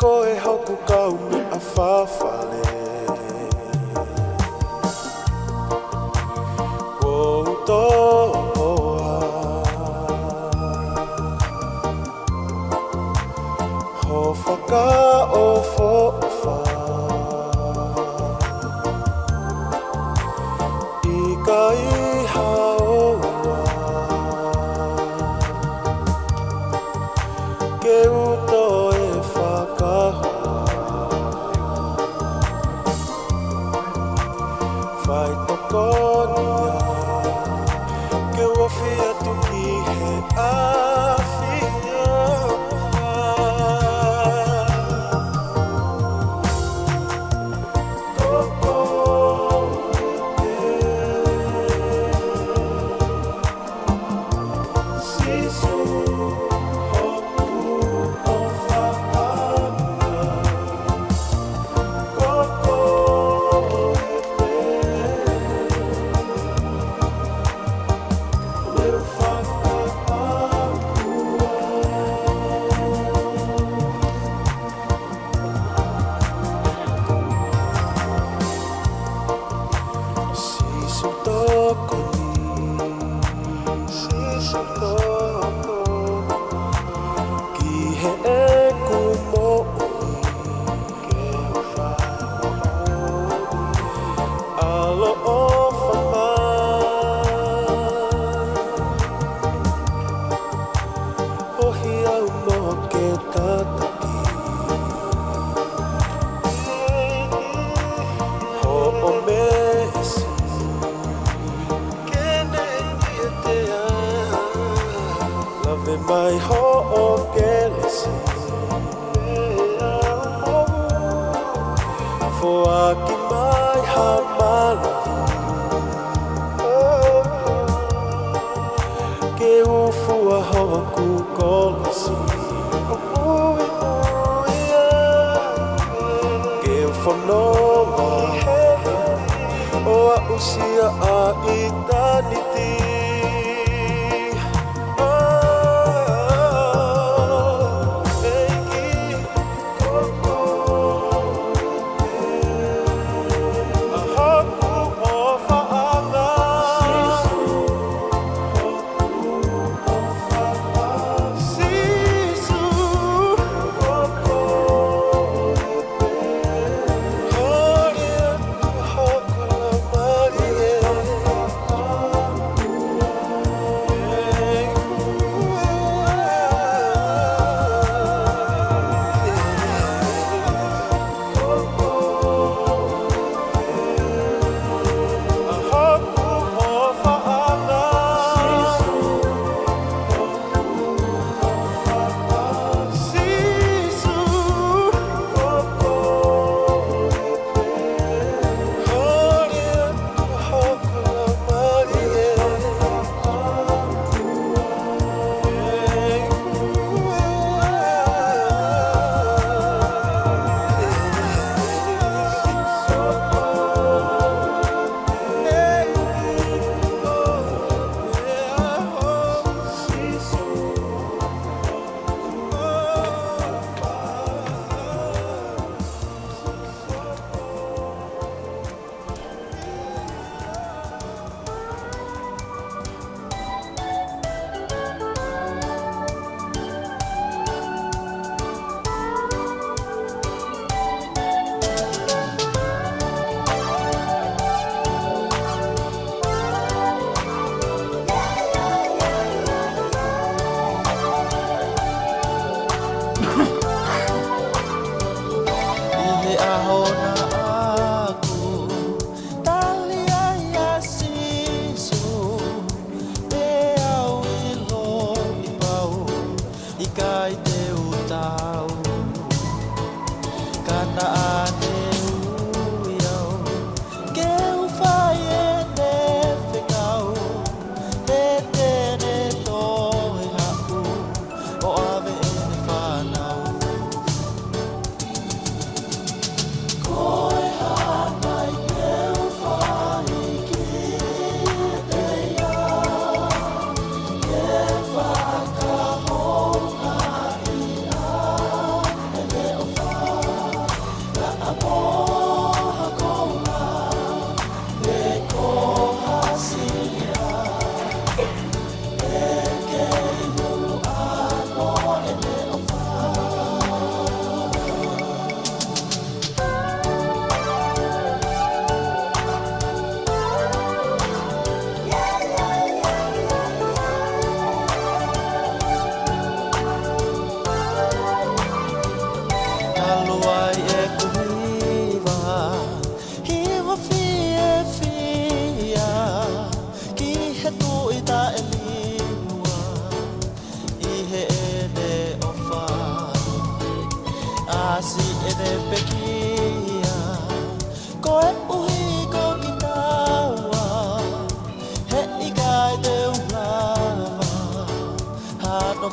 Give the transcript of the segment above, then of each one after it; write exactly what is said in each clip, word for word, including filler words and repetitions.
Ko e hoku kaumeʻa fafale, kuo u toʻoa ho fakaʻofoʻofa. ʻIkai haʻo ʻoua ke u toe fakahoa. Faitokoni ia ke u ofi atu ki he ʻafio. Ko koe pē, Sīsū, hoku ʻofa ʻana. Ko koe pē, leo fakaʻauha. Sīsū tokoni, Sīsū tokoni ki heʻeku moʻui, ke u fai moʻoni ʻaloʻofa mai. ʻOhi au mo ke tataki hoʻo meesi, ke ne ʻiate au. Lave mai hoʻo kelesi, foaki mai ha mālohi ke u fua hoku kolosi. Ke u fononga ʻo aʻusia ʻa ʻitāniti. ʻEiki, ko koe pē, ʻa hoku ʻofaʻanga. Sīsū, ko koe pē. Holi atu hoku laumālie.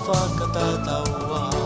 fakatataua.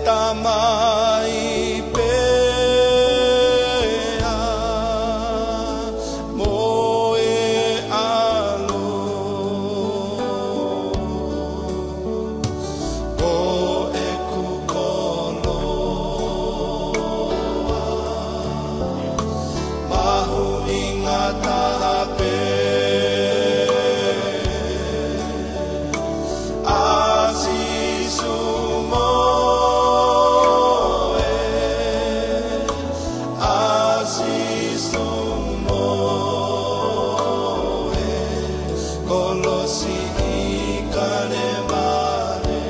Tamai pea mo e ʻAlo, ko ʻeku koloa mahuʻinga taha pē, ʻa Sīsū mo e, ʻa Sīsū mo e kolosi ʻi Kalemale.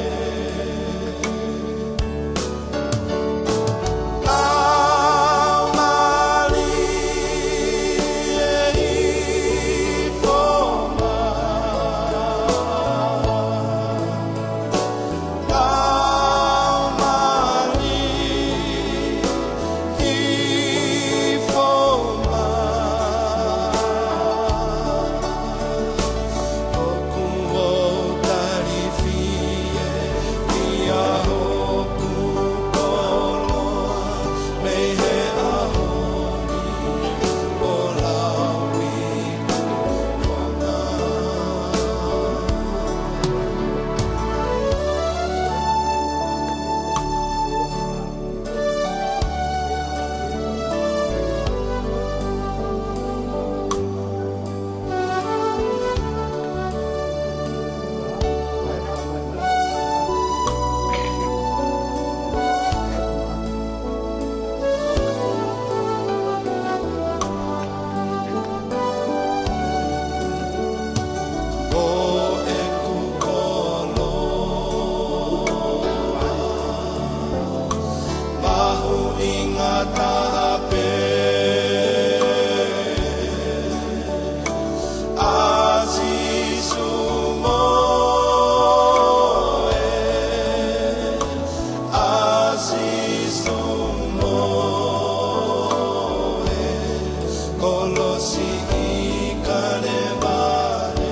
Laumālie hifo mai. Laumālie hifo mai. ʻOku ou tali fie ʻia hoku koloa mei he ʻaho ni ʻo lauikuonga. Ko ʻeku koloa mahuʻinga taha pē, ʻa Sīsū mo e, ʻa Sīsū mo e kolosi ʻi Kalemale.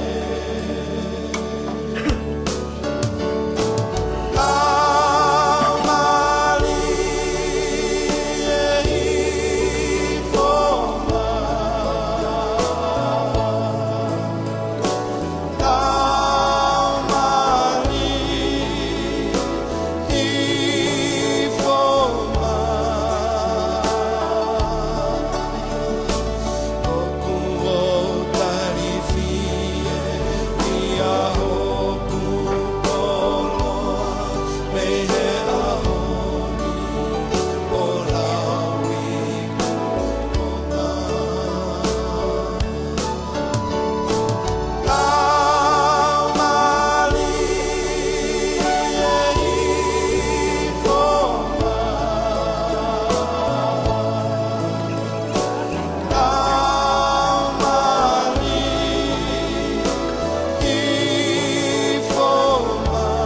Laumālie hifo mai. Laumālie hifo mai. ʻOku ou tali fie ʻia hoku koloa mei he ʻaho ni ʻo lauikuonga. Laumālie hifo mai. Laumālie hifo mai.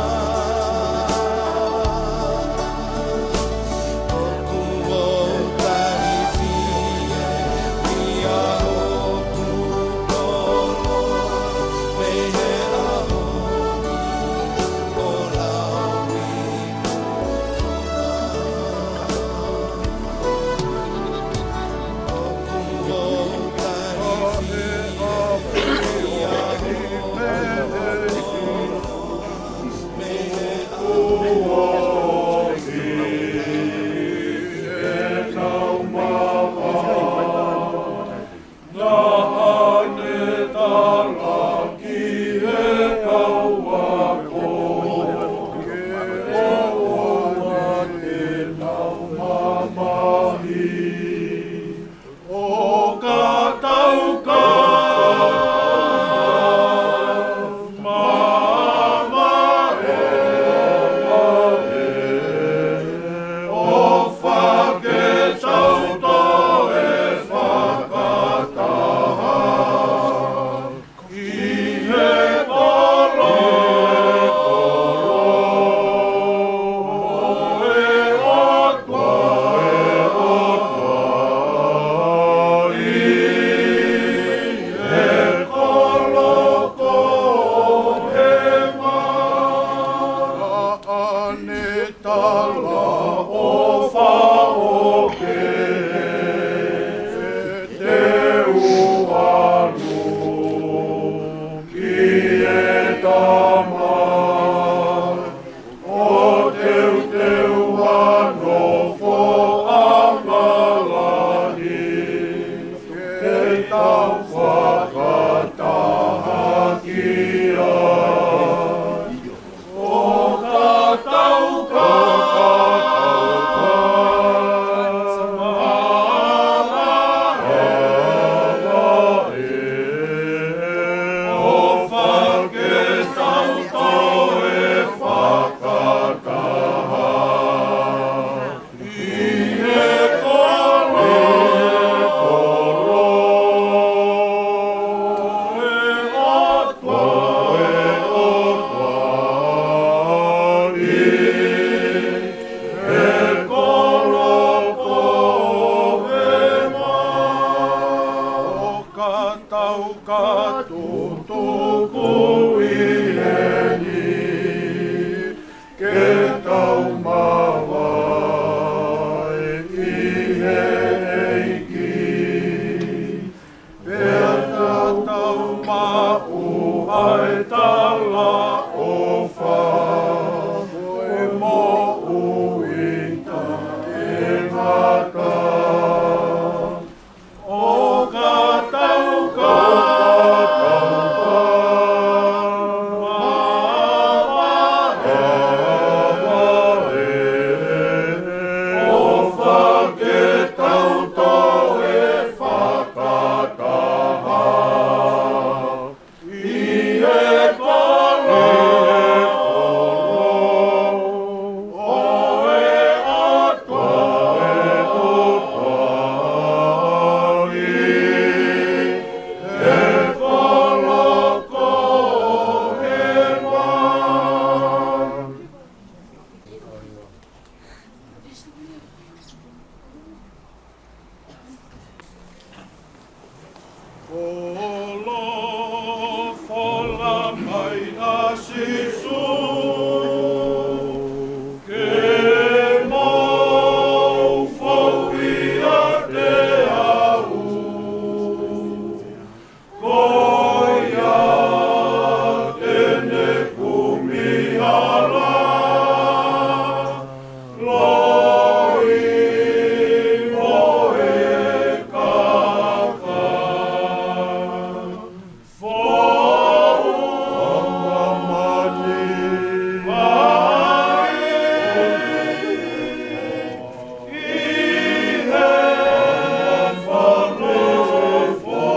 Talaʻofa ʻo pehē, te u ʻalu ki he Tamai, ʻo teuteu ha nofoʻanga lahi, ke tau fakataha ki ai. ʻO ka tau ka, ka, ka, ka, ʻofa ke tau toe fakataha. ʻI he kolo, ʻi he kolo, ʻe ʻOtua, ʻe ʻOtua, ʻi he kolo ko Hema. ʻO ka tau ka tutuku ʻi heni, ke tau mavae ʻi he ʻEiki, pea te tau maʻu ʻa e talaʻofa, ko e moʻui taʻengata. ʻO ka tau ka, ka, ka, ʻofa ke tau toe fakataha. ʻI he kolo, ʻo e ʻOtua, ʻo e ʻOtua, ʻi he kolo ko Hema. Folofola mai ʻa Sīsū, ke mou fou ʻiate au. Ko ia te ne kumi hala, loi mo e kakai. Fou ʻa māmani mai ʻi he folofola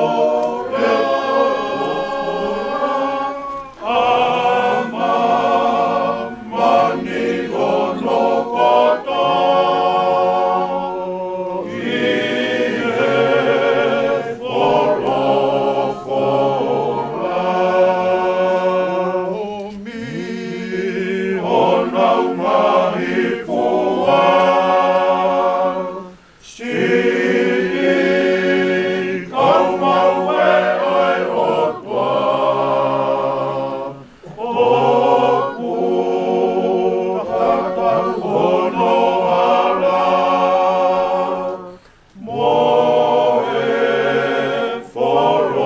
ʻa māmani hono kotoa ʻi he folofola. ʻOmi honau ngaahi fua, siʻi kau maʻu ʻe ʻOtua, ʻoku tatau hono hala mo e folofola.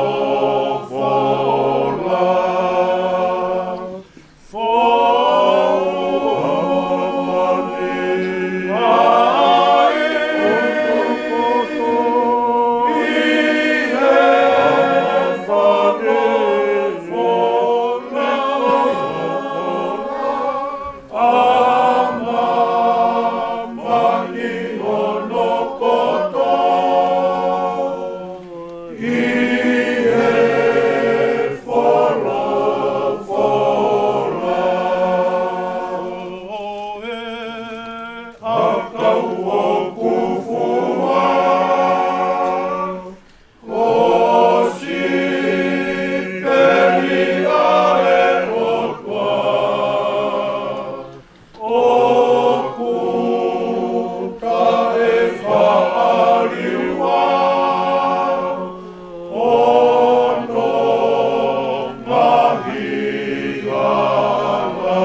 ʻI he folofola. ʻOku fua, ko sipeli ʻa e ʻOtua, ʻoku taʻefaʻaliua hono ngaahi hala.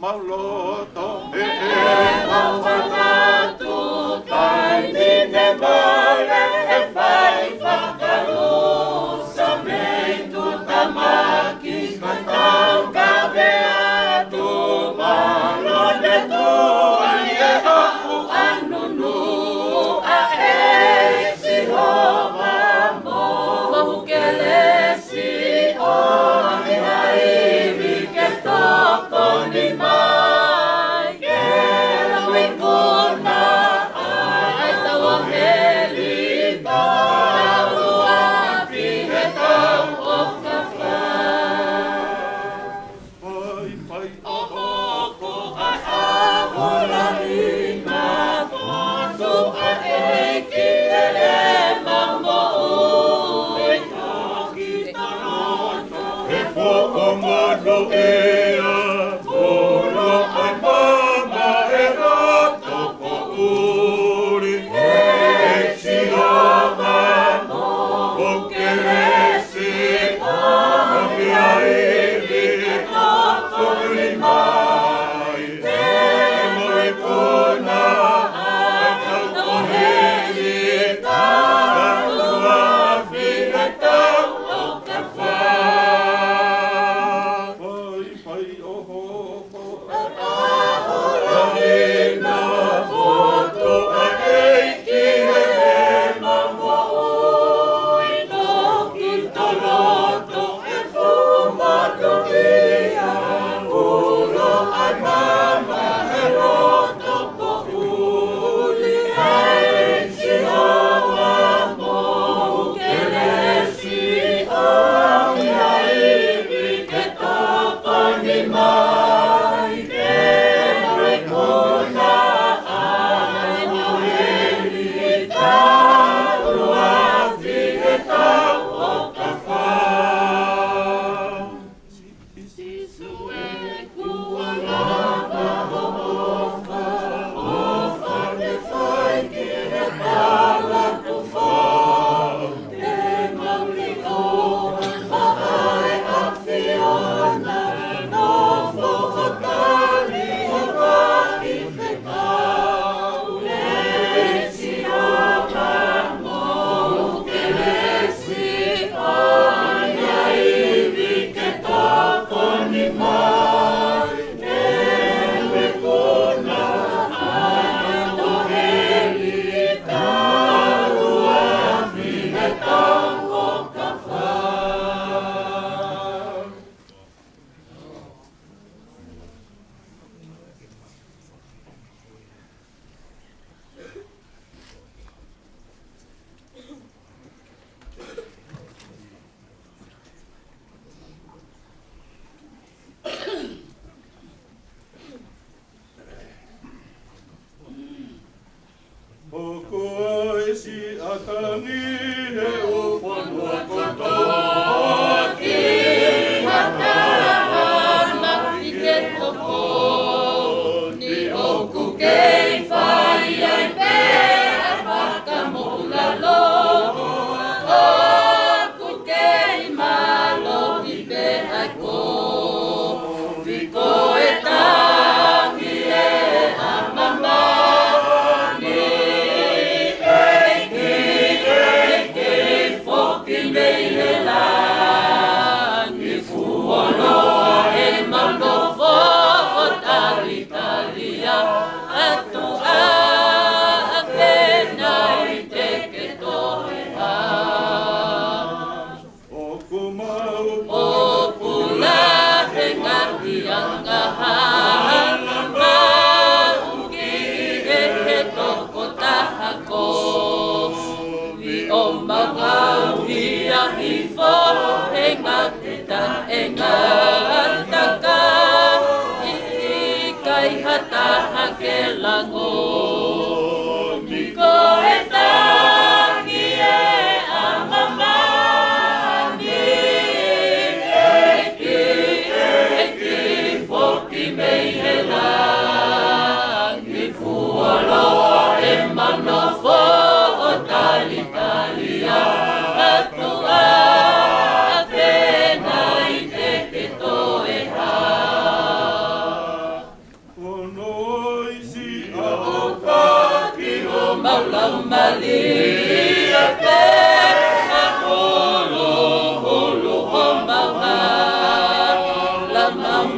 Au loto e e mau manatu, taimi ne mole e fai fakalusa mei tuʻa tamaki ka tau kave atu, mālō ne tuai e aʻu ʻanunu ʻa e Sihova mo Mohu Kelesi. Siʻo ni haʻivi ke tokoni mai, ke lau ikuna ʻa e tauʻaheli, tauʻafi he tau ʻoka fā. Fai, fai, ʻohoko ʻa e ʻaho lahi, na fotu ʻa e ʻEiki ʻi heʻema moʻui. He foʻi manu ʻea, polo ʻa e mama ʻe ha toko uli. ʻE Sihova mo hoku kelesi, ʻomi ʻa e ivi ke tokoni mai. Te mo ikuna ʻa e tauʻaheli, tauʻafi he tau ʻoka fā. Fai, fai,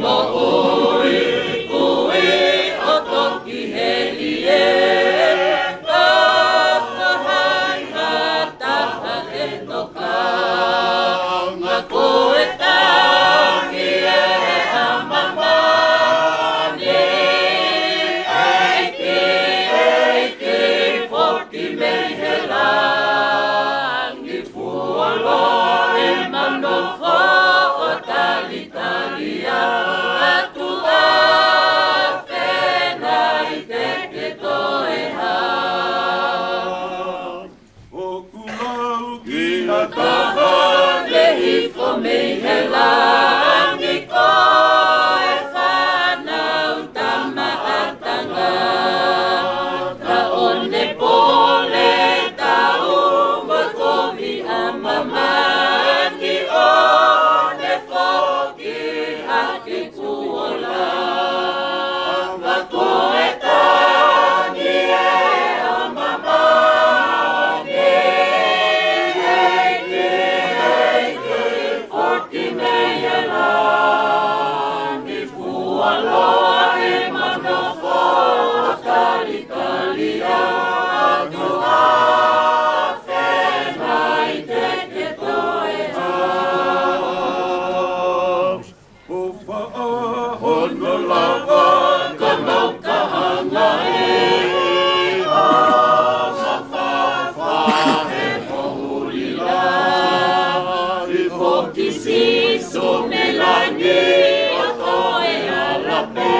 Moʻui, ui ʻo toki heli ē, ka ko hai ha taha ʻe nokanga, ko e tangi ē ʻa māmani. ʻEiki, ʻEiki, foki mei he langi, fuoloa ʻema nofo ʻo talitali ʻa e ʻOtua, fēnai te ke toe hā. ʻOku lau ki ha taha ne hifo mei he langi, ko e fānau tamaʻa tangata, ʻo ne pole tau mo kovi ʻa māmani, ʻo ne foki hake kuo lava. Ko e tangi ē ʻa māmani, ʻEiki, ʻEiki, foki mei he langi, fuoloa ʻema nofo ʻo talitali ʻa e ʻOtua, fēnai te ke toe hā. ʻO faʻa hono lava ka mau ka anga ē, ʻo mafafa he poʻuli lā. Foki Sīsū mei langi ʻo toe ala pē,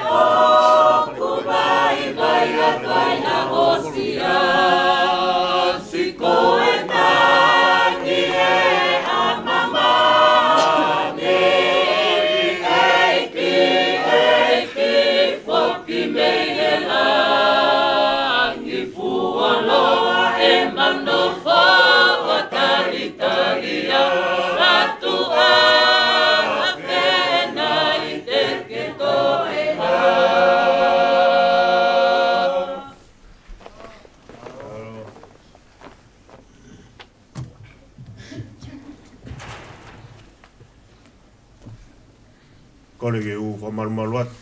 ʻoku vaivai ʻa e fai ʻa ʻosi ā. Sio ko e tangi ē ʻa māmani, ʻEiki, ʻEiki, foki mei he langi, fuoloa ʻema nofo ʻo talitali ʻa e ʻOtua, fēnai te ke toe hā. Kole ke u fakamalumalu atu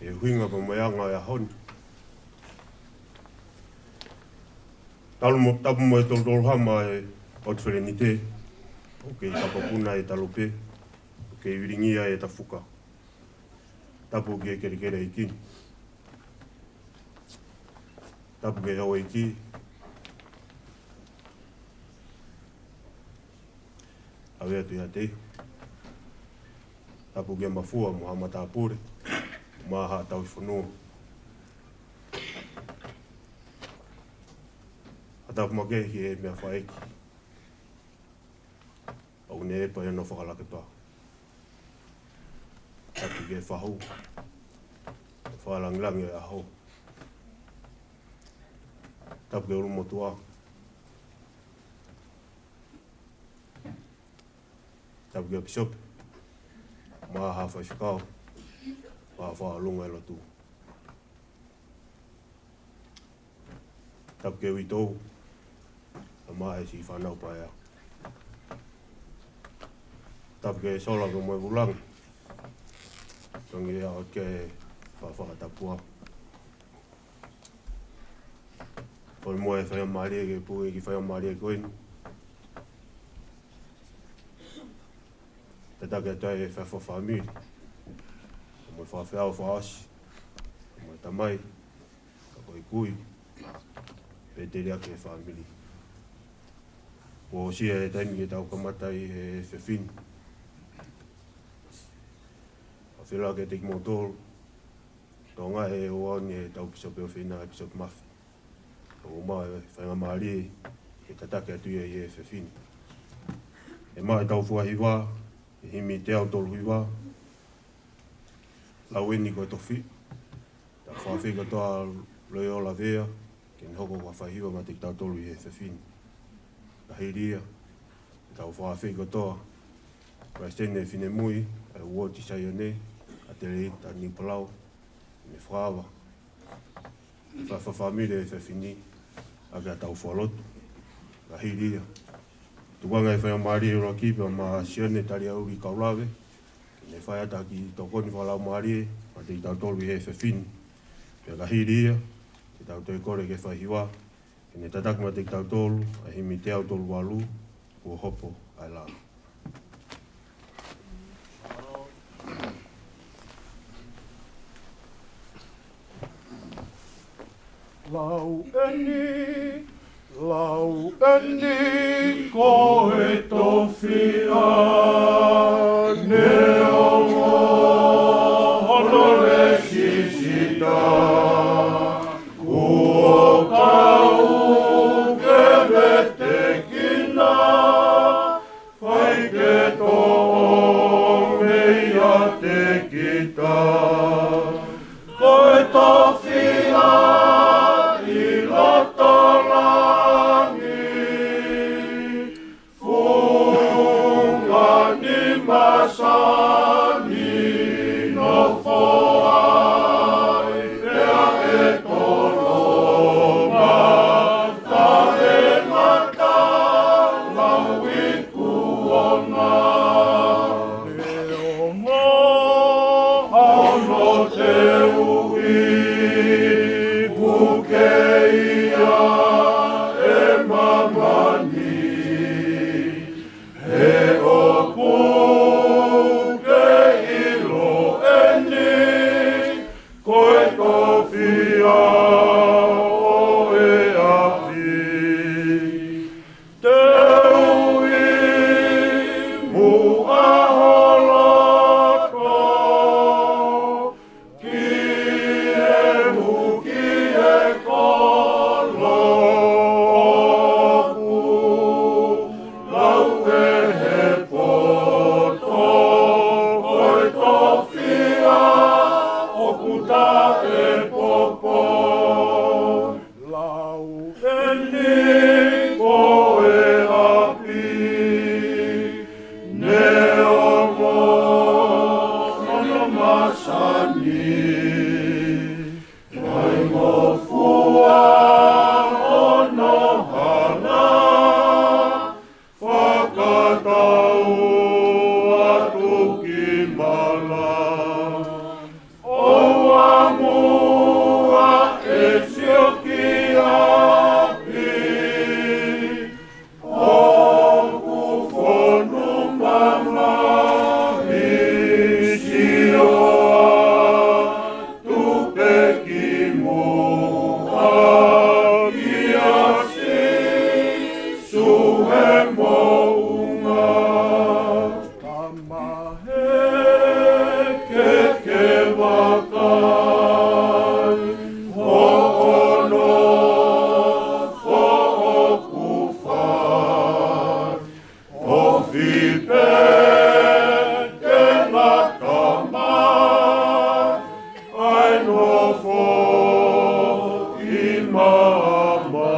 he ʻuhinga pea mo e anga ʻo e ʻaho ni. Talu mo, tapu mo e tolutolu hama ʻo e ʻOtu Felenite, ʻoku kei tapapuna e talope, ʻoku kei vilingia e tafuka. Tapu ki he kelekele ʻeiki ni. Tapu ki he houʻeiki. ʻAve atu ʻiate ia. Tapu ki he Mafua mo Haʻa Matāpule, mo Haʻa Tauhi Fonua. ʻA tapu makehe ki he meʻafaʻaki ʻoku ne ʻepa ʻi hono fakalakepā. Tapu ki he fahu, fakalāngilangi ʻo e ʻaho. Tapu ki he ʻulumotuʻa. Tapu ki he pīsope, mo Haʻa Faifekau, mo Haʻa Fakaʻolunga ʻo e lotu. Tapu ki he uitou, mo e siʻi fānau paea. Tapu ki he sola pea mo e vūlangi, tangi ʻa e ʻOtua ke fakafakatapua. Kole mo e faingamālie ke puke e kiʻi faingamālie ko eni. Tataki atu ai e fai fakafāmili, mo e fakafeʻao fakaʻosi, mo e tamai, ka ko e kui, pea teliaki e fāmili. Kuo ʻosi e taimi ke tau kamata ʻi he efiafi ni. ʻOfa atu kiate kimoutolu, Tonga, he ʻoku ʻi ai ʻetau pīsope ʻofeina, Pīsope Mafi. ʻOku maʻu e faingamālie ke tataki atu ia ʻi he efiafi ni. ʻE maʻu ʻetau fua hiva, ʻi he himi teau tolu hiva, Lau eni ko e Tofiʻa. Tau fakaafeʻi kotoa Loiola Vea ke ne hoko ko ha faihiva maʻa kitautolu ʻi he efiafi ni. Ka hili ia, tau fakaafeʻi kotoa Palesiteni Finemui ʻa e Uooti Saione, ʻa Teleita Niupalau, ne fakaava e fai fakafāmili e efiafi ni ʻaki ʻetau fualotu. Ka hili ia, tuku ange e faingamālie ʻuluaki pea maʻa Sione Taliauli Kaulave, Ne fai atu ha kiʻi tokoni fakalaumālie maʻa kitautolu ʻi he efiafi ni. Pea ka hili ia, te tau toe kole ki he faihiva ke ne tataki maʻa kitautolu ʻa e himi teau tolu valu, Kuo Hopo ʻa e Lao. Lau eni, lau eni ko e tofiʻa neongo hono lēsisita, kuo kau ke vetekina, fai ke toʻo meiate kita. Ko e tofiʻa ʻi loto langi, funga ni masani nofo ai, pea ʻe tolonga, taʻengata lau iku ona. Neongo hono teuʻi, puke ia ʻe māmani, he ʻoku ke ʻilo eni ko e tofiʻa ʻo e ʻapi. Teuʻi muʻa ho loto ki he huki e kolo, ʻoku lau ʻe he poto ko e tofiʻa ʻoku taʻepopo. Lau eni ko e ʻapi, neongo hono masani, faingofua hono hala, fakatau atu ki mala. ʻOua muʻa ʻe sio ki ʻapi, ʻoku fonu mamahi, sio atu pē ki muʻa kia Sīsū he moʻunga. Tama, heke ke vakai hoʻo nofo ʻoku fai. Ofi pē ke ngata mai ʻa e nofo ʻi māmani.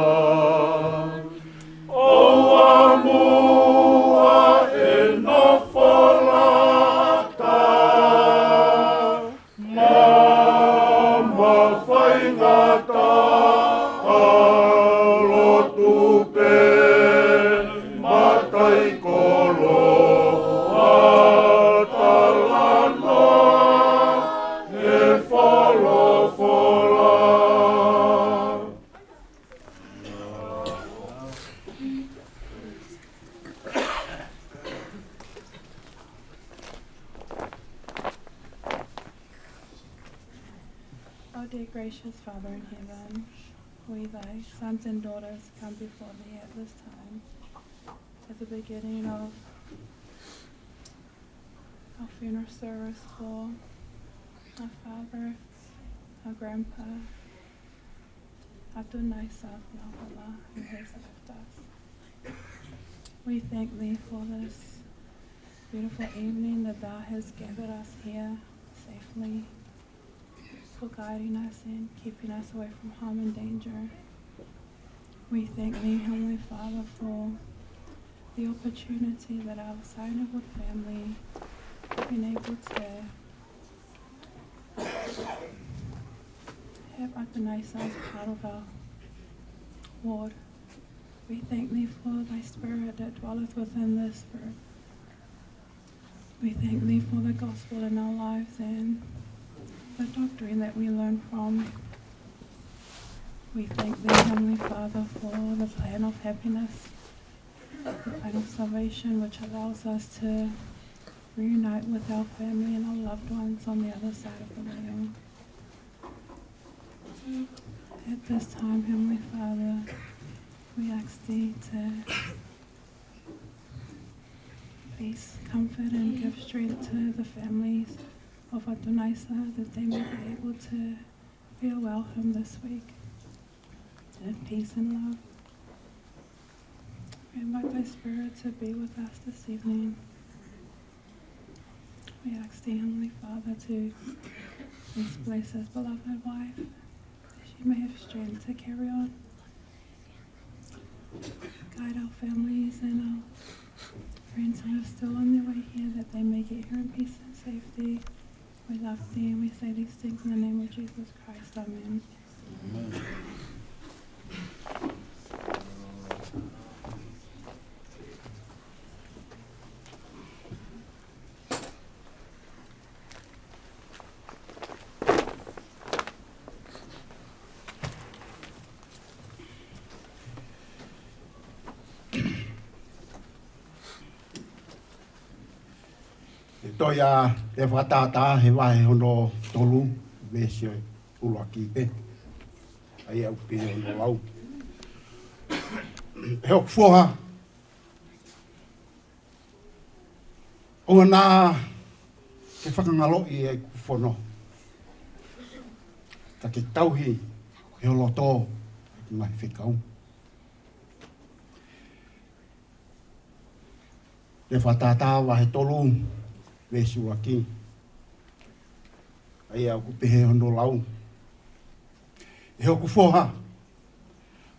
ʻOua muʻa ʻe nofo lata, māmani faingataʻa, lotu pē mataʻikoloa, talanoa he folofola. Our dear gracious Father in heaven, we, thy sons and daughters, come before thee at this time at the beginning of our funeral service for our father, our grandpa, Atunai Safiahola, who has left us. We thank thee for this beautiful evening that thou hast gathered us here safely, for guiding us and keeping us away from harm and danger. We thank thee, Heavenly Father, for the opportunity that our Saina family have been able to have Atunai as part of our ward. We thank thee for thy spirit that dwelleth within this room. We thank thee for the gospel in our lives and the doctrine that we learn from. We thank thee, Heavenly Father, for the plan of happiness, the plan of salvation, which allows us to reunite with our family and our loved ones on the other side of the veil. At this time, Heavenly Father, we ask thee to peace, comfort, and give strength to the families of Atunaisa, that they may be able to farewell him this week in peace and love. We invite thy Spirit to be with us this evening. We ask thee, Heavenly Father, to please bless his beloved wife, that she may have strength to carry on. Guide our families and our friends who are still on their way here, that they may get here in peace and safety. We love thee and we say these things in the name of Jesus Christ. Amen. ʻE toe ʻa e fakatātā he vahe hono tolu, veesi ʻuluaki pē. ʻA ia ʻoku pehē hono lau. ʻE hoku foha, ʻoua naʻa ke fakangaloʻi ʻeku fono, ka ke tauhi ʻi ho loto ʻeku ngaahi fekau. Lea fakatātā vahe tolu, veesi ʻuluaki. ʻA ia ʻoku pehē hono lau. ʻE hoku foha,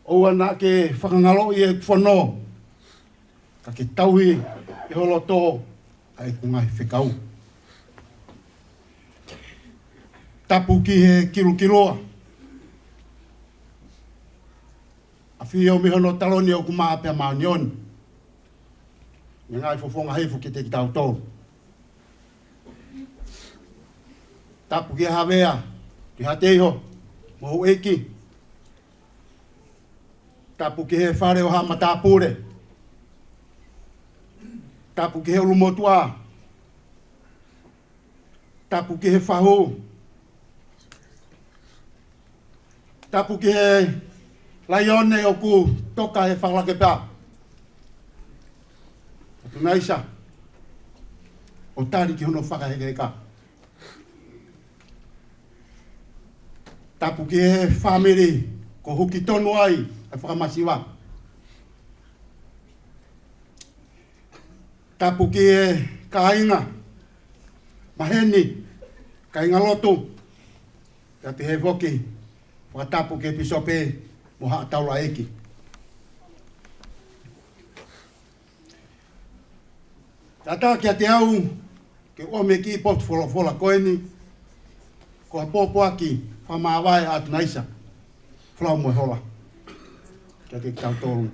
ʻoua naʻa ke fakangaloʻi ʻeku fono, ka ke tauhi ʻi ho loto ʻa ʻeku ngaahi fekau. Tapu ki he kilukiloa, ʻafio mei hono taloni ʻoku maʻa pea māʻoniʻoni. Meʻa ngaahi fofonga hifo kiate kitautolu. Tapu ki he havea, ki Hateiho mo Houʻeiki. Tapu ki he fale ʻo haʻa matāpule. Tapu ki he ʻulumotuʻa. Tapu ki he fahu. Tapu ki he laione ʻoku toka he fakalake pea. Atunaisa, ʻo tali ki hono fakahekeheka. Tapu ki he fāmili kuo huki tonu ai ʻa e fakamasiva. Tapu ki he kāinga maheni, kāingalotu, pea pehē foki fakatapu ki he pīsope mo haʻa taulaʻeiki. Tata kiate au ke ʻomi e kiʻi potu folofola ko eni, ko ha pōpoaki fakamāvae ʻa Atunaisa, folau mo e hola kiate kitautolu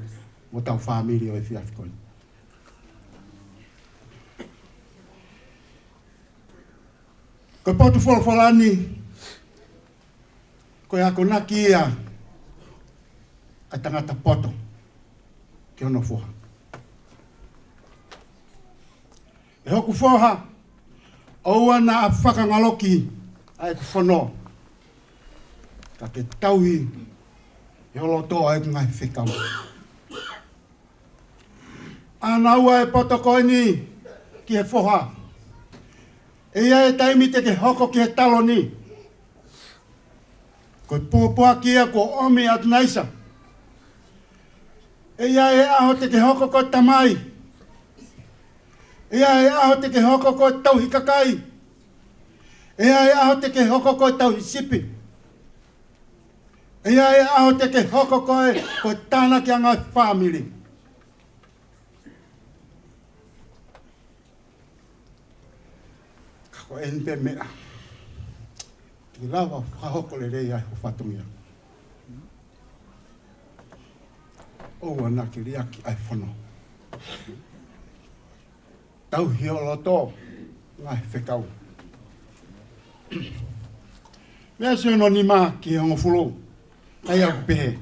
mo hotau fāmili ʻo e efiafi ko eni. Ko e potu folofola ni, ko e akonaki ia ʻa e tangata poto ki hono foha. ʻE hoku foha, ʻoua naʻa fakangaloʻi ʻa ʻeku fono, ka ke tauhi ʻi ho loto ʻa ʻeku ngaahi fekau. ʻAna ua e poto ko eni ki he foha. ʻE ʻi ai e taimi te ke hoko ki he taloni. Ko e pōpoaki ia kuo ʻomi ʻe Atunaisa. ʻE ʻi ai e ʻaho te ke hoko ko e tamai. ʻE ʻi ai e ʻaho te ke hoko ko e tauhi kakai. ʻE ʻi ai e ʻaho te ke hoko ko e tauhi sipi. ʻE ʻi ai e ʻaho te ke hoko ko e, ko e tānaki ʻa e ngaahi fāmili. Ka ko eni pē meʻa te ke lava fakahoko lelei ai ho fatongia. ʻOua naʻa ke liʻaki ʻa e fono. Tauhi ho loto Ngaahi fekau. Veesi hono nima ki he hongofulu, ʻa ia ʻoku pehē: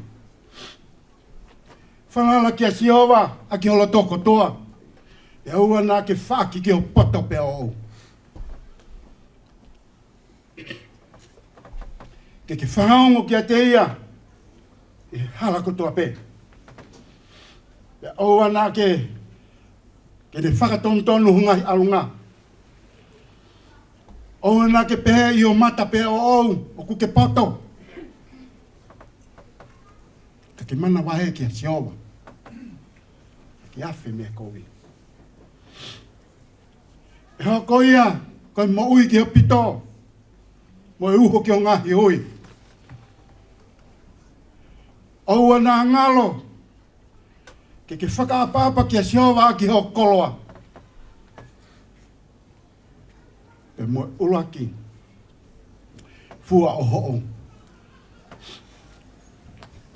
Falala kia Sihova ʻaki ho loto kotoa, pea ʻoua naʻa ke faʻaki ki ho poto pe ʻoʻou. Ke ke fakaongo kiate ia ʻi he hala kotoa pē, pea ʻoua naʻa ke, ke ne fakatonutonu ho ngaahi ʻalunga. ʻOua naʻa ke pehē ʻi ho mata pe ʻoʻou, ʻoku ke poto. Ka ke manavahē kia Sihova, ka ke afe mei he kovi. ʻE hoko ia ko e moʻui ki ho pito, mo e uho ki ho ngaahi hui. ʻOua naʻa ngalo ke ke fakaʻapaʻapa kia Sihova ʻaki hoʻo koloa, pea mo e ʻuluaki fua ʻo hoʻo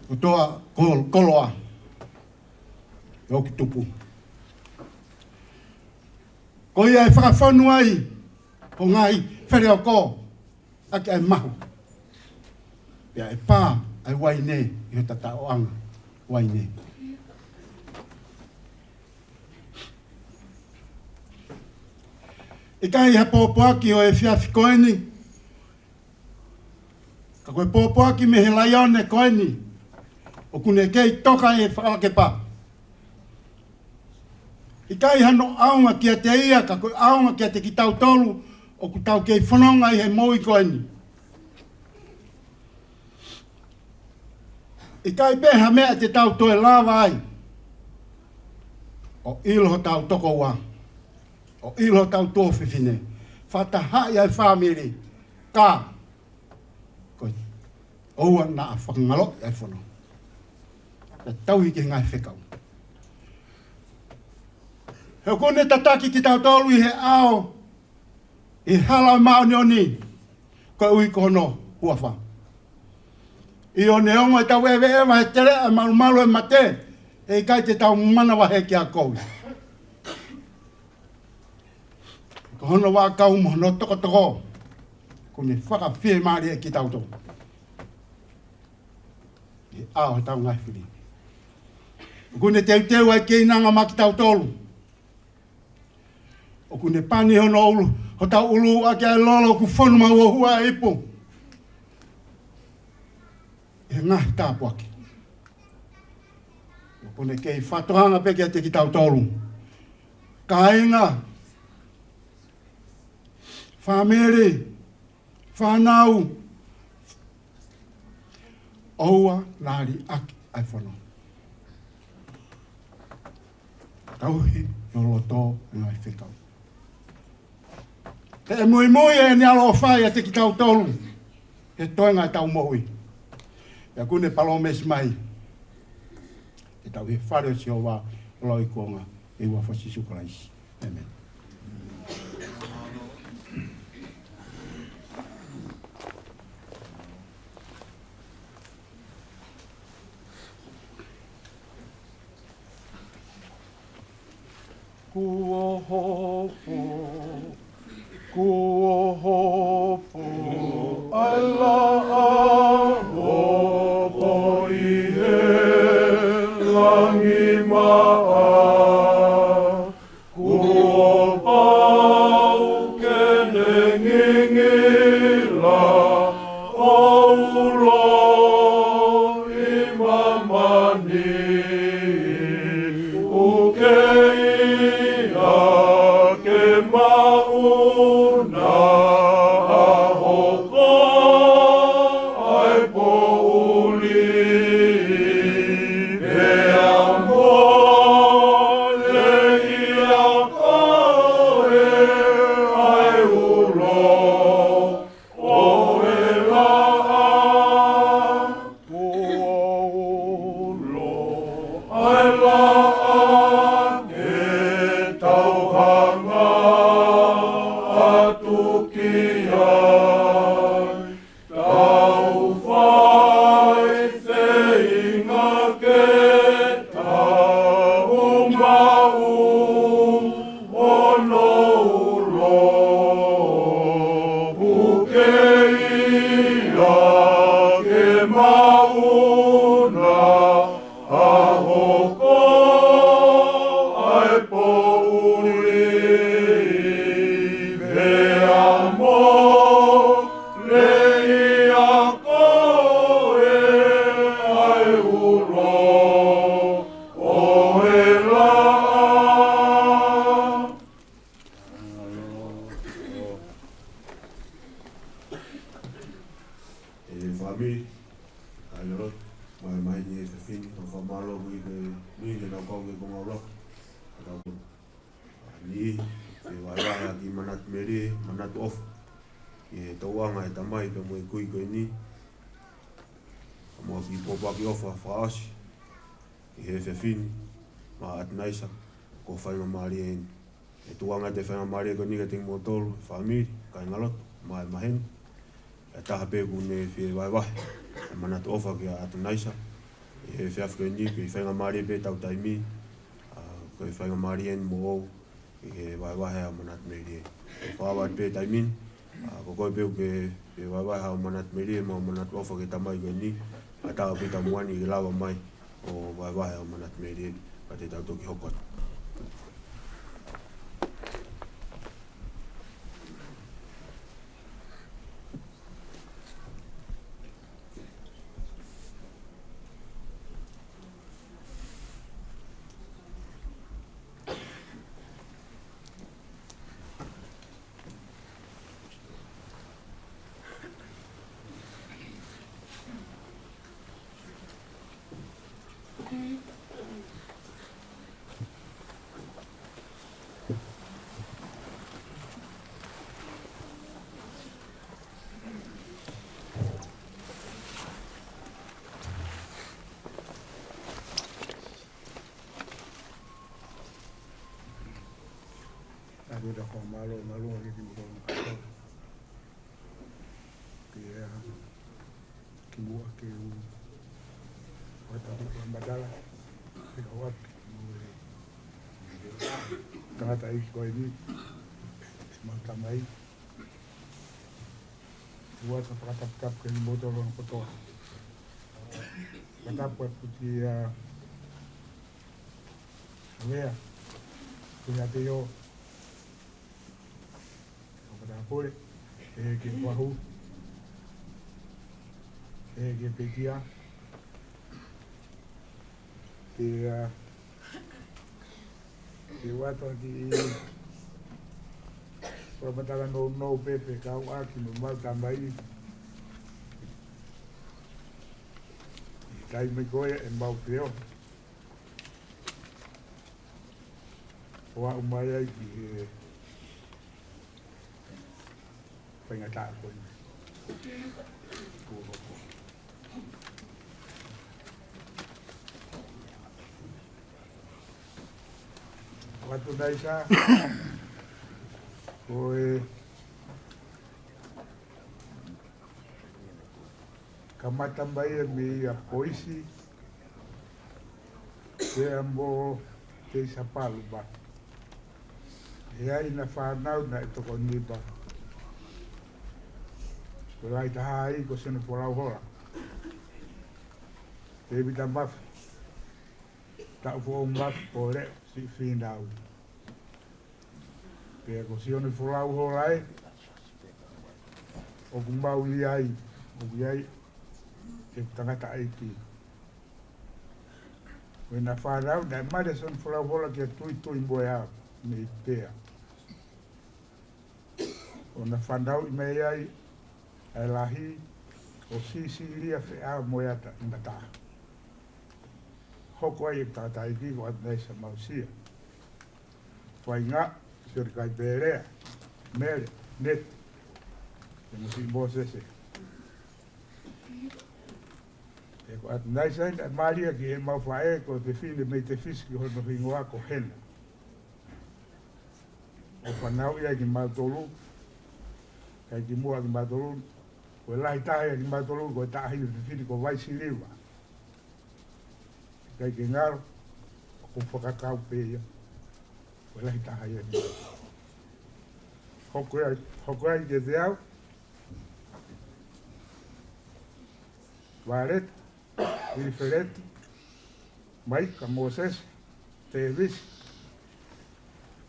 kotoa kol-, koloa ʻoku tupu. Ko ia ʻe fakafonu ai ho ngaahi feleoko ʻaki ʻa e mahu, pea ʻe pā ʻa e uaine ʻi ho tataʻoʻanga uaine. ʻIkai ha pōpoaki ʻo e efiafi ko eni, ka ko e pōpoaki mei he laione ko eni, ʻoku ne kei toka ʻi he fakalakepa. ʻIkai hano ʻaonga kiate ia, ka ko e ʻaonga kiate kitautolu ʻoku tau kei fononga ʻi he moʻui ko eni. ʻIkai pē ha meʻa te tau toe lava ai ʻo ʻilo hotau tokoua, ʻo ʻilo hotau tuofefine, fakatahaʻi ʻa e fāmili, ka ko e ʻoua naʻa fakangaloʻi ʻa e fono. Pea tauhi ki he ngaahi fekau. He ʻoku ne tataki kitautolu ʻi he ʻao, ʻi he hala ʻo e māʻoniʻoni, koeʻuhi ko hono huafa. ʻIo, neongo ʻetau ʻeveʻeva he teleʻa malumalu ʻo e mate, ʻe ʻikai te tau manavahē ki ha kovi. Ko hono vaʻakau mo hono tokotoko, ʻoku ne fakafiemālieʻi kitautolu ʻi he ʻao hotau ngaahi fili. ʻOku ne teuteu ʻa e keinanga maʻa kitautolu. ʻOku ne pani hono ʻulu, hotau ʻulu ʻaki ʻa e lolo ʻoku fonu maʻu ʻo hua ʻa e ipu ʻi he ngaahi tāpuaki. ʻOku ne kei fakatoʻanga pē kiate kitautolu, kāinga, fāmili, fānau, ʻoua naʻa liʻaki ʻa e fono. Tauhi ʻi ho loto ʻa e ngaahi fekau. He ʻe muimui ʻene ʻaloʻofa ʻiate kitautolu he toenga ʻetau moʻui. Pea ʻoku ne palōmesi mai ke tau ʻi he fale ʻo Sihova ʻo lauikuonga, ʻi he huafa ʻo Sīsū Kalaisi. ʻĒmeni. Kuo hopo, kuo hopo ʻa e laʻā, hopo ʻi he langi maʻa. Kuo pau ke ne ngingila ʻo ulo ʻi māmani. ʻOku ʻikai ke maʻu na ʻa hoʻo ʻai poʻuli. Pea mole ia koe ʻa e ulo ʻo e laʻā. Kuo ulo ʻa e laʻā ke tauhanga ʻa Mei, ʻa ia ʻoku, mai, mai ni e fefine, ʻoku ou fakamālō ʻi he, ni ke nau kau ke konga ula. Ka tau, ʻa ni, ke vaivai ʻa ki Manatu Melie, Manatu ʻOfa. ʻI he tauʻanga e tamai pea mo e kui ko eni. Ka mo e kiʻi pōpoaki ʻofa fakaʻosi. ʻI he fefine, maʻa ʻAtunaisa, ko e faingamālie eni. ʻE tuʻu ange ʻa e faingamālie ko eni kiate kimoutolu, fāmili, kāingalotu, maʻa e maheni. ʻA e taha pē ʻoku ne fie vaivai, ʻa e Manatu ʻOfa kia ʻAtunaisa. ʻI he efiafi ko eni, ko e faingamālie pē ʻetau taimi, ʻa, ko e faingamālie eni moʻou, ʻi he vaivai ʻa Manatu Melie. ʻOku fakavavevave pē taimi ni, ʻa, ko koe pē ʻoku ke, ke vaivai ʻa Manatu Melie, mo Manatu ʻOfa ki he tamai ko eni, ʻa, tau pita muani ke lava mai ʻo vaivai ʻa Manatu Melie, ka te tau toki hoko atu. ʻA ia ko e fakamālō, mālō ʻa e kiʻi mokolo makato. Pea, kimuʻa ke u ʻoatu ʻa e fakamatala, pea ʻoatu mo e tangataʻeiki ko eni, ʻemau tamai. ʻOatu ʻa e fakataputapu kiate kimoutolu kotoa. Fakatapu atu kia Lea, kia Teo, ʻo Patapole, ʻe kia Kuahu, ʻe kia Pekia, kia, kia ʻOatu ʻa e kiʻi fakamatala nounou pē pea kau ʻaki mo ʻemau tamai. ʻI he taimi ko ia ʻemau feohi ʻo aʻu mai ai ki he faingataʻa ko eni. Kuo hoko. ʻOatu naʻe ʻi ai, ko e kamata mai ia mei ʻa Poisi, pea mo Teisapalu ma. ʻE ʻi ai ʻena fānau naʻe toko nima. Ko e lahi taha ai ko Sene Folauhola, Tēvita Mafi, Taʻufoʻou Mafi, ko Leʻo Siʻifīnau. Pea ko Sione Folauhola ē, ʻoku mau ʻi ai, ʻoku ʻi ai ʻeku tangataʻeiki. Ko ʻena fānau, naʻe mali ʻa Sione Folauhola kia Tuitui Moeao mei Pea. ʻO na fanauʻi mai ai ʻa e lahi ʻo Sisilia Feʻamoeata ʻi Mataʻaho. Hoko ai ʻeku tangataʻeiki ko ʻAtunaisa Mausia. Faʻahinga, Sione Kaipelea, Mele, Neti, ʻe mo Siʻi Mōsese. Pea ko ʻAtunaisa ʻi he mali ia ki heʻemau faʻē ko e fefine mei Tefisi ko hono hingoa ko Hena. ʻO fanauʻi ai kimautolu, kae kimuʻa kimautolu, ko e lahi taha ia kimautolu, ko e taʻahine fefine ko Vaisiliva. ʻIkai ke ngalo, ʻoku fakakau pē ia. Ko e lahi taha ia kimautolu. Hoko ai, hoko ai kiate au, Vāleti, Uilifeleti, Maika, Mōsese, Tēvisi,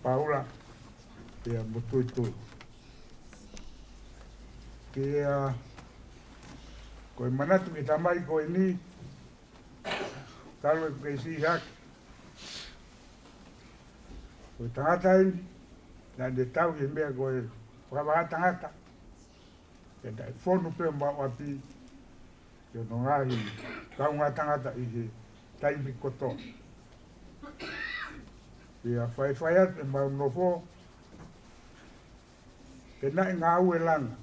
Paula, pea mo Tuitui. Pea, ko e manatu ki he tamai ko eni, talu ʻeku kei siʻi hake, ko e tangata eni, naʻa ne tau he meʻa ko e fakavahaʻa tangata, pea naʻe fonu pē homau ʻapi, Ke nongahi kaungā tangata ʻi he taimi kotoa. Pea faifai atu ʻemau nofo, pea naʻe ngāue langa.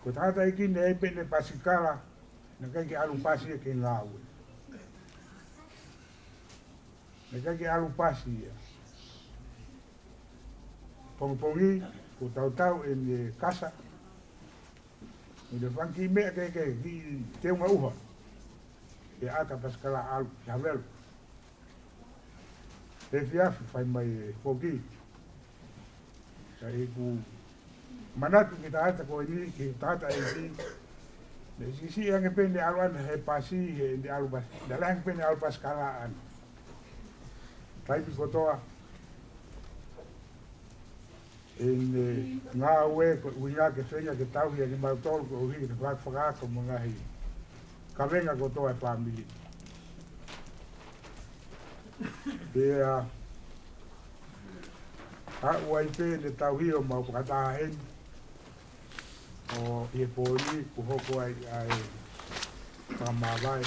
Ko e tangataʻeiki naʻe ʻi ai pē ʻene pasikala, naʻe ʻikai ke ʻalu pasi ia ke ngāue. Naʻe ʻikai ke ʻalu pasi ia. Pongipongi, kuo tautau ʻene kasa, mo e fanga kiʻi meʻa kehekehe, kiʻi teunga ʻuha. ʻE ʻata pasikala ʻalu ki Havelu. Efiafi fai mai e foki. Ka ʻeku manatu ki he tangata ko eni, ki he tangataʻeiki, naʻe siʻisiʻi ange pē ʻene ʻalu ʻana he pasi, he ʻene ʻalu pasi, naʻe lahi ange pē ʻene ʻalu pasikala ʻana. Taimi kotoa, ʻene ngāue ko e ʻuhinga ke feinga ke tauhi ʻa kimautolu koeʻuhi ke faka-, fakaako mo e ngaahi kavenga kotoa e fāmili. Pea aʻu ai pē ʻene tauhi ʻo mau fakataha heni, ʻo ʻi he pō ni kuo hoko ai ʻa e fakamāvae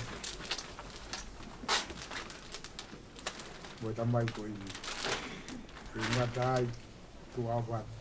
mo e tamai ko eni. Ke ngata ai, tuʻa ʻofa atu.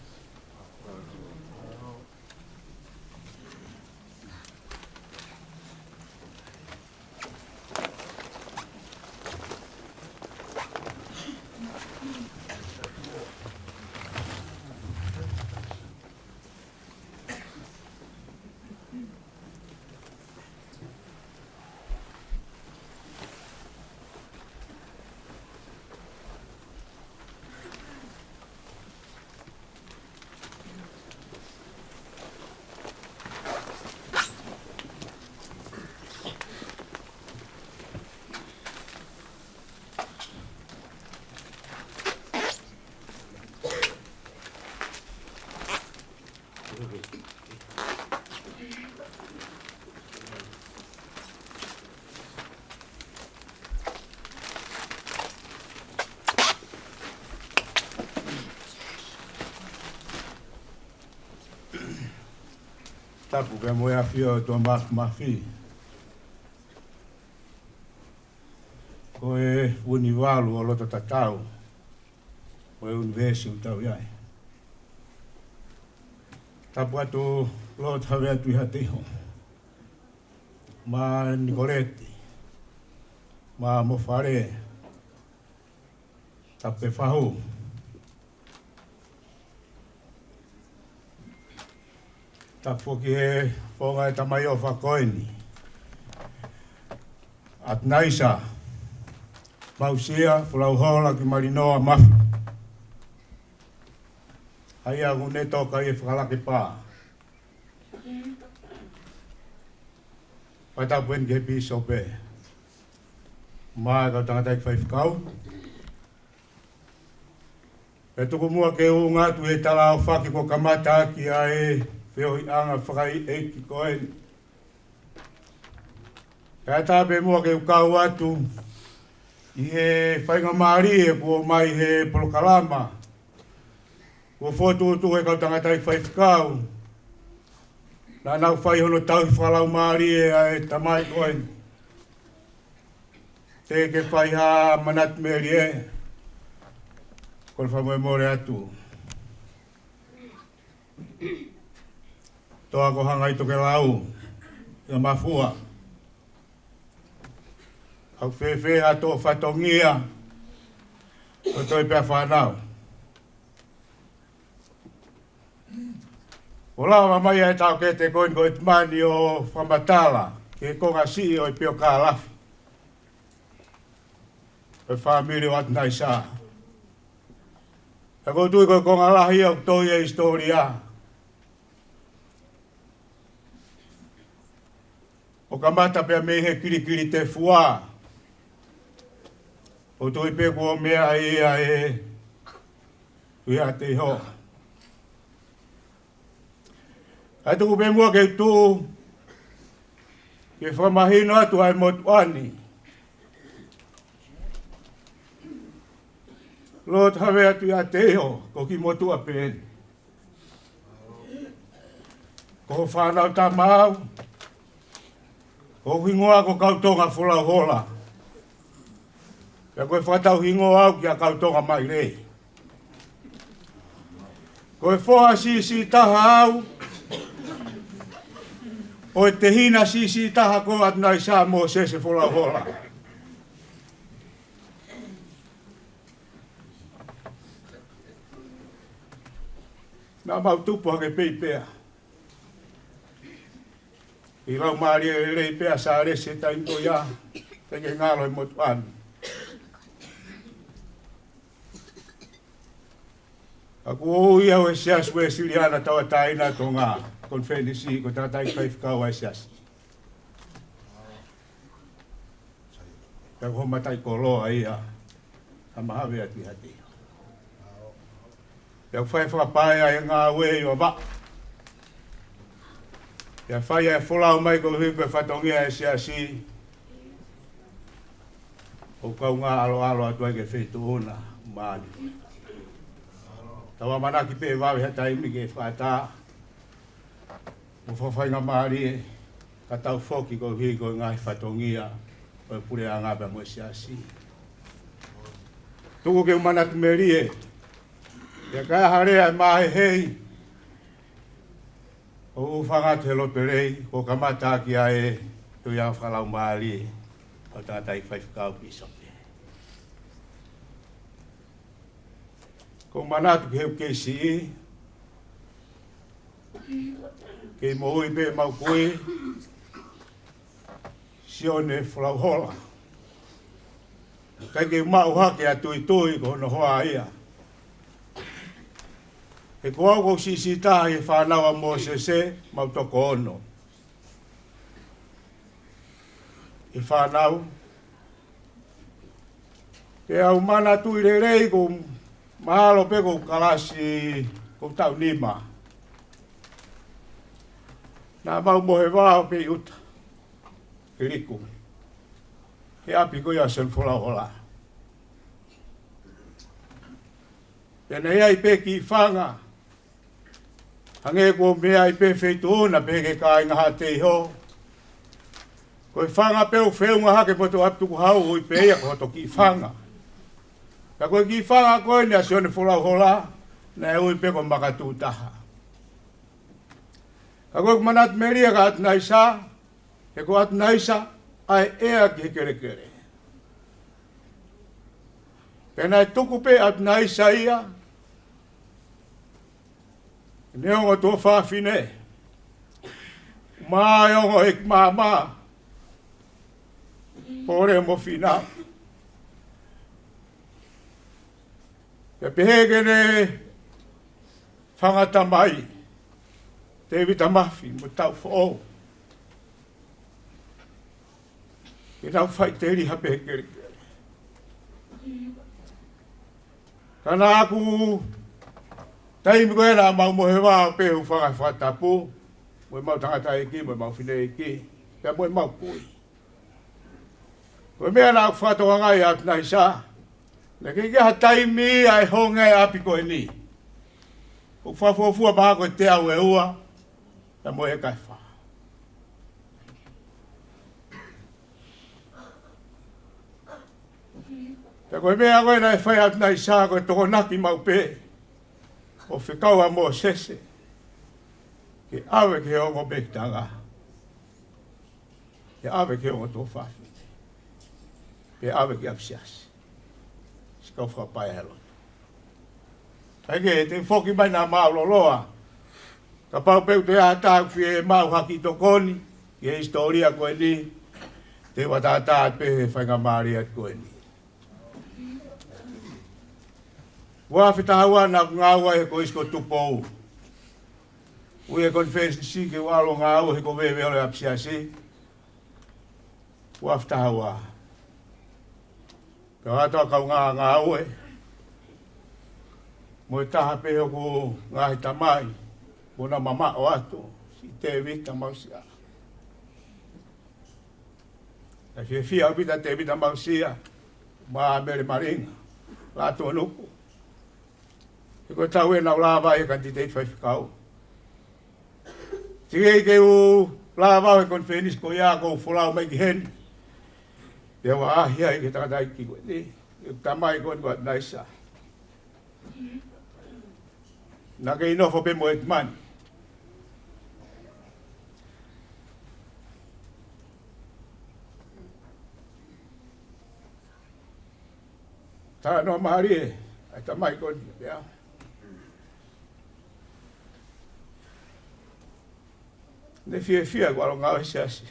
Tapu pea mo e ʻafio ʻa e ʻOtua Māfimafi. Ko e Vunivalu ʻo e loto tatau ʻo e ʻunivēsi ʻoku tau ʻi ai. Tapu atu Lord Havea Tuʻihaʻateiho, mo Nikoleti, mo Mofale, tapu pē fahu. Tapu foki he founga e tamai ʻofa ko eni, ʻAtunaisa Mausia Folauhola ki Malinoa Mafi. ʻA ia ʻoku ne toka ʻi he fakalake pā. Fakatapu eni ki he pīsope mo e kau tangataʻeiki faifekau. Pea tuku muʻa ke u ʻunga atu he tala ʻofa kuo kamata ʻaki ʻa e feohiʻanga fakaʻeiʻeiki ko eni. Kae ʻatā pē muʻa ke u kau atu ʻi he faingamālie kuo ʻomai he polokalama kuo fokotuʻutuʻu ʻe he kau tangataʻeiki faifekau, naʻa nau fai hono tauhi fakalaumālie ʻa e tamai ko eni. Teʻeki ke fai ha manatu melie, kole fakamolemole atu. Toa ko Hangaitokelau ʻi Mafua. ʻOku fēfē hato fatongia ʻo e Tohi Pea Fānau? ʻO lava mai ʻa e taʻokete ko eni ko ʻEtimani ʻo fakamatala ki he konga siʻi ʻo e peokalafi ʻo e fāmili ʻo ʻAtunaisa. Ka ʻoku ou tui ko e konga lahi ʻoku tohi ʻi he hisitōlia. ʻO kamata pea mei he kilikili tefua. ʻOku ou tui pē kuo meʻa ai ʻa e Tuʻihaʻateiho. Kae tuku pē muʻa ke u tuʻu ke fakamahino atu ʻa e motuʻa ni. Lord Havea Tuʻihaʻateiho, ko e kiʻi motuʻa pē eni. Ko ho fānau tama au, ko hoku hingoa ko Kautonga Folauhola. Pea ko e fakatauhingoa au kia Kautonga Maile. Ko e foha siʻisiʻi taha au ʻo e tehina siʻisiʻi taha ko ʻAtunaisa Mōsese Folauhola. Naʻa mau tupu hake pē pea ʻi he laumālie lelei pē ʻa Sālesi he taimi ko ia, ʻikai ke ngalo he motuʻa ni. Ka kuo ui au ʻe he Siasi Uēsiliana Tauʻatāina ʻa Tonga, konifelenisi, ko e tangataʻeiki faifekau ʻa e siasi. Pea ko ho mataʻikoloa ia, ka mahave atu ʻi Haʻateiho. Pea ʻoku fai fakapaea e ngāue ʻi Vavaʻu. Pea fai e folau mai koeʻuhi ko e fatongia ʻa e siasi, ʻo kaungā ʻaloʻalo atu ai ki he feituʻu na, mālie. Tau ʻamanaki pē ʻe vave ha taimi ke fakaʻatā mo fakafaingamālie, ka tau foki koeʻuhi ko e ngaahi fatongia ʻo e puleʻanga pea mo e siasi. Tuku ke u manatu melie, ʻi he kae hale ʻa e māhehei, ʻo u hūfanga atu he lotu lelei, kuo kamata ʻaki ʻa e tui ʻa e fakalaumālie ʻo e tangataʻeiki faifekau pīsope. Ko u manatu ki heʻeku kei siʻi, kei moʻui pē ʻemau kui, Sione Folauhola. ʻIkai ke u maʻu hake ʻa Tuitui ko hono hoa ia. He ko au ʻoku ou siʻisiʻi taha ʻi he fānau ʻa Mōsese, mau toko ono ʻi he fānau. Pea u manatuʻi lelei, ʻoku mahalo pē ko e kalasi, ko e taʻu nima. Naʻa mau mohe vao pē ʻi ʻuta, ʻi Liku, he ʻapi ko ia ʻo Sione Folauhola. Pea naʻe ʻi ai pē kiʻi fanga, hangē ko e meʻa ʻi he feituʻu na pē ki he kāinga Haʻateiho. Ko e fanga pē ʻoku feʻunga hake mo e ʻapi tukuhau, ui pē ia ko hoto kiʻi fanga. Ka ko e kiʻi fanga ko eni ʻa Sione Folauhola, naʻe ui pē ko Makatūtaha. Ka ko ʻeku manatu melie kia ʻAtunaisa, he ko ʻAtunaisa ʻa e ʻea ki he kelekele. Pea naʻe tuku pē ʻe ʻAtunaisa ia, neongo tuofāfine, mā e ongo ʻeiki māmā, Pole mo Fina. Pea pehē ki heʻene fanga tamai, Tēvita Mafi mo Taufoʻou, ke nau faʻiteliha pē he kelekele. Ka naʻa ku taimi ko ē naʻa mau mohe vao pē ʻo hūfanga he fakatapu, mo ʻemau tangataʻeiki, mo ʻemau fineʻeiki, pea mo ʻemau kui. Ko e meʻa naʻa ku fakatokangaʻi ʻa ʻAtunaisa, naʻe ʻikai ke ʻi ai ha taimi ia ʻe honge ai e ʻapi ko eni. ʻOku fakafuofua mahalo ko e teau ʻe ua, pea mo e ʻeka ʻe fā. Pea ko e meʻa ko ē naʻe fai ʻe ʻAtunaisa ko e tokonaki maʻu pē ʻo fekau ʻa Mōsese ke ʻave ki he ongo mekitanga, ke ʻave ki he ongo tuofāfine, ke ʻave ki ʻapisiasi. Siʻi kau fakapaea he lotu. Kae kehe, te u foki mai naʻa mau loloa. Kapau pē ʻoku toe ʻi ai ha taha ʻoku fiemaʻu ha kiʻi tokoni ki he hisitōlia ko eni, te u ʻatā atu pē he faingamālie ko eni. Ua afe taha ua naʻa ku ngāue he kolisi ko Tupou. Ui ʻe he konifelenisi ke u ʻalu ʻo ngāue he koveve ʻo e ʻapisiasi. Ua afe taha ua. Pea ʻoatu ʻa e kaungā ngāue mo e taha pē hoku ngaahi tamai, mo na mamaʻo atu, siʻi Tēvita Mausia. Naʻe fiefia ʻaupito ʻa Tēvita Mausia, mo Mele Malinga Lātūʻanuku. He ko e taʻu ē naʻa ku lava ai he kanititeiti faifekau. Teʻeki ke u lava he konifelenisi ko ia kuo u folau mai ki heni. Pea u ʻaʻahi ai ki he tangataʻeiki ko eni, ʻeku tamai ko eni ko ʻAtunaisa. Naʻa ke nofo pē mo e tamai. Talanoa mālie ʻa e tamai ko eni pea ne fiefia kuo ʻalu ʻo ngāue he siasi.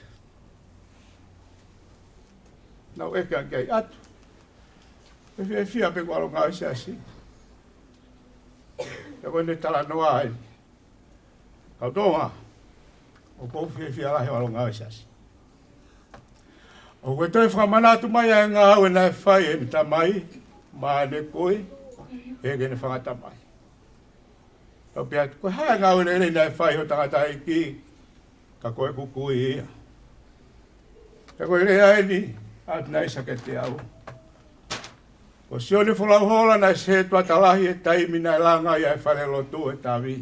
Naʻe ʻeke ange ki ai, ʻAtu, ʻoku ke fiefia pē kuo ʻalu ʻo ngāue he siasi? Pea ko ʻene talanoa ai, Kau Tonga, ʻoku ou fiefia lahi ʻo ʻalu ʻo ngāue he siasi. ʻOku ou toe fakamanatu mai ʻa e ngāue naʻe fai ʻe heʻene tamai maʻane kui, ʻi heʻene fanga tamai. Tau pehē atu, ko e hā e ngāue lelei naʻe fai ʻe hoʻo tangataʻeiki, ka ko ʻeku kui ia. Pea ko e lea eni ʻa ʻAtunaisa kiate au. Ko Sione Folauhola naʻe sētuata lahi he taimi naʻe langa ai ʻa e falelotu ʻo e Tavi.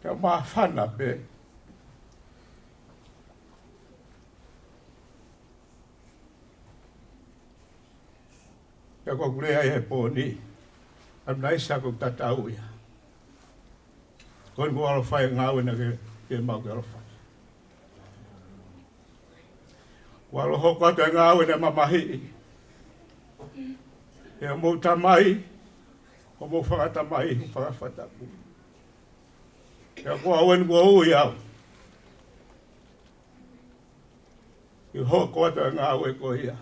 Pea māfana pē. Pea ko ʻeku lea ia he pō ni, ʻAtunaisa, ʻoku tatau ia. Ko eni kuo u ʻalu ʻo fai e ngāue naʻa ke, ke mau ke ʻalu ʻo fai. Kuo u ʻalu ʻo hoko atu e ngāue naʻe mamahiʻi ʻe hoʻomou tamai, hoʻomou fanga tamai, hoʻomou fanga fakatapu. Pea ko au eni kuo ui au ke hoko atu e ngāue ko ia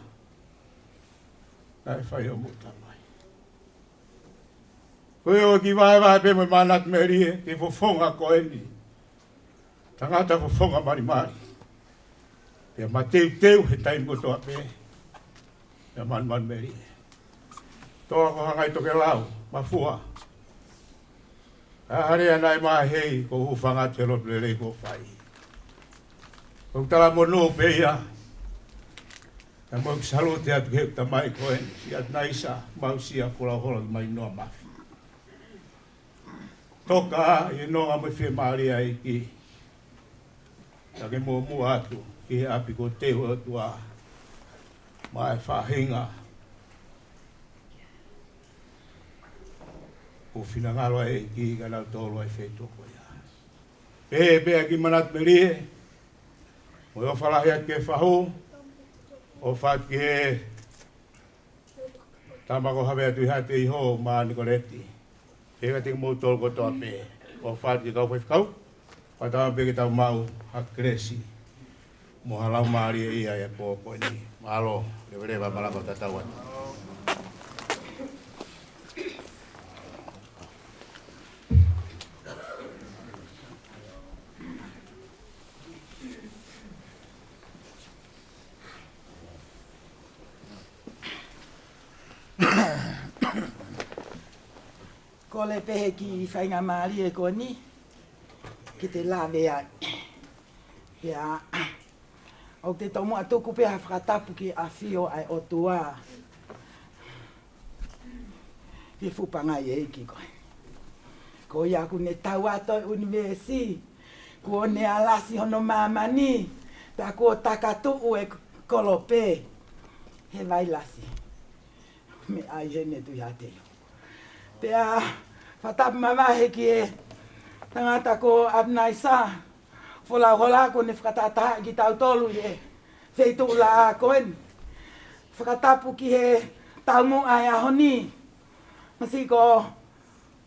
naʻe fai ʻe hoʻomou tamai. Ko ia ʻoku ou kiʻi vahevahe pē mo e manatu melie ki he fofonga ko eni. Tangata fofonga malimali. Pea mateuteu he taimi kotoa pē. Pea manumanumelie. Toa ko Hangai Tokelau, Mafua. ʻA e lea naʻe mahei, ʻoku ou hūfanga atu he lotu lelei kuo fai. ʻOku ou talamonū pē ia. Pea mo ʻeku salute atu ki heʻeku tamai ko eni, ʻa ʻAtunaisa Mausia Folauhola ki Mainoa Mafi. Toka ʻi he nonga mo e fiemālie ʻa e ʻEiki. Ka ke muʻomuʻa atu ki he ʻapi kuo teu ʻe he ʻOtua maʻa e faʻahinga kuo finangalo ʻa e ʻEiki kia nautolu ʻa e feituʻu ko ia. Pea pea kiʻi manatu melie mo e ʻofa lahi atu ki he fahu, ʻofa atu ki he tama ko Havea Tuʻihaʻateiho mo Nikoleti. Pea kiate kimoutolu kotoa pē, ʻofa atu ki he kau faifekau. Fakatauange pē ke tau maʻu ha kelesi mo ha laumālie ia he pō ko eni. Mālō, leveleva, malava, tatau atu. Kole pē he kiʻi faingamālie ko eni ke te lave ai. Pea ʻoku te tomuʻa tuku pē ha fakatapu ki he ʻafio ʻa e ʻOtua ki he fuʻu pangai ʻeiki ko ē. Ko ia kuo ne tau atu ʻi he ʻunivēsi, kuo ne alasi hono māmani, pea kuo takatuʻu e kolope he vailasi. Meʻa ʻi heʻene Tuʻihaʻateiho. Pea fakatapu mavahe ki he tangata ko ʻAtunaisa Folauhola kuo ne fakatahatahaʻi kitautolu ʻi he feituʻu laʻā ko eni. Fakatapu ki he taumuʻa he ʻaho ni, Masiʻi ko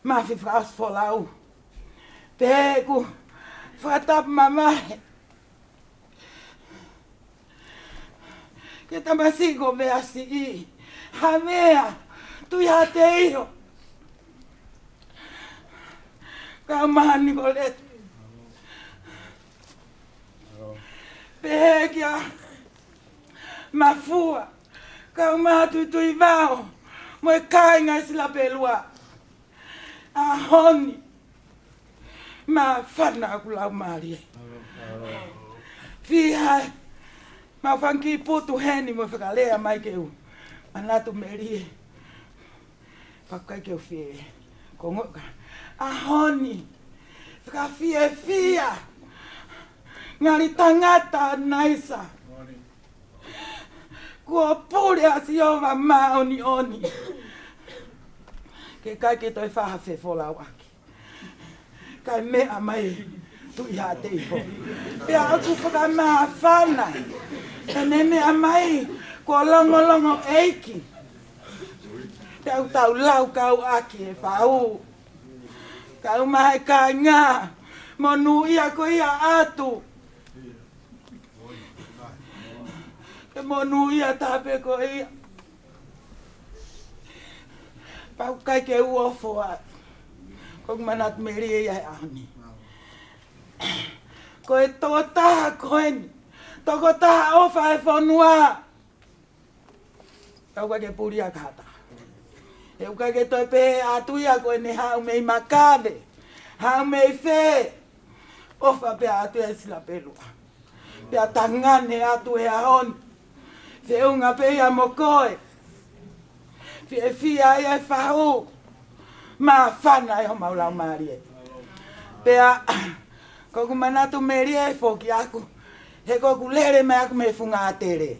Mafi Fakaʻosi Folau. Pea ʻoku ou fakatapu mavahe ki he tamasiʻi ko Veasiʻi, Havea Tuʻihaʻateiho, kae ʻumaʻā Nikoleti. Pehē kia Mafua, kae ʻumaʻā Tuituivao mo e kāinga ʻi Silapelua. ʻAho ni, māfana ʻeku laumālie. Fiha ʻemau fanga kiʻi putu heni mo fakalea mai ke u manatu melie. Pea ʻoku ʻikai ke u fie, ko ngoka. ʻAho ni, fakafiefia. Ngali tangata naisa. Kuo pule ʻa Sihova māʻoniʻoni. Ke ʻikai ke toe fai ha fefolauʻaki. Kae meʻa mai Tuʻihaʻateiho. Pea ʻoku fakamāfana. Pea ne meʻa mai, kuo longolongo ʻeiki. Pea ʻoku tau laukau ʻaki e fau. Kau mai kāinga, monūʻia ko ia atu. Ke monūʻia taha pē ko ia. Pea ʻoku ʻikai ke u ofo ai. Ko ʻeku manatu melie ia he ʻaho ni. Ko e tokotaha ko eni. Tokotaha ʻofa e fonua. Pea ʻoku ʻikai ke puli ia ki ha taha. He ʻoku ʻikai ke toe pehē atu ia ko ʻene haʻu mei Makave. Haʻu mei fē. ʻOfa pē atu ia ʻi Silapelua. Pea tangane atu he ʻaho ni. Feʻunga pē ia mo koe. Fiefia ia e fahu. Māfana ʻi homau laumālie. Pea, ko ʻeku manatu melie foki ʻaʻaku. He ko ʻeku lele mai ʻaʻaku mei Fungatele.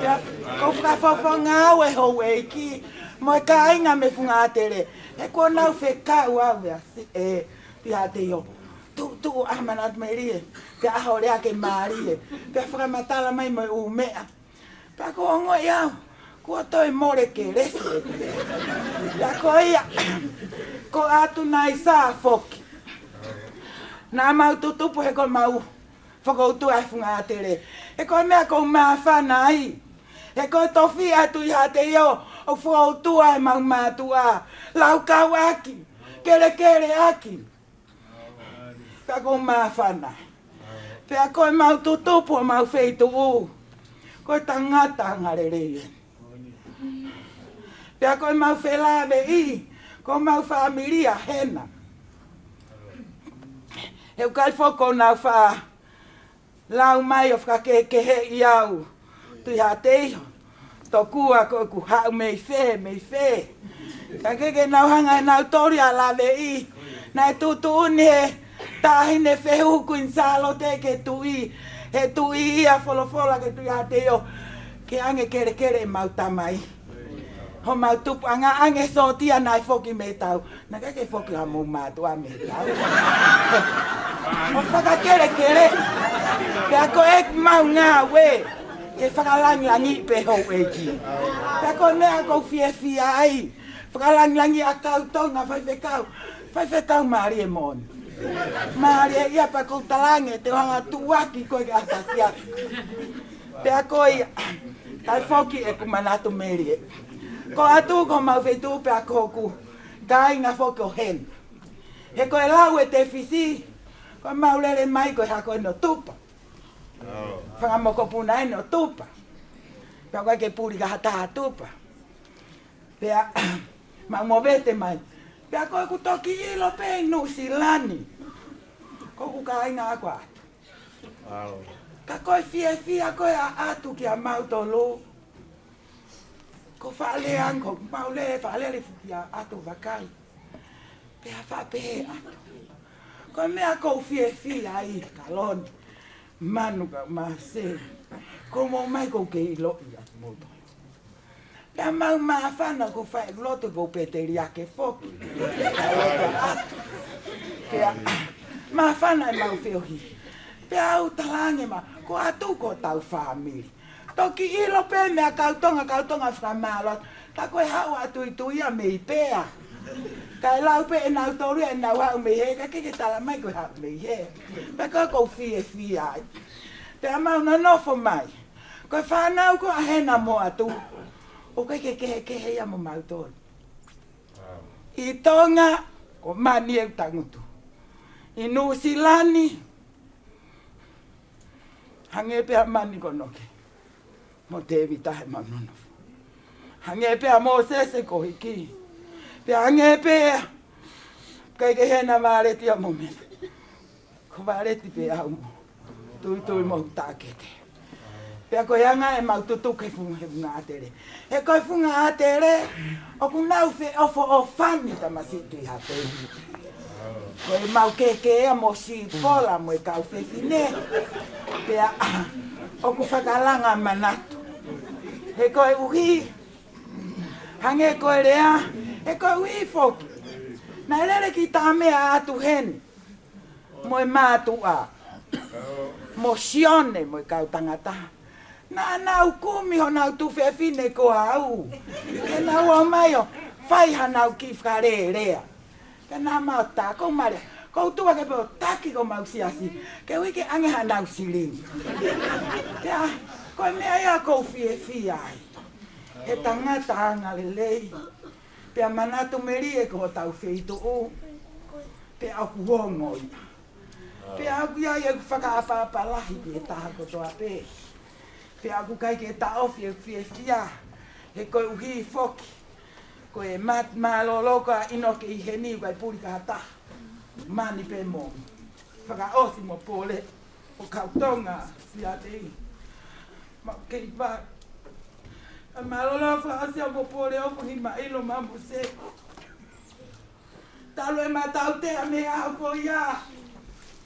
Pea, ko e fakafofonga au e houʻeiki. Mo e kāinga mei Fungatele. He kuo nau fekau au ia, si-, ē, Tuʻihaʻateiho. Tuʻu, tuʻu, ʻa manatu melie. Pea ʻaho lea ke mālie. Pea fakamatala mai mo e ʻū meʻa. Pea ko e ongoʻi au, kuo toe mole kelesi. Pea ko ia, ko ʻAtu Naisa foki. Naʻa mau tutupu he ko ʻemau fokoutua ʻi Fungatele. He ko e meʻa ʻoku ou māfana ai. He ko e tofiʻa ʻa Tuʻihaʻateiho, ʻoku fokoutua ʻemau mātuʻa. Laukau ʻaki, kelekele ʻaki. Pea ʻoku ou māfana. Pea ko ʻemau tutupu ʻo ʻemau feituʻu. Ko e tangata angalelei ē. Pea ko ʻemau felāveʻi, ko ʻemau fāmili ʻa Hena. He ʻoku ʻikai foki ke nau faʻa lau mai ʻo fakakehekeheʻi au. Tuʻihaʻateiho. Tokua ko ʻeku haʻu mei fē, mei fē. Ka ke ke nau hanga ʻe nautolu ia ʻo laveʻi. Naʻe tuʻutuʻuni he Taʻahine Fehuhu Kuini Sālote ke tuʻi. He tuʻi ia folofola ke Tuʻihaʻateiho. Ke ʻoange kelekele ʻemau tamai. Homau tupuʻanga ʻoange sōtia naʻe foki mei he tau. Naʻe ʻikai ke foki hamou mātuʻa mei he tau. ʻO fakakelekele. Pea ko ʻemau ngāue. Ke fakalangilangiʻi pē houʻeiki. Pea ko e meʻa ʻoku ou fiefia ai. Fakalangilangiʻi ʻa e kau Tonga faifekau. Faifekau mālie moʻoni. Mālie ia pea ʻoku ou talaange te u hanga ʻo tuʻuaki koe ke ʻatasiasi. Pea ko ia, ʻikai foki ʻeku manatu melie. Ko ʻAtu ko homau feituʻu pea ko hoku kāinga foki ʻo Hena. He ko e lau e tefisi, ko ʻemau lele mai ko e hako ʻeni ʻo Tupa. Fanga mokopuna ʻeni ʻo Tupa. Pea ʻoku ʻikai ke puli ki ha taha Tupa. Pea, mau movete mai. Pea ko ʻeku toki ʻilo pē ʻi Nuʻusila ni. Ko hoku kāinga ʻaʻaku ʻa ʻAtu. Ka ko e fiefia ko ē ʻa ʻAtu kia mautolu. Ko e faʻa lea ange, ko ʻemau lea, faʻa lele fuki ʻa ʻAtu vakai. Pea faʻa pehē ʻa ʻAtu. Ko e meʻa ʻoku ou fiefia ai, Kaloni. Manu ka Mase. Ko mou mai ʻoku ou kei ʻiloʻi ʻa moutolu. Pea mau māfana ʻoku ou fai ʻeku lotu ʻoku ou pēteliake foki. Pea māfana ʻemau feohi. Pea u talaange mai, ko ʻAtu ko hotau fāmili. Toki ʻilo pē meʻa kau Tonga, kau Tonga fakamālō atu. Ka ko e haʻu ʻa Tuitui ia mei Pea. Kae lau pē ʻe nautolu ia ʻenau haʻu mei hē, ka ke ke tala mai ko e haʻu mei hē. Pea ko ʻeku fiefia ai. Pea mau nonofo mai. Ko e fānau ko ē ʻa Hena mo ʻAtu. ʻOku ʻikai ke kehekehe ia mo mautolu. ʻI Tonga, ko Mani ʻeku tangutu. ʻI Nuʻusila ni, hangē pē ha Mani ko Noke. Mo Tēvita he mau nonofo. Hangē pē ha Mōsese ko Hiki. Pea hangē pē, ʻikai ke Hena Vāleti ia mo Mena. Ko Vāleti pē au mo Tuitui mo Takete. Pea ko e anga ʻemau tutuku he funga, he funga ʻātele. He ko e funga ʻātele, ʻoku nau feʻofoʻofani tamasiʻi Tuʻi Haʻateiho. Ko ʻemau kehekehe ia mo Sipola mo e kau fefine. Pea ʻoku fakalanga manatu. He koeʻuhi, hangē ko e lea, he koeʻuhi foki, naʻe lele ki Taʻamea atu heni mo e mātuʻa, mo Sione, mo e kau tangata. Naʻa nau kumi honau tuofefine ko au ke nau ō mai ʻo fai hanau kiʻi fakalelea. Pea naʻa mau tā, ko Malia, ko u tuʻu hake pē ʻo taki ko mau siasi, ke ui ke ʻange hanau silini. Pea ko e meʻa ia ʻoku ou fiefia ai he tangata angalelei. Pea manatu melie ko hotau feituʻu. Pea ʻoku ongo ia. Pea ʻoku ʻi ai ʻeku fakaʻapaʻapa lahi ki he taha kotoa pē. Pea ʻoku ʻikai ke taʻofi ʻeku fiefia, he koeʻuhi foki, ko e mā-, mālōlō ko ʻa ʻInoke ʻi heni, ʻoku ʻikai puli ki ha taha. Mani pē mo fakaʻosi mo Pole, ʻo kau Tonga, siate i. Mau kei pa. Ka mālōlō fakaʻosi ʻa Pole ʻoku hi maʻilo ma mo se. Talu ʻema tautea mei he ʻaho ko ia.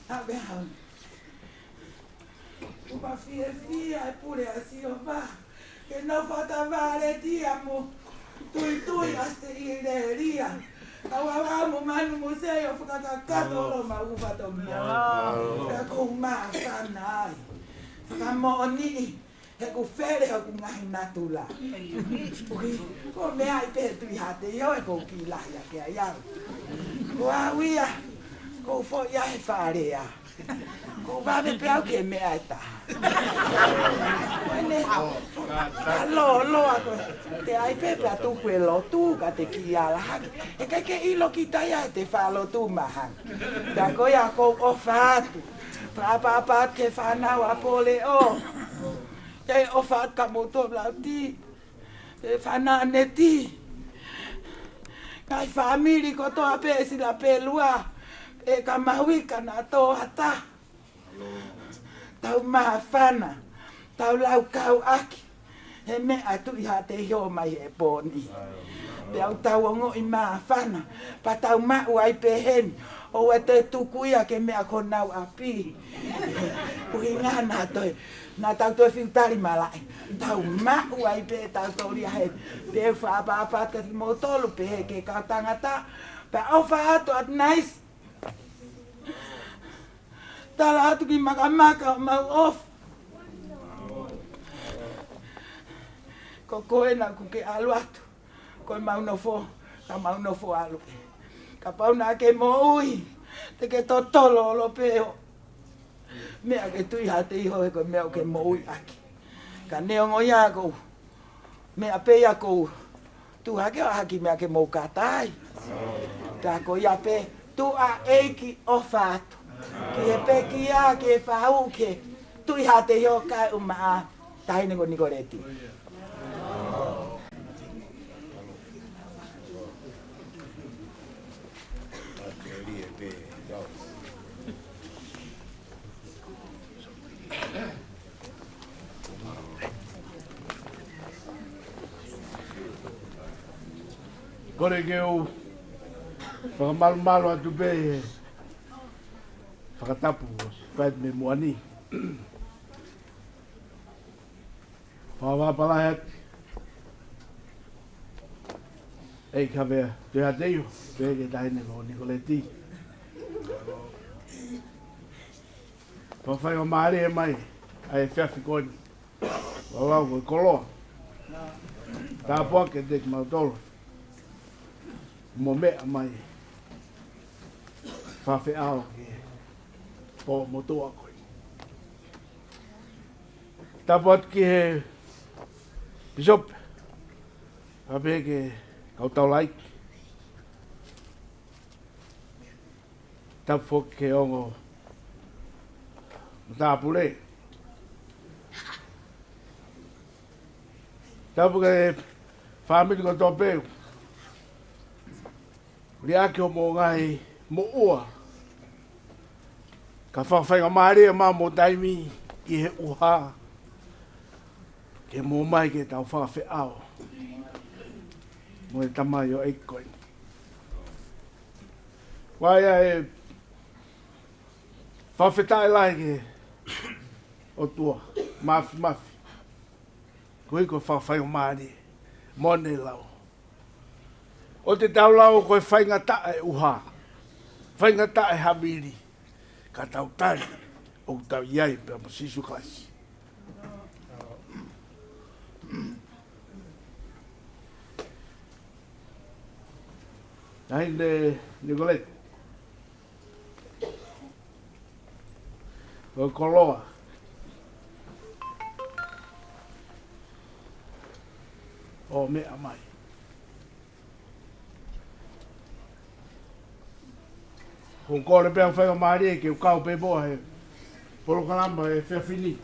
Talu e hau. Kuo ma fiefia e pule ʻa Sihova. Ke nofo ʻa Tavaleti ia mo Tuitui ʻa Sitelelia. Kau Vavā mo Manu mo Sei ʻo fakakakato ʻo mau ufa to mo. Ka ʻoku ou māfana ai. Fakamoʻoniʻi. He ʻoku fele hoku ngaahi natula. Ui, ko e meʻa ia pē Tuʻi Haʻateiho ʻoku ou kiʻi lahi ake ai au. Ko au ia, ʻoku ou foʻi ia he fale ia. ʻOku ou vave pē au ki he meʻa ʻe taha. Ko ʻene, ka lōloa ko e, te ʻai pē pea tuku e lotu, ka te kiʻi ala hake. ʻE ʻikai ke ʻilo kita ia ʻe te faʻa lotu mahaki. Pea ko ia ʻoku ou ʻofa atu. Fakaʻapaʻapa atu ki he fānau ʻa Pole ʻo. Ke ʻofa atu kia moutolu Lauti, e fānau ʻa Neti, ngaahi fāmili kotoa pē ʻe Silapelua, e ka mahuika na tō hata. Tau māfana, tau laukau ʻaki, he meʻa Tuʻi Haʻateiho mai he pōni. Pea ʻoku tau ongoʻi māfana, pea tau maʻu ai pē heni, ʻoua te tuku ia ke meʻa ko honau ʻapi. ʻUhinga naʻa toe, naʻa tau toe fiu tali malaʻe. Tau maʻu ai pē tau toli ahe. Pea fakaʻapaʻapa atu kia moutolu pē he ke kau tangata. Pea ʻofa atu atu nice. Tala atu ki Makamaka ʻo mau ʻofa. Ko koe naʻa ku ke ʻalu atu. Ko e mau nofo, ka mau nofo ʻalu pē. Kapau naʻa ke moʻui, te ke totolo ʻolo pē ʻo. Meʻa ke Tuʻi Haʻateiho he ko e meʻa ʻoku ke moʻui ʻaki. Ka neongo ia ʻoku ou. Meʻa pē ia ʻoku ou. Tuʻu hake ʻo ʻaha ki he meʻa ke mou kātaki. Ka ko ia pē, tuʻa ʻeiki ʻofa atu. Ki he pekia, ki he fahu, ki he Tuʻi Haʻateiho kae ʻumaʻā. Taʻahine ko Nikoleti. Kole ke u fakamalumalu atu pē he fakatapu ʻosi fai mei muʻa ni. Fakafetaʻi lahi atu. ʻEiki Havea Tuʻi Haʻateiho, pehē ki he taʻahine ko Nikoleti. Fakafaingamālie mai ʻa e efiafi ko eni. Lau ko e koloa. Tāpuaki kiate kimautolu. Mo meʻa mai. Fakafeʻao ki he pō motuʻa ko eni. Tapu atu ki he Pīsope, pea pehē ki he kau taulaʻeiki. Tapu foki ki he ongo matāpule. Tapu ki he fāmili kotoa pē. Liʻaki hoʻomou ngaahi moʻua. Ka fakafaingamālie ʻemau taimi ʻi he ʻuha. ke mou ō mai ke tau fakafeʻao mo e tamaioʻeiki ko eni. Ko ia ʻe fakafetaʻi lahi ki he ʻOtua Māfimafi, koeʻuhi ko e fakafaingamālie mo ʻene lau. ʻOku tau lau ko e faingataʻa e ʻuha, faingataʻa e havili, ka tau tali ʻoku tau ʻi ai pea mo Sīsū Kalaisi. Taʻahine Nikoleti, ko e koloa ʻo meʻa mai. ʻOku ou kole pē ʻa e faingamālie ke u kau pē mo e polokalama he efiafi ni.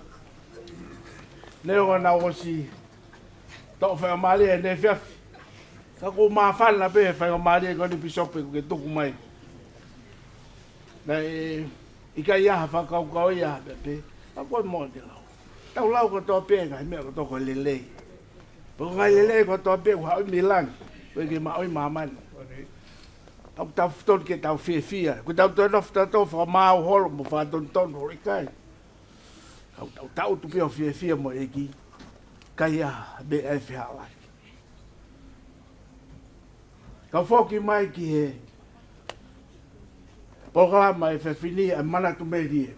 Neongo naʻa ku ʻosi toʻo faingamālie he efiafi, ka ʻoku ou māfana pē he faingamālie ko eni, Pīsope, ʻoku ke tuku mai. Naʻe ʻikai ha fakakaukau ia pē, ka ko e moʻoni ʻa e lau. Tau lau kotoa pē ngaahi meʻa kotoa ko e lelei. Pea ko e ngaahi lelei kotoa pē ʻoku haʻu mei langi, ʻoku ʻikai ke maʻu ʻi māmani. Tau, tau totonu ke tau fiefia. Ko ʻetau toe nofo tautolu fakamaau holo mo fakatonutonu holo, ʻikai. Tau, tau, tau tuʻu pē ʻo fiefia mo e ʻEiki. ʻIkai ha meʻa ʻe fehālaaki. Kau foki mai ki he polokalama he efiafi ni, ʻa e manatu melie.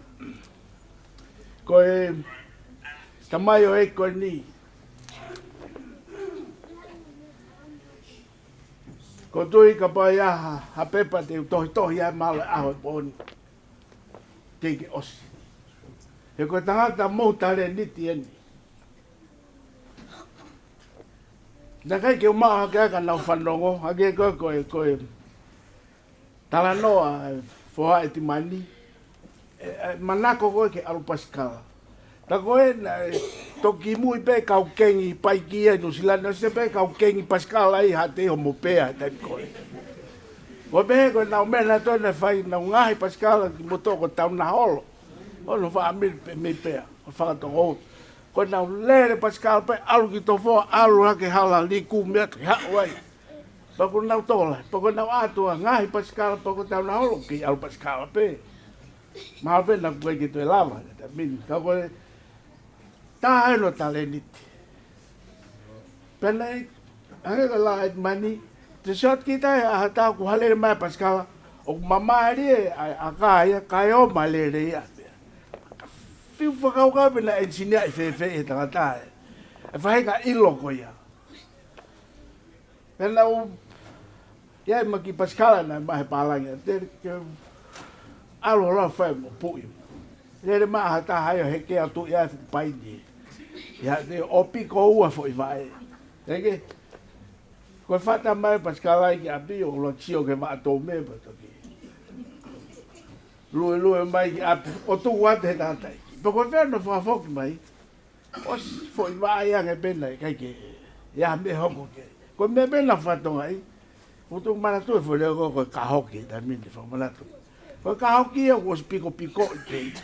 Ko e tamaioʻeiki ko eni, ʻoku ou tui kapau ʻe ʻi ai ha, ha pepa te u tohitohi ai mahalo he ʻaho ni, teʻeki ke ʻosi. He ko e tangata mohu talēniti eni. Naʻe ʻikai ke u maʻu hake ai ka naʻa ku fanongo hake ko e, ko e, ko e talanoa ʻa e foha ʻetimani, ʻe, ʻe manako ko ē ke ʻalu pasikala. Tā ko ē naʻe toki mui pē kau kengi paiki ʻi Nuʻusila ni, ʻosi pē kau kengi pasikala ʻi Haʻateiho mo Pea he taimi ko ē. Ko e pehē ko ʻenau meʻa naʻe toe naʻe fai, ʻenau ngaohi pasikala kimoutolu ko Taunaholo, ʻo ʻenau fāmili pē mei Pea, ʻo fakatoko. Ko ʻenau lele pasikala pē ʻalu ki Tofoa, ʻalu hake hala liku meʻa ke haʻu ai. Pea ko ʻenau tola, pea ko ʻenau ʻatu ʻa e ngaohi pasikala, pea ko Taunaholo kei ʻalu pasikala pē. Mahalo pē naʻa ku ʻikai ke toe lava he taimi ni, ka ko e taha ʻi hono talēniti. Pea naʻe, hangē ko e lau ʻa ʻetimani, te short kita ʻi ha ʻaho ʻe taha kuo lele mai pasikala, ʻoku māmālie ʻa e ʻaka ia, kae ō mai lele ia pē. Fiu fakakaukau pe naʻe ʻenisinia ʻi fēfē ʻe he tangata ē, ʻa e faʻahinga ʻilo ko ia. Pea naʻa ku ʻi ai mo e kiʻi pasikala naʻe maʻu he pālangi ʻa Teli, ke ʻalu holo ʻo fai mo puʻi. Lele mai ha taha ia ʻo heke atu ia ʻi he fuʻu paini. Ia te ʻopi ko ua foʻi vaʻe. Heke. Ko e fata mai pasikala ia ki ʻapi ʻo ʻuluaki sio ki he vaʻa tō meʻa pea toki luelue mai ki ʻapi ʻo tuku atu he tangata ia. Pea ko e fē hono fakafoki mai? ʻOsi foʻi vaʻe ange pē naʻe ʻikai ke ʻi ai ha meʻa hoko ki ai. Ko e meʻa pē naʻa ku fakatokangaʻi, ʻoku ou manatuʻi e foʻi lea ko, ko e kahoki, taimi ni fakamanatu. Ko e kahoki ia kuo ʻosi pikopikoʻi pē ia.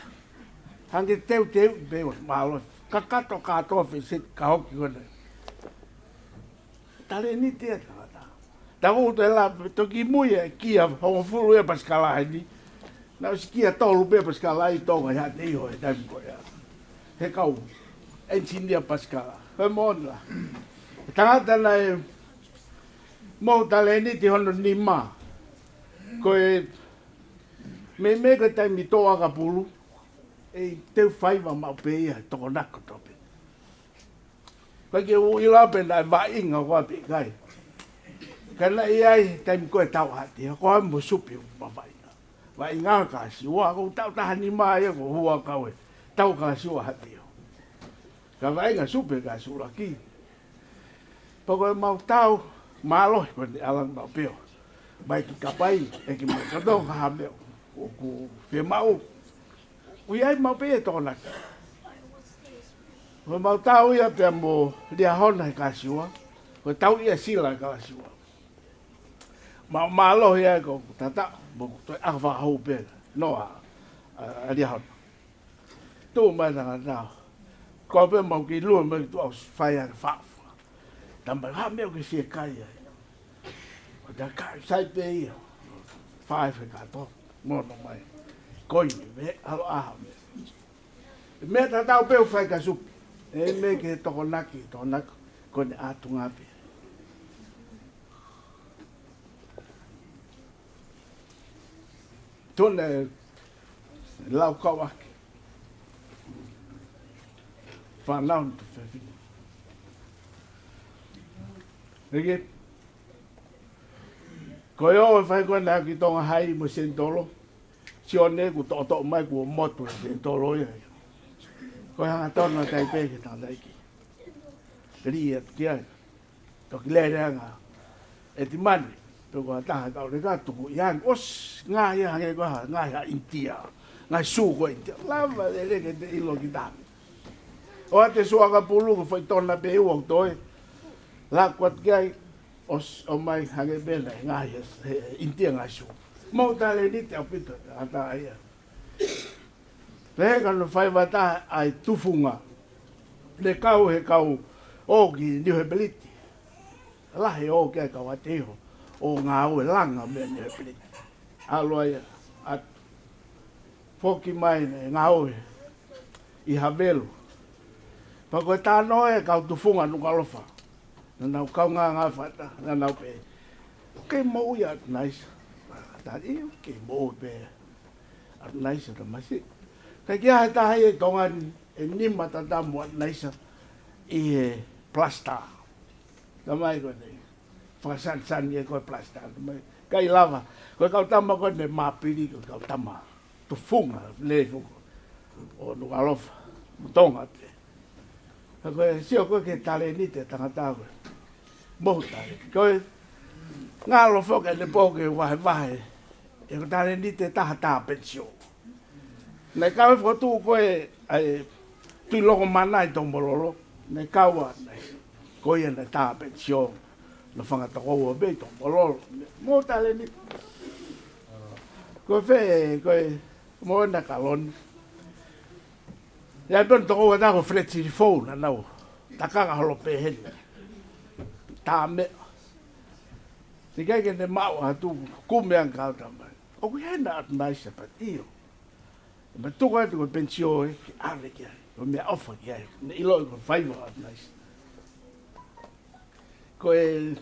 Hangē teuteuʻi pē ʻosi mālohi. Kakato kātoa fēseti kahoki ko ena. Talēniti ia tangata. Tā ko ʻeku toe lau, toki mui e kia hongofulu ia pasikala ʻi heni. Naʻe ʻosi kia tolu pē pasikala ʻi Tonga ʻi Haʻateiho he taimi ko ia. He kau ʻenisinia pasikala. Ko e moʻoni lā. Tangata naʻe mohu talēniti hono nima. Ko e meimei ko e taimi tō ʻakapulu, ʻe teu faiva maʻu pē ia, tokonaki kotoa pē. ʻIkai ke u ʻilo pe naʻe vaʻinga koā pe ʻikai. Ka naʻe ʻi ai taimi ko ē tau Haʻateiho, ko au mo Supe ʻoku ma vaʻinga. Vaʻinga Kalasiua, ko e tau taha nima ia ko Huʻakau ē. Tau Kalasiua Haʻateiho. Ka vaʻinga Supe ka sulaki. Pea ko e mau tau mālohi ko eni ʻalu maʻu pē ʻo mai ki Kapai, ʻeke mai kātoa ha meʻa ʻoku fiemaʻu. ʻOku ʻi ai maʻu pē ia tokonaki. Ko e mau tau ia pea mo Liahona he Kalasiua, ko e tau ia sila he Kalasiua. Mau mālohi ai ko ʻeku tata, mo ʻeku toe ʻaka fakahū pē, noa, ʻa, ʻa Liahona. Tuʻu mai tangata. Ko au pē mau ki lua mai ki tuʻa ʻosi fai ʻa e faʻafu. Tama ha meʻa ʻoku ke fie kai ai. ʻO ta ka sai pē ia. Fai fe kato. Mono mai. Ko eni, me ʻalo ʻaha me. Meʻa tatau pē ʻoku fai ka supi. ʻE meʻa ke tokonaki, tokonaki. Ko eni ʻatunga pē. Tuna e lau kau ake. Fānau tu fefine. Eke. Ko e ō e fai ko ena ki Tonga Hai mo Senitolo. Sione kuo toʻotoʻo mai kuo motu e Senitolo ia. Ko e hangatonu ʻa Taipe ke tangataʻeiki. Keli ia ki ai. Toki lele anga. ʻE ti mani. Toko a taha kau le ka tuku ia. ʻOsi ngaahi hangē ko ha, ngaahi ha ʻInitia. Ngaahi sū ko ʻInitia. Lava lele ke te ʻilo ki taha. ʻO ʻa e sū ʻakapulu ko e foʻi tona pē ʻoku toe. Laku atu ki ai. ʻOsi ʻomai hangē pē ena ngaahi he, he ʻInitia ngaahi sū. Mou talēniti ʻaupito. ʻA tā ia. Pehē ka naʻe fai vata ʻa e tufunga. Ne kau he kau ō ki Niu Hepeliti. Lahi ō ki ai kau ʻa Teiho. ʻO ngāue langa mei Niu Hepeliti. ʻAlu ai ʻa foki mai ne ngāue ʻi Havelu. Pea ko e tano e kau tufunga Nukuʻalofa. Naʻa nau kau ngā ngā fata, naʻa nau pē. Kei moʻui ʻa Naisa. Ta i kei moʻui pē. ʻA Naisa tamasi. Ka ki a he taha ʻi Tonga ni, ʻe nima tata mo ʻa Naisa ʻi he plasta. Tamai ko nei. Fakasanisani e ko e plasta. Tamai. Kai lava. Ko e kau tama ko ne mapili ko e kau tama. Tufunga, le fuko. ʻO Nukuʻalofa. Mo Tonga pē. Ka ko e sio ko e ke talēniti e tangata ko e. Mohu talēniti. Ko e ngalo foki ʻene pō ke vahevahe. ʻE ko e talēniti taha tā pensio. Naʻe kau e fokotuʻu ko e ʻa e Tuʻi Lokomana ʻi Tomololo. Naʻe kau ʻa Naisa. Ko ia naʻe tā pensio. Naʻe fanga toko ua pē ʻi Tomololo. Mohu talēniti. Ko e fē, ko e mohu na kaloni. ʻI ai pē ʻa e toko ua tā ko Feleti Fou naʻa nau. Takanga holo pē hena. Tā meʻa. Te kai ke ne maʻu atu kumi anga kau tamai. ʻOku hena ʻa Naisa pat io. Ma tuku atu ko pensio e ke ʻave ki ai. Ko meʻaʻofa ki ai. Ne ʻilo ko faiva ʻa Naisa. Ko e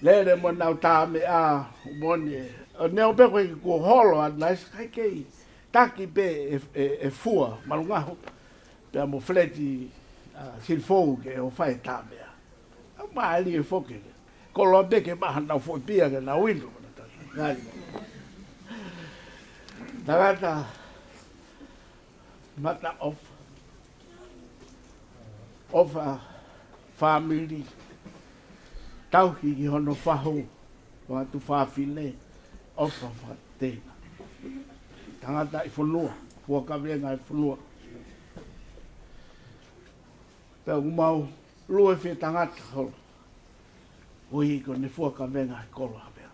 lele mo nau tā meʻa, moni e. ʻO ne ʻo pē ko e kuo holo ʻa Naisa kai kei. Taki pē e, e, e fua, malungahu. Pea mo Feleti, ʻa, Silifou ke ʻo fai tā meʻa. ʻA mālie foki. Ko loa pē ke maha nau foʻi pia ke nau inu. Ngai. Tangata mata ʻofa. ʻOfa fāmili. Tauhi ki hono fahu. Watu fāfine. ʻOfa fate. Tangata ʻi fonua. Fua kavenga ʻi fonua. Pea ʻoku mau lue fie tangata holo. Ui ko ne fua kavenga he kolo Havea.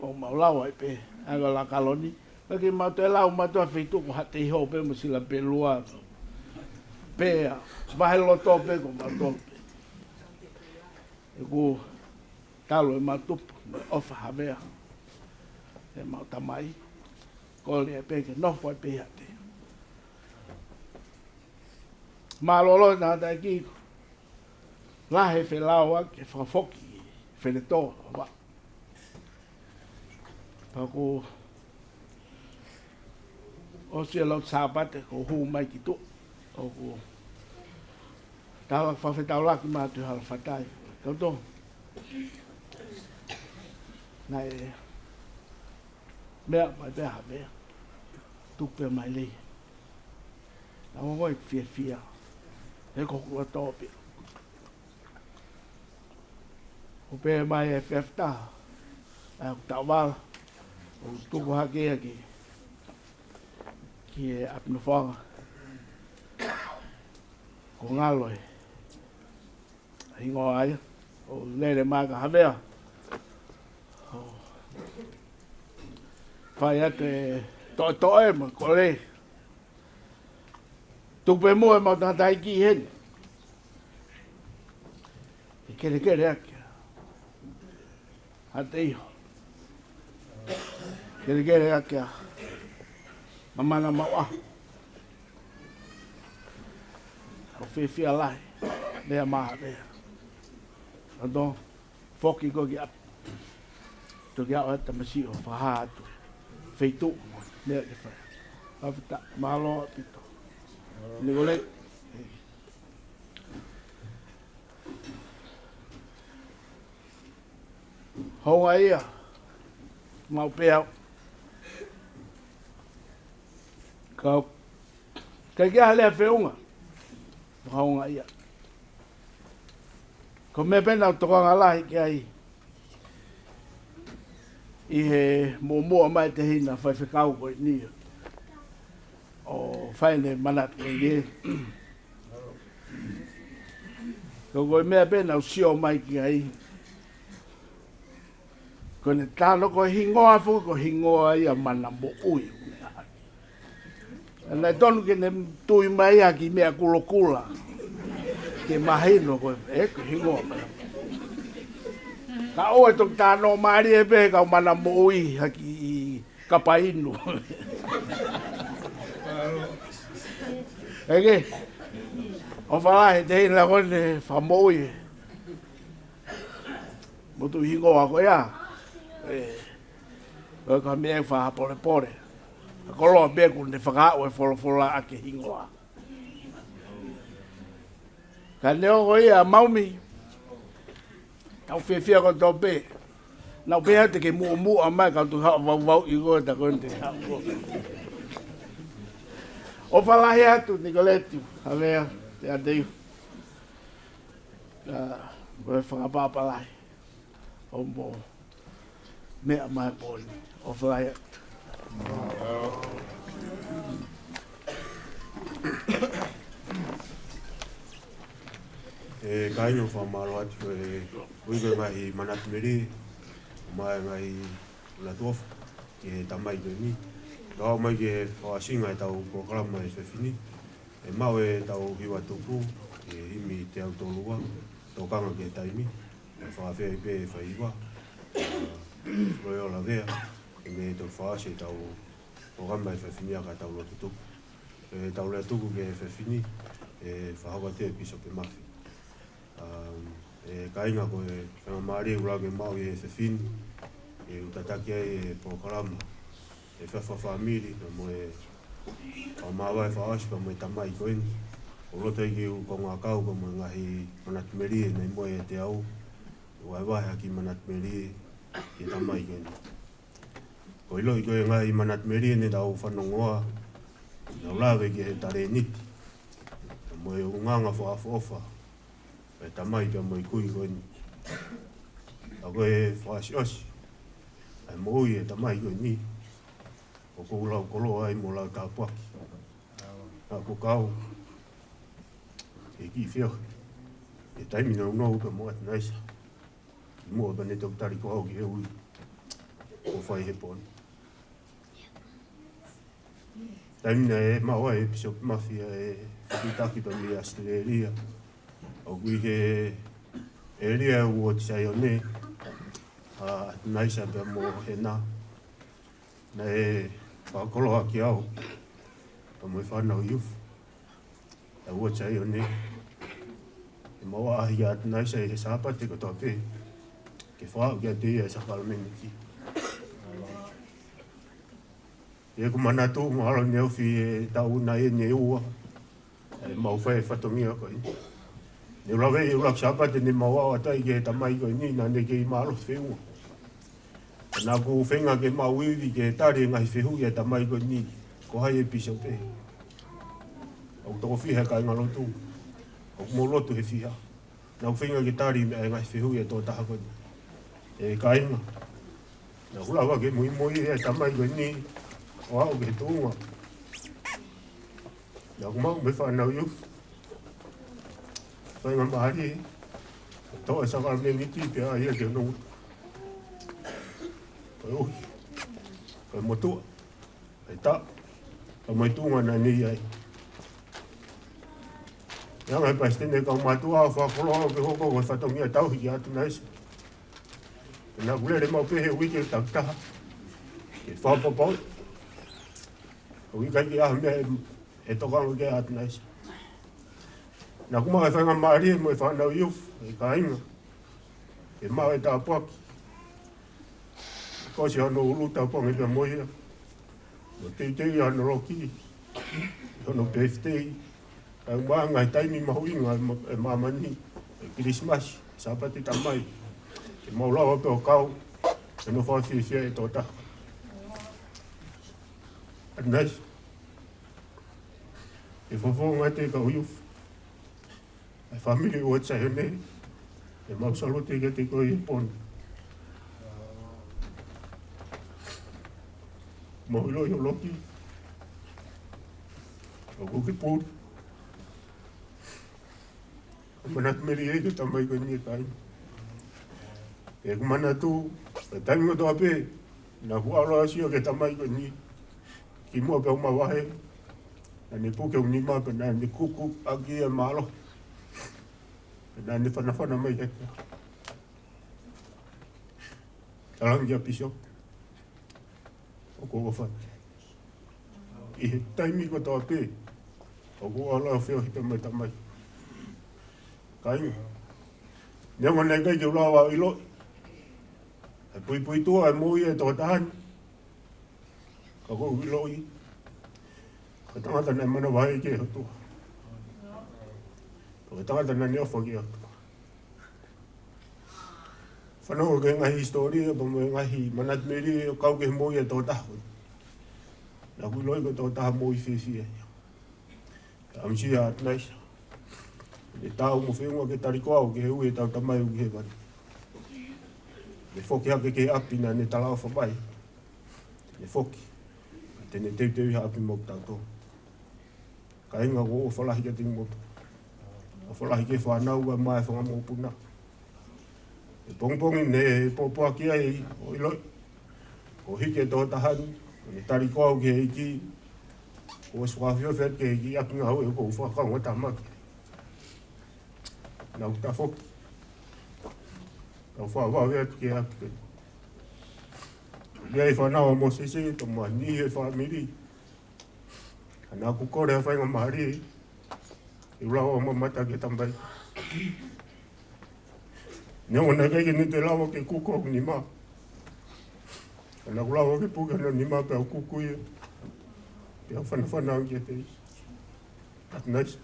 ʻO mau lau ai pē, ʻa e la kaloni. Pea ke mau te lau mātou ʻa feituʻu ko Haʻateiho pē mo Silapelua. Pea, vahe loto pē ko mātou pē. ʻE ku talu e mau tupu, mo e ʻofa Havea. ʻE mau tamai. Kole pē ke nofo ai pē Haʻateiho. Mālōlō e tangataʻeiki. Lahi e felāveʻi ke fakafoki Fenetō ʻa va. Pea ko ʻosi e lau Sāpate ko hū mai ki tuʻa. ʻOku tala fakafetaulaki mātou hala fatai. Kau tō. Naʻe meʻa mai pē Havea. Tuku pē mai lei. Naʻa mo ngoi fiefia. He ko kua tō pē. ʻO pē mai e fefta. ʻA e taʻovala. ʻO tuku hake ia ki. Ki he ʻapi nofoʻanga. Ko ngalo e. Hingoa ia, ʻo lele mai ka Havea. ʻO fai atu e toʻetoʻe mo e kole. Tuku pē muʻa e mau tangataʻeiki heni. ʻE kelekele ake. Haʻate iho. Kelekele ake ʻa Mamana Maʻua. ʻOku fiefia lahi. Lea maha lea. Anto. Foki ko ki ʻapi. Toki ʻaʻu ʻa e tamasiʻi ʻo fakahā atu. Feituʻu. Meʻa ke fai. Fakafetaʻi. Mālō ʻaupito. Nikolai. Hounga ia. Mau pea. Kau. Kai kia hale a feunga. Hounga ia. Ko e meʻa pē naʻa ku tokanga lahi ki ai. ʻI he muʻomuʻa mai te hina faifekau ko eni. ʻO fai ʻene manatu ko eni. Ko, ko e meʻa pē naʻa ku sio mai ki ai. Ko ʻene tano ko e hingoa foki ko e hingoa ia Mana Moʻui. Naʻe tonu ke ne tui mai ʻaki meʻa kulokula. Ke mahino ko e, ē, ko e hingoa Mana. Ka ʻoua ʻe toki tano mālie pē kau Mana Moʻui haki ʻi Kapainu. ʻEke, ʻofa lahi te hina ko ʻene fakamoʻui. Motu hingoa ko ia. ʻE, ko e ka meʻa fa polepole. Ka koloa pē kuo ne fakaaʻu e folofola ʻaki e hingoa. Ka neongo ia maumi. Tau fiefia ko tau pē. Naʻa ku pehē atu ke muʻomuʻa mai ka tu haʻu vauvauʻi ko e ta ko ʻene te haʻu. ʻOfa lahi atu, Nikoleti, Havea, te ate iu. ʻA, ko e fakapapalahi. ʻO mo. Meʻa mai poni. ʻOfa lahi atu. ʻE, kāinga, fakamālō atu e, ui ko e ngaahi manatu melie, mai ngaahi manatu ʻofa, ki he tamai ko eni. Kau mai ki he fakaʻosinga ʻetau polokalama ʻi he efiafi ni. ʻE maʻu ʻetau hiva tupu, ʻe himi teau tolu ua, tokanga ki he taimi, ʻe fakafeʻao pē ʻe fai hiva, ʻa, Loyola Vea, ʻe ne toki fakaʻosi ʻetau polokalama ʻi he efiafi ni ʻaki ʻetau lotu tupu. ʻE tau lea tuku ki he efiafi ni, ʻe fakahoko atu ʻe Pīsope Mafi. Um, ʻe kāinga ko e faingamālie ʻoku lava ke maʻu ʻi he efiafi ni, ʻe u tataki ai e polokalama, ʻe fafā fāmili, pea mo e, ʻa māvae fakaʻosi, pea mo e tamai ko eni. ʻOku loto ai ke u konga kau, pea mo e ngaahi manatu melie, naʻe moʻui ʻiate au, ʻe vahevahe ha kiʻi manatu melie, ki he tamai ko eni. Ko e ʻiloʻi ko e ngaahi manatu melie ne tau fanongoa, naʻa ku lave ki he talēniti, pea mo e ʻulungaanga fakaʻofoʻofa, ʻa e tamai pea mo e kui ko eni. Ka ko e fakaʻosiʻosi, ʻa e moʻui e tamai ko eni, ʻoku ou lau koloa ai mo lau tāpuaki. Naʻa ku kau, ʻi he kiʻi feohi, ʻi he taimi nounou pea mo ʻAtunaisa. Kimuʻa pea ne toki tali ko au ki he ui ʻoku fai he pō ni. Taimi naʻe maʻu ai ʻe Pīsope Mafi ʻa e fakafetuʻutaki pea mei ʻAositelēlia. ʻOku ʻi he ʻēlia ʻo e Uooti Saione, ʻa ʻAtunaisa pea mo Hena. Naʻe fakakoloa ki au, pea mo e fānau youth. ʻA e Uooti Saione, ʻe maʻu ʻaʻahi ʻa ʻAtunaisa ʻi he Sāpate kotoa pē, ke fakaaʻu kiate ia e sākalamēniti. ʻI heʻeku manatu, mahalo ne ofi e taʻu nai ʻe ua, ʻe maʻu fai e fatongia ko eni. Ne u lave ʻi he ʻuluaki Sāpate ne mau aʻu atu ai ki he tamai ko eni, naʻa ne kei mālohi feʻunga. Naʻa ku feinga ke maʻu ivi ke tali e ngaahi fehuʻi ʻa e tamai ko eni, ko hai e pīsope. ʻOku toko fiha e kāingalotu. ʻOku mou lotu he fiha. Naʻa ku feinga ke tali meʻa e ngaahi fehuʻi ʻa e tokotaha ko eni. ʻE kāinga. Naʻa ku lava ke muimui ʻa e tamai ko eni, ʻo aʻu ki he tuʻunga naʻa ku maʻu mei he fānau youth. Faingamālie, toʻo e sākalamēniti pea ʻai ia ke nonga. Ko e ʻuhi, ko e motuʻa, ko e taʻu, pea mo e tuʻunga naʻa ne ʻi ai. Naʻe ʻi ai e palesiteni ʻo e kaumātuʻa ʻo fakakoloa ʻo ke hoko ko e fatongia tauhi kia Atunaisa. Naʻa ku lele maʻu pē he uike takitaha ke fakapapauʻi ʻoku ʻikai ke ʻi ai ha meʻa ʻe, ʻe tokanga kia Atunaisa. Naʻa ku maʻu e faingamālie mo e fānau youth, e kāinga, ke maʻu e tāpuaki. Ko siʻi hono ʻulu tāpuaki pea mo ia. Mo teuteu ʻi hono loki, hono birthday, kae ʻumaʻā e ngaahi taimi mahuʻinga ʻo e ma-, ʻo e māmani, e Kilisimasi, Sāpate Tamai, ke mau lava pē ʻo kau, ke nofo fiefia ʻi he tokotaha. Atunaisa, ʻe fofonga te kau youth, ʻa e fāmili ʻo Saione, ʻe mau salute kiate koe ʻi he pō ni. Mau ʻiloʻi ʻa e loki ʻoku ke pulu. Manatu melie ki he tamai ko eni, kāinga. ʻOku ou manatu, ʻi he taimi kotoa pē naʻa ku ʻalu ʻo sio ki he tamai ko eni, kimuʻa pea u mavahe, naʻa ne puke hoku nima pea naʻa ne kuku ʻaki e mālohi. Pea naʻa ne fanafana mai kiate au. Talaange kia Pīsope, ʻoku ou ʻofa atu. ʻI he taimi kotoa pē ʻoku ou ʻalu ʻo feohi pē mo e tamai. Kāinga, neongo naʻe ʻikai ke u lava ʻo ʻiloʻi e puipuituʻa ʻo e moʻui ʻa e tokotaha ni, ka ʻoku ou ʻiloʻi ko e tangata naʻe manavahē ki he ʻOtua. Ko e tangata naʻa ne ʻofa ki he ʻOtua. Fanongo ki he ngaahi hisitōlia pea mo e ngaahi manatu melie ʻo kau ki he moʻui ʻa e tokotaha ko eni, naʻa ku ʻiloʻi ko e tokotaha moʻui fiefia ia. Ka ʻamusia Atunaisa, ʻene taau mo feʻunga ke tali koā au ki he ui ʻetau Tamai ʻoku ʻi hēvani. Ne foki hake ki he ʻapi naʻa ne talaʻofa mai, ne foki, te ne teuteuʻi ha ʻapi maʻa kitautolu. Kāinga, ʻoku ou ʻofa lahi kiate kimoutolu. ʻOfa lahi ki he fānau kae ʻumaʻā e fanga mokopuna. ʻI he pongipongi ni ʻoku ou pōpoaki ai ʻo ʻiloʻi ko e hiki e tokotaha ni, ʻo ne tali koā au ki he ʻEiki, kuo ʻosi fakafiofi atu ki he ʻEiki ʻa e ngāue ʻoku ou fakaongoongotamaki. Naʻa ku tafoki, naʻa ku fakavave atu ki he ʻapi ko eni. ʻI ai e fānau ʻa Mōsese, tau mani he fāmili. Ka naʻa ku kole ha faingamālie ke u lava ʻo mamata ki he tamai. Neongo naʻe ʻikai ke ne toe lava ke kuku hoku nima, ka naʻa ku lava ke puke hono nima pea u kuku ia, pea u fanafana au kiate ia. Atunaisa,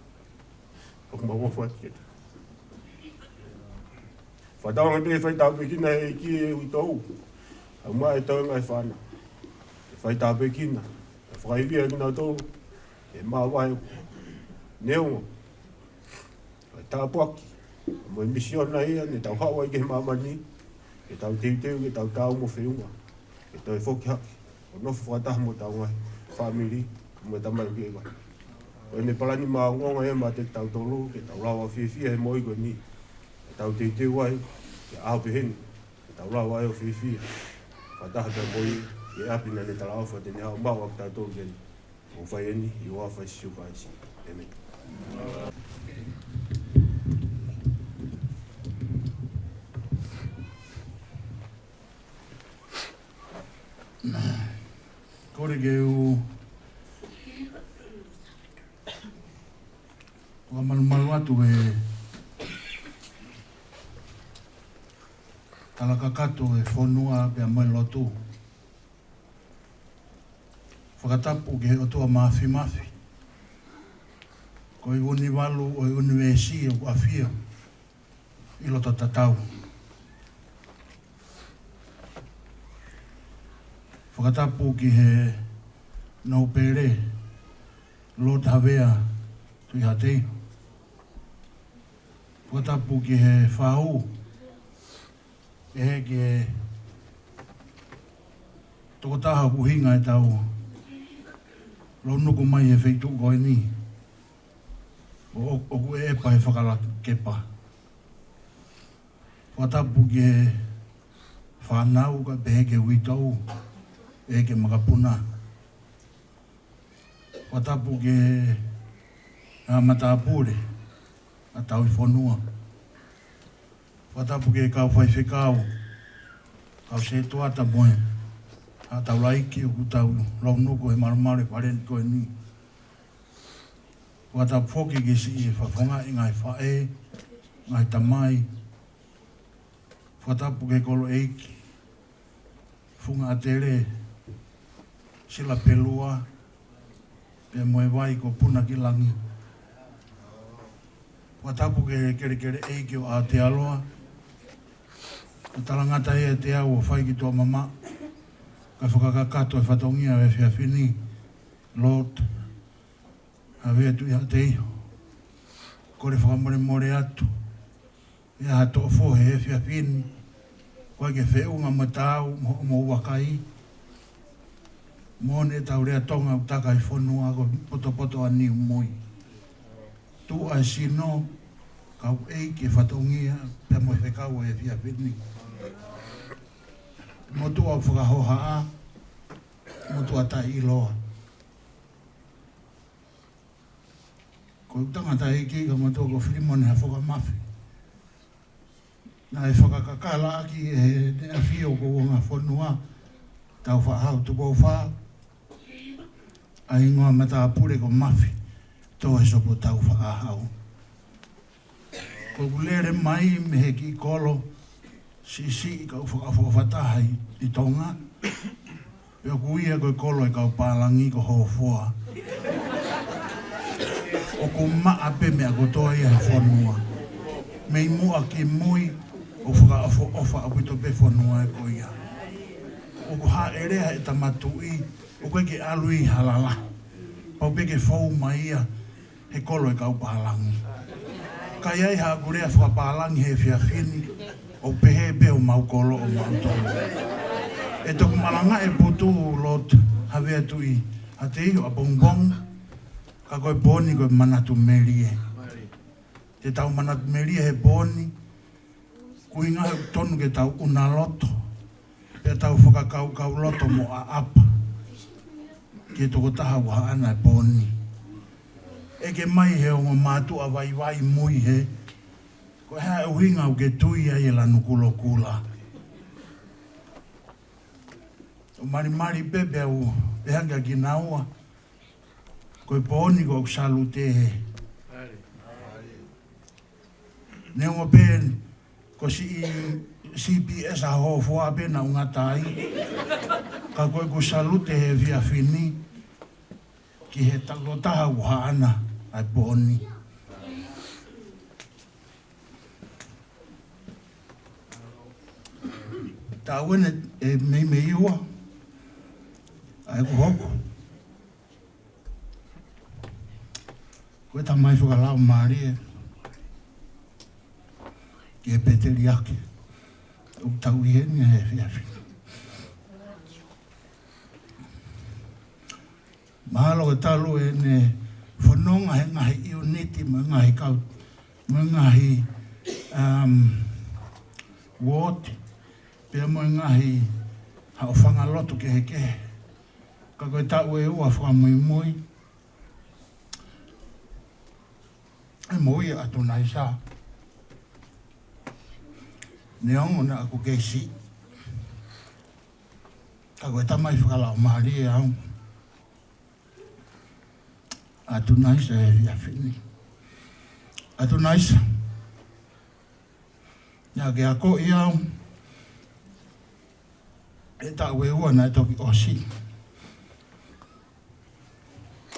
ʻoku mau ʻofa atu kiate koe. Fakatauange pē ʻe faitāpuekina ʻe he ʻEiki e uitou, kae ʻumaʻā e toenga ʻo e fānau. ʻE faitāpuekina, ʻe fakaivia kinautolu ʻe māvae. Neongo ko e tāpuaki mo e misiona ia ne tau haʻu ai ki he māmani, ke tau teuteu ke tau taau mo feʻunga ke toe foki hake ʻo nofo fakataha mo hotau ngaahi fāmili mo e Tamai ʻoku ʻi hēvani. Ko ʻene palani maʻongoʻonga ia maʻa kitautolu ke tau lava ʻo fiefia he moʻui ko eni. Ke tau teuteu ai ki he ʻaho pehē ni, ke tau lava ai ʻo fiefia fakataha pea mo ia ʻi he ʻapi naʻa ne talaʻofa te ne haʻu ʻo maʻu kitautolu ki ai. ʻOku ou fai eni ʻi he huafa ʻo Sīsū Kalaisi. ʻĒmeni. Kole ke u fakamalumalu atu he tala kakato ʻo e fonua pea mo e lotu. Fakatapu ki he ʻOtua Māfimafi, ko e ʻUnivalu ʻo e ʻunivēsi ʻoku ʻafio ʻi loto tatau. Fakatapu ki he Nōpele, Lord Havea Tuʻihaʻateiho. Fakatapu ki he Fau, ʻe he ki he tokotaha ʻoku ʻuhinga ʻetau lounuku mai he feituʻu ko eni, ʻo, ʻo, ʻoku ʻeʻepa he fakalakepa. Fakatapu ki he fānau kae pehē ki he uitou, ʻe he ki he makapuna. Fakatapu ki he, ā, matāpule, ʻa Tauʻifonua. Fakatapu ki he kau faifekau, kau sētuata mo e haʻa taulaʻeiki ʻoku tau launuku he malumalu e paleni ko eni. Fakatapu foki ki siʻi fafonga e ngaahi faʻē, ngaahi tamai. Fakatapu ki he kolo ʻeiki, Funga ʻAtele, Sila Pelua, pea mo e vai ko Puna ki Langi. Fakatapu ki he kelekele ʻeiki ʻo Aotearoa, ʻo talangata ia ʻiate au ʻo fai ki tuʻa mamaʻo, ka fakakakato e fatongia ʻo e efiafi ni, Lord, Havea Tuʻihaʻateiho. Kole fakamolemole atu, ʻi ha toʻo fohe he efiafi ni, ʻoku ʻikai ke feʻunga mo taau mo, mo vakai. Moʻoni ʻetau lea Tonga ʻoku taka ʻi fonua ko e potopoto ʻa Niumui. Tuʻa e sino, kau ʻeiki e fatongia, pea mo e fekau ʻo e efiafi ni. Motuʻa ʻoku fakahohaʻa, motuʻa taʻeʻiloa. Ko e tangataʻeiki ka motuʻa ko Filimone Hafoka Mafi. Naʻe fakakakalaʻaki ʻe he ʻEne ʻAfio ko Uongafonua, Tāufaʻāhau Tupou Fā, ʻa e hingoa matāpule ko Mafi, Tohesopo Tāufaʻāhau. Ko ʻeku lele mai mei he kiʻi kolo siʻisiʻi ka ʻoku fakaʻofoʻofa taha ʻi, ʻi Tonga. Pea ʻoku ui ia ko e kolo e kau pālangi ko Hofoa. ʻOku maʻa pē meʻa kotoa ia he fonua. Mei muʻa ki mui ʻoku fakaʻofoʻofa ʻaupito pē fonua ko ia. ʻOku haʻele he tama tuʻi, ʻoku ʻikai ke ʻalu ʻi ha lala. Pau pē ke fou mai ia he kolo e kau pālangi. Ka ʻi ai haʻaku lea fakapālangi he efiafi ni, ʻoku pehē pē homau kolo ʻo mautolu. ʻE toki malanga e putu Lord Havea Tuʻihaʻateiho ʻapongipongi, ka ko e pō ni ko e manatu melie. Te tau manatu melie he pō ni, ko e ʻuhinga he ʻoku tonu ke tau ʻuna loto, pea tau fakakaukau loto mo ʻaʻapa ki he tokotaha ʻoku haʻana e pō ni. ʻEke mai he ongo mātuʻa vaivai mui he, ko e hā e ʻuhinga ʻoku ke tui ai e lanu kulokula? ʻO malimali pē pea u pehē ange kia kinaua, ko e pō ni ko ʻeku salute he. Neongo pē ko siʻi C P S ʻa Hofoa pē naʻa ku ngata ai. Ka ko ʻeku salute he efiafi ni ki he tokotaha ʻoku haʻana ʻa e pō ni. Taʻu ʻeni ʻe meimei ua ʻa ʻeku hoko ko e tamai fakalaumālie ki he pēteliake ʻoku tau ʻi heni he efiafi. Mahalo ko e talu ʻene fononga he ngaahi ʻiuniti mo e ngaahi kau, mo e ngaahi, um, uooti, pea mo e ngaahi haʻofanga lotu kehekehe. Ka ko e taʻu ʻe ua fakamuimui, ʻe moʻui ʻa Tunaisa. Neongo naʻa ku kei siʻi, ka ko e tamai fakalaumālie au ʻa Tunaisa he efiafi ni. ʻA Tunaisa, naʻa ke akoʻi au he taʻu ʻe ua naʻe toki ʻosi.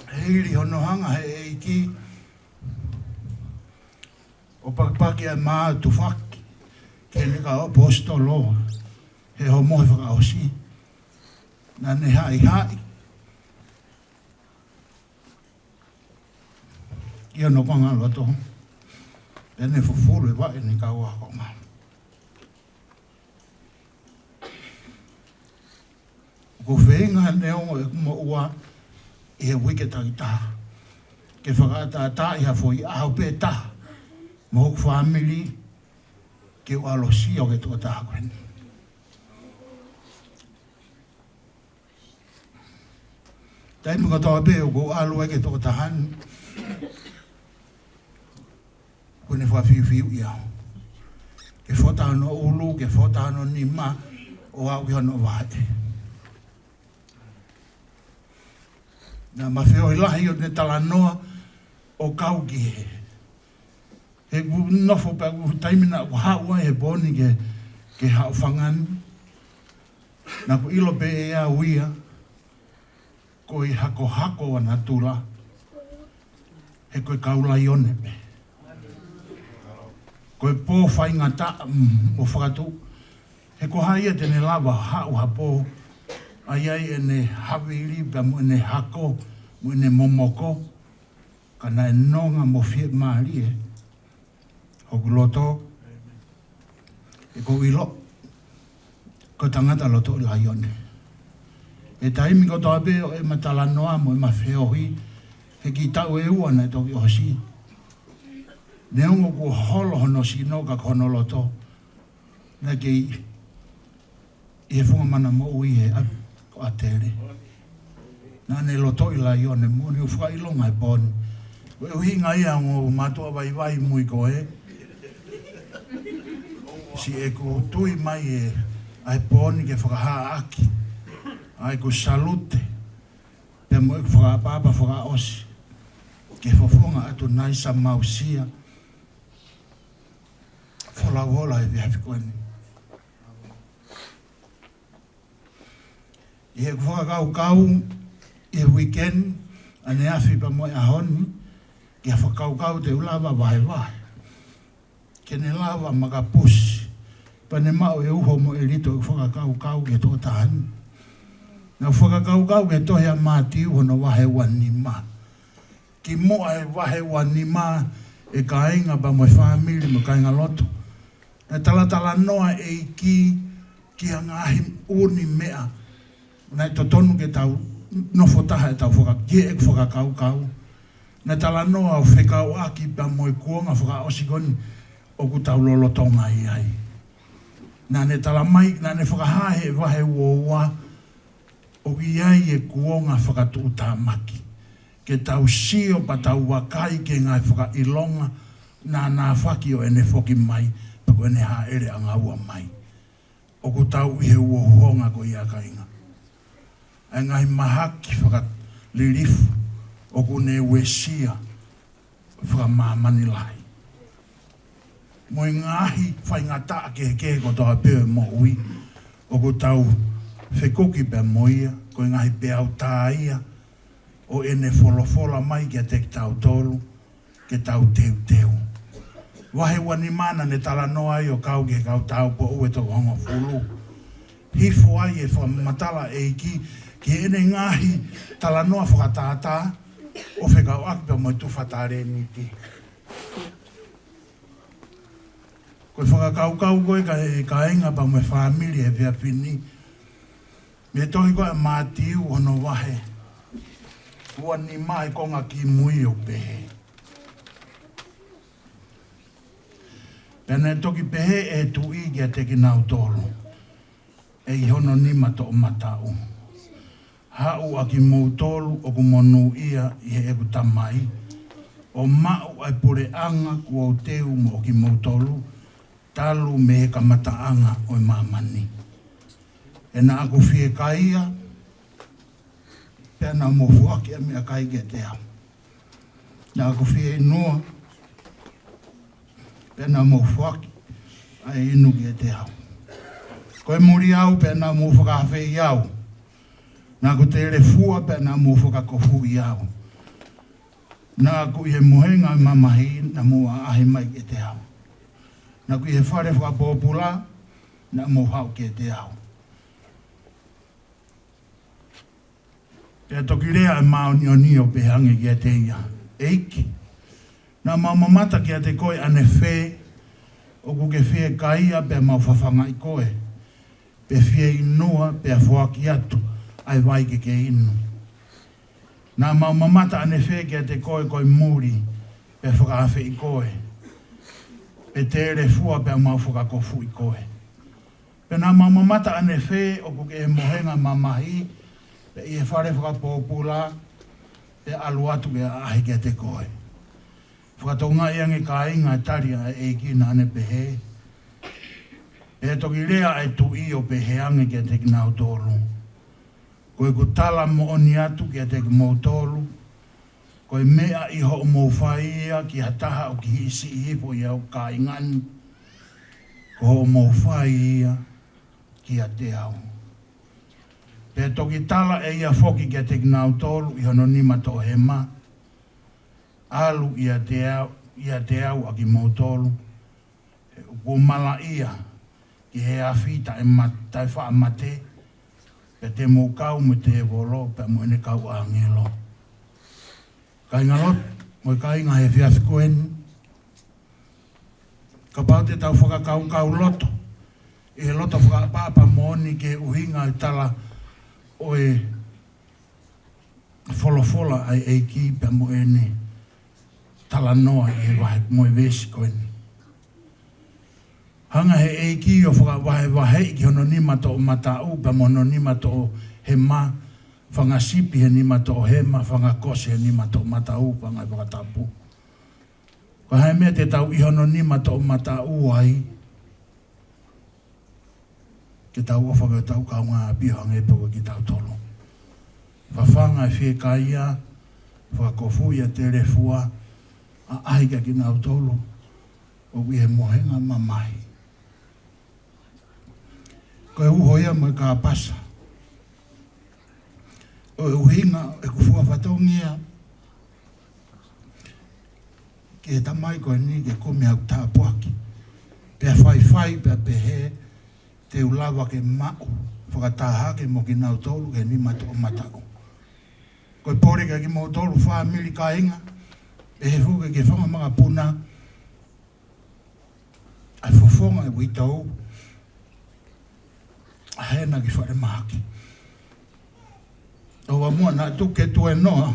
Hili hono hanga he ʻEiki ʻo pakipaki ʻa e mā ʻo tufaki ki heʻene kau ʻaposetolo he hoʻo mohe fakaʻosi, naʻa ne haʻihaʻi ʻi hono konga loto, pea ne fufulu e vaʻe ʻene kau ākonga. ʻOku ou feinga neongo ʻeku moʻua ʻi he uike takitaha ke fakaʻataʻataaʻi ha foʻi ʻaho pē taha mo hoku fāmili ke u ʻalosia ʻo e tokotaha ko eni. Taimi kotoa pē ʻoku ou ʻalu ai ki he tokotaha ni, Ne fakafiufiu ia ke fota hono ʻulu, ke fota hono nima, ʻo aʻu ki hono vaʻe. Naʻa ma feohi lahi ʻo ne talanoa ʻo kau ki he, he kuo nofo pē ʻeku taimi naʻa ku haʻu ai he pō ni ke, ke haʻu fanga ni. Naʻa ku ʻilo pē ʻe au ia, ko e hakohako ʻa natula, he ko e kau laione pē. Ko e pō faingataʻa, mm, ʻo fakatuʻu. He ko hai ia te ne lava haʻu ha pō ʻa ia ʻi heʻene havili pea mo ʻene hako, mo ʻene momoko, ka naʻe nonga mo fiemālie hoku loto, he ʻoku ou ʻilo ko e tangata loto laione. He taimi kotoa pē ʻo ʻema talanoa mo ʻema feohi, he kiʻi taʻu ʻe ua naʻe toki ʻosi, neongo kuo holo hono sino ka ko hono loto naʻe kei ʻi he funga manamoʻui he ʻapi ko ʻAtele. Naʻa ne loto laione moʻoni, ʻoku fakaʻilonga he pō ni. Ko e ʻuhinga ia ʻoku ou mātuʻa vaivai mui ko ē, siʻeku tui mai ē, ʻa e pō ni ke fakahā ʻaki ʻa ʻeku salute pea mo ʻeku fakaʻapaʻapa fakaʻosi ki he fofonga ʻa Tunaisa Mausia, folau ola he efiafi ko eni. ʻI heʻeku fakakaukau ʻi he weekend, ʻaneafi pea mo e ʻaho ni, ki ha fakakaukau te u lava vahevahe, ke ne lava makapusi pea ne maʻu e uho mo e lito ʻeku fakakaukau ki he tokotaha ni. Naʻa ku fakakaukau ki he tohi ʻa Mātiu hono vahe ua nima. Kimuʻa he vahe ua nima, ʻe kāinga pea mo e fāmili mo e kāingalotu, naʻe talatalanoa e ʻEiki ki ha ngaahi ʻū meʻa naʻe totonu ke tau nofo taha ʻetau faka-, ki heʻeku fakakaukau. Naʻe talanoa ʻo fekauʻaki pea mo e kuonga fakaʻosi ko eni ʻoku tau lolotonga ʻi ai. Naʻa ne talamai, naʻa ne fakahā he vahe ua ua, ʻoku ʻi ai e kuonga fakatuʻutāmaki, ke tau sio pea tau vakai ki he ngaahi fakaʻilonga naʻa ne faki ʻo ʻene foki mai, pea ko ʻene hāʻele ʻanga ua mai. ʻOku tau ʻi he uouhonga ko ia, kāinga. ʻA e ngaahi mahaki fakalilifu ʻoku ne uesia fakamāmani lahi, mo e ngaahi faingataʻa kehekehe kotoa pē ʻo e moʻui, ʻoku tau fekuki pea mo ia, ko e ngaahi peau tā ia ʻo ʻene folofola mai kiate kitautolu ke tau teuteu. Vahe ua nima naʻa ne talanoa ai ʻo kau ki he kau tāupoʻou ʻe toko hongofulu. Hifo ai e fakamatala ʻEiki ki heʻene ngaahi talanoa fakatātā ʻo fekauʻaki pea mo e tufa talēniti. Ko e fakakaukau ko ē, ka e kāinga pea mo e fāmili he efiafi ni, mei he tohi ko ē ʻa Mātiu hono vahe ua nima, he konga kimui ʻoku pehē: Pea naʻe toki pehē ʻe he tuʻi kiate kinautolu ʻe ʻi hono nima toʻomataʻu: Haʻu ʻa kimoutolu ʻoku monūʻia ʻi heʻeku Tamai, ʻo maʻu ʻa e puleʻanga kuo u teu moʻo kimoutolu talu mei he kamataʻanga ʻo e māmani. He naʻa ku fiekaia, pea naʻa mou foaki ʻa e meʻakai kiate au. Naʻa ku fieinua, pea naʻa mou foaki ʻa e inu kiate au. Ko e muli au, pea naʻa mou fakaafeʻi au. Naʻa ku telefua, pea naʻa mou fakakofuʻi au. Naʻa ku ʻi he mohenga mamahi, naʻa mou ʻaʻahi mai kiate au. Naʻa ku ʻi he fale fakapōpula, naʻa mou haʻu kiate au. Pea toki lea ʻa e māʻoniʻoni ʻo pehē ange kiate ia: ʻEiki, naʻa mau mamata kiate koe ʻanefē ʻoku ke fiekaia pea mau fafangaʻi koe, pe fieinua pea foaki atu ʻa e vai ke ke inu? Naʻa mau mamata ʻanefē kiate koe ko e muli pea fakaafeʻi koe, pe telefua pea mau fakakofuʻi koe? Pea naʻa mau mamata ʻanefē ʻoku ke ʻi he mohenga mamahi, pe ʻi he fale fakapōpula, pea ʻalu atu ke ʻaʻahi kiate koe? Fakatokangaʻi ange kāinga, tali ʻa e ʻEiki naʻa ne pehē: Pea toki lea ʻa e tuʻi ʻo pehē ange kiate kinautolu: Ko ʻeku tala moʻoni atu kiate kimoutolu, ko e meʻa ʻi hoʻomou fai ia ki ha taha ʻoku kihiʻi siʻi hifo ʻi hoku kāinga ni, ko hoʻomou fai ia kiate au. Pea toki tala ʻe ia foki kiate kinautolu ʻi hono nima toʻohema: ʻAlu ʻiate au, ʻiate au ʻa kimoutolu, he ʻoku ou malaʻia ki he afi taʻe ma-, taʻe faʻa mate, pea te mou kau mo e tēvolo pea mo ʻene kau ʻāngelo. Kāinga lotu, mo e kāinga he efiafi ko eni, kapau te tau fakakaukau loto ʻi he loto fakaʻapaʻapa moʻoni ki he ʻuhinga ʻo e tala ʻo e folofola ʻa e ʻEiki pea mo ʻene talanoa ʻi he vahe mo e veesi ko eni. Hanga he ʻEiki ʻo fakavahevaheʻi ki hono nima toʻomataʻu pea mo hono nima toʻohema, fanga sipi he nima toʻohema, fanga kosi he nima toʻomataʻu, fanga fakatapu. Ko e hā e meʻa te tau ʻi hono nima toʻomataʻu ai, ke tau ʻofa ki hotau kaungāʻapi ʻo hangē pē ko kitautolu? Fafanga e fiekaia, fakakofuʻi ʻa e telefua, ʻaʻahi kia kinautolu ʻoku ʻi he mohenga mamahi. Ko e uho ia mo e kāpasa ʻo e ʻuhinga ʻeku fua fatongia ki he tamai ko eni ke kumi ʻeku tāpuaki. Pea faifai, pea pehē te u lava ke maʻu fakataha hake mo kinautolu ki he nima toʻomataʻu. Ko e pole kia kimoutolu fāmili, kāinga, pehē foki ki he fanga makapuna, ʻa e fofonga ʻo e uitou, ʻa ē naʻe ʻi falemahaki. ʻOua muʻa naʻa tuku ke tuēnoa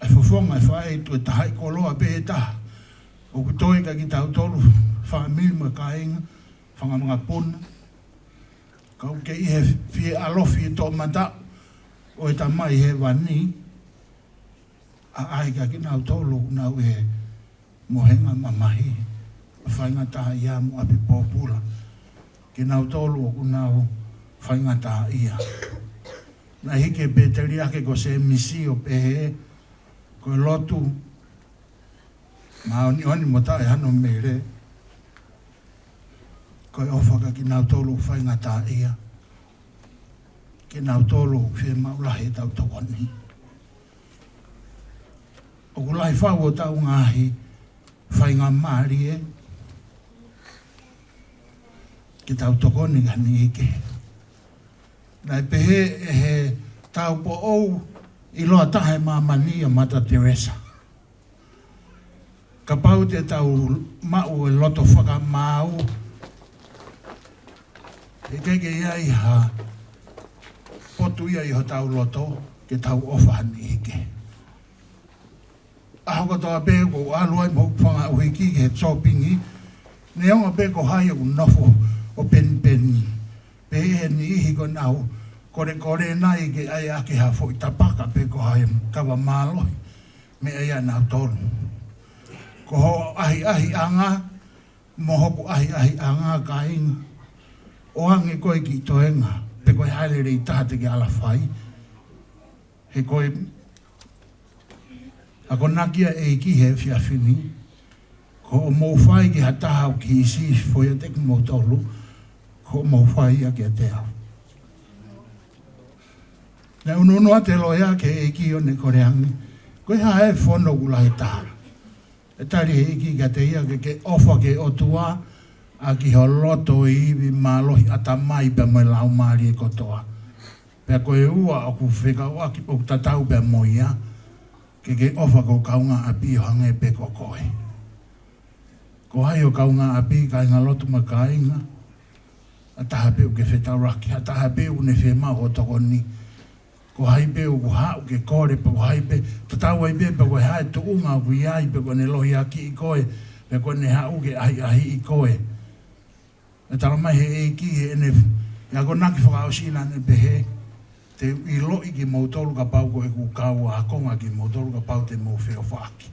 ʻa e fofonga ʻo e faʻē tuʻo tahaʻi koloa pē ʻe taha. ʻOku toe kia kitautolu fāmili mo e kāinga, fanga makapuna, ka ʻoku kei ʻi he fie ʻalofi e toʻomataʻu ʻo e Tamai Hēvani, ʻaʻahi kia kinautolu ʻoku nau ʻi he mohenga mamahi, faingataʻaʻia mo ʻapi pōpula, kinautolu ʻoku nau faingataʻaʻia. Naʻe hiki ʻe Pēteliake ko Sēmisi ʻo pehē: Ko e lotu māʻoniʻoni mo taʻe hano mele, ko e ʻofa kia kinautolu ʻoku faingataʻaʻia, kinautolu ʻoku fiemaʻu lahi ʻetau tokoni. ʻOku lahi fau hotau ngaahi faingamālie ke tau tokoni ki ha niʻihi kehe. Naʻe pehē ʻe he taupoʻou ʻiloa taha ʻi māmani, ʻa Mata Teresa: Kapau te tau maʻu e loto fakamaau, ʻe ʻikai ke ʻi ai ha potu ia ʻi hotau loto ke tau ʻofa ha niʻihi kehe. ʻAho kotoa pē ʻoku ou ʻalu ai mo hoku fanga ʻuhiki ki he sōpingi, neongo pē ko hai ʻoku nofo ʻo penipeni, pe ʻi he niʻihi ko ē naʻa nau kolekole nai ke ʻai ʻaki ha foʻi tapaka pe ko hai kava mālohi, meʻa ia ʻanautolu. Ko hoʻo ʻahiʻahiʻanga mo hoku ʻahiʻahiʻanga, kāinga, ʻoange koe ki toenga, pe ko e hā e lelei taha te ke ala fai. He ko e akonaki ʻa e ʻEiki he efiafi ni: Ko hoʻomou fai ki ha taha ʻoku kihiʻi siʻi hifo ʻiate kimoutolu, ko hoʻomou fai ia kiate au. Naʻe ʻunuʻunu atu e loea ki he ʻEiki ʻo ne kole ange: Ko e hā e fono ʻoku lahi taha? ʻE tali ʻe he ʻEiki kiate ia: Ke ke ʻofa ki he ʻOtua ʻaki ho loto, ivi, mālohi, ʻatamai pea mo e laumālie kotoa. Pea ko e ua ʻoku fekauʻaki, ʻoku tatau pea mo ia: Ke ke ʻofa ki ho kaungāʻapi ʻo hangē pē ko koe. Ko hai ho kaungāʻapi, kāingalotu mo e kāinga? Ha taha pē ʻoku ke fetaulaki, ha taha pē ʻoku ne fiemaʻu hoʻo tokoni, ko hai pē ʻoku haʻu ke kole, pe ko hai pē, tatau ai pē pe ko e hā e tuʻunga ʻoku ʻi ai, pe ko ʻene lohiakiʻi koe, pe ko ʻene haʻu ke ʻahiʻahiʻi koe. Naʻe talamai ʻe he ʻEiki heʻene akonaki fakaʻosi naʻa ne pehē: Te u ʻiloʻi kimoutolu kapau ko ʻeku kau ākonga kimoutolu, kapau te mou feʻofaʻaki.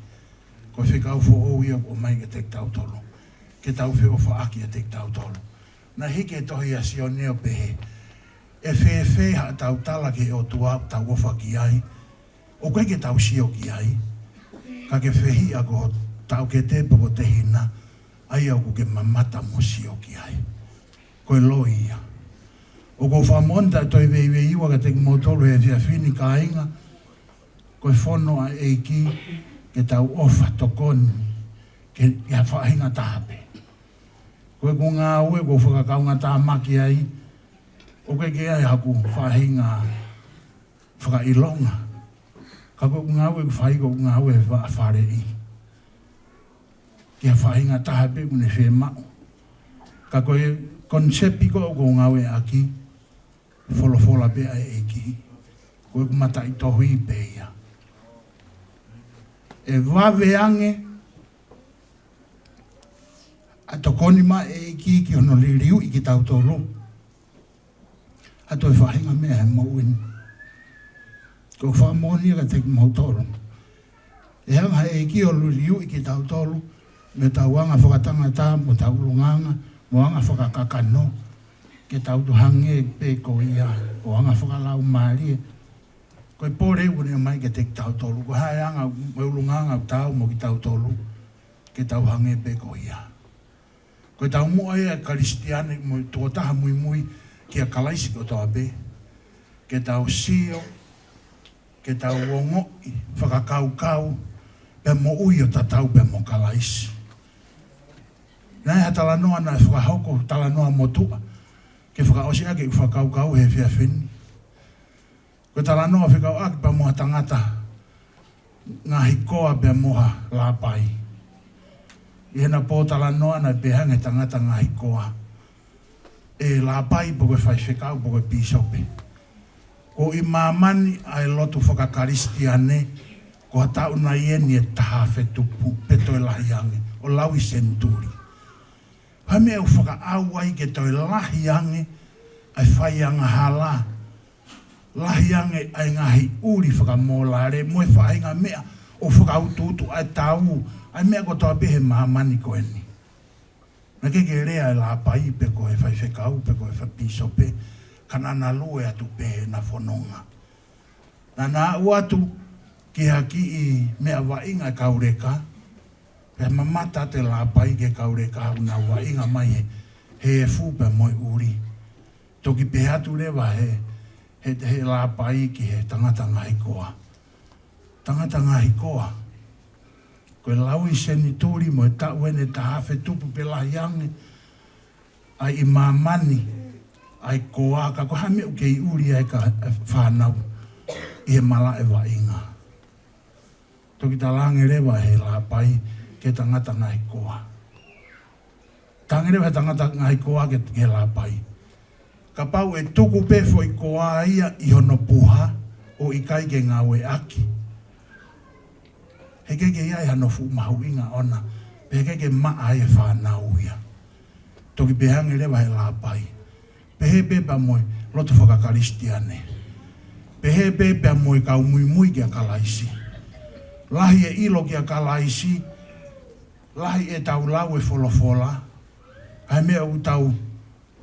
Ko e fekau foʻou ia ʻoku ʻomai kiate kitautolu, ke tau feʻofaʻaki ʻiate kitautolu. Naʻe hiki e tohi ʻa Sione ʻo pehē, ʻe fēfē haʻatau tala ki he ʻOtua ʻoku tau ʻofa ki ai, ʻoku ʻikai ke tau sio ki ai, ka ke fehiʻa ko ho taʻokete pe ko ho tehina, ʻa ia ʻoku ke mamata mo sio ki ai. Ko e loi ia. ʻOku ou fakamoʻoni ʻoku toe veiveiua kiate kimoutolu he efiafi ni kāinga, ko e fono ʻa e ʻEiki ke tau ʻofa tokoni ki ha faʻahinga taha pē. Ko ʻeku ngāue ʻoku ou fakakaungātāmaki ai, ʻoku ʻikai ke ʻi ai haku faʻahinga fakaʻilonga. Ka ko ʻeku ngāue ʻoku fai, ko ʻeku ngāue he vaʻa faleʻi ki ha faʻahinga taha pē ʻoku ne fiemaʻu. Ka ko e konisepi ko ē ʻoku ou ngāueʻaki, folofola pē ʻa e ʻEiki. Ko ʻeku mataʻitohi pē ia. ʻE vave ange ʻa e tokoni mai ʻa e ʻEiki ki hono liliuʻi kitautolu ʻa e toe faʻahinga meʻa he moʻui ni. ʻOku ou fakamoʻoni ia kiate kimoutolu. ʻE hanga ʻe he ʻEiki ʻo liliuʻi kitautolu mei heʻetau anga fakatangata, mo ʻetau ʻulungaanga, mo e anga fakakakano, ke tau toe hangē pē ko ia, ʻo e anga fakalaumālie. Ko e pole ʻoku ne ʻomai kiate kitautolu, ko e hā e anga mo e ʻulungaanga ʻoku taau mo kitautolu, ke tau hangē pē ko ia. Ko e taumuʻa ia ʻa e Kalisitiane mo e tokotaha muimui kia Kalaisi kotoa pē, ke tau sio, ke tau ongoʻi, fakakaukau, pea moʻui ʻo tatau pea mo Kalaisi. Naʻe ʻi ai ha talanoa naʻe fakahoko, talanoa motuʻa, ke fakaʻosi ʻaki ʻeku fakakaukau he efiafi ni. Ko e talanoa fekauʻaki pea mo ha tangata ngaahi koa pea mo ha lāpai. ʻI heʻena pōtalanoa naʻe pehē ange e tangata ngaahi koa, ʻE lāpai pe ko e faifekau pe ko e pīsope, ko ʻi māmani ʻa e lotu faka-Kalisitiane, ko ha taʻu nai ʻeni ʻe taha afe tupu pe toe lahi ange, ʻo lau ʻi senituli. Ko e hā e meʻa ʻoku fakaʻau ai ke toe lahi ange ʻa e faiangahala, lahi ange ʻa e ngaahi ʻuli fakamōlale, mo e faʻahinga meʻa ʻoku fakautuutu ʻa e tau, ʻa e meʻa kotoa pē he māmani ko ʻeni? Naʻe ʻikai ke lea e lāpai pe ko e faifekau pe ko e fa-, pīsope, ka naʻá na lue atu pē heʻena fononga. Naʻá na aʻu atu ki ha kiʻi meʻavaʻinga ʻa e kau leka, pea mamata atu e lāpai ki he kau leka ʻoku nau vaʻinga mai he, he efu pea mo e ʻuli. Toki pehē atu leva he, he, he lāpai ki he tangata ngaahi koa, Tangata ngaahi koa, ko e lau ʻi senituli mo e taʻu ʻeni ʻe taha afe tupu pe lahi ange, ʻa e ʻi māmani ʻa e koa, ka ko e hā e meʻa ʻoku kei ʻuli ai ʻa e ka-, e fānau ʻi he malaʻe vaʻinga? Toki talaange leva he lāpai ki he tangata ngaahi koa. Talaange leva he tangata ngaahi koa ki he, ki he lāpai, kapau ʻe tuku pē foʻi koa ia ʻi hono puha ʻo ʻikai ke ngāueʻaki, heʻikai ke ʻi ai hano fuʻu mahuʻinga ʻona, pea heʻikai ke maʻa ai e fānau ia. Toki pehē ange leva he lāpai, pehē pē pea mo e lotu faka-Kalisitiane, pehē pē pea mo e kau muimui kia Kalaisi. Lahi e ʻilo kia Kalaisi, lahi ʻetau lau e folofola, ʻa e meʻa ʻoku tau,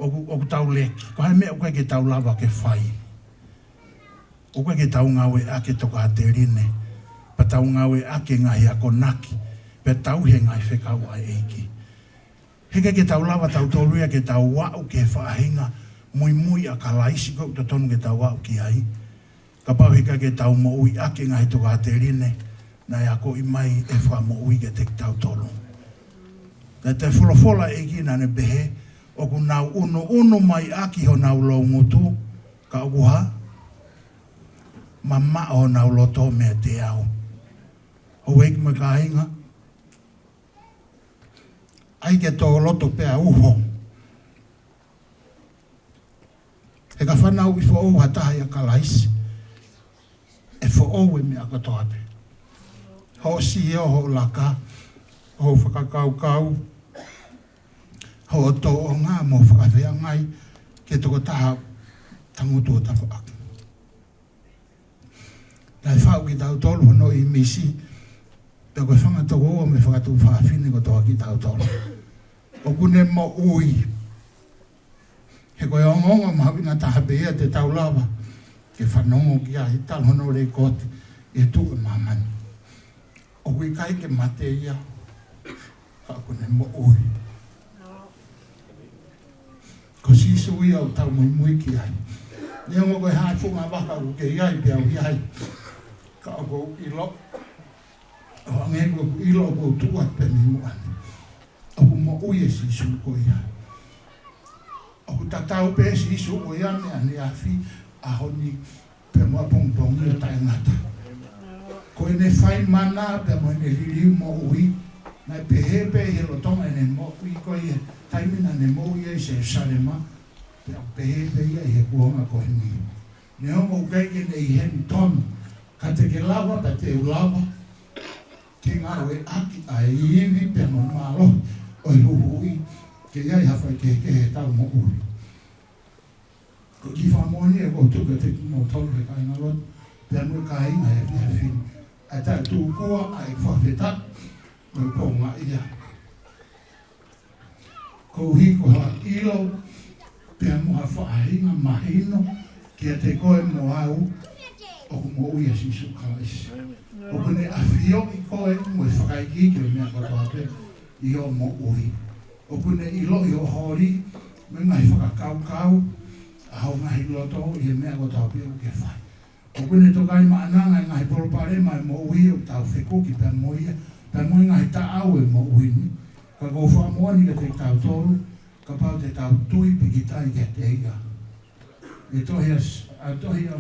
ʻoku, ʻoku tau leki, ko e hā e meʻa ʻoku ʻikai ke tau lava ke fai? ʻOku ʻikai ke tau ngāueʻaki e tokāteline, pea tau ngāueʻaki e ngaahi akonaki, pea tau he ngaahi fekau ʻa e ʻEiki. Heʻikai ke tau lava tautolu ia ke tau aʻu ki he faʻahinga muimui ʻa Kalaisi ko ē ʻoku totonu ke tau aʻu ki ai. Kapau heʻikai ke tau moʻuiʻaki e ngaahi tokāteline naʻe akoʻi mai ʻe he Fakamoʻui kiate kitautolu. Naʻe toe folofola e ʻEiki naʻá ne pehē, ʻoku nau ʻunuʻunu mai ʻaki honau loungutu, ka ʻoku hā? Mamaʻo honau loto meiate au. Houʻeiki mo e kāinga, ʻai ke tō loto pea uho. He ka fanauʻi foʻou ha taha ʻia Kalaisi, ʻe foʻou e meʻa kotoa pē. Hoʻo sio, hoʻo laka, hoʻo fakakaukau, hoʻo tōʻonga mo fakafeangai ki he tokotaha tangutu ho tafaʻaki. Naʻe faʻu kitautolu hono ʻīmisi, Pea ko e fanga tokoua mo e fanga tuofāfine kotoa kitautolu. ʻOku ne moʻui. He ko e ongoongo mahuʻinga taha pē ia te tau lava ke fanongo ki ai talu hono lekooti ʻi he tuʻu ʻo māmani. ʻOku ʻikai ke mate ia, ka ʻoku ne moʻui. Ko Sīsū ia ʻoku tau muimui ki ai. Neongo ko e hā e funga vaka ʻoku ke ʻi ai pea u ʻi ai, ka ʻoku ou ʻilo, ʻo hangē ko ʻeku ʻilo ʻoku ou tuʻu atu pē mei muʻa ni, ʻoku moʻui ʻa Sīsū ko ia. ʻOku tatau pē ʻa Sīsū ko ia mei ʻaneafi, ʻaho ni, pea mo ʻapongipongi ʻo taʻengata. Ko ʻene fai mana pea mo ʻene liliu moʻui, naʻe pehē pē ʻi he lolotonga ʻene moʻui ko ia, taimi naʻa ne moʻui ai ʻi Selusalema, pea pehē pē ia ʻi he kuonga ko eni. Neongo ʻoku ʻikai ke ne ʻi heni tonu, ka te ke lava pea te u lava ke ngāueʻaki ʻa e ivi pea mo e mālohi ʻo e huhuʻi ke ʻi ai ha faikehekehe ʻi heʻetau moʻui. Ko e kiʻi fakamoʻoni ʻoku ou tuku kiate kimoutolu he kāinga lotu pea mo e kāinga he efiafi ni, ʻa e taʻetūkua ʻa e fakafetaʻi mo e pongaʻia. Koeʻuhi ko ha ʻilo pea mo ha faʻahinga mahino kiate koe mo au, ʻoku moʻui ʻa Sīsū Kalaisi. ʻOku ne ʻafioʻi koe mo e fakaikiiki ʻo e meʻa kotoa pē ʻi hoʻo moʻui. ʻOku ne ʻiloʻi hoʻo holi mo e ngaahi fakakaukau ʻa ho ngaahi loto ʻi he meʻa kotoa pē ʻoku ke fai. ʻOku ne tokaimaʻananga e ngaahi palopalema ʻo e moʻui ʻoku tau fekuki pea mo ia, pea mo e ngaahi taʻau ʻo e moʻui ni. Ka ʻoku ou fakamoʻoni kiate kitautolu, kapau te tau tui pikitai kiate ia. ʻI he tohi ʻa, ʻa e tohi ʻa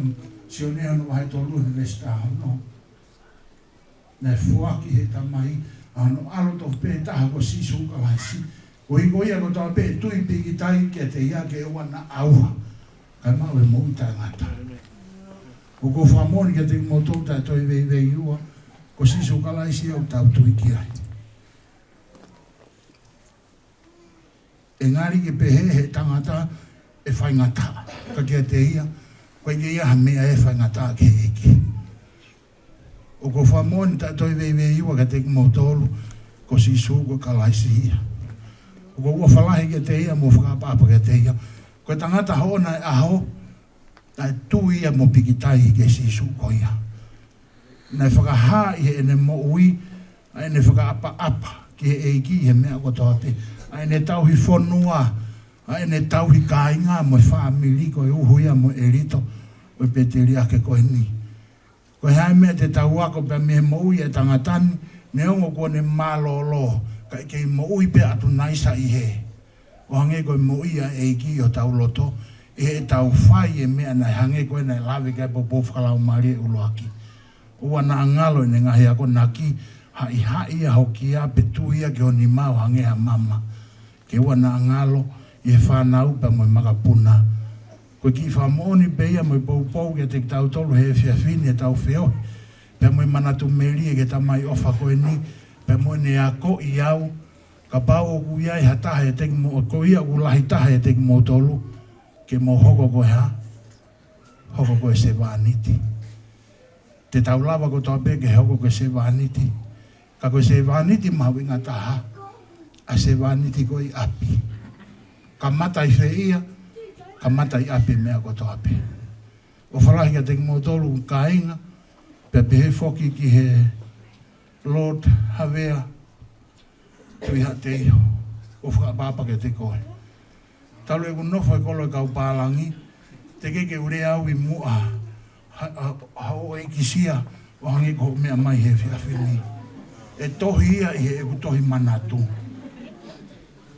Sione hono vahe tolu veesi taha ono. Naʻe foaki ʻe he Tamai ʻa hono ʻAlo tofu pē taha ko Sīsū Kalaisi, koeʻuhi ko ia kotoa pē ʻe tui pikitai kiate ia ke ʻoua naʻa ʻauha, kae maʻu e moʻui taʻengata. ʻOku ou fakamoʻoni kiate kimoutolu taʻe toe veiveiua, ko Sīsū Kalaisi ia ʻoku tau tui ki ai. ʻE ngali ke pehē ʻe he tangata ʻe faingataʻa, ka kiate ia, ʻoku ʻikai ke ʻi ai ha meʻa ʻe faingataʻa ki he ʻEiki. ʻOku ou fakamoʻoni taʻe toe veiveiua kiate kimoutolu, ko Sīsū ko Kalaisi ia. ʻOku ou ʻofa lahi kiate ia mo fakaʻapaʻapa kiate ia. Ko e tangata hoʻo ʻaho, naʻe tui ia mo pikitai ki he Sīsū ko ia. Naʻe fakahā ʻi heʻene moʻui ʻa ʻene fakaʻapaʻapa ki he ʻEiki ʻi he meʻa kotoa pē. ʻA ʻene tauhi fonua, ʻa ʻene tauhi kāinga mo e fāmili, ko e uhu ia mo e ʻelito ʻo e pēteliake ko eni. Ko e hā e meʻa te tau ako pea mei he moʻui ʻa e tangata ni, neongo kuo ne mālōlō, ka ʻi he kei moʻui pē ʻa Tunaisa ʻi hē. ʻO hangē ko e moʻui ʻa e ʻEiki ʻi hotau loto, ʻi heʻetau fai e meʻa naʻe hangē ko e naʻe lave ki ai e poupou fakalaumālie ʻuluaki. ʻOua naʻa ngalo ʻene ngaahi akonaki, haʻihaʻi ia ho kia pe tui ia ki ho nima ʻo hangē ha mama. Ke ʻoua naʻa ngalo ʻi he fānau pea mo e makapuna. Ko e kiʻi fakamoʻoni pē ia mo e poupou kiate kitautolu he efiafi ni ʻetau feohi pea mo e manatu melie ki he Tamai ʻofa ko eni, pea mo ʻene akoʻi au, kapau ʻoku ʻi ai ha taha ʻiate kimoutolu, ko ia ʻoku lahi taha ʻiate kimoutolu, ke mou hoko ko e hā? Hoko ko e sevāniti. Te tau lava kotoa pē ke hoko ko e sevāniti. Ka ko e sevāniti mahuʻinga taha, ʻa e sevāniti ko ē ʻi ʻapi. Kamata ʻi fē ia? Kamata ʻi ʻapi e meʻa kotoa pē. ʻOfa lahi kiate kimoutolu kāinga, pea pehē foki ki he Lord Havea Tuʻihaʻateiho, ʻoku ou fakaʻapaʻapa kiate koe. Talu ʻeku nofo he kolo ʻo e kau pālangi, teʻeki ke u lea au ʻi muʻa ha, ha, ha houʻeiki sia ʻo hangē ko hoʻo meʻa mai he efiafi ni. ʻE tohi ia ʻi heʻeku tohi manatu.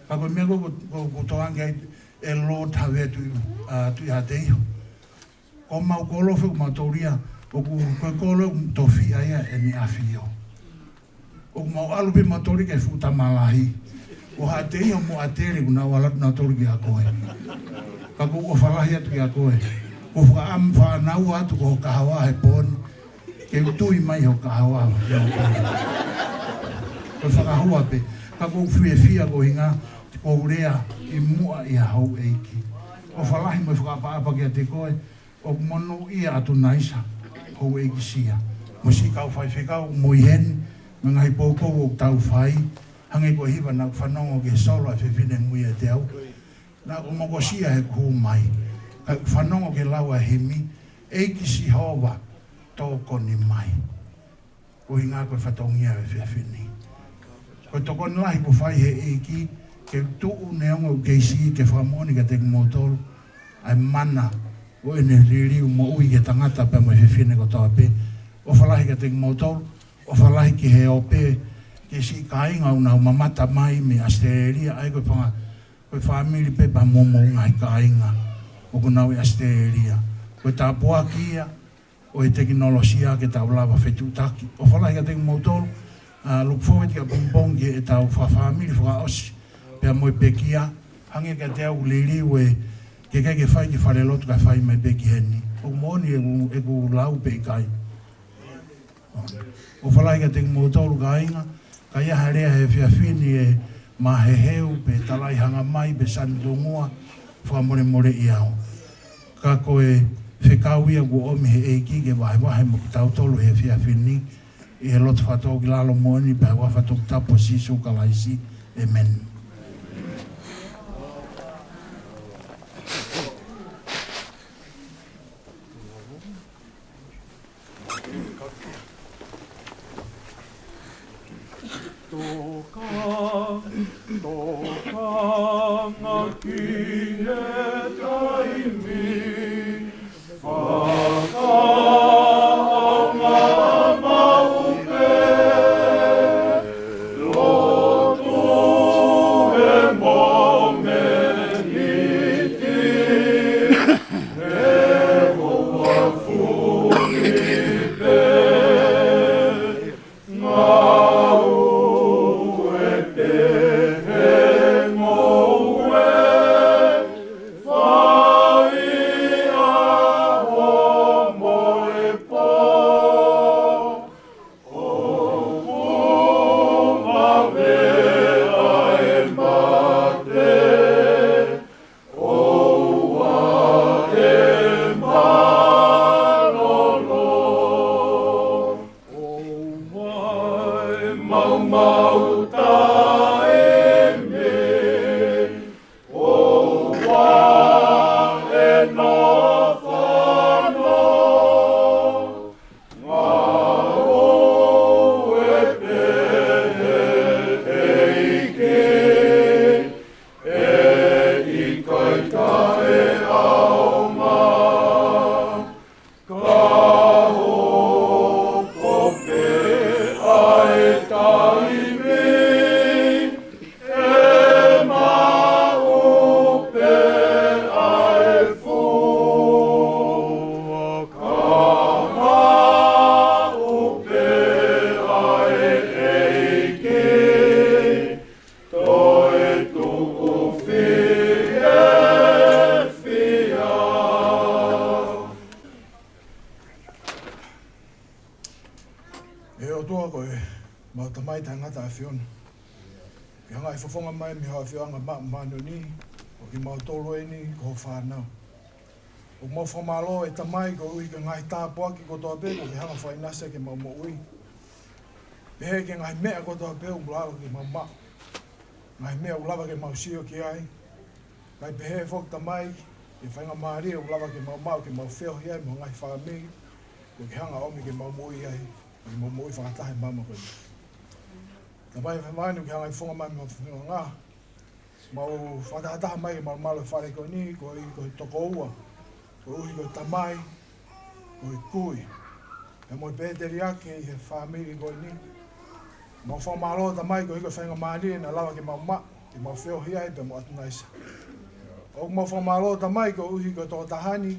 Ka ko e meʻa ko, ko, ko, ko e toange ai ʻe Lord Havea Tui, ʻa, Tuʻihaʻateiho. Ko homau kolo fē ʻoku mau tōlia, ʻoku, ko e kolo ʻoku tofiʻa ia ʻe ʻEne ʻAfio. ʻOku mau ʻalu pē mau tōlia ki he fuʻu tama lahi. Ko Haʻateiho mo ʻAtele ʻoku nau ʻalu atu nau tōlia kia koe. Ka ʻoku ou ʻofa lahi atu kia koe. ʻOku ou fakaʻam-, fānau atu ko ho kahaʻu he pō ni. Ke u tui mai ho kahaʻu. Ko e fakahua pē. Ka ʻoku ou fiefia koeʻuhinga, ʻoku ou lea ʻi muʻa ʻi ha houʻeiki. ʻOfa lahi mo e fakaʻapaʻapa kiate koe. ʻOku monūʻia ʻa Tunaisa, houʻeiki sia. Mo siʻi kau faifekau mo ʻi heni, Mo e ngaahi poupou ʻoku tau fai, hangē ko e hiva naʻá ku fanongo ki he solo ʻa e fefine mui ʻa e teau. Naʻá ku mokosia he kuhu mai. Ka ʻoku fanongo ki he lau ʻa e himi, ʻEiki Sihova, tokoni mai. Ko e ʻuhinga ko e fatongia ʻo e efiafi ni. Ko e tokoni lahi kuo fai he ʻEiki, ke tuʻu neongo ʻeku kei siʻi ke fakamoʻoni kiate kimoutolu ʻa e mana ʻo ʻene liliu moʻui ki he tangata pea mo e fefine kotoa pē. ʻOfa lahi kiate kimoutolu, ʻofa lahi ki he ope, ki he siʻi kāinga ʻoku nau mamata mai mei ʻAositelēlia, ʻa ia ko e fanga, ko e fāmili pē pea mo hoʻomou ngaahi kāinga ʻoku nau ʻi ʻAositelēlia. Ko e tāpuaki ia ʻo e tekinolosia ke tau lava fetuʻutaki. ʻOfa lahi kiate kimoutolu, ʻa, look forward ki he pongipongi ki heʻetau fakafāmili fakaʻosi pea mo e pekia, hangē kiate au ʻoku liliu ē, ke ʻikai ke fai ki falelotu kae fai mai pē ki heni. ʻOku moʻoni ʻeku, ʻeku lau pe ʻikai? ʻOfa lahi kiate kimoutolu kāinga, ka ʻi ai ha lea he efiafi ni ʻe maheheu pe talaʻehanga mai pe sanitongua, fakamolemoleʻi au. Ka ko e fekau ia kuo ʻomi he ʻEiki ke vahevahe mo kitautolu he efiafi ni, ʻi he loto fakatōkilalo moʻoni pea mo e huafa toputapu ʻo Sīsū Kalaisi. ʻĒmeni. Toka, tokanga ki he taimi, fakaʻaonga maʻu pē, lotu he mōmeniti, he houa fuli pē. Ngāue pehē ngoue, fai ʻaho mo e pō, ʻoku vave ʻa e mate, ʻoua ʻe mālōlō. ʻOua ʻe maumau taimi, ʻoua ʻe nofono. Ngāue pehē ʻEiki, ʻe ʻikai taʻeʻaonga. Ka hoko pē ʻa e taimi, ʻe maʻu pē ʻa e fua. Ka maʻu pē ʻa e ʻEiki, toe tuʻu fiefia. ʻE ʻOtua ko ʻemau Tamai taʻengata ʻa e ʻAfiona, ke hanga ʻo fofonga mai mei ho ʻafioʻanga maʻu māʻoniʻoni, ʻo kimautolu eni ko ho fānau. ʻOku mau fakamālō ʻe Tamai koeʻuhi ko e ngaahi tāpuaki kotoa pē kuo ke hanga ʻo fakaʻinasi ki heʻemau moʻui. Pehē ki he ngaahi meʻa kotoa pē ʻoku lava ke mau maʻu. Ngaahi meʻa ʻoku lava ke mau sio ki ai. Kae pehē foki Tamai, ki he faingamālie ʻoku lava ke mau maʻu, ke mau feohi ai mo e ngaahi fāmili kuo ke hanga ʻo ʻomi ke mau moʻui ai, ke mau moʻui fakataha he māmani ko eni. Tamai, fakamālō ke hanga ʻo fofonga mai mei ho ʻafioʻanga. Mau fakatahataha mai ke malumalu e fale ko eni, koeʻuhi ko e tokoua, koeʻuhi ko e tamai, ko e kui, pea mo e pēteliake ʻi he fāmili ko eni. Mau fakamālō Tamai koeʻuhi ko e faingamālie naʻe lava ke mau maʻu, ke mau feohi ai pea mo ʻAtunaisa. ʻOku mau fakamālō Tamai koeʻuhi ko e tokotaha ni,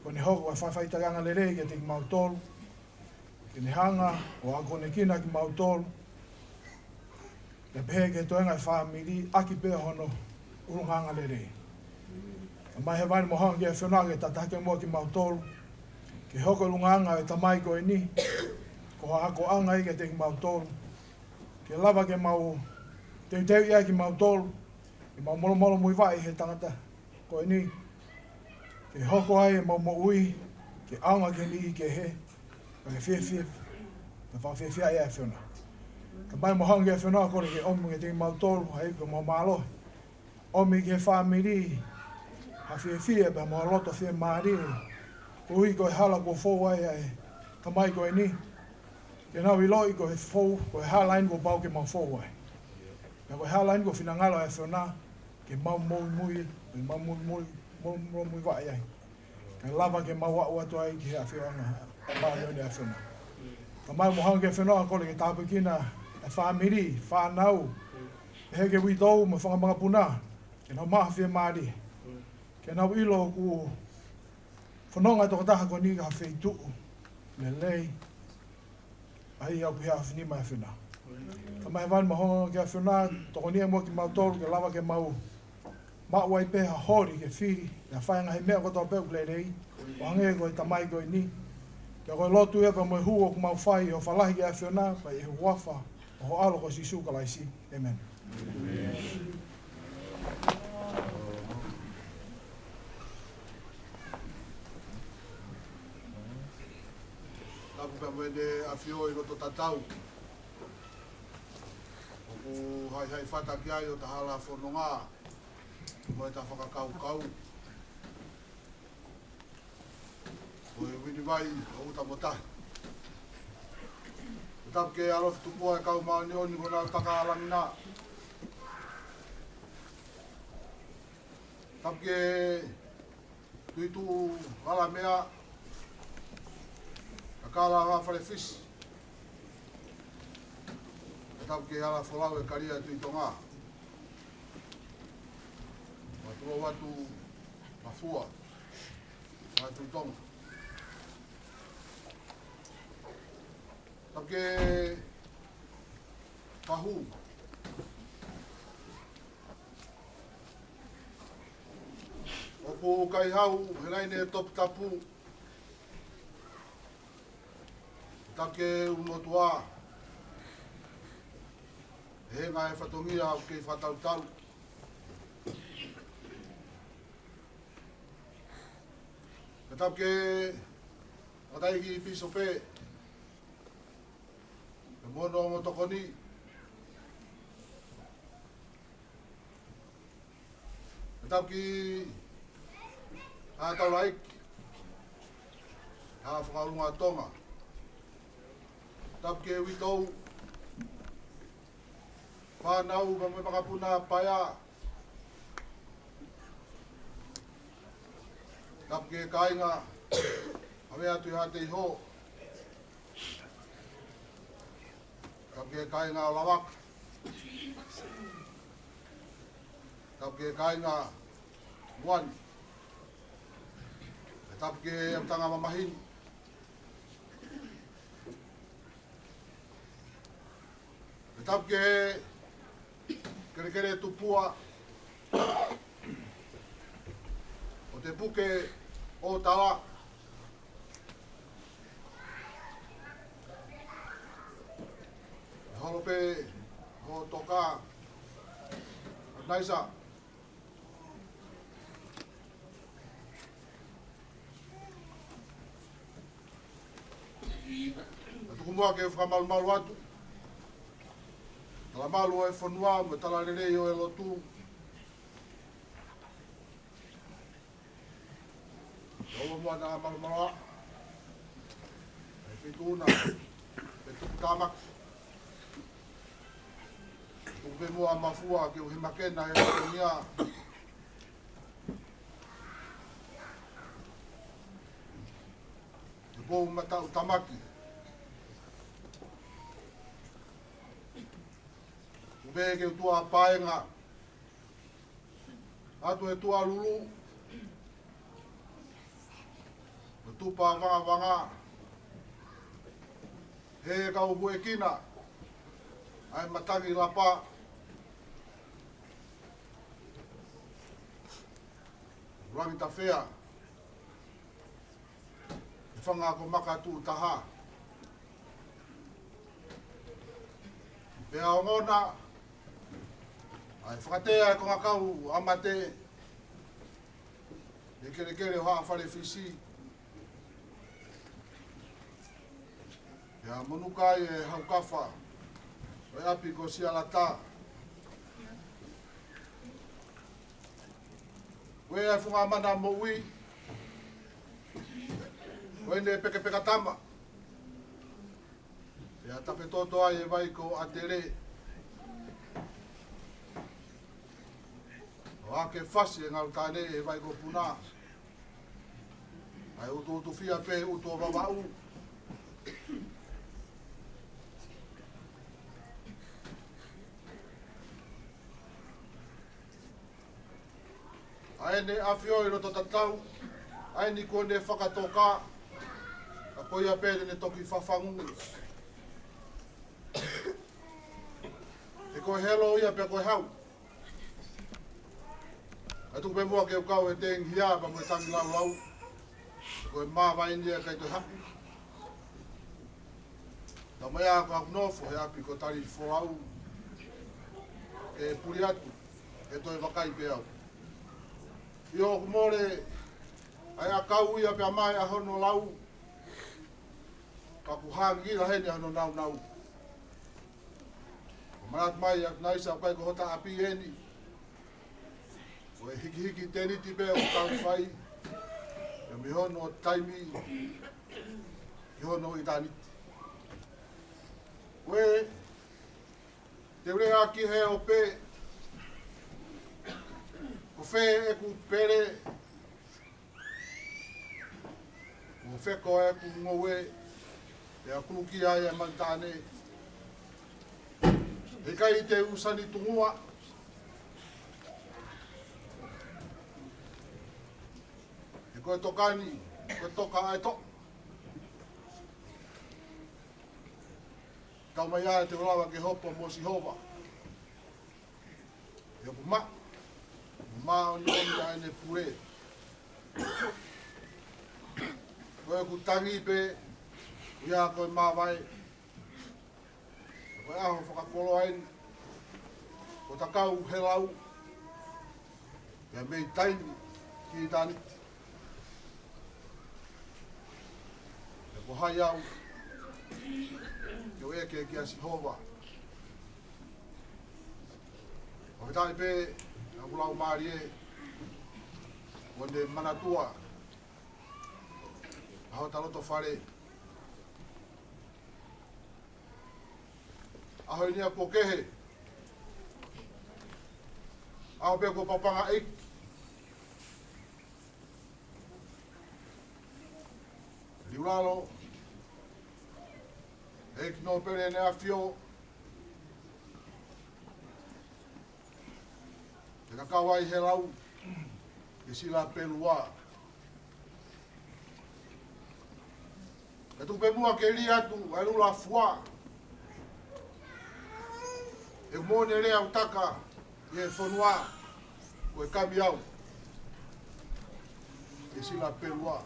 kuo ne hoko ko e faʻifaʻitakiʻanga lelei kiate kimautolu, ke ne hanga ʻo akonekina kimautolu, kae pehē ki he toenga e fāmili, ʻaki pē hono ʻulungaanga lelei. Tamai hēvani, mau hanga ki he ʻAfiona ke tataki muʻa kimautolu, ke hoko e ʻulungaanga e tamai ko eni ko ha akoʻanga ia kiate kimautolu, ke lava ke mau teuteuʻi ai kimautolu, ke mau molomolomuivaʻi he tangata ko eni, ke hoko ai ʻemau moʻui ke ʻaonga ki he niʻihi kehe, kae fiefia, kae fakafiefia ai e ʻAfiona. Tamai, mo hanga ki he ʻAfiona ʻo kole ke ʻomi kiate kimautolu ʻa e ivi mo e mālohi. ʻOmi ki he fāmili ha fiefia pea mo e loto fiemālie. Koeʻuhi ko e hala kuo fou ai ʻa e tamai ko eni. Ke nau ʻiloʻi ko e fou, ko e hala eni kuo pau ke mau fou ai. Pea ko e hala eni ko e finangalo ʻa e ʻAfiona ke mau muimui, ke mau muimui, mau muimui vaʻe ai. Kae lava ke mau aʻu atu ai ki he ʻafioʻanga māʻoniʻoni ʻa e ʻAfiona. Tamai, mo hanga ki he ʻAfiona ʻo kole ke tāpuekina ʻa e fāmili, fānau, ʻa e houʻeiki, uitou mo e fanga makapuna, ke nau maʻu ha fiemālie. Ke nau ʻilo kuo fononga e tokotaha ko eni ki ha feituʻu lelei, ʻa ia ʻoku ʻi he ʻaofinima ʻo e ʻAfiona. Tamai, mo hanga ki he ʻAfiona ʻo tokoniʻi muʻa kimautolu ke lava ke mau maʻu ai pē ha holi ke fili, ke fai e ngaahi meʻa kotoa pē ʻoku lelei, ʻo hangē ko e tamai ko eni. Pea ko e lotu ia pea mo e hū ʻoku mau fai ʻoku fālahi ki he ʻAfiona, pea ʻi he huafa ʻo ho ʻAlo ko Sīsū Kalaisi. ʻĒmeni. Tapu pea mo ʻEne ʻAfio ʻi loto tatau. ʻOku haʻihaʻi fata ki ai ʻo ta hala fononga, mo ʻeta fakakaukau. Ko e uini vai ʻo uta mo tahi. Tapu ke ʻalofi tupua e kau māʻoniʻoni ko ʻenau taka ʻa langi na. Tapu ke tuʻituʻu hala meʻa, kakala ʻa Falefisi. Tapu ke hala folau e kalia Tuʻi Tonga. Matulo watu mafua ʻa Tuʻi Tonga. Tapu ke kahu ʻoku kai hau he laine toputapu. Tapu ke ʻulumotuʻa he ngaahi fatongia ʻoku kei fakatautau. Tapu ke fakataiki pīsope, pea mo hono ongo tokoni. Tapu ki he taulaʻeiki ʻa Fakaʻolunga Tonga. Tapu ki he uitou, fānau, pea mo e makapuna paea. Tapu ki he kāinga ʻa Meʻatui Haʻateiho. Tapu ki he kāinga ʻo Lavaka. Tapu ki he kāinga Muani. Tapu ki he ʻapitanga Mamahini. Tapu ki he kelekele Tupua, ʻo te puke ʻo tala. Holo pē ʻo toka. Naisa. Tuku muʻa ke fakamalumalu atu. Talamalu ʻo e fonua, mo e talalelei ʻo e lotu. Olo muʻa na malumalu ʻa e feituʻu na, feituʻu tāmaki. Tuku pē muʻa mafua ke u hemake na he fatongia. He pou mataʻu tamaki. Tuku pē ke u tuʻa paenga atu e tuʻa lulu, mo tupa vangavanga, he kau huekina ʻa e matangi lapa, Langitafea, e fanga ko Makatuʻutaha. Pea ongona ʻa e fakatea e kongakau ʻa Mate, e kelekele ʻo Haʻa Falefisi. Pea monuka ai e haukafa ʻo e ʻapi ko Sialata. Ko e funga mana moʻui ʻo ʻene pekepeka tama. Pea tafe toto ai e vai ko ʻAtele. ʻO ake fasi e ngalu tane e vai ko Puna. ʻA e ʻutuʻutufia pē ʻutu ʻo Vavaʻu. ʻA ʻEne ʻAfio ʻi loto tatau, ʻa eni kuo ne fakatoka, ka ko ia pē te ne toki fafangu. He ko e helo ia pē ko e hau. ʻE tuku pē muʻa ke u kau he tengihia pea mo e tangilāulau. Ko e māvae ni ʻe ʻikai toe haʻu. Tau mai ā ko ʻeku nofo he ʻapi ko Talifolau. ʻE puli atu, ʻe toe vakai pē au. ʻI hoku mole, ʻa e ʻakau ia pea mai ʻa hono lau. Ka kuo hangila heni ʻa hono naunau. ʻO manatu mai ʻa Naisa ʻoku ʻikai ko hota ʻapi eni. Ko e hikihiki tēniti pē ʻoku tau fai. Pea mei hono taimi ki hono ʻitāniti. Ko e te u lea ki he ope. Ko fē ʻeku pele. Kuo feko ʻeku ngoue, pea kulukia ai e manutane. He ʻikai te u sani tungua. He ko e toka ni, ko e toka ʻa e toʻa. Tau mai ā te u lava ke hopo mo Sihova. He ʻoku maʻu, māʻoniʻoni ʻa ʻene pule. Ko ʻeku tangi pē, ʻoku ʻi ai ko e māvae. Ko e ʻaho fakakoloa eni, ko ta kau he lau, pea mei taimi ki ʻitāniti. Pea ko hai au, ke u ʻeke kia Sihova. ʻO he taʻi pē, ʻa ʻeku laumālie, ʻo ne manatua, ʻa hota loto fale. ʻAho ni ʻa kuo kehe. ʻAho pē kuo papanga ʻeiki. Liulalo. ʻEiki Nōpele ʻEne ʻAfio. Te ka kau ai he lau, ke sila pē lua. Ka tuku pē muʻa ke li atu, ʻa e lula fua. ʻE moʻoni e lea ʻoku taka, ʻi he fonua, ko e kami au. Ke sila pē lua.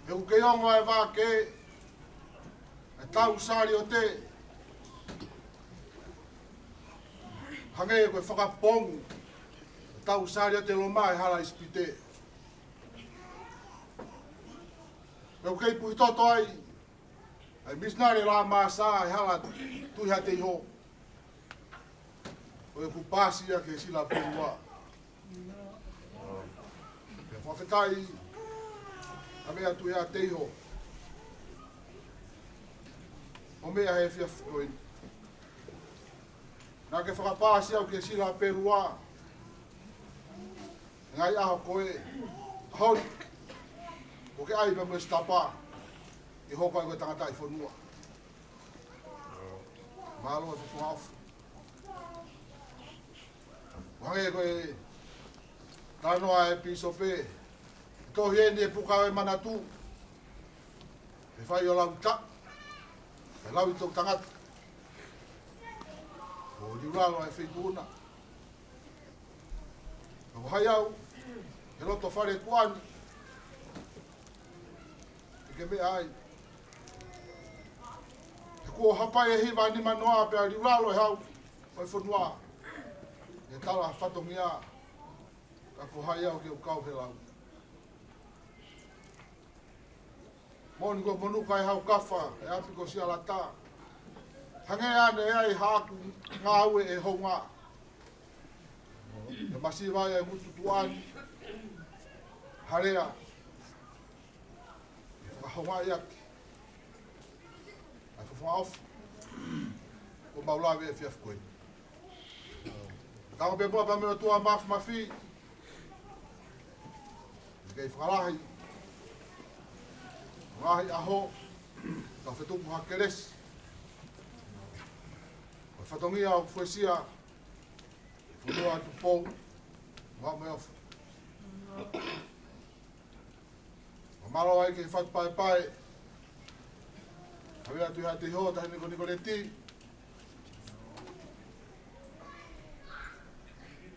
He ʻoku kei ongo ʻa e vake, ʻa e tau saliote. Hangē ko e fakapoongi, ʻa e tau saliote Loma ʻi he hala ʻIsipite. He ʻoku kei puhi toto ai, ʻa e misinale Lamasa ʻi he hala Tuʻi Hateiho. Ko ʻeku paasi ia ke sila pē lua. Pea fakafetaʻi ʻa e meʻa Tuʻi Hateiho. ʻO meʻa he efiafi ko eni. Naʻa ke fakapaasi au ke sila pē lua. Ngaahi ʻaho ko ē. ʻAho ni. ʻOku ke ʻai pē mo e sitapa. Ke hoko ai ko e tangataʻi fonua. Mālō e fuafu. Hangē ko e talanoa e pīsope, tohi eni e puka ʻo e manatu. ʻE fai ʻo lau ta, ʻe lau ʻi toku tangata. ʻO liulalo e feituʻu na. Ka ko hai au, he loto fale kuani. ʻE ke meʻa ai. He kuo hapai e hiva nimanoa pea liulalo e hau ʻo e fonua. ʻE tala fatongia, ka ko hai au ke u kau he lau. Moʻoni ko Monuka e hau kafa, e ʻapi ko Sialata. Hangē ʻanai ʻa e haʻaku ngāue ʻi he houngaʻia. Naʻe masiva ai e ngutu tuʻa ni. Halea. Fakahoungaʻi ʻaki ʻa e faʻahinga ʻofa ʻoku mau lave he efiafi ko eni. Tau pē muʻa pea mo e ʻOtua Māfimafi. Ke fakalahi. Lahi ʻaho. Tau fetuku ha kelesi. Ko e fatongia ʻoku fuesia. Fonua Tupou. Mo e ʻofa. Mālō ai ki he fatu paepae. Kaveinga atu ʻa Teiho, Taʻahine Nikoneti.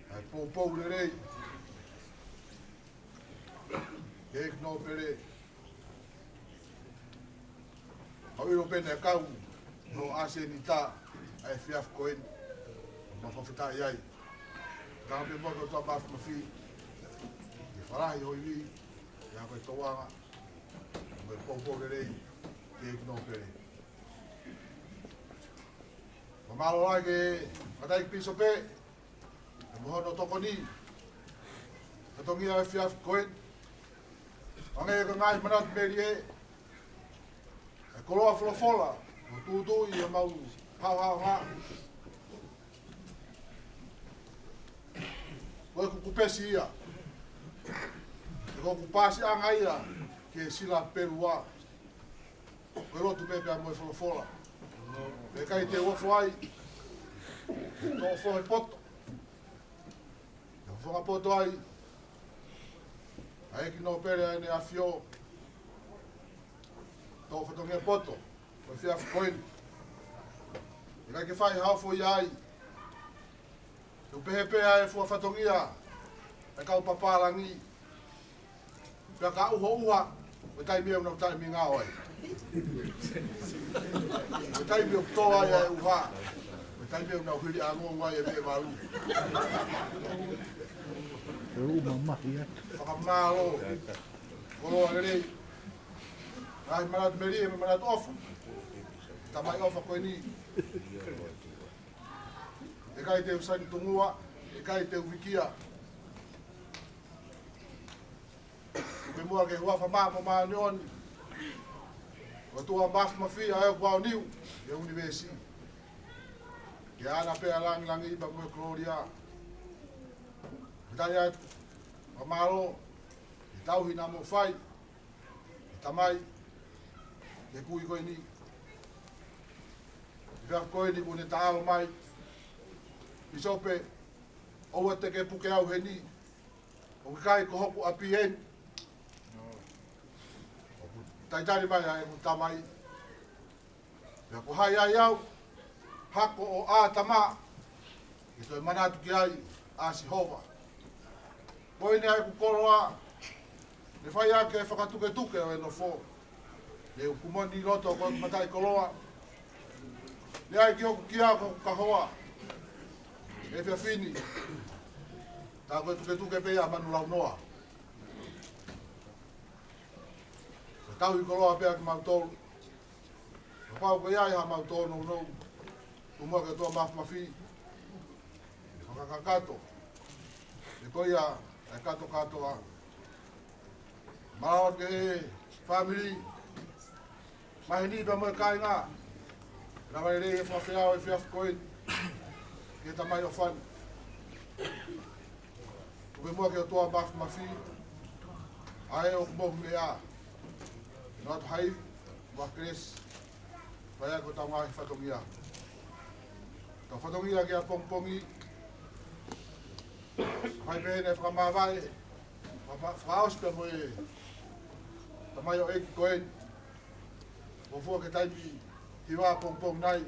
ʻA e poupou lelei. Keiki Nōpele. Kau ʻilo pē naʻe kau ʻi hoʻo ʻasenita ʻa e efiafi ko eni. Mau fakafetaʻi ai. Tau pē muʻa ki he ʻOtua Māfimafi. Ke fakalahi ho ivi. Ke ako e tauʻanga. Mo e poupou lelei. Keiki Nōpele. Mau mālō ai ki he Tangataʻeiki Pīsope. Mo hono tokoni. Fatongia ʻo e efiafi ko eni. Hangē ko e ngaahi manatu melie. ʻE koloa folofola. Mo tūtū ʻi homau haohaoa. Ko e kuku pesi ia. Ko e kuku pasi ʻanga ia. Ke sila pelua. Ko e lotu pē pea mo e folofola. Pea ʻikai te u ofo ai. Tō ofo he poto. Te u fofonga poto ai. ʻA e Keiki Nōpele ʻa ʻEne ʻAfio. Tō fatongia poto. Ko e efiafi ko eni. ʻIkai ke fai ha ofo ia ai. Te u pehē pē ʻa e fua fatongia ʻa e kau papālangi. Pea ka ʻuhoʻuha, ko e taimi ʻoku nau taimi ngāue ai. Ko e taimi ʻoku tō ai ʻa e ʻuha. Ko e taimi ʻoku nau hili ʻa ngongua ʻa e veʻe valu. Ulu mamahi atu. Fakamālō. Koloa lelei. Ngaahi manatu melie mo e manatu ʻofa. Tamai ʻofa ko eni. ʻIkai te u sani tungua, ʻikai te u vikia. Pea muʻa ki he huafa maʻa mo māʻoniʻoni. ʻOtua Māfimafi ʻa e ʻOtua ʻo e ʻunivēsi. Ke ʻana pē ʻa e langilangi pea mo e kolōlia. Kiate koe ʻa e fakamālō, ʻi he tauhi naʻa mo fai. ʻE Tamai, ki he kui ko eni. Efiafi ko eni kuo ne taʻalo mai. Pīsope, ʻoua te ke puke au heni. ʻOku ʻikai ko hoku ʻapi eni. ʻOku talitali mai ʻa ʻeku Tamai. Pea ko hai ai au, hako ʻo ʻĀtama, ke toe manatu ki ai ʻa Sihova. Ko eni ʻa ʻeku koloa, ne fai ʻaki e fakatuketuke ʻo e nofo. Ne u kumoni loto ko ʻeku mataʻikoloa. Ne ʻai ki hoku kia ko hoku kahoa. ʻE efiafi ni, tā ko e tuketuke pē ʻa Manulaunoa. Ko e tauhi koloa pē ʻa kimautolu. Kapau ko ia ʻi haʻamau tōnounou, tuku muʻa ki he ʻOtua Māfimafi. Fakakakato. ʻE ko ia ʻa e katoa kātoa. Mālō ki he fāmili. Maheni pea mo e kāinga. Lava lelei e fakafeʻao ʻo e efiafi ko eni. Ki he tamai ʻofa ni. Tuku muʻa ki he ʻOtua Māfimafi, ʻa ē ʻoku mohu meʻa. Noa atu hai, mo e kelesi, fai ʻaki hotau ngaahi fatongia. Hotau fatongia ki he ʻapongipongi, fai pē ʻene fakamāvae, faka-, fakaʻosi pē mo e tamaioʻeiki ko eni. Fuofua ki he taimi hiva ʻapongipongi nai,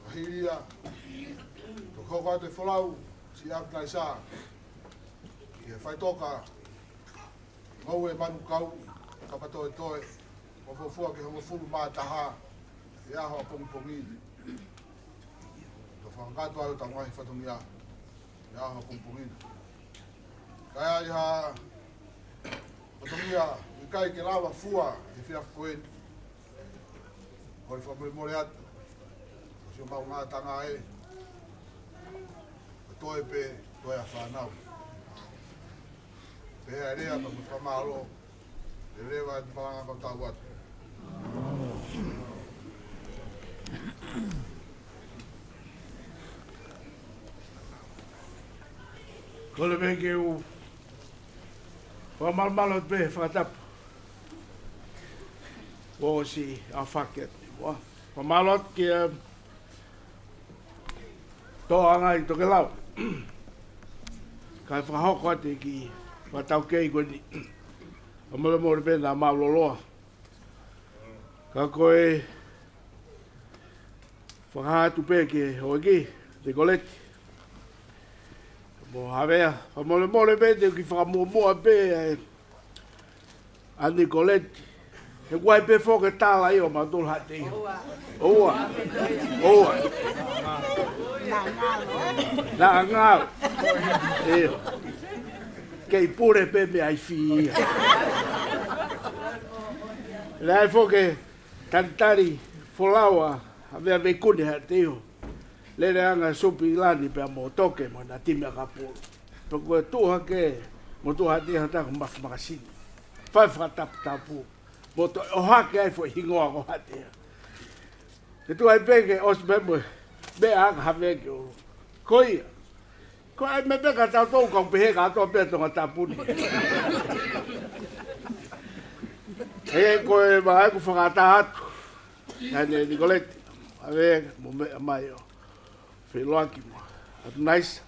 ʻa hili ia, toki hoko atu e folau, siʻi ʻApitaisa, ki he faʻitoka, ngoue manukau, kapatoetoe, ʻo fuofua ki he hongofulu mā taha, ʻi he ʻaho ʻapongipongi. Tau fakakakato ai hotau ngaahi fatongia, ʻi he ʻaho ʻapongipongi. Ka ai ha fatongia ʻikai ke lava fua he efiafi ko eni. Kole fakamolemole atu. Sio mau ngā tanga e. Toe pē, toe ʻa fānau. Pea lea ka mo fakamālō. E leva e malanga ka tau atu. Kole pē ke u fakamālō pē fakatapu. Kuo ʻosi ʻa fake atu. Fakamālō atu kia Toʻanga ʻi Tokelau. Kae fakahoko atu e kiʻi fakataukei ko eni. Fakamolemole pē naʻa mau loloa. Ka ko e fakahā atu pē ki he houʻeiki, Nikoleti. Mo Havea, fakamolemole pē te u kiʻi fakamuʻomuʻa pē, ē, ʻa Nikoleti. He kuo ʻai pē foki e tala ʻi ʻo mautolu Haʻateiho. ʻOua. ʻOua. Naʻa ngalo. ʻIo. Kei pule pē mei ai fia. Lea ai foki e talitali folau ʻa Havea Veikune Haʻateiho. Lele anga Supi Lani pea mo Toke mo na timi ʻa Kapulu. Pea ko e tuʻu hake, mo tuʻu hake ha taku mafu makasini. Fai fakataputapu. Mo toe ʻohake ai foʻi hingoa ko Haʻateiho. Ke tuʻu ai pē ke ʻosi pē mo e meʻa ʻa Havea ke ʻo. Ko ia. Ko e meʻa pē ka tau tau kau pehē ka tau pē Tongatapu ni. He ko e meʻa ʻoku fakataha atu. Naʻe Nikoleti. Havea mo meʻa mai ʻo. Feʻiloaki mo. Atu naisa.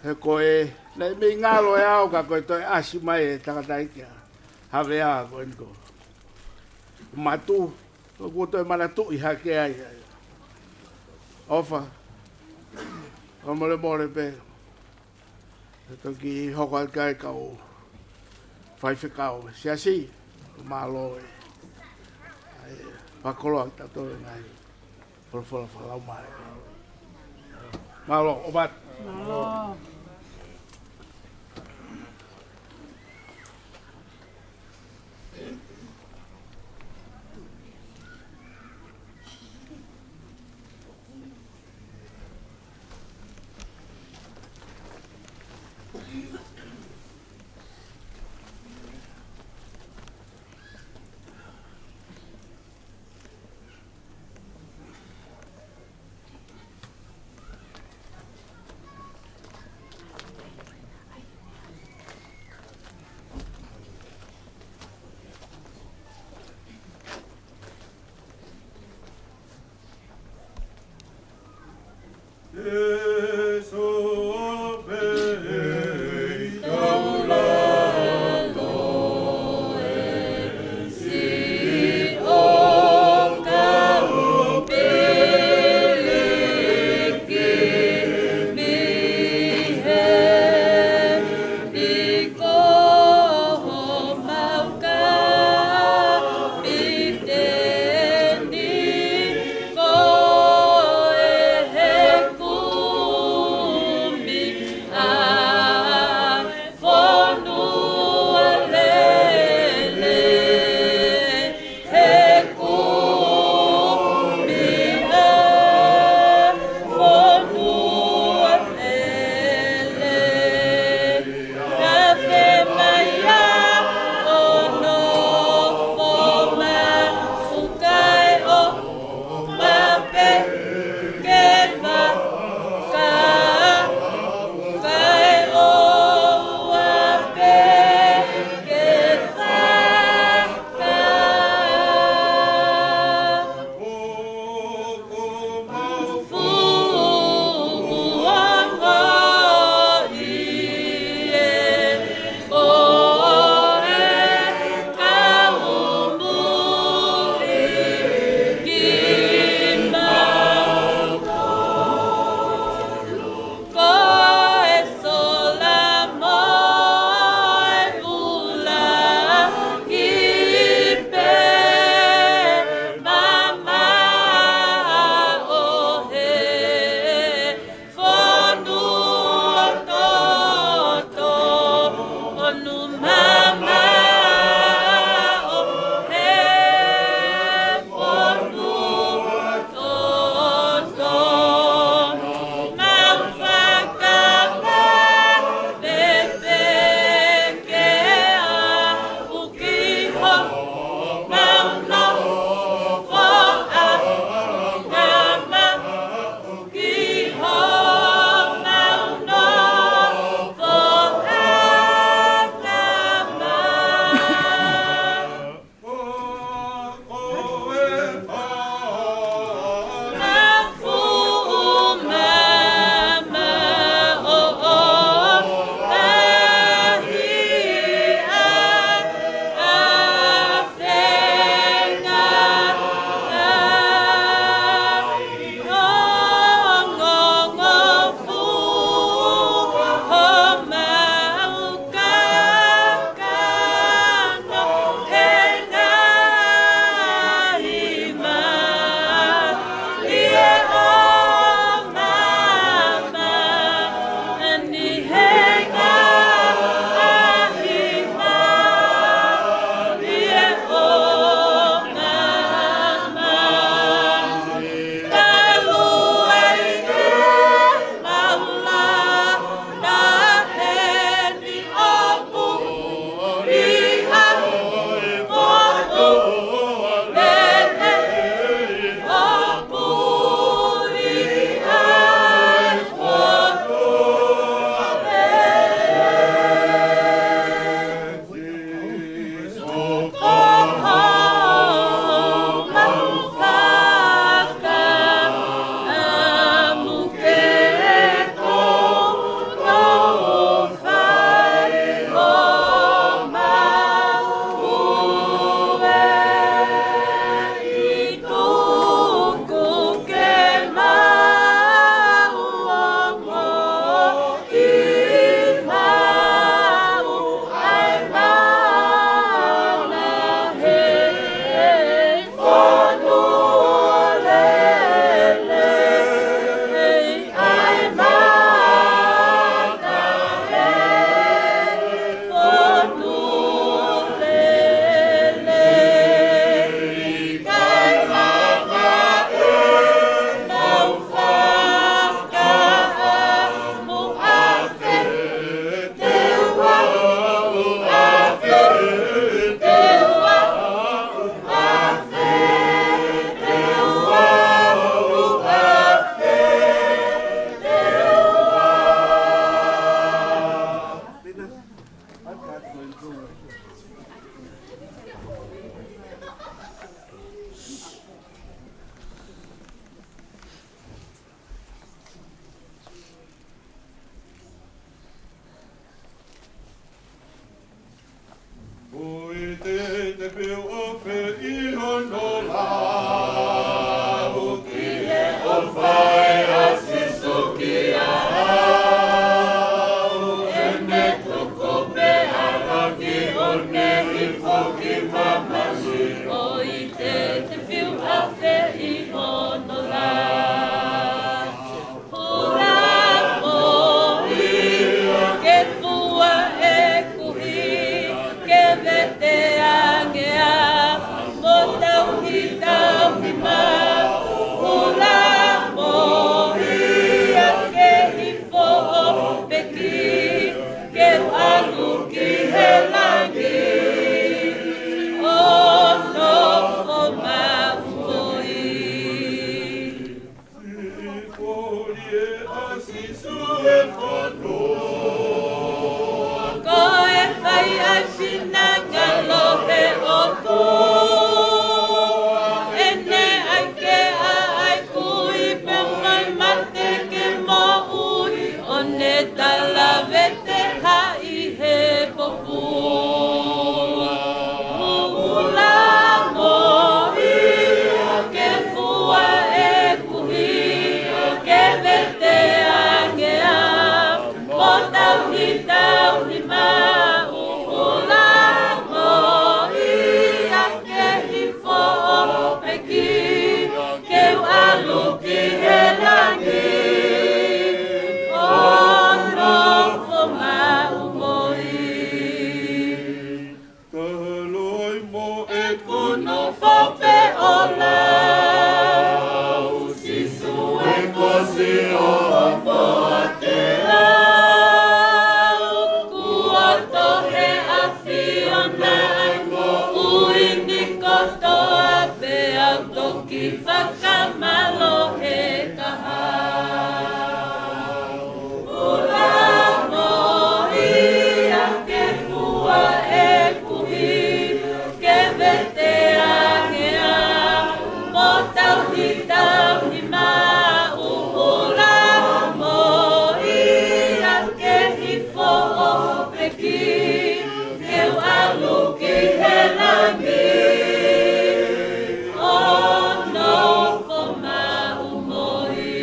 He ko e, naʻe mei ngalo e ʻao ka ko e toe ʻasi mai e tangataʻeiki ʻa Havea ko eni ko. Matu, ko kuo toe manatuʻi hake ai, ai. ʻOfa, fakamolemole pē. He toki hoko atu ai kau faifekau. Siasi, mālō e. Ai, fakakoloa tautolu ngaahi. Folofola fakalaumālie. Mālō, ʻofa atu. Mālō. ke u ʻalu ki he langi, ʻo nofo maʻu mo ia. Ko e fai ʻa e finangalo ʻo e ʻOtua, ʻene ʻai ke ʻa e kui pea mo e mate ke moʻui, ʻo ne talavete hake ʻi he popo. Ula mo ia ke fua e kui, ke vete ange au, mo tauhi, tauhi maʻu. Ula mo ia ke hifo ʻo peki, ke u ʻalu ki he langi, ʻo nofo maʻu mo ia. Ka loi mo ʻeku nofo pē ʻo lau, Sīsū e kosi ʻo ʻopo ʻiate au. Kuo tohi ʻe he ʻAfiona ʻa e moʻui ni kotoa, pea u toki fakamālohi he kahaʻu. Ula mo ia ke fua e kui, ke vete ange au, mo tauhi, tauhi maʻu. Ula mo ia ke hifo ʻo peki, ke u ʻalu ki he langi, ʻo nofo maʻu mo ia.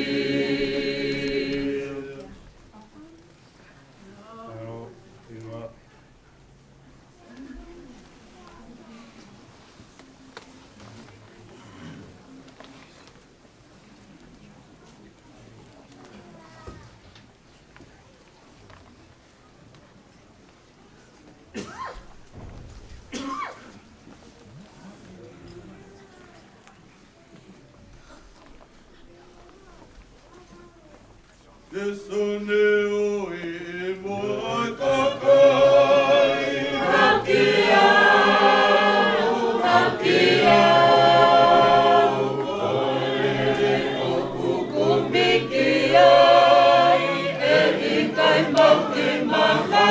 Ke sone ʻo e moʻui kakai. Haki au, haki au, ko e ʻoku kumi ki ai, ʻe ʻikai mau ki maha.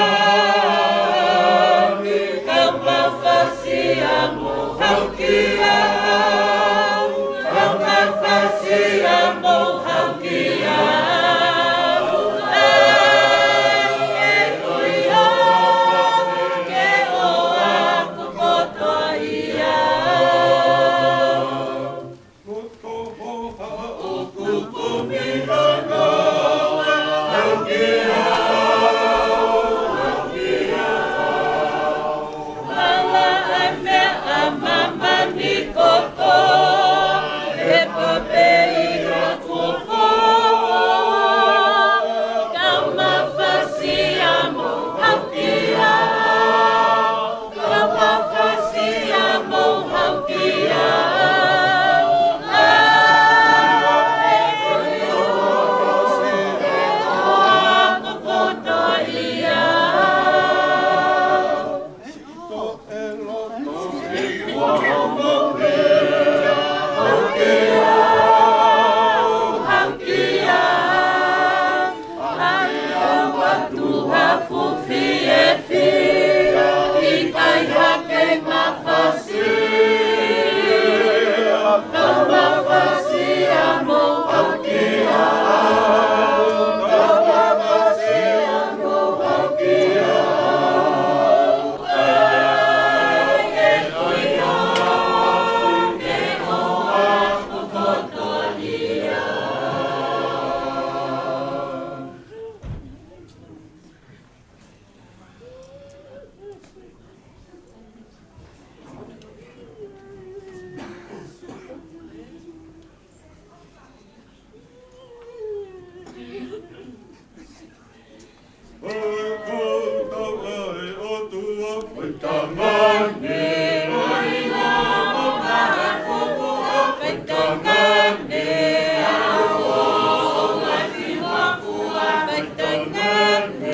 Kau mafasia mo haki au, kau mafasia mo haki au. Ai, e kui au, ke ʻoua kuo kotoa ia. Ko hoʻo ʻoku kumi hake au, hake au, hake au. Hala ʻa e meʻa ʻa māmani kotoa, ʻe pā pē ʻi hoku ʻofa. Kau mafasia mo haki au. Kau mafasia mo haki au. Ai, e kui au, ke ʻoua kuo kotoa ia. Haki au, haki au. Ai, ʻoua tuha fuʻu fiefia, ʻikai hake mafasia. Kau mafasia mo haki au, kau mafasia mo haki au. Ai, e kui au, ke ʻoua kuo kotoa ia. Ko e kau tau ʻa e ʻOtua, faitanga ne. Faitanga ne. Faitanga ne.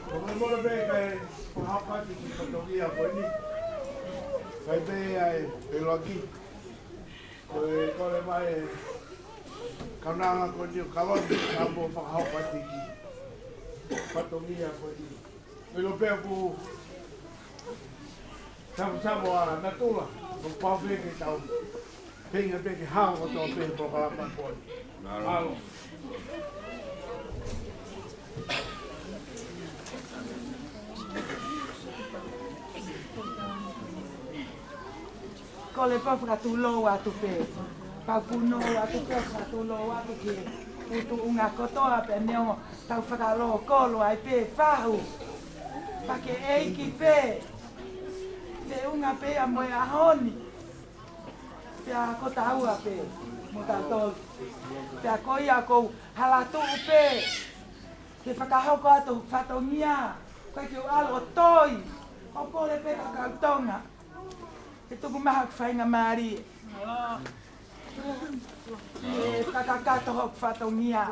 Ko e mono pē kae fakahoko atu ki he fatongia ko eni. Kae pehē ʻe Peloaki, ko e kole mai e kaunanga ko eni ʻo Kaloni, ka mo fakahoko atu ki he fatongia ko eni. Ko e ʻilo pē ʻoku samusamo ʻa natula, ʻoku pau pē ke tau feinga pē ke hao kotoa pē he polokalama ko eni. Mālō. Kole pē fakatulou atu pē. Pau punou atu pē fakatulou atu ki he tuʻunga kotoa pē neongo tau fakalokolo ai pē fahu. Pea ke ʻEiki pē. Feʻunga pē ia mo e ʻaho ni. Pea ko taua pē mo tautolu. Pea ko ia ʻoku ou hala tuʻu pē ke fakahoko atu fatongia. ʻOku ʻikai ke u ʻalu ʻo toi. ʻO kole pē ka kau Tonga ke tuku mai haku faingamālie ke fakakakato hoku fatongia.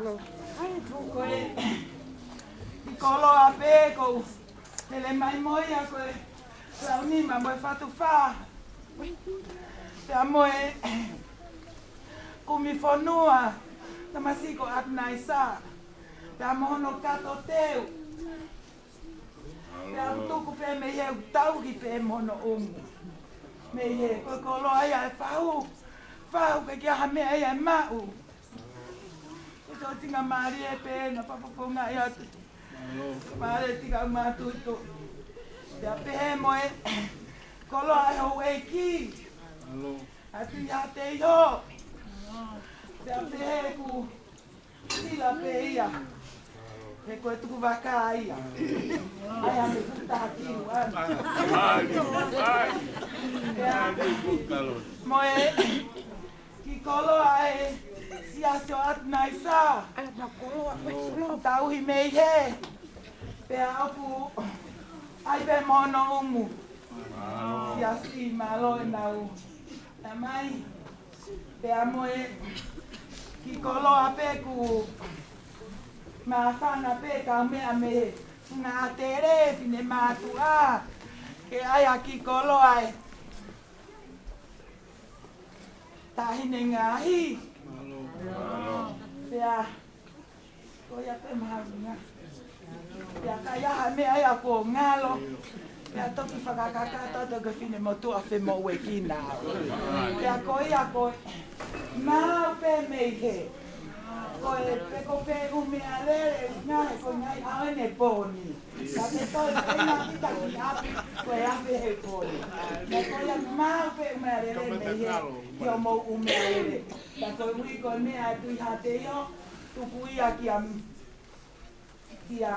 Ko e kiʻi koloa pē ʻoku ou lele mai mo ia ko e Launima mo e Fatufā. Pea mo e kumi fonua, tamasiʻi ko ʻAtunaisa. Pea mo hono kato teu. Pea u tuku pē mei he u tauhi pē mo hono ʻumu. Mei he ko e koloa ia e fahu. Fahu ke ʻikai ha meʻa ia ʻe maʻu. Ko e tōtinga mālie pē naʻa fafafonga ia te mālie tika mātuto. Pea pehē mo e koloa e houʻeiki. ʻAtu ia te iho. Pea pehē ku sila pē ia. He ko e tuku vaka ia. ʻAi ʻa e futa kilu ʻana. Pea mo e kiʻi koloa e siasi ʻo ʻAtunaisa. Tauhi mei he Pea ʻoku ʻi ai pē mo hono ʻumu. Siasi, mālō e nau. Tamai, pea mo e kiʻi koloa pē ʻoku māfana pē kau meʻa mei he ngātele, finemātuʻa. Ke ʻai ʻa e kiʻi koloa ʻe Taʻahine Ngaahi. Pea ko ia pē mahuʻinga. Pea ka ʻi ai ha meʻa ia kuo ngalo, pea toki fakakakato atu ki he finemotuʻa femoʻuekina. Pea ko ia ko e maʻu pē mei he, ko e pē ko e ʻū meʻalele, ngaahi, ko e ngaahi ʻaho ʻeni ʻe pōni. Ka te toe pē na kita ki ʻapi, ko e afe he pōni. Ka ko ia maʻu pē ʻū meʻalele mei he, ki hoʻomou ʻū meʻalele. Ka ko e ui ko e meʻa ʻa e Tuʻi Haʻate Iho, tuku ia kia, kia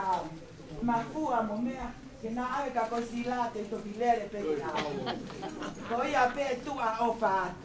Mafua mo meʻa, ke na ʻave ka ko e sila te toki lele pē ki ʻapi. Ko ia pē, tuʻa ʻofa atu.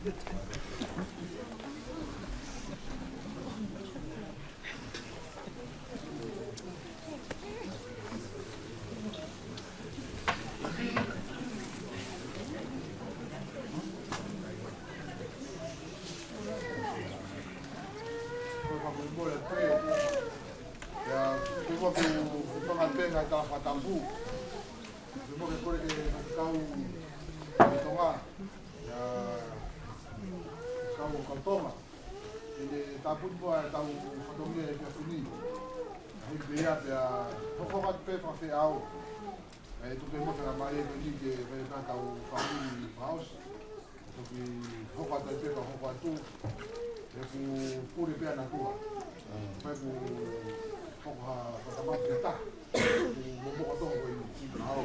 Ia, ke mo ke u fanga tenga ta fatapu. Ke mo ke kole ke kau i Tonga. Ia, kau, kau Tonga. Ke tāpuni mo e tau fatongia e kia fini. Hei pea pea hoko atu pē fakafeʻao. E tuku mo fela mai e ni ke fai ka tau fāmili faos. Toki hoko atu pē ka hoko atu. E ku pure pē ana tua. Fai ku hoko ha fatamaki ta. Ku mo mo ka tongo i ni. Ao.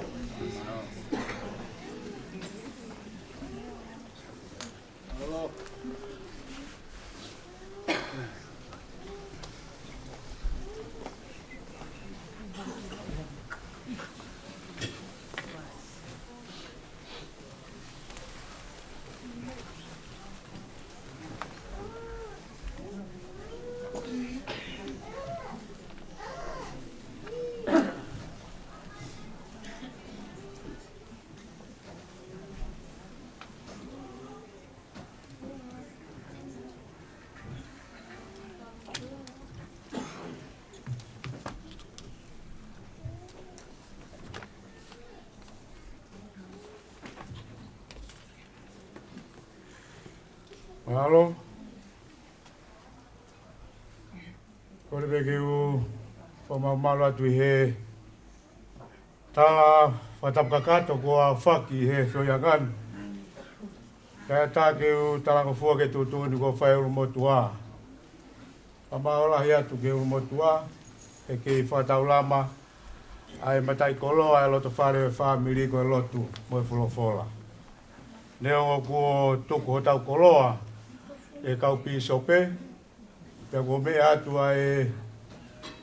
Mālō. Kole pē ke u fakamālō atu ʻi he tala fakatapu kakato kuo aofaki he feohiʻanga ni. Kae ʻatā ke u talangofua ki he tuʻutuʻuni kuo fai ʻe he ʻulumotuʻa. Fakamālō lahi atu ki he ʻulumotuʻa, he kei fakataulama ʻa e mataʻikoloa ʻa e loto fale ʻo e fāmili ko e lotu mo e folofola. Neongo kuo tuku hotau koloa ʻe he kau pīsope, pea kuo meʻa atu ʻa e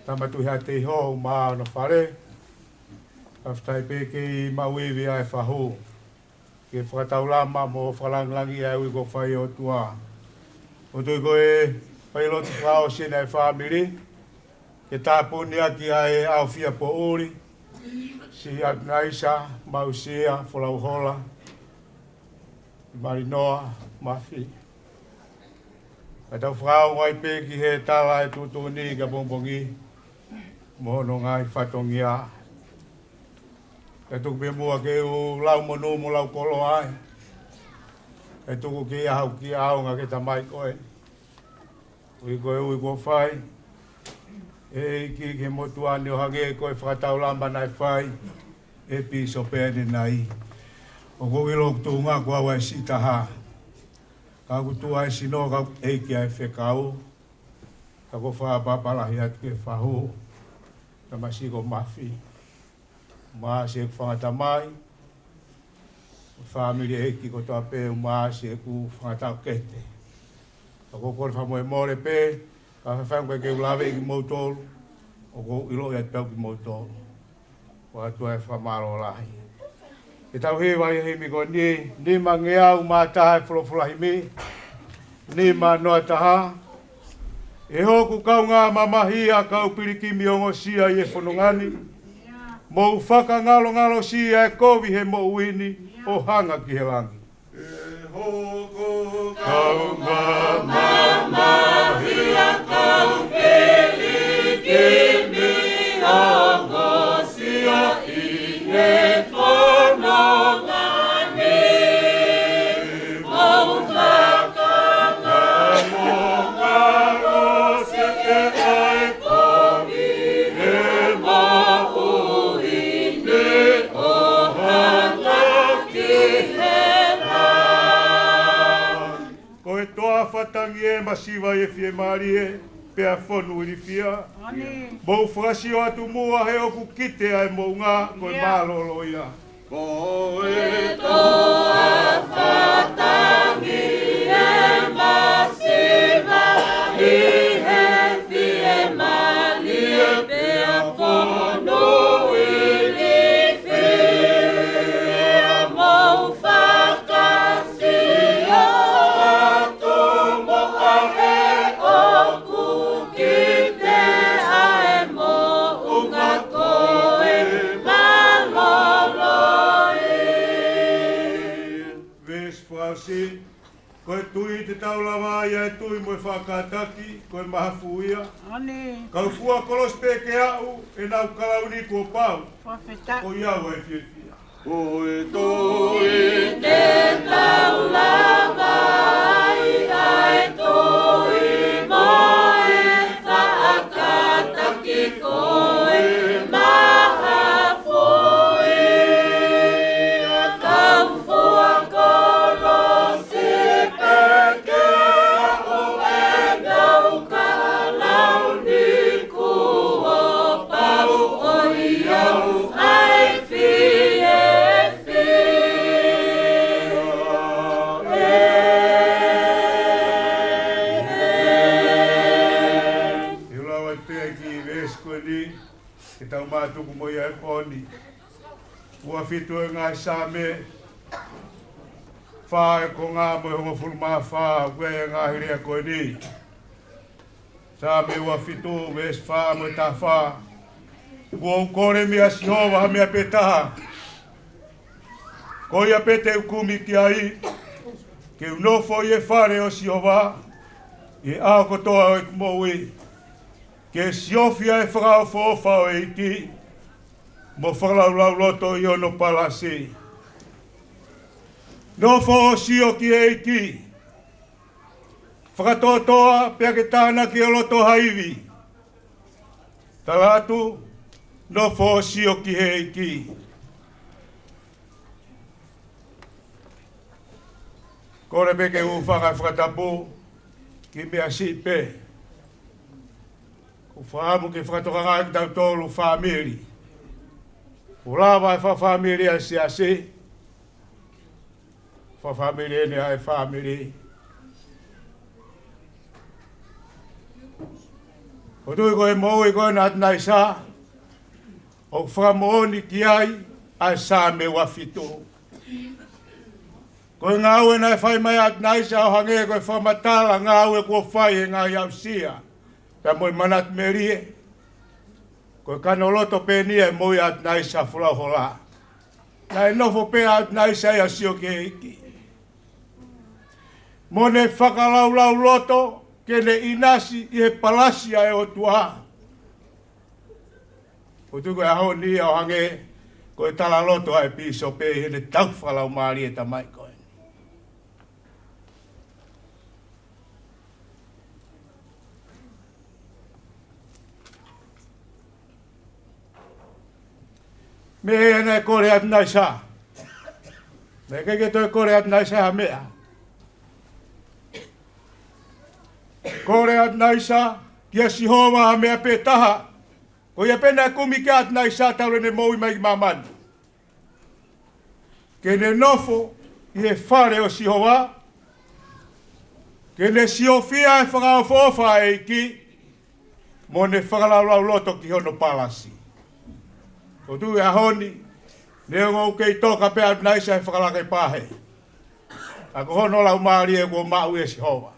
Tama Tuʻi Haʻateiho mo hono fale, ka fai pē kei maʻu ivi ʻa e fahu ke fakataulama mo fakalāngilangiʻi ʻa e ui kuo fai ʻe he ʻOtua. ʻOku ou tui ko e fai lotu fakaʻosi eni ʻa e fāmili, ke tāpuni ʻaki ʻa e ʻAofia Poʻuli, Siʻi ʻAtunaisa, Mausia, Folauhola, Malinoa, Mafi. Ka tau fakaongo ai pē ki he tala ʻa e tuʻutuʻuni ki he pongipongi, mo hono ngaahi fatongia. Kae tuku pē muʻa ke u lau monū mo lau koloa ai. Kae tuku ke ʻi ai haʻaku kiʻi ʻaonga ki he tamai ko ē. Ui ko e ui kuo fai ʻe he ʻEiki ki he motuʻa ni ʻo hangē ko e fakataulama naʻe fai ʻe he pīsope ʻanenai. ʻOku ou ʻilo ʻoku tuʻunga ko au ʻa e siʻi taha. Ka ʻoku tuʻu ʻa e sino ka ʻoku ʻeiki ʻa e fekau. Ka ʻoku ou fakaʻapaʻapa lahi atu ki he fahu, tamasiʻi ko Mafi. Mo siʻeku fanga tamai, fāmili ʻeiki kotoa pē, mo siʻeku fanga taʻokete. Ka ʻoku ou kole fakamolemole pē, ka fai fai ke u lave kimoutolu, ʻoku ou ʻiloʻi atu pē au kimoutolu. Ko e ʻOtua ʻe fakamālō lahi. Ke tau hiva ʻi he himi ko eni, nima ngeau mā taha e folofola himi, nima noa taha. ʻE hoku kaungā mamahi ʻa e kau pilikimi ongosia ʻi he fononga ni, mou fakangalongalosia e kovi he moʻui ni ʻo hanga ki he langi. ʻE hoku kaungā mamahi ʻa e kau pilikimi ongosia ʻi he fononga ni, mou fakangalongalosia e kovi he moʻui ni ʻo hanga ki he langi. Ko e toafa tangi ē, masiva ʻi he fiemālie, pea fonu ilifia. Mou fakasio atu muʻa he ʻoku kite ʻa e moʻunga ko e mālōlō ia. Ko e toafa tangi ē, masiva ʻi he fiemālie, pea fonu ilifia. Mou fakasio Si, ko e tui te tau lava ai ʻa e tui mo e faʻa kātaki, ko e mahafu ia. Kau fua kolosi pē ke aʻu ʻenau kalauni kuo pau. Ko ia ʻa e fiefia. Ko e tui te tau lava ai ʻa e tui mo e faʻa kātaki, ko e mahafu ia. Kau fua kolosi pē ke aʻu ʻenau kalauni kuo pau, ko ia ʻa e fiefia. Te u lau atu pē ʻa e kiʻi veesi ko eni, ke tau mātuku mo ia he pō ni. Ua fitu ʻo e ngaahi Saame, fā ʻo e konga mo e hongofulu mā fā, ʻoku ʻi ai e ngaahi lea ko eni. Saame ua fitu, veesi fā mo e taha fā. Kuo u kole meia Sihova ha meʻa pē taha, ko ia pē te u kumi ki ai, ke u nofo ʻi he fale ʻo Sihova ʻi he ʻaho kotoa ʻo ʻeku moʻui, ke siofi ʻa e fakaʻofoʻofa ʻo e ʻEiki, mo fakalaulauloto ʻi hono palasi. Nofo ʻo sio ki he ʻEiki, fakatōtōa pea ke tānaki ho loto ha ivi. Tala atu, nofo ʻo sio ki he ʻEiki. Kole pē ke u hūfanga he fakatapu ki he meʻa siʻi pē. ʻOku ou fakaʻamu ke fakatokangaʻi kitautolu fāmili. ʻOku lava e fakafāmili ʻa e siasi, fakafāmili eni ʻa e fāmili. ʻOku ou tui ko e moʻui ko ena ʻa ʻAtunaisa, ʻoku fakamoʻoni ki ai ʻa e Saame ua fitu. Ko e ngāue naʻe fai mai ʻa ʻAtunaisa ʻo hangē ko e fakamatala ngāue kuo fai ʻe he ngaahi aʻusia pea mo e manatu melie. Ko e kanoloto pē eni ʻa e moʻui ʻa ʻAtunaisa Folauhola. Naʻe nofo pē ʻa ʻAtunaisa ia ʻo sio ki he ʻEiki, mo ne fakalaulauloto ke ne ʻinasi ʻi he palasi ʻa e ʻOtua. ʻOku ou tui ko e ʻaho ni ia ʻo hangē ko e talaloto ʻa e pīsope ʻi heʻene tauhi fakalaumālie e tamaiki ko eni. Meʻa ia naʻe kole ʻa ʻAtunaisa. Naʻe ʻikai ke toe kole ʻa ʻAtunaisa ha meʻa. Kole ʻa ʻAtunaisa kia Sihova ha meʻa pē taha. Ko ia pē naʻe kumi ki ai ʻa ʻAtunaisa talu ʻene moʻui mai ki māmani. Ke ne nofo ʻi he fale ʻo Sihova, ke ne siofia e fakaʻofoʻofa ʻa e ʻEiki, mo ne fakalaulauloto ki hono palasi. ʻOku ou tui he ʻaho ni, neongo ʻoku kei toka pē ʻa ʻAtunaisa he fakalaka ʻi Pahe, ka ko hono laumālie kuo maʻu ʻe Sihova.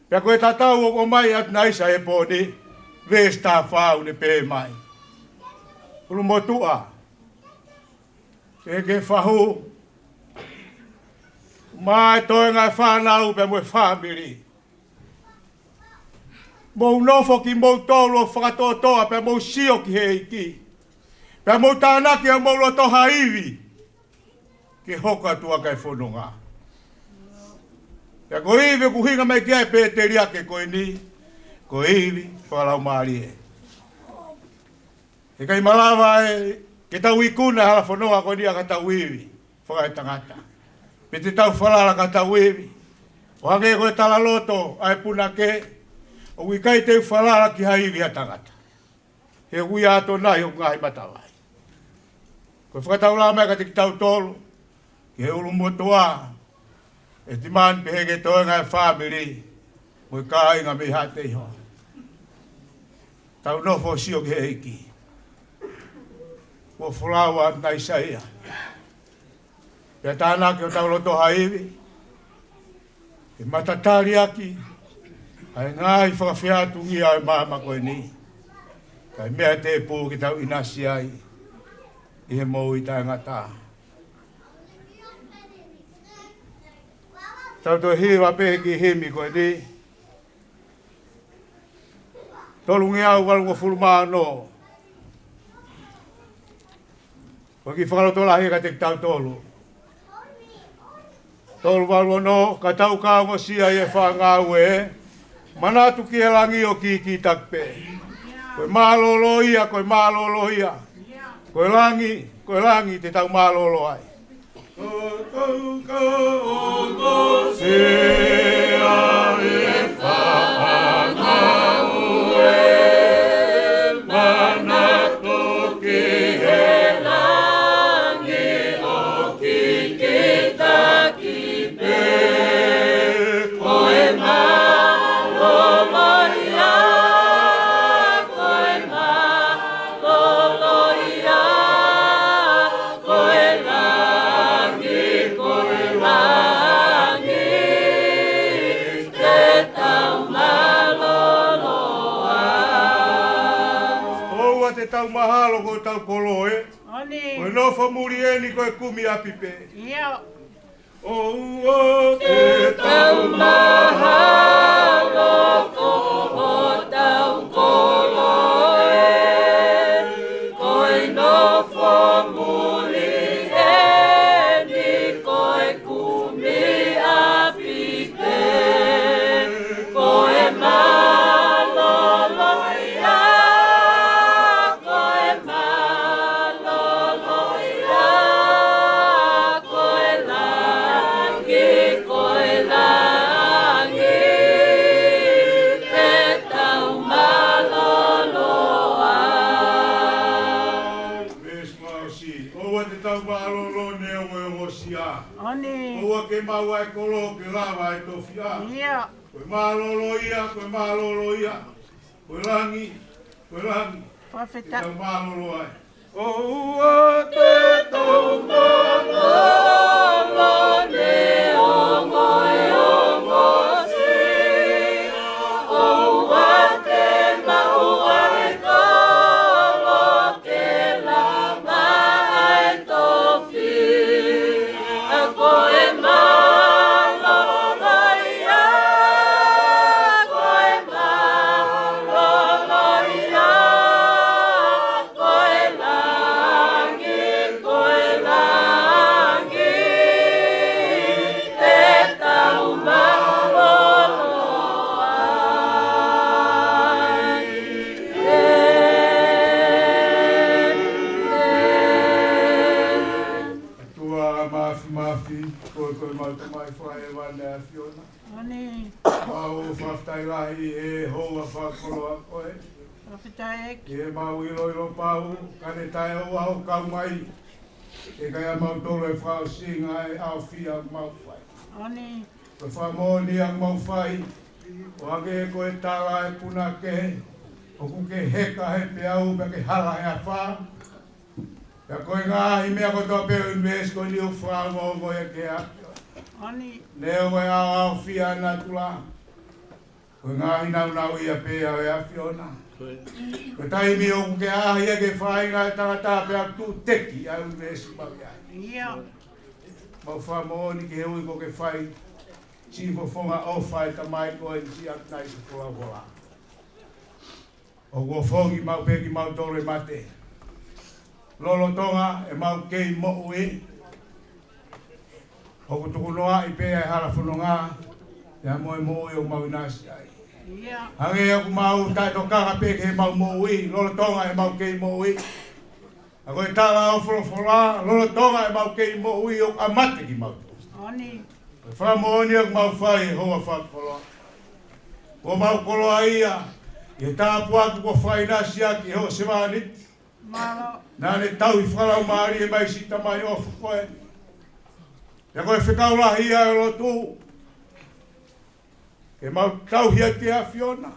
Pea ko e tatau ʻoku ʻomai ʻe ʻAtunaisa he pō ni, veesi taha fā ʻoku ne pehē mai: ʻUlumotuʻa, ke ke fahu, mo e toenga e fānau pea mo e fāmili. Mou nofo kimoutolu ʻo fakatōtōa pea mou sio ki he ʻEiki, pea mou tānaki homou loto ha ivi ke hoko atu ʻaki e fononga. Pea ko e ivi ʻoku ʻuhinga mai ki ai e pēteliake ko eni, ko e ivi fakalaumālie. He ʻikai malava ʻe, ke tau ikuna hala fononga ko eni ʻaki ʻetau ivi fakaetangata. Pe te tau falala ki heʻetau ivi ʻo hangē ko e talaloto ʻa e punake, ʻoku ʻikai te u falala ki ha ivi ʻa tangata. He ʻoku ʻi ai ʻa ʻAtonai hoku ngaahi matavai. Ko e fakataulama ia kiate kitautolu, ki he ʻulumotuʻa, ʻEtimani pehē ki he toenga e fāmili, mo e kāinga mei Haʻateiho. Tau nofo ʻo sio ki he ʻEiki. Kuo folau ʻa ʻAtunaisa ia. Pea tānaki hotau loto ha ivi, ke matatali ʻaki ʻa e ngaahi fakafeʻātungia ʻo e māmani ko eni, kae meʻa tēpū ke tau ʻinasi ai ʻi he moʻui taʻengata. Tau toe hiva pē ki he himi ko eni. Tolungeau valungofulu mā ono. Ko e kiʻi fakalotolahi kiate kitautolu. Tolu valu ono, ka tau ka ongosia ʻi he fāngau ē. Manatu ki he langi ʻo kikitaki pē. Ko e mālōlō ia, ko e mālōlō ia. Ko e langi, ko e langi te tau mālōlō ai. Ko tau ka ongosia ʻi he fāngau ē. Manatu ki he langi ʻo kikitaki pē. Ko e mālōlō ia, ko e mālōlō ia, ko e langi, ko e langi, te tau mālōlō ai. ʻOua te tau mahalo ko hotau kolo ē. ʻOni. Ko e nofo muli eni ko e kumi ʻapi pē. ʻIo. ʻOua te tau mahalo ko hotau kolo ē. Ko e nofo muli eni ko e kumi ʻapi pē. Ko e mālōlō ia, ko e mālōlō ia, ko e langi, ko e langi, te tau mālōlō ai. Veesi fakaʻosi, ʻoua te tau mālōlō neongo e ongosia. ʻOni. ʻOua ke maʻu ʻa e kolo ke lava ʻa e tofiʻa. ʻIo. Ko e mālōlō ia, ko e mālōlō ia. Ko e langi, ko e langi. Fakafetaʻi. Te tau mālōlō ai. ʻOua te tau mālōlō neongo e ongosia. ʻOua te maʻu ʻa e kolo ke lava ʻa e tofiʻa. Ko e mālōlō ia, ko e mālōlō ia, ko e langi, ko e langi, te tau mālōlō ai. ʻĒmeni. ʻOtua Māfimafi, ko koe ʻemau Tamai fakaʻēvani ʻa e ʻAfiona. ʻOni. ʻOku mau fakafetaʻi lahi ʻi he houa fakakoloa ko ē. Fakafetaʻi ʻEiki. ʻI heʻemau ʻiloʻilo pau, ka ne taʻeʻoua hoʻo kau mai. ʻIkai ʻamautolu e fakaʻosinga ʻa e ʻaofia ʻoku mau fai. ʻOni. Ko e fakamoʻoni ʻoku mau fai, ʻo hangē ko e tala ʻa e punake, ʻoku ke heka he peau pea ke hala he afā. Pea ko e ngaahi meʻa kotoa pē ʻo e ʻunivēsi ko eni ʻoku fakaongoongo ia ki he ʻAfiona. ʻOni. Neongo e ʻaoʻaofia ʻa natula, ko e ngaahi nāunau ia pē ʻa e ʻAfiona. Ko e taimi ʻoku ke ʻaʻahi ai ki he faʻahinga ʻo e tangata pea ʻoku tuʻu teki ʻa e ʻunivēsi ʻoku mau ʻi ai. ʻIo. Mau fakamoʻoni ki he ui kuo ke fai, siʻi fofonga ʻofa ʻa e Tamai ko eni siʻi ʻAtonai Sefulauhola. ʻOku ʻofongi maʻu pē kimautolu ʻe mate. Lolotonga ʻemau kei moʻui, ʻoku tukunoaʻi pē ʻa e hala fononga, pea mo e moʻui ʻoku mau ʻinasi ai. ʻIo. Hangē ʻoku mau taʻetokanga pē ki heʻemau moʻui, lolotonga ʻemau kei moʻui. Ka ko e tala ʻo e folofola, lolotonga ʻemau kei moʻui ʻoku ʻamate kimautolu. ʻOni. Ko e fakamoʻoni ʻoku mau fai he houa fakakoloa. Kuo mau koloaʻia ʻi he tāpuaki kuo fakaʻinasi ʻaki ʻe hoʻo sevāniti. Mālō. Naʻa ne tauhi fakalaumālie mai siʻi Tamai ʻofa ko ē. Pea ko e fekau lahi ia ʻo e lotu, ke mau tauhi atu ki he ʻAfiona.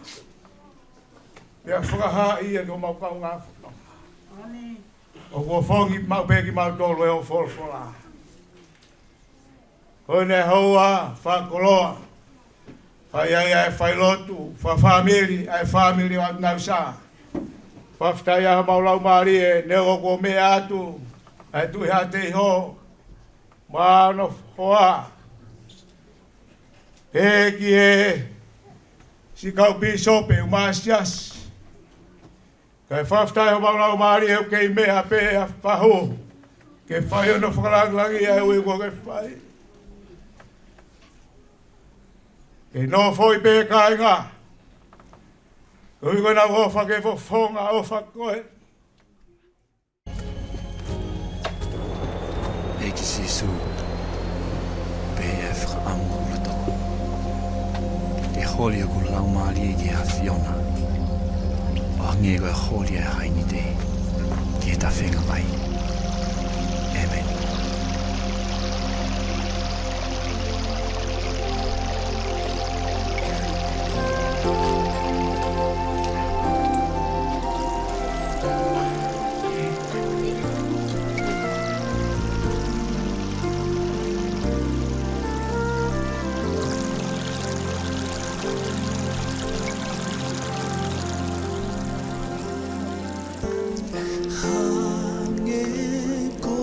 Pea fakahā ia ki homau kaungā fononga. ʻOni. ʻOku ʻofongi maʻu pē kimautolu ʻe hoʻo folofola. Ko ʻene houa fakakoloa, fai ai ʻa e failotu fakafāmili ʻa e fāmili ʻo ʻAtunausa. Fakafetaʻi ʻa homau laumālie, neongo kuo meʻa atu ʻa e Tuʻi Haʻateiho mo hono hoa. Pehē ki he siʻi kau pīsope ʻo e siasi. Kae fakafetaʻi homau laumālie ʻoku kei meʻa pē ʻa fahu ke fai hono fakalāngilangiʻi ʻa e ui kuo ke fai. Ke nofoʻi pē kāinga. Koeʻuhi ko ʻenau ʻofa ki he fofonga ʻofa ko ē. ʻEiki Sīsū, pehē ʻa e fakaʻamu ʻo e loto, ke holi hoku laumālie ki he ʻAfiona, ʻo hangē ko e holi ʻa e hainite ki he tafenga vai. ʻĒmeni. Hangē ko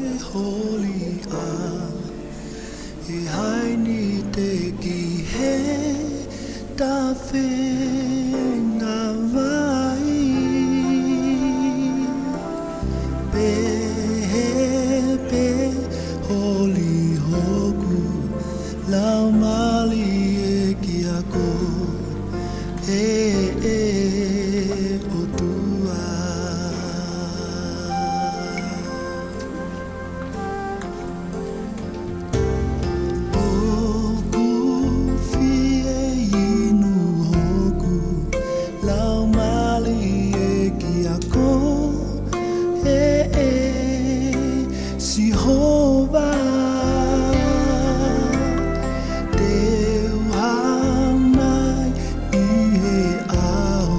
e holi ʻa e hainite ki he tafenga vai. Pehē pē holi hoku laumālie kiate koe, ʻe ʻOtua. ʻOku fie inu hoku laumālie kiate koe, ʻe Sihova. Te u hanga ʻi he ʻao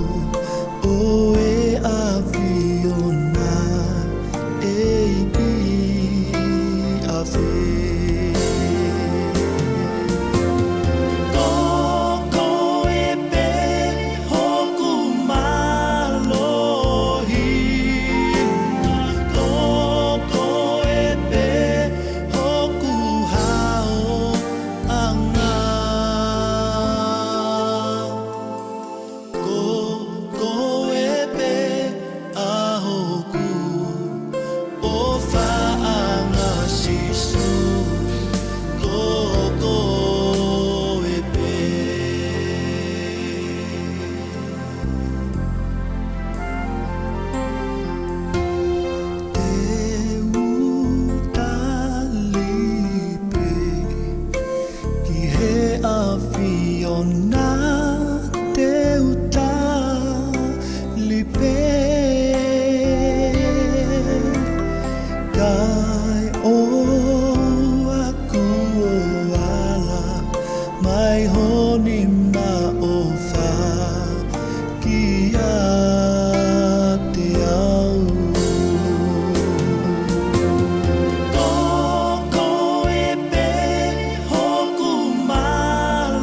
ʻo e ʻAfiona, ʻEiki ʻAfio. Ko koe pē hoku mālohi, ko koe pē hoku haoʻanga. Ko koe pē ʻa hoku ʻofaʻanga Sīsū, ko koe pē. Te u tali pē ki he ʻAfiona, te u tali pē. Kae ʻoua kuo ala mai ho nima ʻofa kiate au. Ko koe pē hoku mālohi,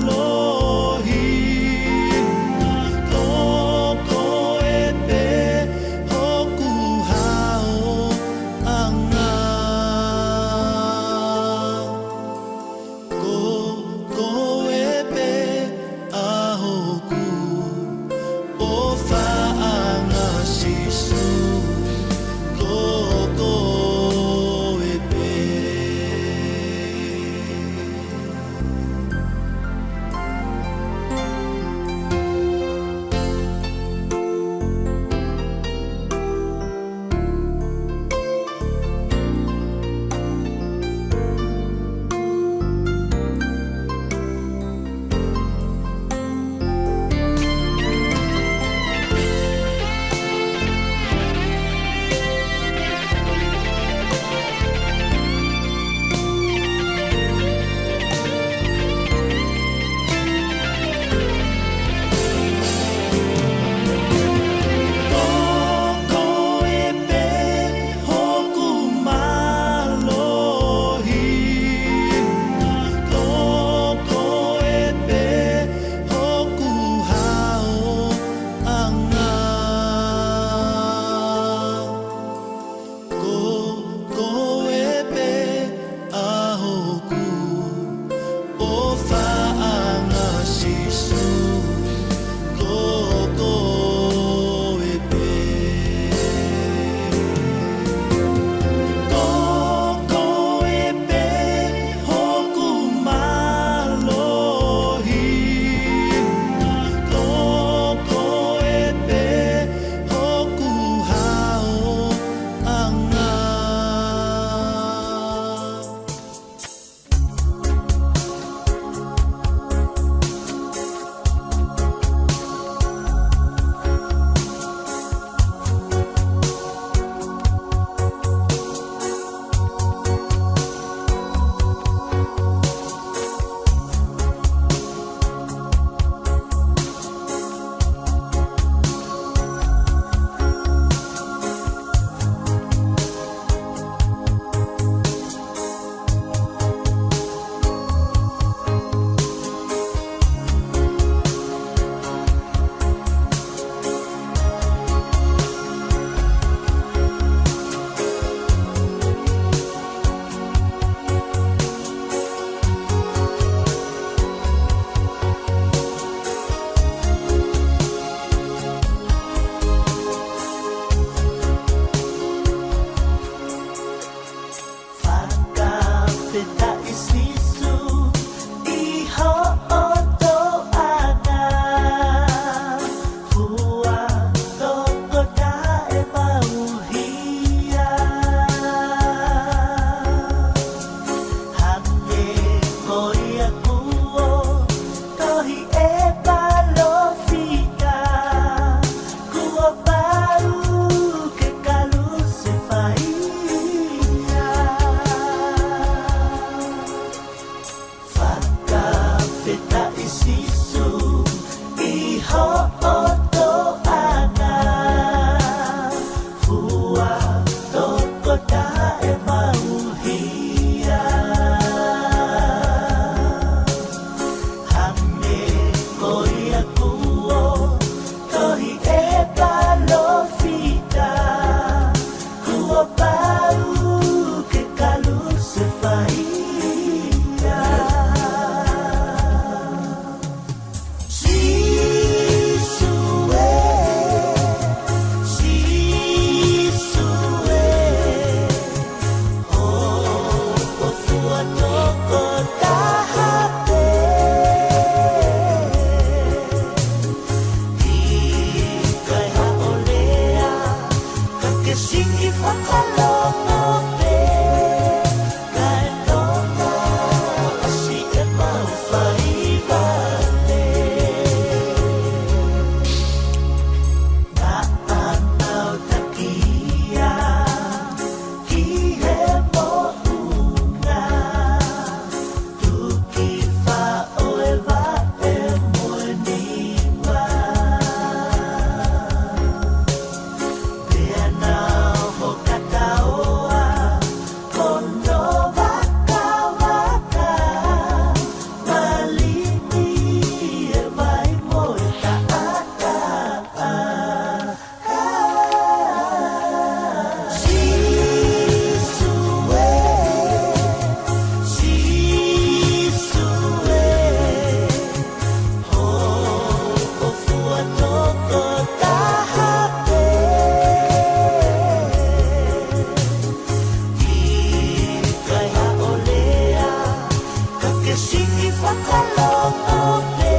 Siki fakaloko pē,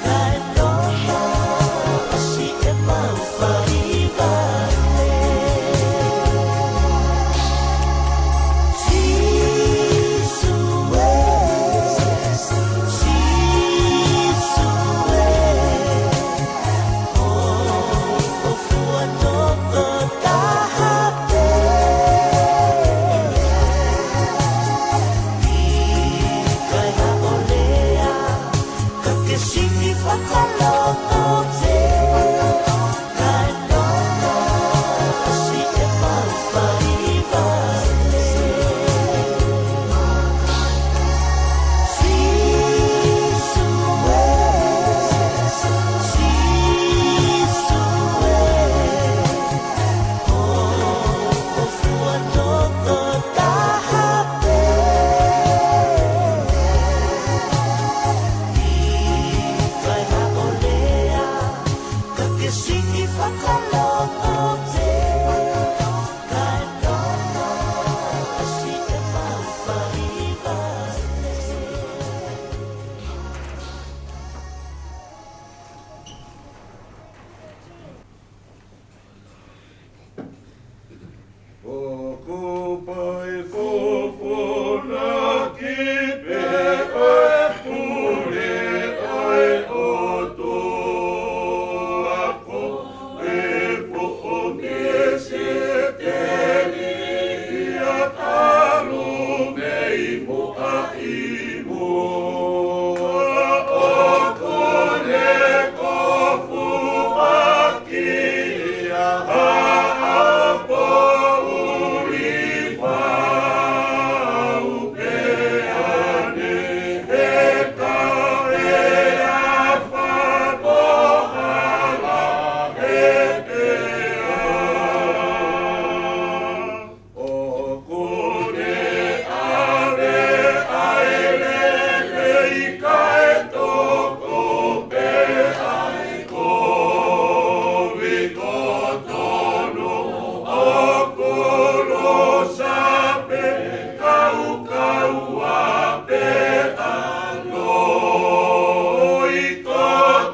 kae toka ʻosi ʻemau fai vale. Sīsū ē, Sīsū ē, ʻoku fuʻu toko taha pē. ʻIkai haʻo lea, ka ke siki fakaloko pē. Kae toka ʻosi ʻemau fai vale. Sīsū ē, Sīsū ē, ʻoku fuʻu toko taha pē. ʻIkai haʻo lea, ka ke siki fakaloko pē. Kae toka ʻosi ʻemau fai vale. ʻOku pau ke fofona ki pē ʻa e pule ʻa e ʻOtua, ko e foʻi Mekisiteki ia talu mei muʻa ʻi muʻa. ʻOku ne kofuʻaki ia ha ʻapoʻuli fau pē ane, he ka he afa pō hala he pea. ʻOku ne ʻave ʻa e lelei kae toko pē ʻa e kovi, ko e tonu ʻoku losa pē, kaukaua pē ʻa e loi, ko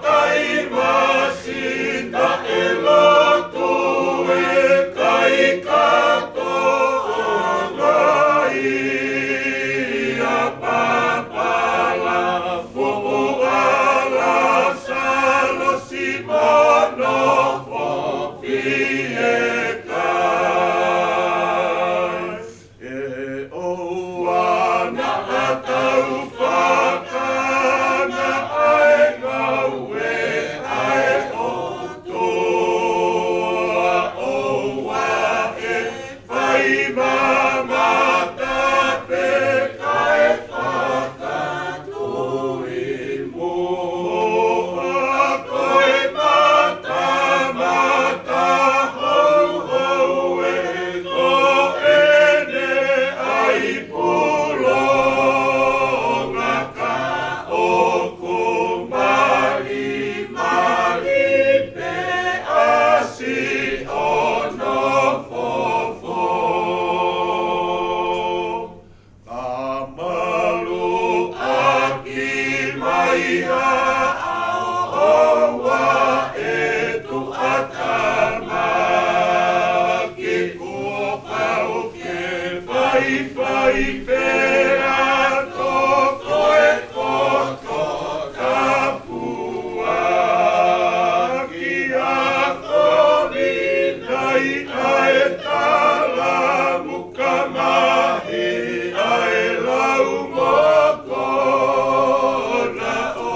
Taivasi naʻe lotu ʻe Kaikato ʻa e ngai ʻa Papala, foʻi ʻa Lasalosi mo hono foʻi fiekaia. ʻE ʻoua naʻa tau fakana ʻa e ngāue ʻa e ʻOtua, ʻoua ʻe fai mamata pē kae fakatui muʻa, ko e matamata houhou ē, ko ʻene ʻai pulonga ka ʻoku malimali pē ʻa siʻono fofo. Ka maluʻaki mai ha ʻao, ʻoua ʻe tuʻatamaki, kuo pau ke faifai pē ʻa toko e koto tapuaki, ʻa kovi nai ʻa e talamu ka mahi ʻa e lau moko na ʻo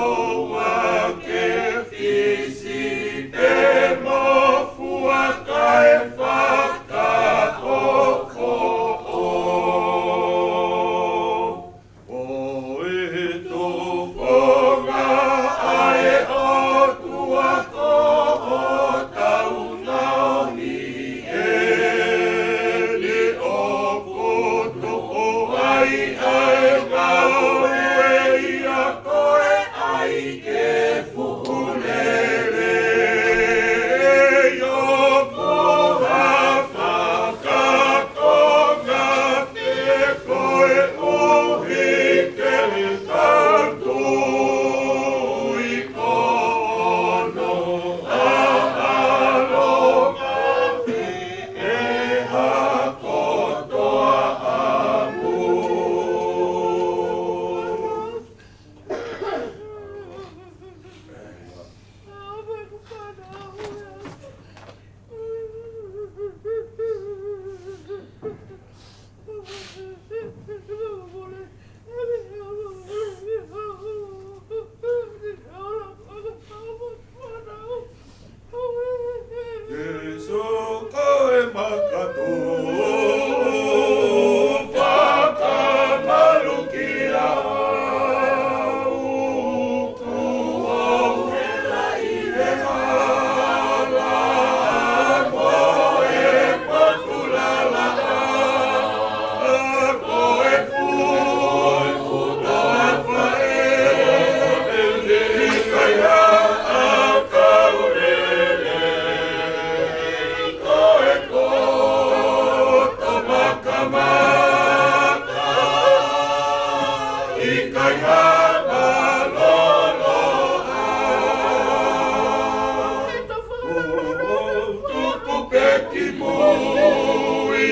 Tuku pē ki mui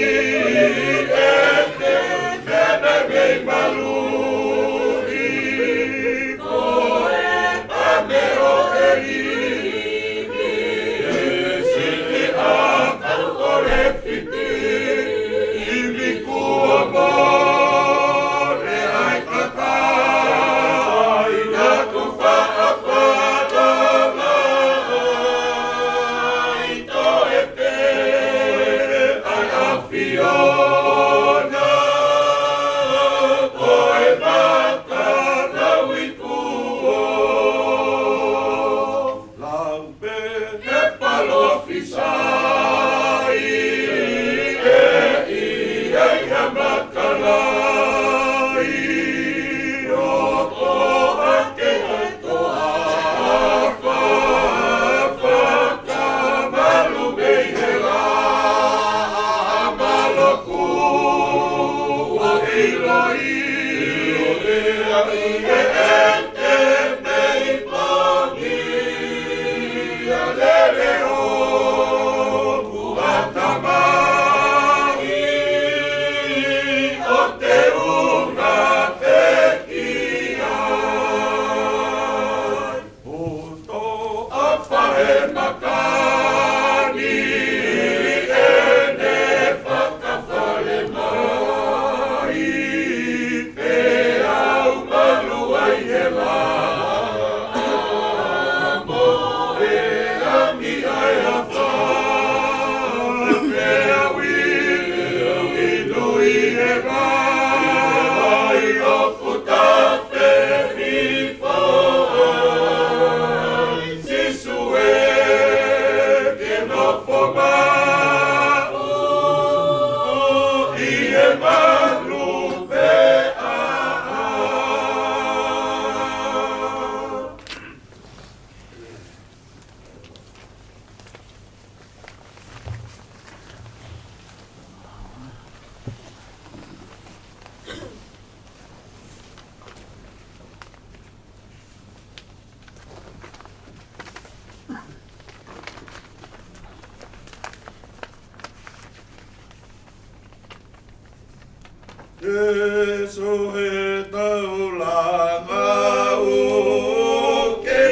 ʻete meʻa mei maluʻi, ko e pame ʻo ʻEli. Siʻi ʻakau ʻo Lefiti, ʻi he kuo mole ai kakai, naʻa ku faʻa falala ai toe pē ai ʻAfiona, ko e maka lauikuo. Lau pē he palōfisai ʻe ʻi ai ha makalai, ʻo ʻohake he toafa, fakamalu mei hela, ʻa maloku ʻo ʻiloi, ʻe ʻi he ʻete mei pongi, ʻa lele ʻo kuata mai, ʻo teunga pē ki ai. ʻO toafa he makani ʻene fakafale mai, pea u malu ai hela, mo e ami ai afā, pea u inu ʻi he vai ʻoku tafe hifo ai. Sīsū ē, ke nofo maʻu ʻi he malu pē ʻaʻau. Ke sohe taulanga ʻo ke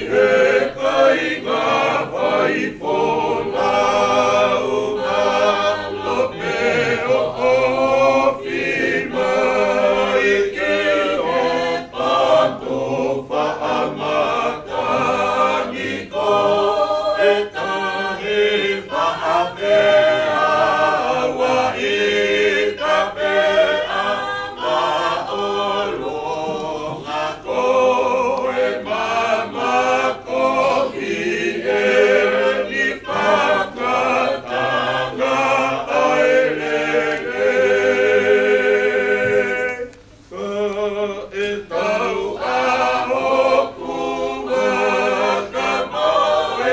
he kāinga fai folau, ngalo pē ʻo ofi mai ki he potu faʻa matangi, ko e tahi faʻa pea ua ika pea ma ʻolunga, ko e mamakohi eni fakatanga ʻa e lele. Ka ʻetau ʻaho kuo ka mo e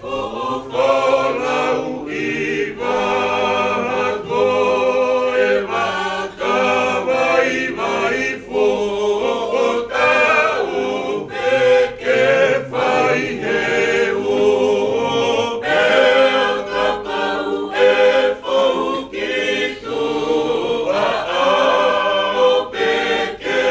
fuʻu folau ʻi vako, e vaka vaivai foʻou, tau pē ke fai he uho, pea kapau ʻe fou ki tuʻa, ʻaʻau pē ke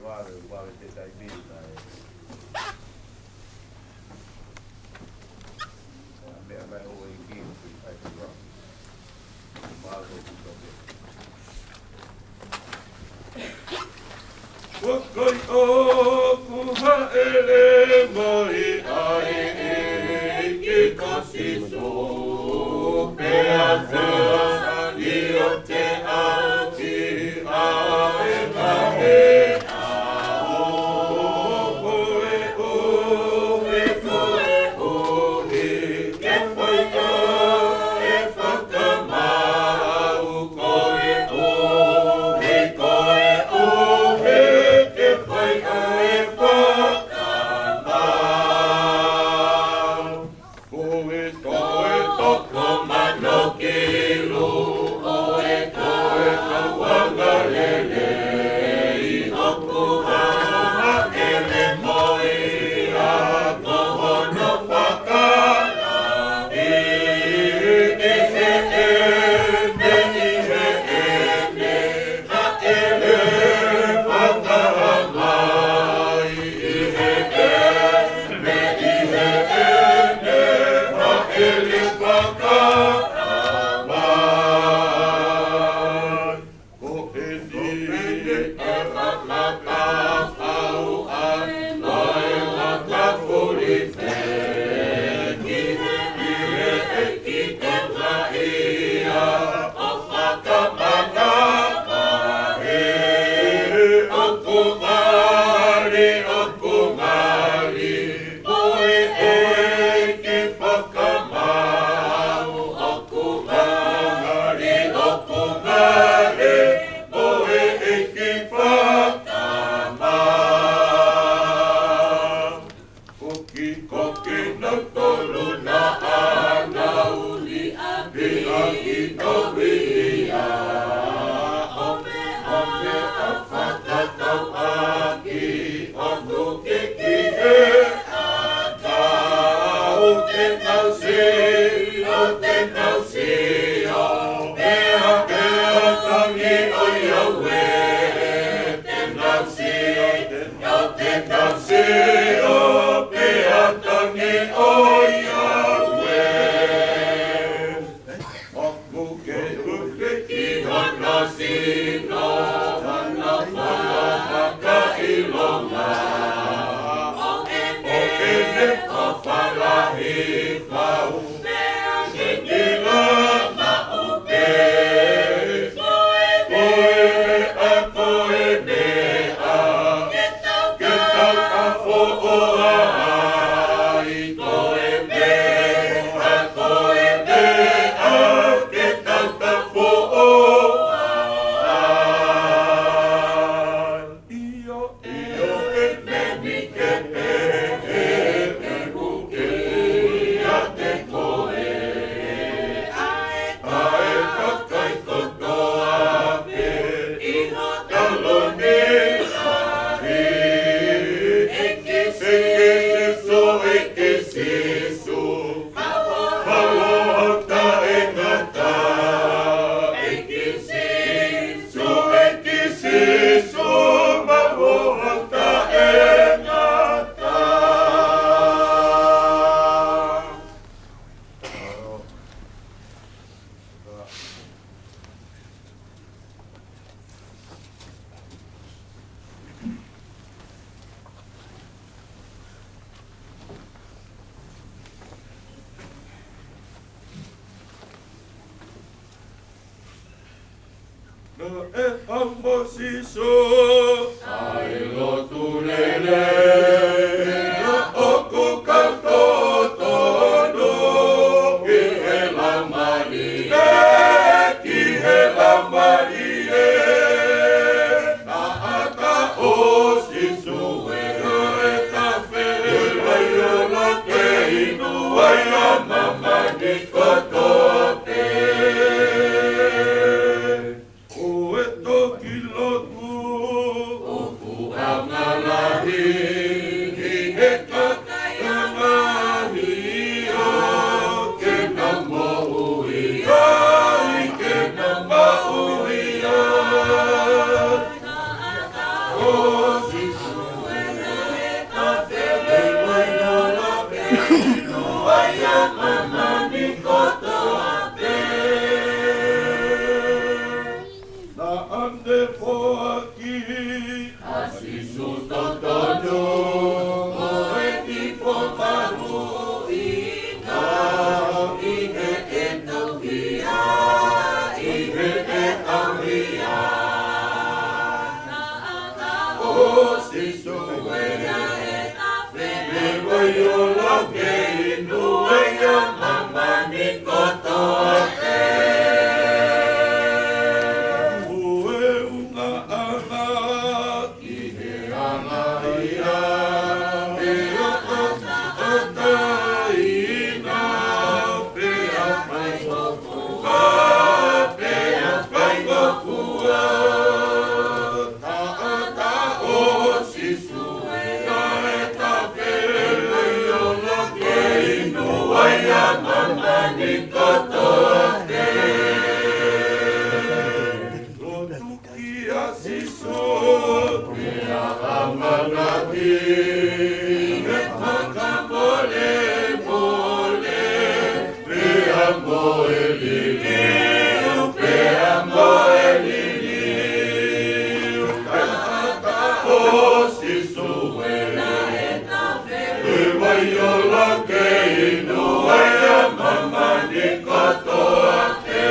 Vave, vave te tai pili na e. Meʻa mai ʻo e ki, ki ai te rā. Mālō ki toke. Ko koe ʻoku haʻele mai ai ʻEiki ko Sīsū, pea ko e ʻAlo ʻo te ʻAfio ʻa e Maʻeʻao. Ko e ʻuhi, ko e ʻuhi, ke fai ʻa e fakamaau, ko e ʻuhi, ko e ʻuhi, ke fai ʻa e fakamaau. Ko e, ko e toko mano kilu, ko e, ko e kau angalelei, ʻoku haʻele mo ia, ko hono fakalahi ʻi heʻene, ʻi heʻene haʻele fakahā mai, ʻi heʻene, ʻi heʻene haʻele fakahā mai. Ko eni e kamata fau ai ʻa e laka fuli pē ki he, ki he ʻEiki te maʻia ʻo fakamana mai. ʻOku ngali, ʻoku ngali, ko e ʻEiki fakamaau, ʻoku ngali, ʻoku ngali, ko e ʻEiki fakamaau. Ko ki, ko kinautolu naʻa nau liʻaki, liʻaki tauhi ia, ʻo me, ʻo me a fakatatau ʻaki, ʻo tuki ki he ʻakau, te nau sio, te nau sio, pea, pea tangi ʻo Iauē, te nau sio, te nau sio, pea tangi ʻo Iauē. ʻOku ke uke ki hono sino, hono fala fakaʻilonga. ʻO ʻene, ʻo ʻene kofala hifau, pea ke kila maʻu pē. Ko e meʻa, ko e meʻa ke tau, ke tau kafoʻoua ai. Ko e meʻa, ko e meʻa ke tau kafoʻoua ai. ʻIo, ʻio, ʻi he meʻa ni ke pehē, ke uke ʻiate koe ʻa e, ʻa e kakai kotoa pē ʻi ho taloni ai. ʻEiki Sīsū, ʻEiki Sīsū, mau ʻofa taʻengata. ʻEiki Sīsū, ʻEiki Sīsū, mau ʻofa taʻengata. Naʻe ʻa Mōsese ʻa e lotu lelei, naʻa ʻoku kau totonu ki he Laumālie, ki he Laumālie. Naʻa ka ʻo Sīsū e, e ka fele ai o la ke inu ai ʻa māmani kotoa pē. Ko e toki lotu, ko Pea mo e liliu, pea mo e liliu, ka ka o Sīsū ē. Ua ʻiloa ke inu ai ʻa māmani kotoa pē.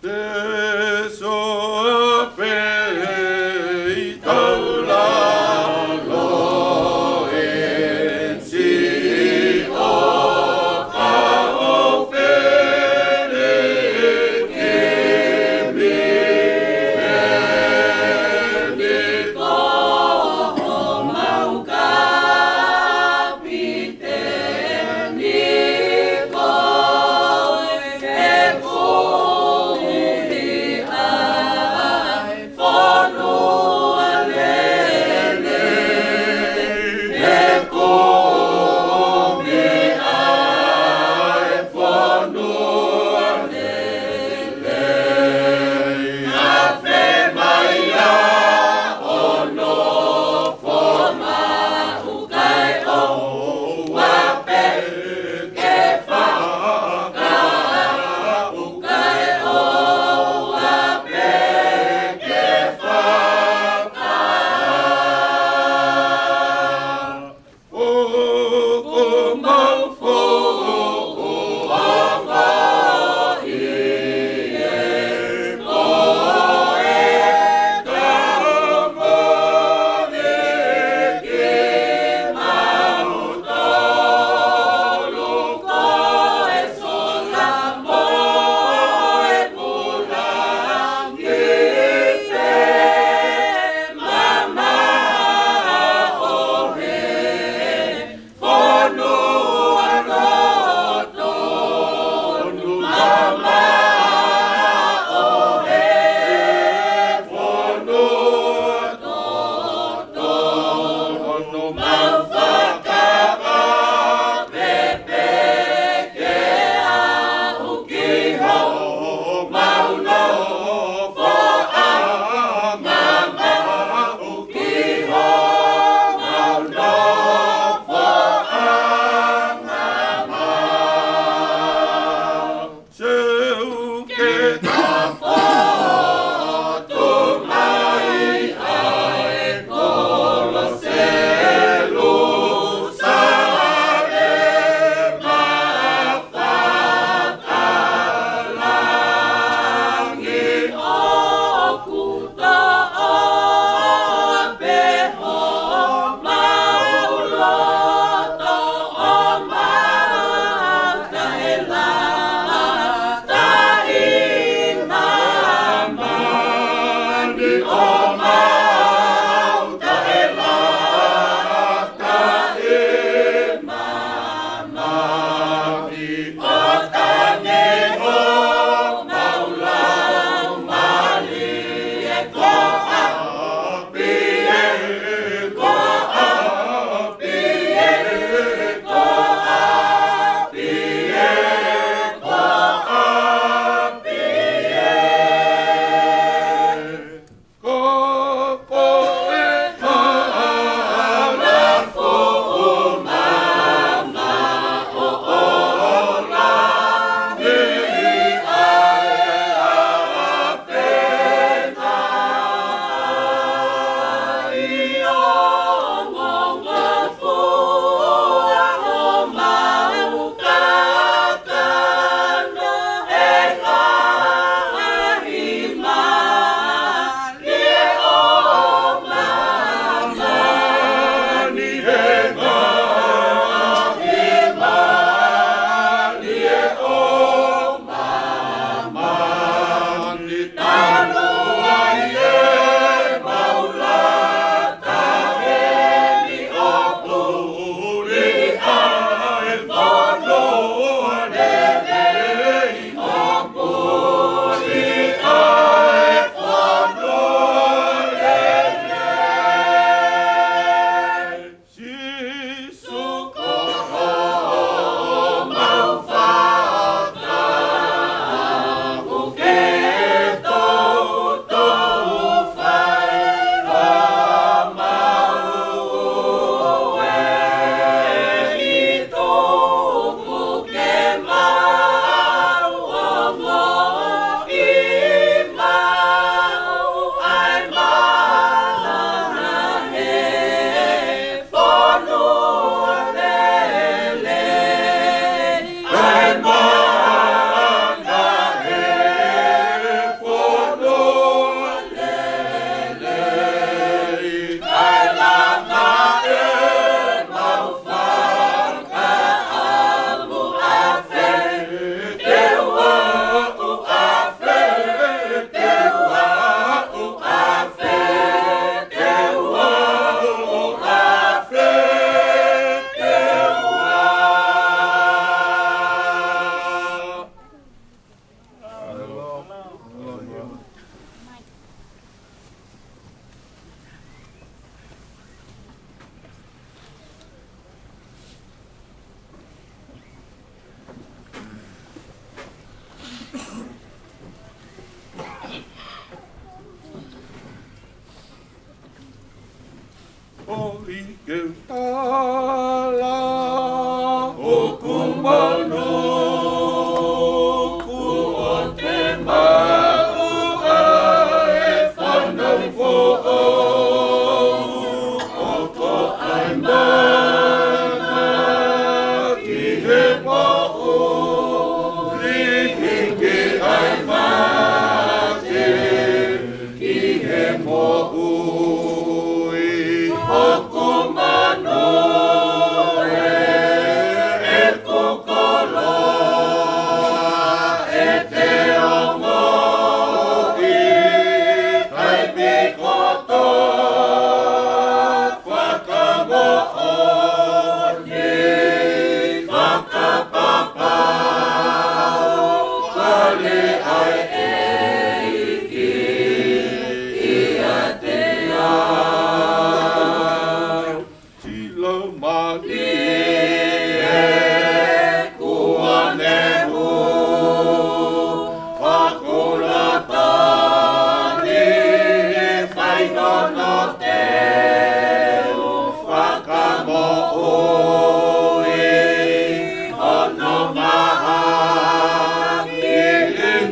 Te sope i taulalo e si o ka o pele ke mi e ni ko o mau kapiteni ko e kuli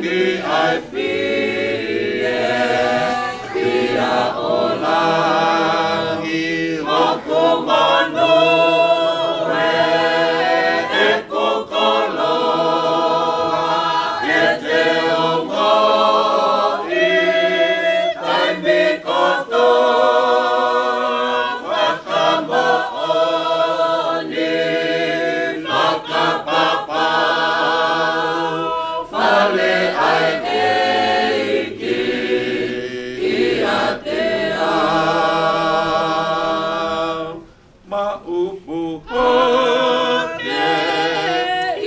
Ki ai fie, fia o langi, ʻoku manu e, ʻeku koloa, ʻe te ongoʻi, taimi kotoa, fakamoʻoni, fakapapau, fale ʻa e ʻEiki ʻiate au. Maʻu puha ke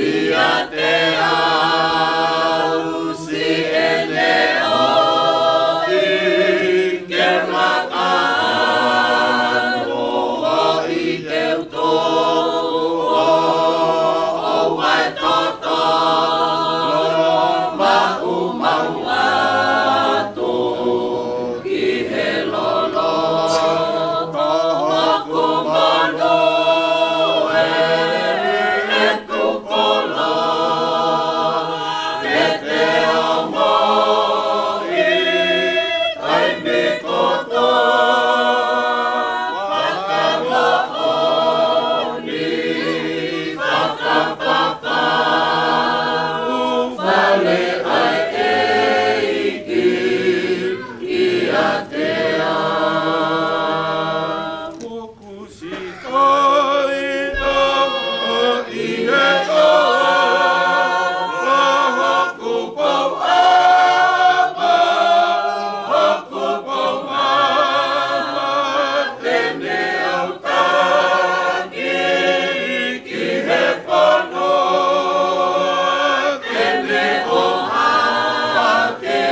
ʻiate au, siʻene ʻohi ke laka atu, ʻohi ke u tuʻu ʻo ʻoua ʻe toto, maʻu maʻu atu ki he lolo. Ko hoku manu ē, ʻeku koloa, ʻe te ongoʻi, taimi kotoa, fakamoʻoni, fakapapau, fale ʻa e ʻEiki ʻiate au. Kusi ai ʻa ʻi he toa, ʻa hoku pou ʻapa, hoku pou ʻapa, te ne au taki ki he fono, te ne ʻohake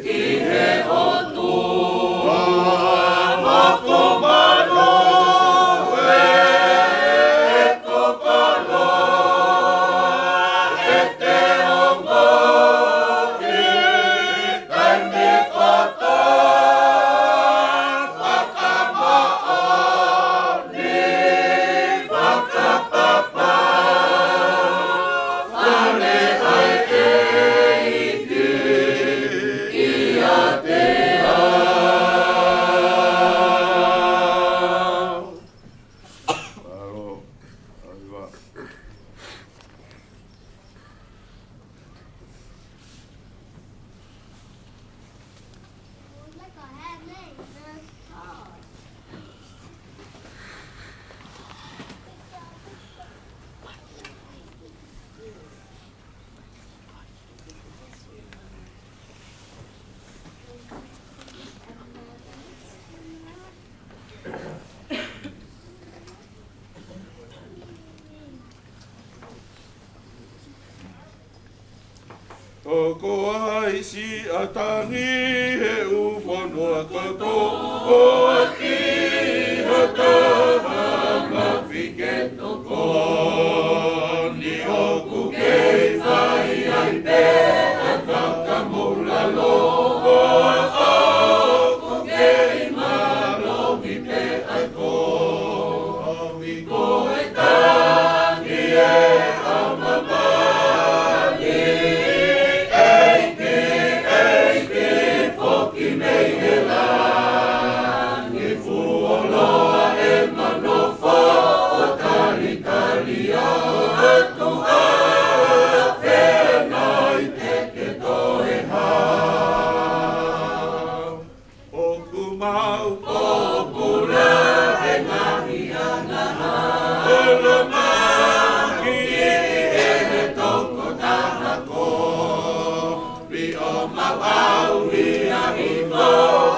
ki he ʻOtua. Maʻu puha ke ʻiate au, ʻe te ongoʻi, taimi kotoa, fakamoʻoni, fakapapau, fale ʻa e ʻEiki ʻiate au. Mālō. ʻAi vā. ʻOku ʻi ai siʻa tangi he ʻū fonua kotoa, ʻoku ʻi ai ha taha mafi ke tokoni, ʻoku kei fai ai pē ʻa e fakamoʻulalo, ʻoku kei mālohi pē ʻa e kovi. Ko e tangi ē ʻa māmani, ʻEiki, ʻEiki, foki mei he langi, fuoloa ʻemau nofo ʻo talitali ʻa e ʻOtua, ʻafē nai te ke toe hā. ʻOku mau pōpula he ngaahi angahala, ʻolomaki ʻe he tokotaha kovi, ʻo mau ʻauhia hifo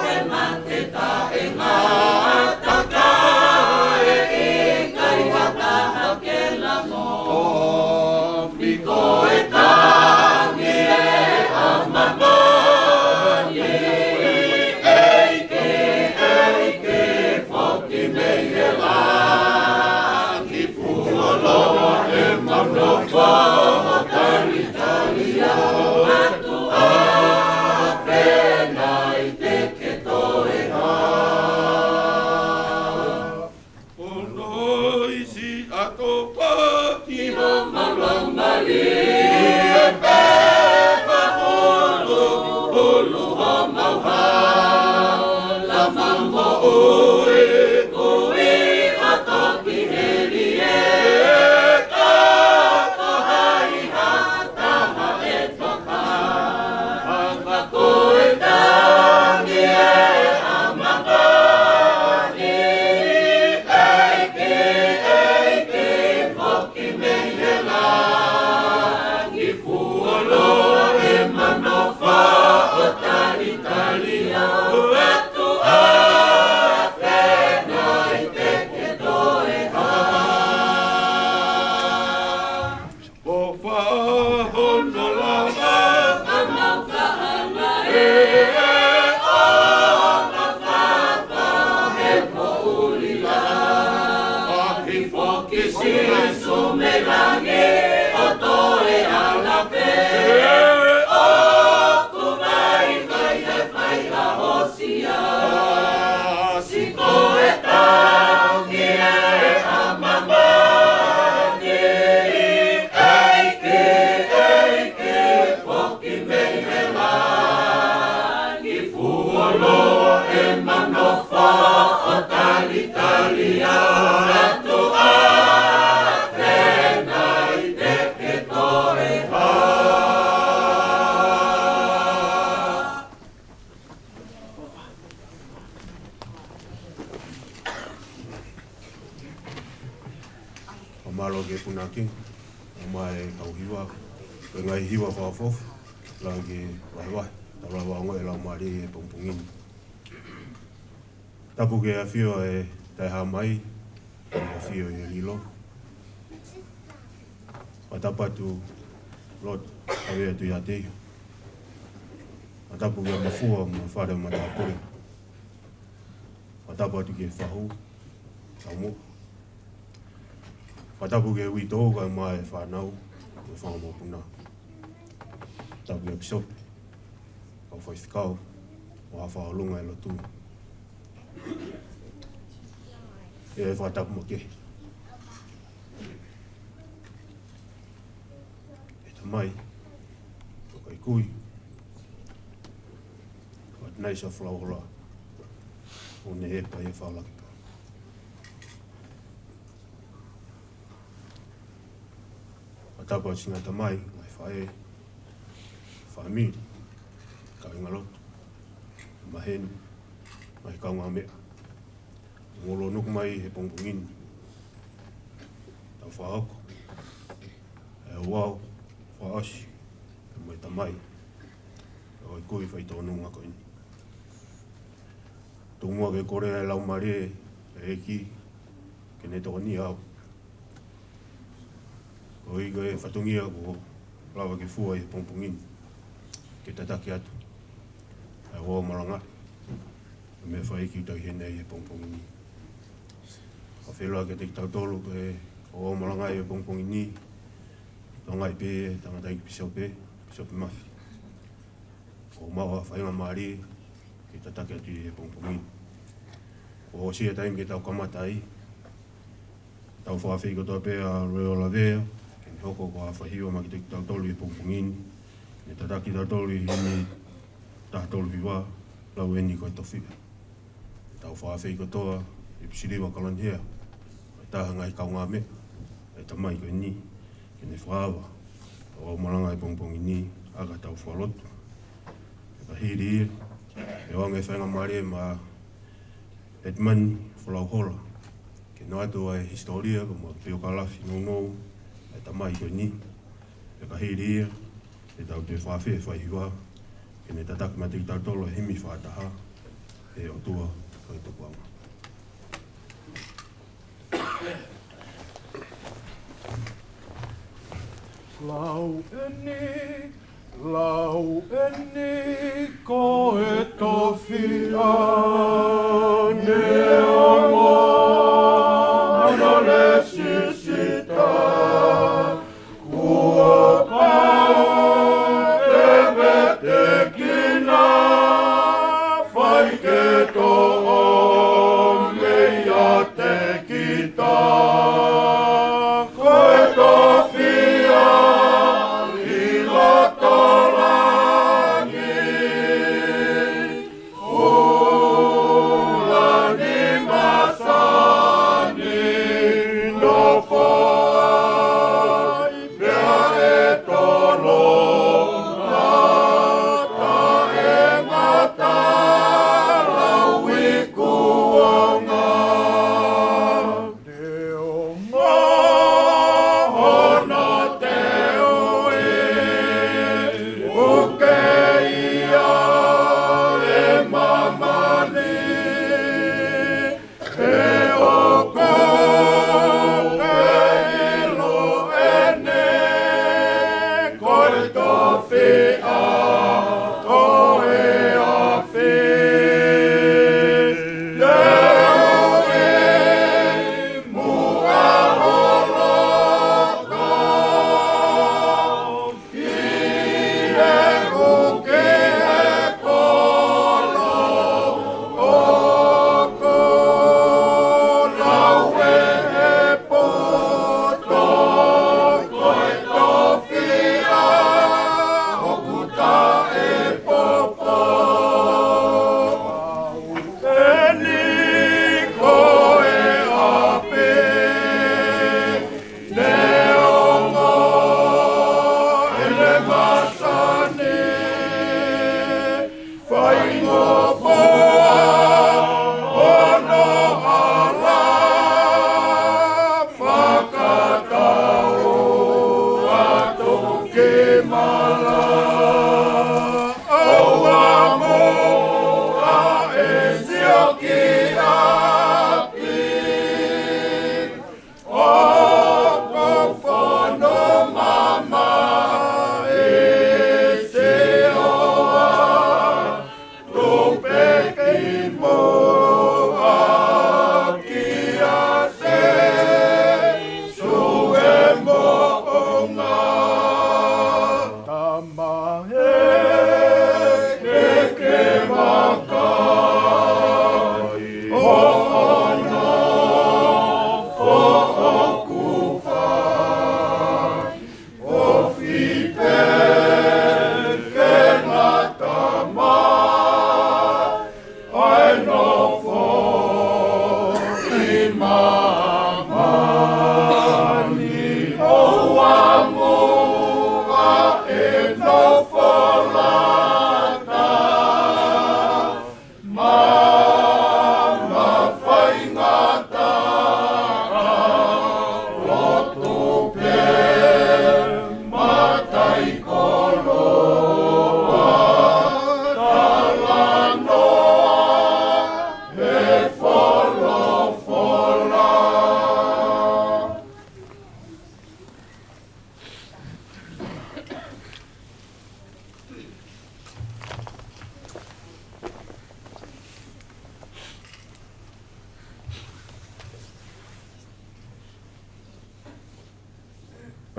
he mate taʻengata, ka ʻe ʻikai ha taha ke lango. Ko e tangi ē ʻa māmani, ʻEiki, ʻEiki, foki mei he langi, fuoloa ʻemau nofo ʻo talitali ʻa e ʻOtua, ke punake, ʻomai e kau hiva, ko e ngaahi hiva fakaʻofoʻofa, lau ke vahevahe, tau lava ongoʻi e laumālie he pongipongi ni. Tapu ki he ʻafio ʻa e Taʻehāmai, ʻafio ʻi he lilo. Fakatapu atu Lord, ʻave atu ʻi ate ia. Fakatapu ki he Mafua mo e fale matāpule. Fakatapu atu ki he fahu, taumuʻa. Fakatapu ki he uitou kae ʻumaʻā e fānau, mo e fanga mokopuna. Tapu ki he pīsope, kau faifekau, mo e fakaʻolunga e lotu. ʻE fakatapu makehe. ʻE Tamai, ko e kaikui, ko e ʻAtenai ʻa Folauhola, ʻo ne ʻepa ʻi he fakalaki pā. Fakatapu atu siʻi ngaahi tamai, ngaahi faʻē, fāmili, kāingalotu, maheni, ngaahi kaungāmeʻa, ʻoku mou nuku mai he pongipongi ni. Tau fakahoko e ouau fakaʻosi, pea mo e Tamai, ʻo e kui faitōnunga ko eni. Tuku muʻa ke kole ʻa e Laumālie ʻo e ʻEiki ke ne tokoni au. Koeʻuhi ko e fatongia kuo lava ke fua ʻi he pongipongi ni, ke tataki atu ʻa e ouau malangaʻi, ʻa e meʻa fakaʻeiki ʻoku tau ʻi heni he pongipongi ni. Fakafeʻiloaki kiate kitautolu ko e ouau malangaʻi he pongipongi ni, tokangaʻi pē ʻe he tangataʻeiki pīsope, Pīsope Mafi. ʻO maʻu ha faingamālie ke tataki atu ʻi he pongipongi ni. Kuo ʻosi e taimi ke tau kamata ai. Tau fakaafeʻi kotoa pē ʻa Royal Lavea, ke ne hoko ko ha faihiva maʻa kitautolu he pongipongi ni. Ne tataki kitautolu ʻi he himi taha tolu hiva, lau eni ko e Tofiʻa. Tau fakaafeʻi kotoa ʻa e Pisiliva Kalonihea, ʻa e taha ngaahi kaungāmeʻa ʻa e Tamai ko eni, ke ne fakaava ʻa e ouau malangaʻi he pongipongi ni, ʻa ka tau fakalotu. Pea ka hili ia, ʻe ʻoange faingamālie maʻa ʻEtimani Folauhola ke ne ʻoatu ʻa e hisitōlia pea mo e piokalafi nounou ʻa e Tamai ko eni. Pea ka hili ia, ʻe tau toe fakaafeʻi e faihiva ke ne tataki maʻa kitautolu ʻa e himi fakataha, ʻE ʻOtua ko e Tupuʻanga. Lau eni, lau eni ko e Tofiʻa, neongo hono lēsisita, kuo pau ke vetekina, fai ke toʻo meiate kita. Ko e Tofiʻa ʻi loto langi, ʻoku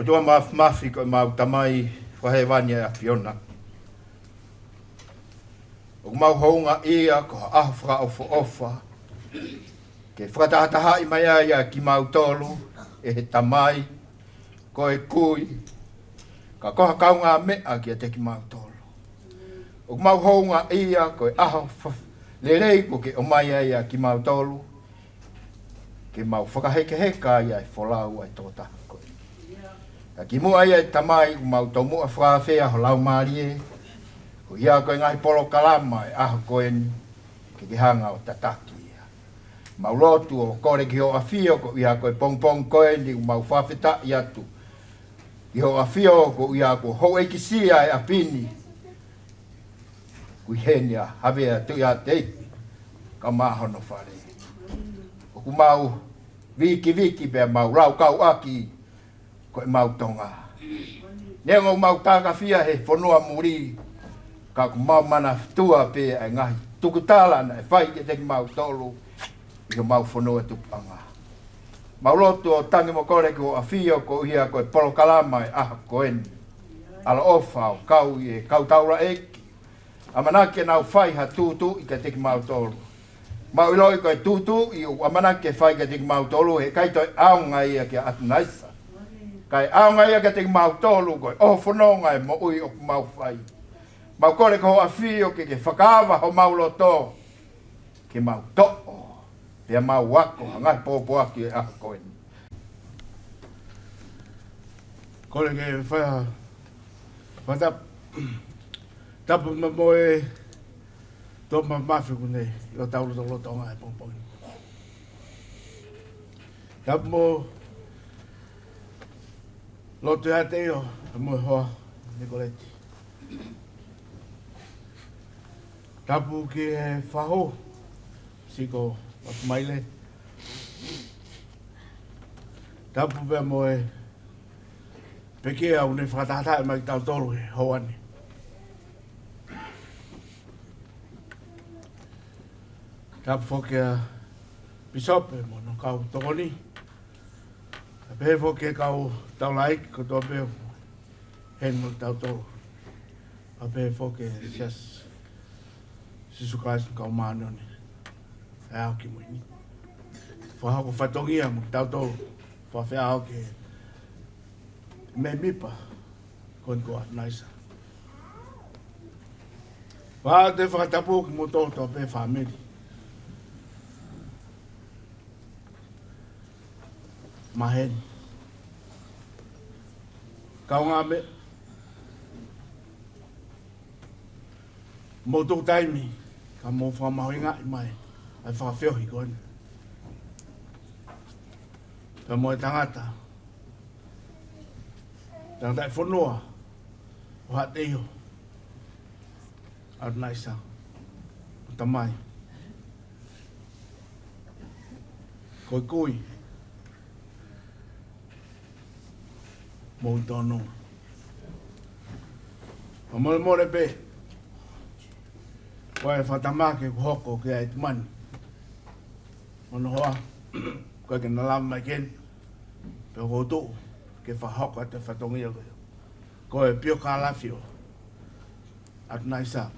ʻOtua Māfimafi, ko ʻemau Tamai Fakahēvani ʻa e ʻAfiona, ʻoku mau houngaʻia ko ha ʻaho fakaʻofoʻofa ke fakatahatahaʻi mai ai ʻa kimautolu ʻe he Tamai, ko e kui, ka ko ha kaungāmeʻa kiate kimautolu. ʻOku mau houngaʻia ko e ʻaho fa-, lelei kuo ke ʻomai ai ʻa kimautolu ke mau fakahekeheka ai ʻa e folau ʻa e tokotaha ko ē. Ka kimuʻa ia, ʻe Tamai, ʻoku mau tomuʻa fakaafeʻi ho Laumālie, ko ia ko e ngaahi polokalama ʻo e ʻaho ko eni, ke ke hanga ʻo tataki ia. Mau lotu ʻo kole ki hoʻo ʻAfio, ko ia ko e pongipongi ko eni ʻoku mau fakafetaʻi atu ki hoʻo ʻAfio, ko ia kuo houʻeikisia e ʻapi ni, ko ʻeni ʻa Havea Tuʻihaʻateipi kae ʻumaʻā hono fale. ʻOku mau vikiviki pea mau laukau ʻaki ko ʻemau Tonga. Neongo ʻoku mau takafia he fonua muli, ka ʻoku mau manatuʻa pē ʻa e ngaahi tukutala naʻe fai kiate kimautolu ʻi homau fonua tupuʻanga. Mau lotu ʻo tangi mo kole ki hoʻo ʻAfio, ko ia ko e polokalama ʻo e ʻaho ko eni. ʻAloʻofa ʻo kau ʻi he kau taulaʻeiki, ʻamanaki ke nau fai ha tūtuuʻi kiate kimautolu. Mau ʻiloʻi ko e tūtuuʻi ʻoku ʻamanaki ke fai kiate kimautolu, he ʻikai toe ʻaonga ia kia ʻAtunaisa, kae ʻaonga ia kiate kimautolu ko e ʻohofononga ʻo e moʻui ʻoku mau fai. Mau kole ki hoʻo ʻAfio ke ke fakaava homau loto, ke mau toʻo pea mau ako ha ngaahi pōpoaki ʻo e ʻaho ko eni. Kole ke fai ha fakatapu. Tapu mo e ʻOtua Māfimafi kuo ne ʻi hotau lotolotonga he pongipongi. Tapu mo Lotu ʻa e ʻAfio mo e hoa Nikoleti. Tapu ki he fahu, Siko Mafumaile. Tapu pea mo e pekia ʻoku ne fakatahatahaʻi mai kitautolu he houa ni. Tapu foki ʻa Pīsope mo hono kau tokoni. Pea pehē foki ki he kau taulaʻeiki kotoa pē ʻoku heni mo kitautolu. Pea pehē foki ki he Siasi ʻo Sīsū Kalaisi ʻo e Kau Māʻoniʻoni ʻi he ʻaho Kimui Ni. Fakahoko fatongia mo kitautolu, fakafeʻao ki he mēmipa ko eni ko ʻAtunaisa. Pea ʻoatu e fakatapu kimoutolu kotoa pē fāmili, maheni, kaungāmeʻa, mou tuku taimi ka mou fakamahuʻingaʻi mai ʻa e fakafeohi ko eni. Pea mo e tangata, tangataʻi fonua ʻo Haʻateiho, ʻAtunaisa, ʻo Tamai, ko e kui, mou tonu. Fakamolemole pē, ko e fakatamaki kuo hoko ki ai ʻa e tumani mo hono hoa, ko e ke na lava mai ki heni, pea ʻoku ou tuʻu ke fakahoko atu e fatongia ko ia. Ko e piokālafi ʻo ʻAtunaisa.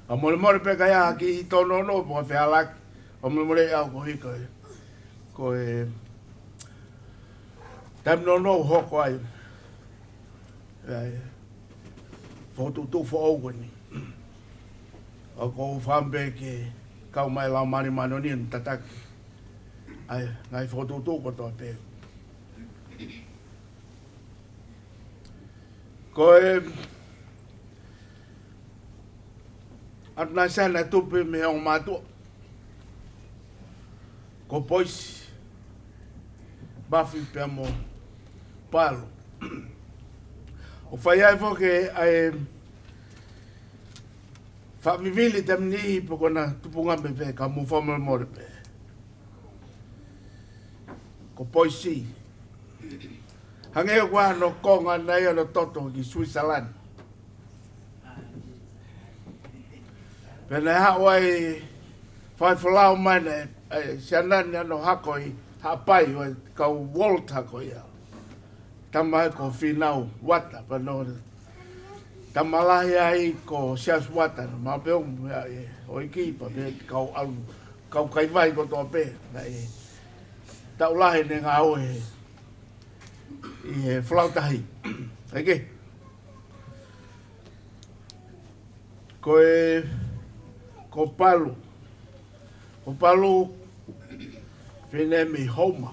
Fakamolemole pē ka ʻi ai ha kiʻi tōnounou pe ko ha fehālaaki, fakamolemole ʻe au koeʻuhi ko e, ko e taimi nounou hoko ai ʻa e fokotuʻutuʻu foʻou ko eni. ʻOku ou fakaʻamu pē ke kau mai Laumālie Māʻoniʻoni ʻo tataki ʻa e ngaahi fokotuʻutuʻu kotoa pē. Ko e ʻAtunaisa naʻe tupu mei he ongo mātuʻa ko Poisi, Mafi pea mo Palu. ʻOku fai ai foki ʻa e fakavivili taimi ni pe ko ʻena tupunga mei fē, ka mou fakamolemole pē. Ko Poisi, hangē ʻoku ʻi ai hono konga naʻe ʻi hono toto ki Suisalani. Pea naʻe haʻu ai fai folau mai naʻe, ʻe, Sianani ʻa hono hako ʻi Haʻapai, ʻo e kau Walt hako ia. Tama ko Fīnau Uata, pea nau tama lahi ai ko Siaosi Uata, ma pe o, ʻa e, ʻo iki, pea mo e kau ʻalu, kau kaivai kotoa pē, naʻe taʻu lahi ʻene ngāue ʻi he folau tahi. ʻIkai ke? Ko e, ko Palu. Ko Palu, fefine mei Houma.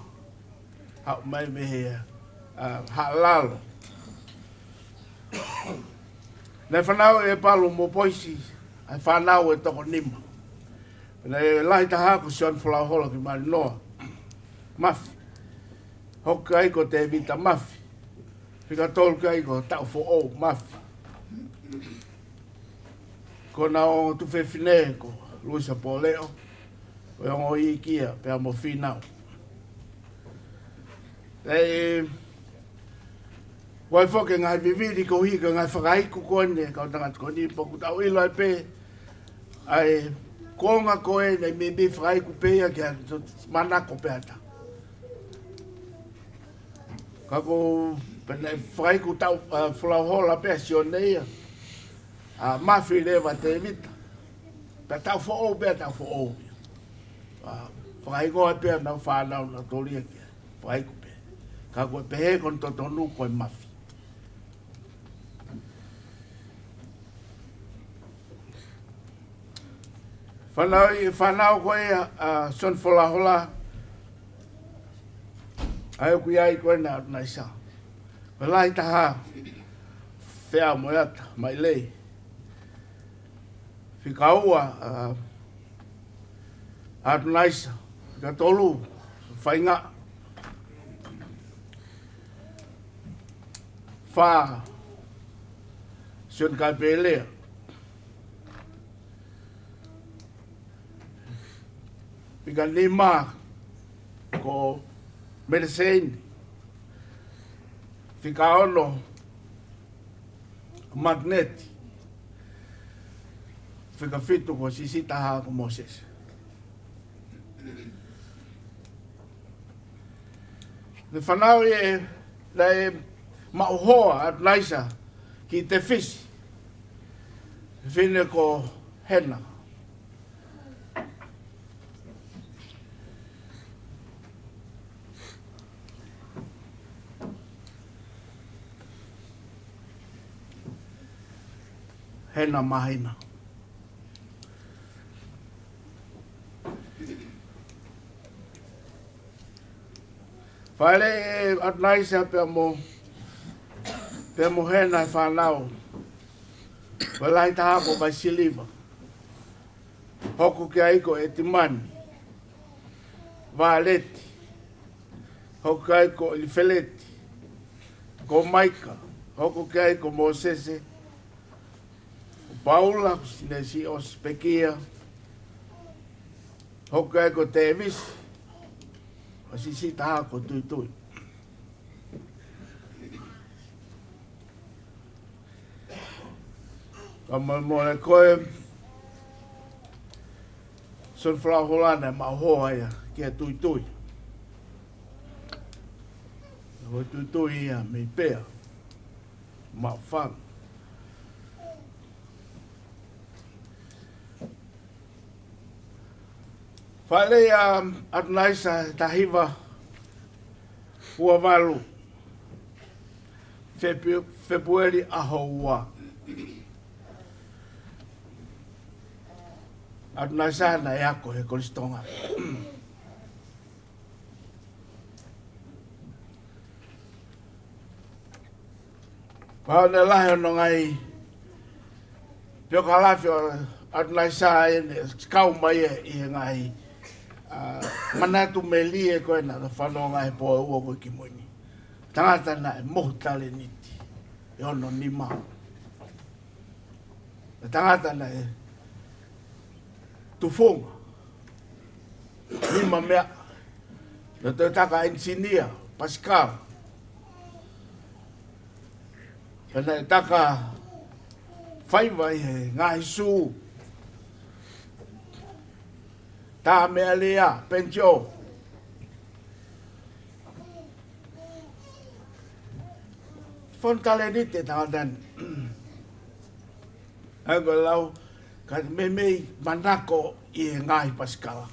Haʻu mai mei he, ʻa, Haʻalalo. Naʻe fanauʻi ʻe Palu mo Poisi ʻa e fānau ʻe toko nima. Naʻe lahi taha ko Sione Folahola ki Malinoa Mafi. Hoko ai ko Tēvita Mafi. Fika tolu ki ai ko Taʻufoʻou Mafi. Ko honau ongo tuofefine ko Luisa Pōleʻo, ko e ongo ikia pea mo Fīnau. ʻE, ʻoku ʻi ai foki e ngaahi vivili koeʻuhi ko e ngaahi fakaiku ko eni ʻa e kau tangata ko eni, pea ʻoku tau ʻilo ai pē ʻa e konga ko ē naʻe meimei fakaiku pē ia ki ha manako pē ʻa taha. Ka ko e pehē naʻe fakaiku Taʻu, ʻa, Folahola pē ʻa Sione ia. ʻA, Mafi leva Tēvita. Pea Taʻufoʻou pē ʻa Taʻufoʻou ia. ʻA, fakahingoa pē ʻenau fānau naʻa nau toli ia ki ai. Fakaiku pē. Ka ko e pehē ko hono totonu ko e Mafi. Fanauʻi, fānau ko ia ʻa Sione Folahola, ʻa ia ʻoku ʻi ai ko ena ʻa ʻAtunaisa. Ko e lahi taha, Feamoeata Mailei. Fika ua, ʻa, ʻAtunaisa. Fika tolu, Faingaʻa. Fā, Sione Kaipelea. Fika nima ko Meleseini. Fika ono, Magineti. Fika fitu ko Sisita Hako Mōsese. Naʻe fanauʻi ʻe, naʻe maʻu hoa ʻa ʻAtunaisa ki Tefisi, fefine ko Hena. Hena Mahina. Fāʻeleʻi ʻe ʻAtunaisa pea mo, pea mo Hena e fānau. Ko e lahi taha ko Vaisiliva. Hoko ki ai ko ʻEtimani, Vāleti. Hoko ki ai ko ʻIlifeleti, ko Maika. Hoko ki ai ko Mōsese, ko Paula, ko Sinesi ʻo Sipekia. Hoko ki ai ko Tēvisi, ko Sisita Hako Tuitui. Ka mo, mo e ko e Sione Folahola naʻe maʻu hoa ia kia Tuitui. Ko Tuitui ia mei Pea, Maʻufanga. Fāʻeleʻi ʻa ʻAtunaisa taha hiva ua valu, Fepu-, Fepueli ʻaho ua. ʻAtunaisa naʻe ako he Kolisi Tonga. Pea ʻoku lahi hono ngaahi piokalafi ʻo ʻAtunaisa ʻene kau mai ʻi he ngaahi, ʻa, manatu melie ko ē naʻa ta fanongo ai he pō ʻe ua ko ē ki mui ni. Tangata naʻe mohu talēniti ʻe hono nima. Ko e tangata naʻe tufunga nima meʻa. Naʻe toe taka ʻenisinia, pasikala. Pea naʻe taka faiva ʻi he ngaahi sū. Tā meʻa lea, penitio. Ko e talēniti ʻa e tangata ni. ʻA ia ko e lau, ka meimei manako ʻi he ngaahi pasikala.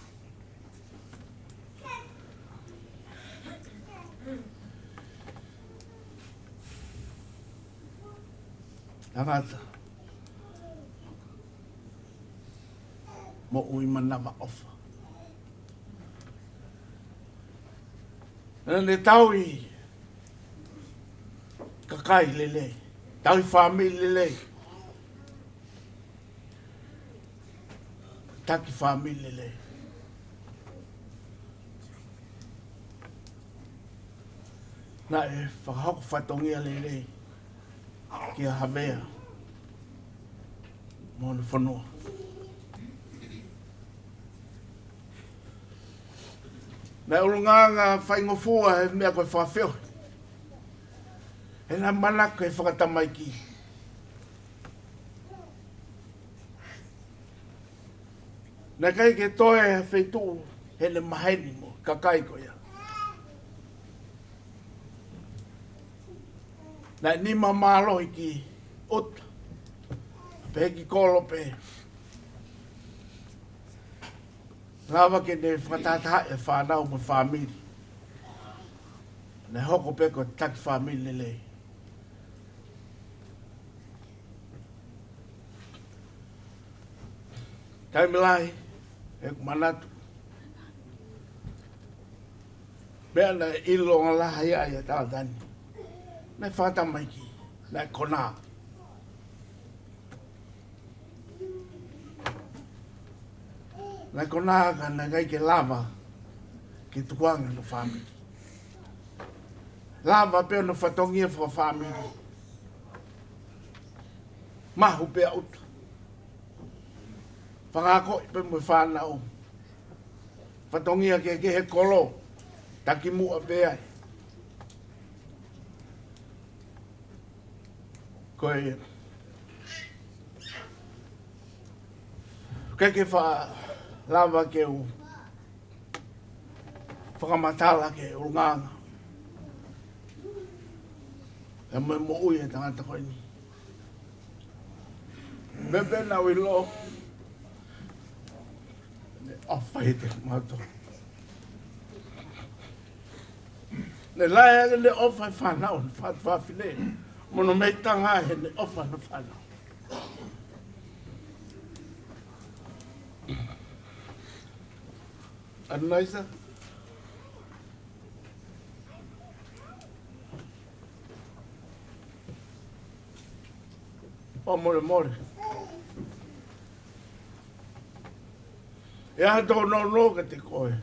Tangata moʻui manavaʻofa. Naʻa ne tauhi kakai lelei, tauhi fāmili lelei, taki fāmili lelei. Naʻe fakahoko fatongia lelei kia Havea mo hono fonua. Naʻe ʻulungaanga faingofua he meʻa ko e fakafeohi. He naʻe manako he fakatamaiki. Naʻe ʻikai ke toe ha feituʻu heʻene maheni mo e kakai ko ia. Naʻe nima mālohi ki ʻuta, pehē ki kolo pē. Lava ke ne fakatahatahaʻi e fānau mo e fāmili. Naʻe hoko pē ko e taki fāmili lelei. Taimi lahi, ʻeku manatu, meʻa naʻe ʻilonga lahi ai ʻa e tangata ni, naʻe fakatamaiki, naʻe konā. Naʻe konā ka naʻe ʻikai ke lava ke tukuange hono fāmili. Lava pē hono fatongia fakafāmili. Mahu pē ʻa ʻuta. Fakaakoʻi pē mo e fānau. Fatongia kehekehe he kolo, taki muʻa pē ai. Ko e, ʻikai ke fa-, lava ke u fakamatala ki he ʻulungaanga ʻa e moʻui ʻa e tangata ko eni. Meʻa pē naʻa ku ʻilo, naʻe ʻofa ʻiate kimautolu. Naʻe lahi ange ʻene ʻofa he fānau, he fatu fafine. Mo hono meʻitanga heʻene ʻofa he fānau. ʻAnaisa. ʻO molemole. ʻE ʻi ai ha tōnounou kiate koe.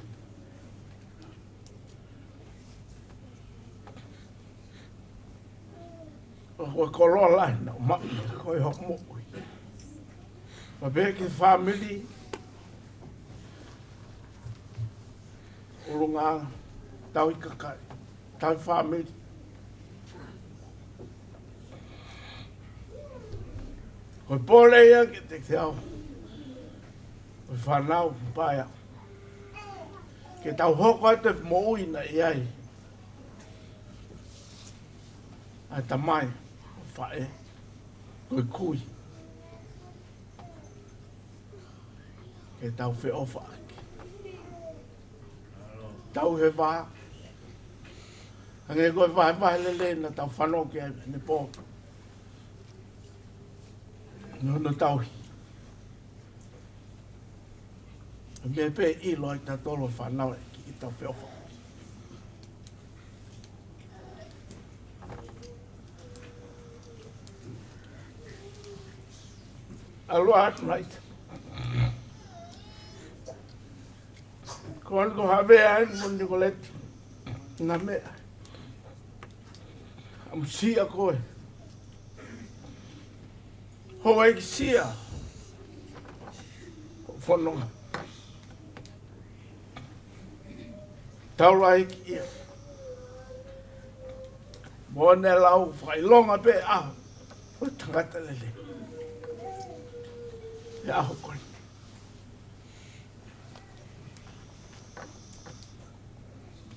ʻO ko e koloa lahi naʻa ku maʻu, ko e hoku moʻui. Pea pehē ki he fāmili, ʻulungaanga, tauhi kakai, tauhi fāmili. Ko e pole ia kiate au, ko e fānau paea. Ke tau hoko atu he moʻui naʻe ʻi ai ʻa e tamai, ʻo e faʻē, ko e kui. Ke tau feʻofaʻaki. Tau he vā. Hangē ko e vahevahe lelei naʻa tau fanongo ki ai ʻanepō. Naʻa tau hi. Meʻa pē ʻilo ai tautolu fānau ʻe ki tau feʻofaʻaki. ʻAlu atu nai. Ko ʻeni ko Havea ʻeni mo Nikoleti. Naʻa meʻa. ʻAmusia koe. Houʻeiki sia. Fononga. Taulaʻeiki ia. Mo ʻene lau fakaʻilonga pē ʻaho. ʻO tangata lelei. ʻI he ʻaho ko eni.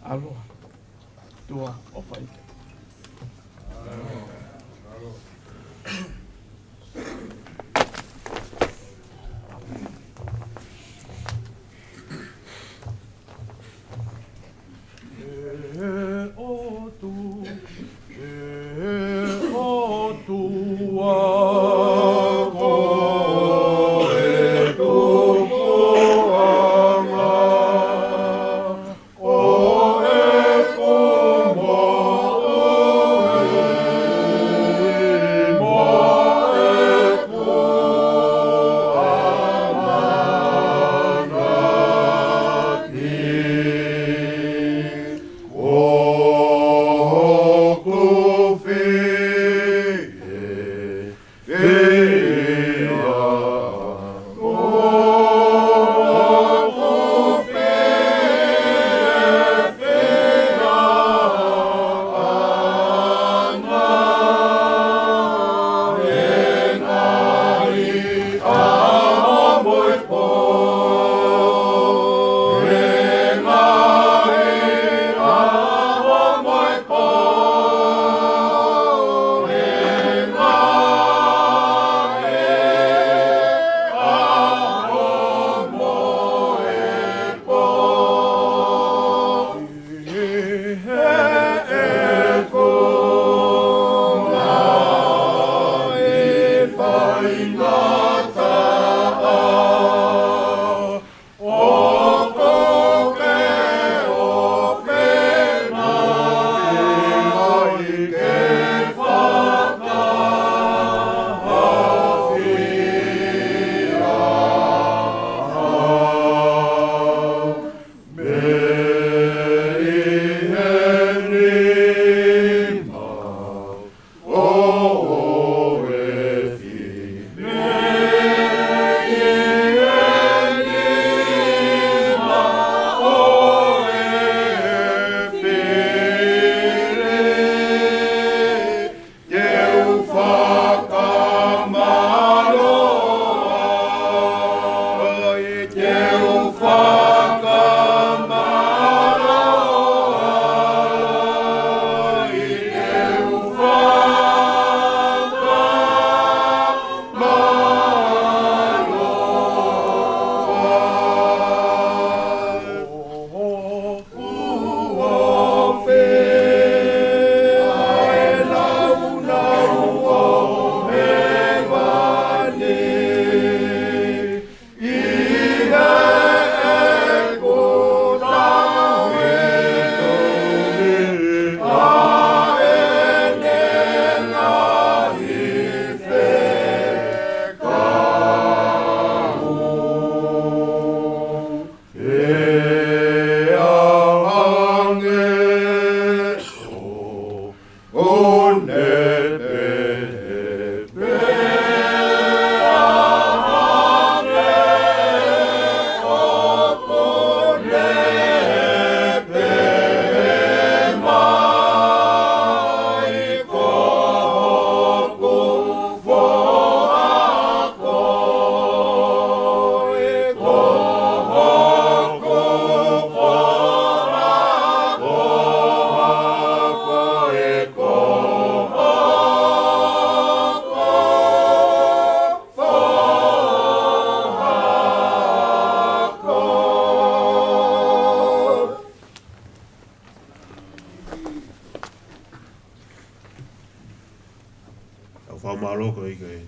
ʻAloha. Tuʻa ʻofa ʻi he.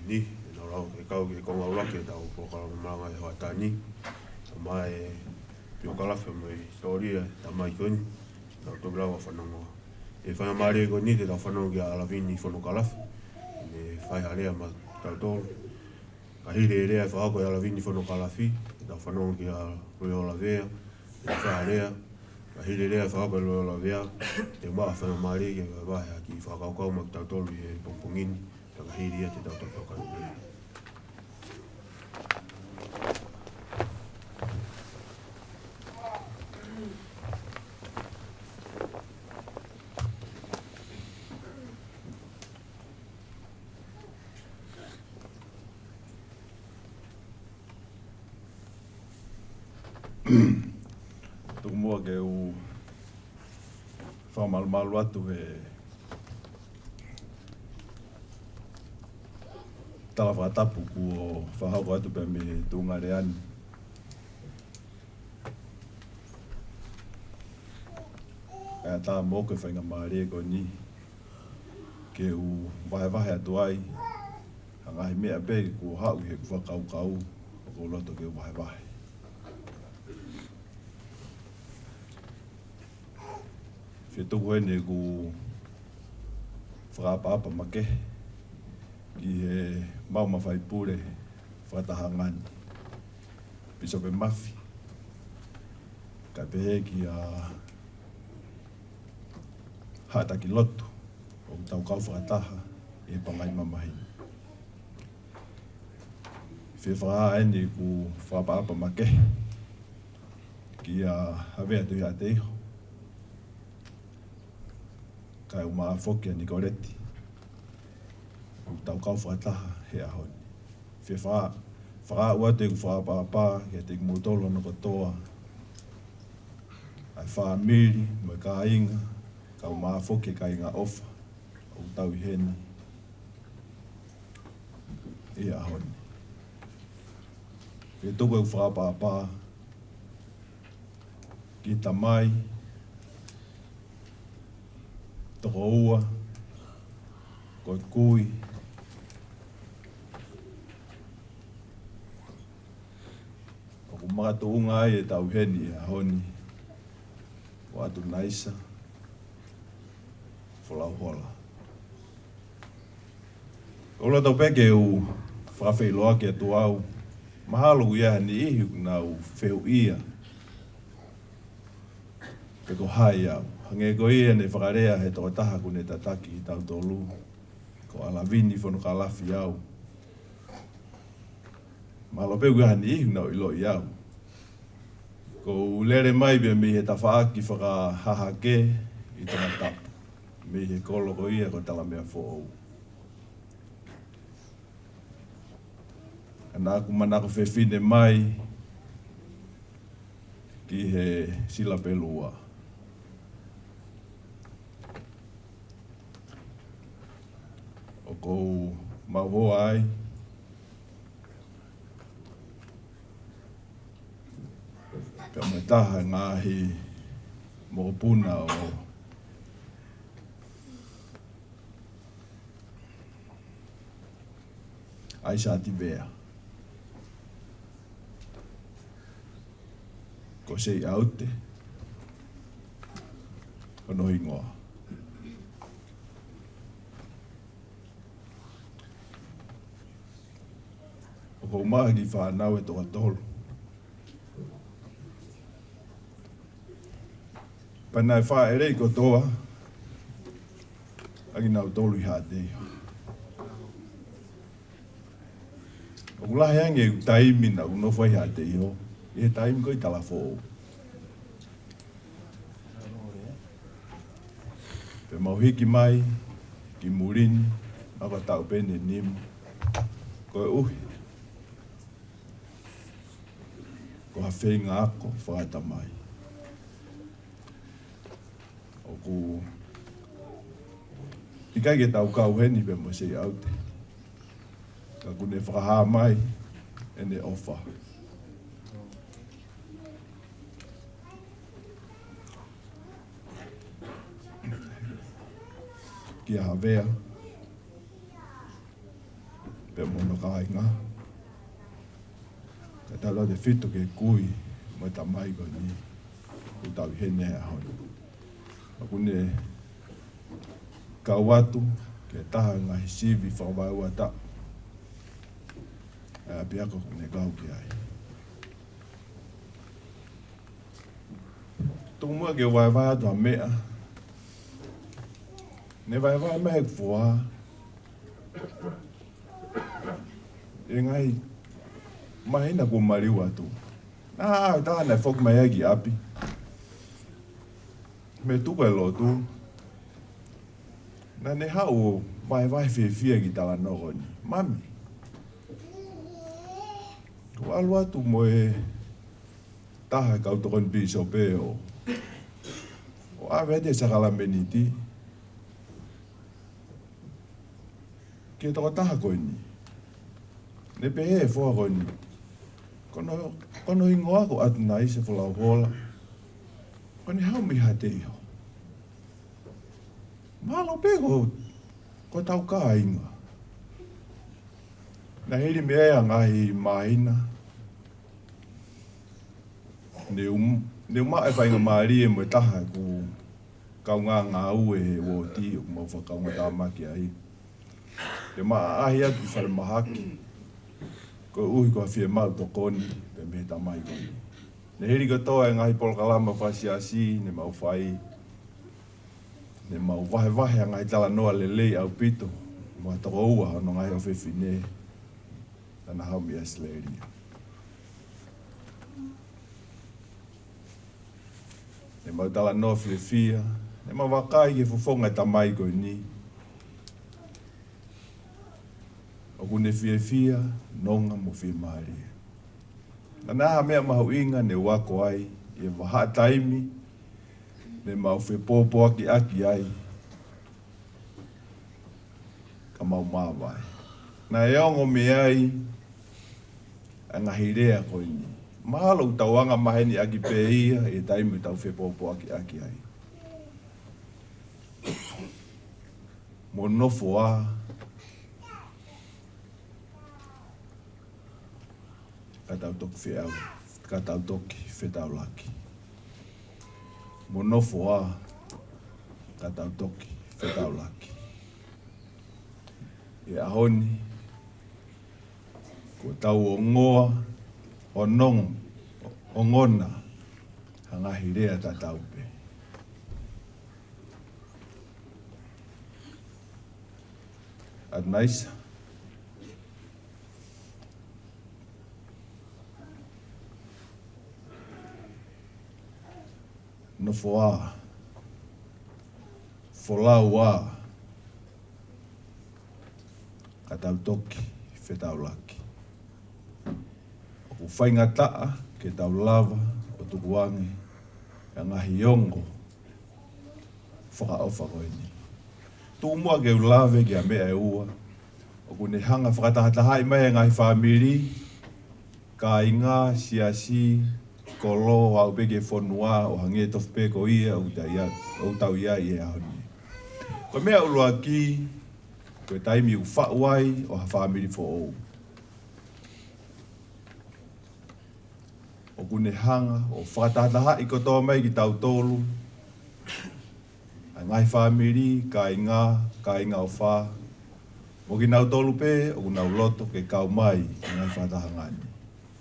Ni, ʻe nau lau, ʻe kau ki he konga ʻuluaki ʻetau polokalama malanga he hoʻatā ni. Tamai Piokalafi mo e hisitōlia, tamai ko eni, nau toki lau ʻa e fanongo. ʻI he faingamālie ko eni te tau fanongo kia ʻAlavini Fonokalafi, ʻene fai ha lea maʻatautolu. Ka hili e lea ʻe fakahoko ʻe ʻAlavini Fonokalafi, te tau fanongo kia Loea Lavea, ʻene fai ha lea. Ka hili e lea ʻe fakahoko ʻe Loea Lavea, te u maʻu ha faingamālie ke vahevahe ha kiʻi fakakaukau maʻatautolu ʻi he pongipongi ni. Ka hili ia te tau toki hoko atu. Tuku muʻa ke u fakamalumalu atu he tala fakatapu kuo fakahoko atu pē mei he tuʻunga lea ni. ʻE ʻatā moʻoku e faingamālie ko eni ke u vahevahe atu ai ha ngaahi meʻa pē kuo haʻu ʻi heʻeku fakakaukau ʻoku ou loto ke u vahevahe. Fie tuku heni ʻeku fakaʻapaʻapa makehe ki he maʻu mafai pule fakataha ngani, Pīsope Mafi, kae pehē kia Haʻa Taki Lotu ʻoku tau kau fakataha ʻi he pangai mamahi ni. Fie fakahā eni ʻeku fakaʻapaʻapa makehe kia Havea Tuhiʻateiho, kae ʻumaʻā foki ʻa Nikoleti, ʻoku tau kau fakataha he ʻaho ni. Fie fa-, fakaaʻu atu ʻeku fakaʻapaʻapa kiate kimoutolu hono kotoa, ʻa e fāmili mo e kāinga, kae ʻumaʻā foki e kāinga ʻofa ʻoku tau ʻi heni ʻi he ʻaho ni. Fie tuku ʻeku fakaʻapaʻapa ki he tamai, tokoua, ko e kui ʻoku makatuʻunga ai ʻetau ʻi heni he ʻaho ni, ko ʻAtunaisa Folauhola. ʻOku ou loto pē ke u fakafeʻiloaki atu au, mahalo ʻoku ʻi ai ha niʻihi ʻoku nau fehuʻia pe ko hai au. Hangē ko ia ne fakalea ʻe he tokotaha kuo ne tataki kitautolu, ko ʻAlavini Fonokalafi au. Mahalo pē ʻoku ʻi ai ha niʻihi ʻoku nau ʻiloʻi au. ʻOku ou lele mai pē mei he tafaʻaki fakahahake ʻi Tongatapu, mei he kolo ko ia ko Talameafoʻou. Ka naʻá ku manako fefine mai ki he Silapelua, ʻoku ou maʻu hoa ai pea mo e taha e ngaahi mokopuna ʻo ʻAisati Vea, ko Seiʻaute hono hingoa. ʻOku ou maʻu ha kiʻi fānau ʻe toko tolu. Pea naʻe fāʻeleʻi kotoa ʻa kinautolu ʻi Haʻateiho. ʻOku lahi ange ʻeku taimi naʻá ku nofo ai ʻi Haʻateiho, ʻi he taimi ko ē ʻi Talafoʻou. Pea mau hiki mai ki muli ni, ʻa ko e taʻu pē ʻe nima, koeʻuhi ko ha feinga ako fakatamai. ʻOku ʻikai ke tau kau heni pea mo Seiʻaute, ka kuo ne fakahā mai ʻene ʻofa kia Havea, pea mo hono kāinga. Kae tautautefito ki he kui mo e tamai ko eni ʻoku tau ʻi heni he ʻaho ni. ʻOku ne kau atu ki he taha e ngaahi sivi fakavaeuataʻa ʻa e ʻapiako ʻoku ne kau ki ai. Tuku muʻa ke u vahevahe atu ha meʻa ne vahevahe mai ʻe heʻeku foha ʻi he ngaahi māhina kuo maliu atu. Naʻe ʻi ai ha taha naʻe foki mai ai ki ʻapi mei he tuku e lotu. Naʻa ne haʻu ʻo vahevahe fiefia ki he talanoa ko eni. Mami, kuo ʻalu atu mo e taha e kau tokoni pīsope ʻo, ʻo ʻave atu e sākalamēniti ki he tokotaha ko eni. Ne pehē ʻe he foha ko eni, ko hono, ko hono hingoa ko ʻAtunaisa Folauhola. Ko ʻene haʻu mei Haʻateiho. Mahalo pē ko, ko hotau kāinga. Naʻe hili mei ai ha ngaahi māhina, ne u, ne u maʻu e faingamālie mo e taha ʻeku kaungā ngāue he uooti ʻoku mau fakakaungātāmaki ai, ke ma ʻaʻahi atu ki falemahaki koeʻuhi ko ha fiemaʻu tokoni pē mei he tamai ko eni. Ne hili kotoa e ngaahi polokalama fakasiasi ne mau fai, ne mau vahevahe ha ngaahi talanoa lelei ʻaupito mo ha toko ua hono ngaahi ʻofefine naʻa na haʻu mei ʻAositelēlia. Ne mau talanoa fiefia, ne mau vakai ki he fofonga e tamai ko eni ʻoku ne fiefia, nonga mo fiemālie. Naʻa na ha meʻa mahuʻinga ne u ako ai ʻi he vahaʻa taimi ne mau fepōpoakiʻaki ai ka mau māvae. Naʻe ongo mei ai ʻa e ngaahi lea ko eni. Mahalo ʻoku tau angamaheniʻaki pē ia ʻi he taimi ʻoku tau fepōpoakiʻaki ai. Mo nofo ā, ka tau toki feʻau, ka tau toki fetaulaki. Mo nofo ā, ka tau toki fetaulaki. ʻI he ʻaho ni, kuo tau ongoa, onong-, ongona ha ngaahi lea tatau pē. ʻAtunaisa, nofo ā, folau ā, ka tau toki fetaulaki. ʻOku faingataʻa ke tau lava ʻo tukuange ʻa e ngaahi ongo fakaʻofa ko eni. Tuku muʻa ke u lave ki ha meʻa ʻe ua ʻoku ne hanga fakatahatahaʻi mai e ngaahi fāmili, kāinga, siasi, kolo, aʻu pē ki he fonua, ʻo hangē tofu pē ko ia ʻoku tau ʻi ai, ʻoku tau ʻi ai ʻi he ʻaho ni. Ko e meʻa ʻuluaki, ko e taimi ʻoku faʻu ai ʻo ha fāmili foʻou. ʻOku ne hanga ʻo fakatahatahaʻi kotoa mai kitautolu, ʻa e ngaahi fāmili, kāinga, kāinga ʻofa, mo kinautolu pē ʻoku nau loto ke kau mai ki he ngaahi fakatahaʻanga ni,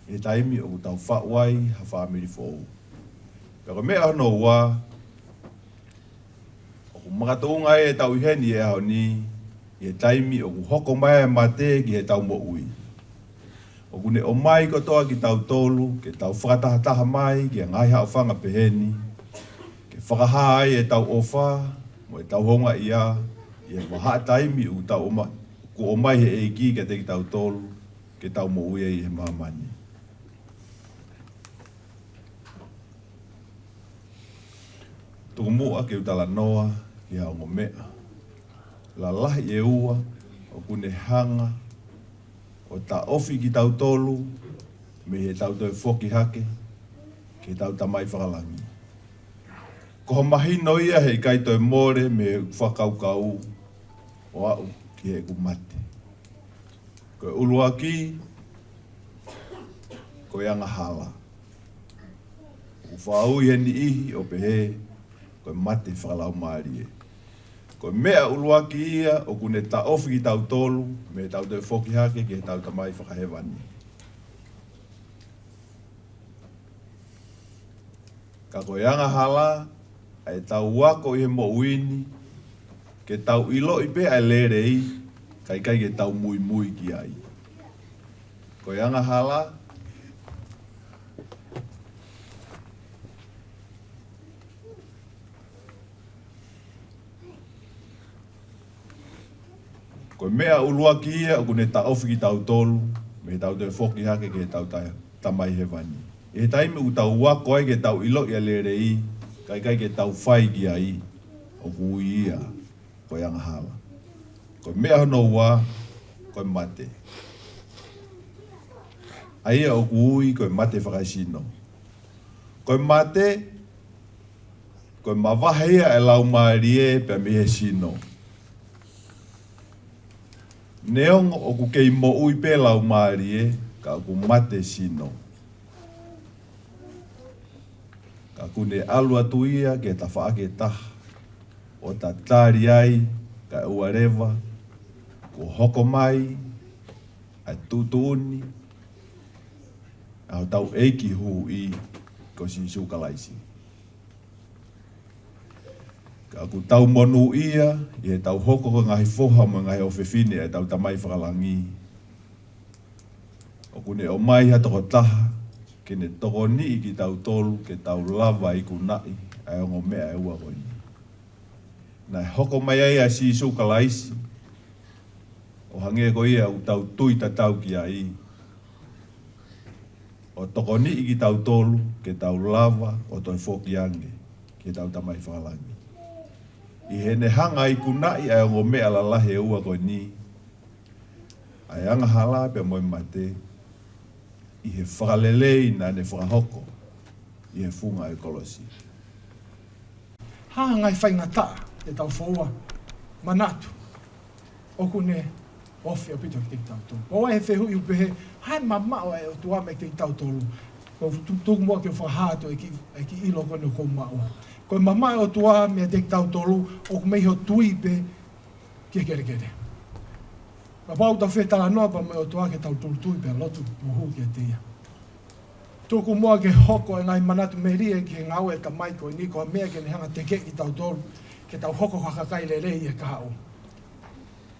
ʻi he taimi ʻoku tau faʻu ai ha fāmili foʻou. Pea ko e meʻa hono ua, ʻoku makatuʻunga ai ʻetau ʻi heni he ʻaho ni, ʻi he taimi ʻoku hoko mai ai e mate ki heʻetau moʻui. ʻOku ne ʻomai kotoa kitautolu ke tau fakatahataha mai ki he ngaahi haʻofanga pehē ni, ke fakahā ai ʻetau ʻofa mo ʻetau houngaʻia ʻi he vahaʻa taimi ʻoku tau ʻoma-, ʻoku ʻomai ʻe he ʻEiki kiate kitautolu ke tau moʻui ai ʻi he māmani. Tuku muʻa ke u talanoa ki ha ongo meʻa lalahi ʻe ua ʻoku ne hanga ʻo taʻofi kitautolu mei heʻetau toe foki hake ki heʻetau Tamai Fakalangi. Ko ha mahino ia heʻikai toe mole mei heʻeku fakakaukau ʻo aʻu ki heʻeku mate. Ko Ko e ʻuluaki, ko e angahala. ʻOku faʻa ui ʻe he niʻihi ʻo pehē, ko e mate fakalaumālie. Ko e meʻa ʻuluaki ia ʻoku ne taʻofi kitautolu mei heʻetau toe foki hake ki heʻetau Tamai Fakahēvani. Ka ko e angahala, ʻa ʻetau ako ʻi he moʻui ni, ke tau ʻiloʻi pē ʻa e lelei, kae ʻikai ke tau muimui ki ai. Ko e angahala, ko e meʻa ʻuluaki ia ʻoku ne taʻofi kitautolu mei heʻetau toe foki hake ki heʻetau ta-, Tamai Hēvani. ʻI he taimi ʻoku tau ako ai ke tau ʻiloʻi ʻa e lelei, kae ʻikai ke tau fai ki ai, ʻoku ui ia ko e angahala. Ko e meʻa hono ua, ko e mate. ʻA ia ʻoku ui ko e mate fakaesino. Ko e mate, ko e mavahe ia ʻa e laumālie pea mei he sino. Neongo ʻoku kei moʻui pē laumālie, ka ʻoku mate sino. Ka ʻoku ne ʻalu atu ia ki he tafaʻaki ʻe taha, ʻo tatali ai, kae ʻoua leva kuo hoko mai ʻa e tuʻutuʻuni ʻa hotau ʻEiki Huhuʻi ko Sīsū Kalaisi. Ka ʻoku tau monūʻia ʻi heʻetau hoko ko e ngaahi foha mo e ngaahi ʻofefine ʻa ʻetau Tamai Fakalangi. ʻOku ne ʻomai ha tokotaha ke ne tokoniʻi kitautolu ke tau lava ikunaʻi ʻa e ongo meʻa ʻe ua ko eni. Naʻe hoko mai ai ʻa Sīsū Kalaisi, ʻo hangē ko ia ʻoku tau tui tatau ki ai, ʻo tokoniʻi kitautolu ke tau lava ʻo toe foki ange ki heʻetau Tamai Fakalangi. ʻI heʻene hanga ʻo ikunaʻi ʻa e ongo meʻa lalahi ʻe ua ko eni, ʻa e angahala pea mo e mate, ʻi he fakalelei naʻa ne fakahoko ʻi he funga ʻo e kolosi. Hā e ngaahi faingataʻa ʻetau foua manatu ʻoku ne ofi ʻaupito kiate kitautolu? Pea ʻoku ʻi ai e fehuʻi ʻoku pehē, hā e mamaʻo ʻa e ʻOtua meiate kitautolu? Ko e tu-, tuku muʻa ke u fakahā atu e kiʻi, e kiʻi ʻilo ko eni ʻoku ou maʻu. Ko e mamaʻo ʻa e ʻOtua meiate kitautolu, ʻoku mei hoʻo tui pē ki he kelekele. Kapau ʻoku tau fie talanoa pea mo e ʻOtua, ke tau tūʻulutui pea lotu mo hū kiate ia. Tuku muʻa ke hoko e ngaahi manatu melie ki he ngāue ʻa e Tamai ko eni, ko e meʻa ke ne hanga ʻo tekeʻi kitautolu ke tau hoko ko ha kakai lelei ʻi he kahaʻu.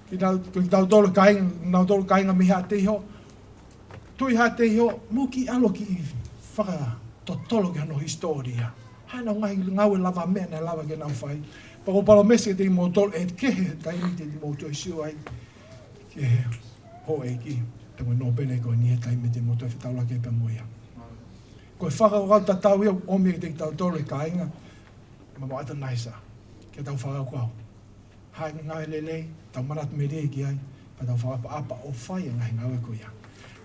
Kitau-, kitautolu kāinga, kinautolu kāinga mei Haʻateiho, Tuʻi Haʻateiho, mou kiʻi ʻalu ʻo kiʻi fakatotolo ki hono hisitōlia. Hā ʻenau ngaahi ngāue lavameʻa naʻe lava ke nau fai. Pea ʻoku ou palōmesi kiate kimoutolu ʻe kehe e taimi te mou toe sio ai ki he houʻeiki, te mo nōpele ko eni he taimi te mou toe fetaulaki pea mo ia. Ko e fakakaukau tatau ia ʻoku ʻomi kiate kitautolu e kāinga, mo Mother Teresa, ke tau fakakaukau. Hā e ngāue lelei, tau manatu melie ki ai, pea tau fakaʻapaʻapa ʻo fai e ngaahi ngāue ko ia.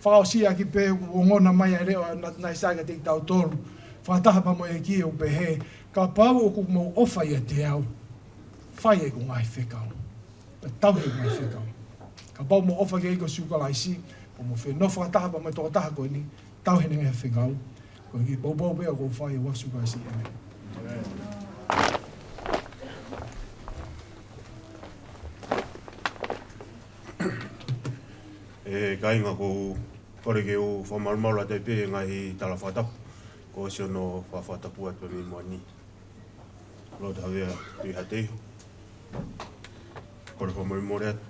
Fakaʻosi ʻaki pē ʻoku ongona mai ʻa e leʻo ʻa Mother Teresa kiate kitautolu. Fakataha pea mo e ʻEiki ʻo pehē, kapau ʻoku mou ʻofa ʻiate au, fai ʻeku ngaahi fekau. Pea tauhi ʻeku ngaahi fekau. Kapau mou ʻofa ki he ʻEiki ko Sīsū Kalaisi, pea mou fie nofo fakataha pea mo e tokotaha ko eni, tauhi ʻene ngaahi fekau. Ko e kiʻi poupou pē ʻoku ou fai ʻi he huafa ʻo Sīsū Kalaisi. ʻĒmeni. ʻE kāinga, ʻoku ou kole ke u fakamalumalu atu pē he ngaahi tala fakatapu kuo ʻosi hono fakatapu atu mei muʻa ni. Lord Havea Tuʻi Haʻateiho. Kole fakamolemole atu.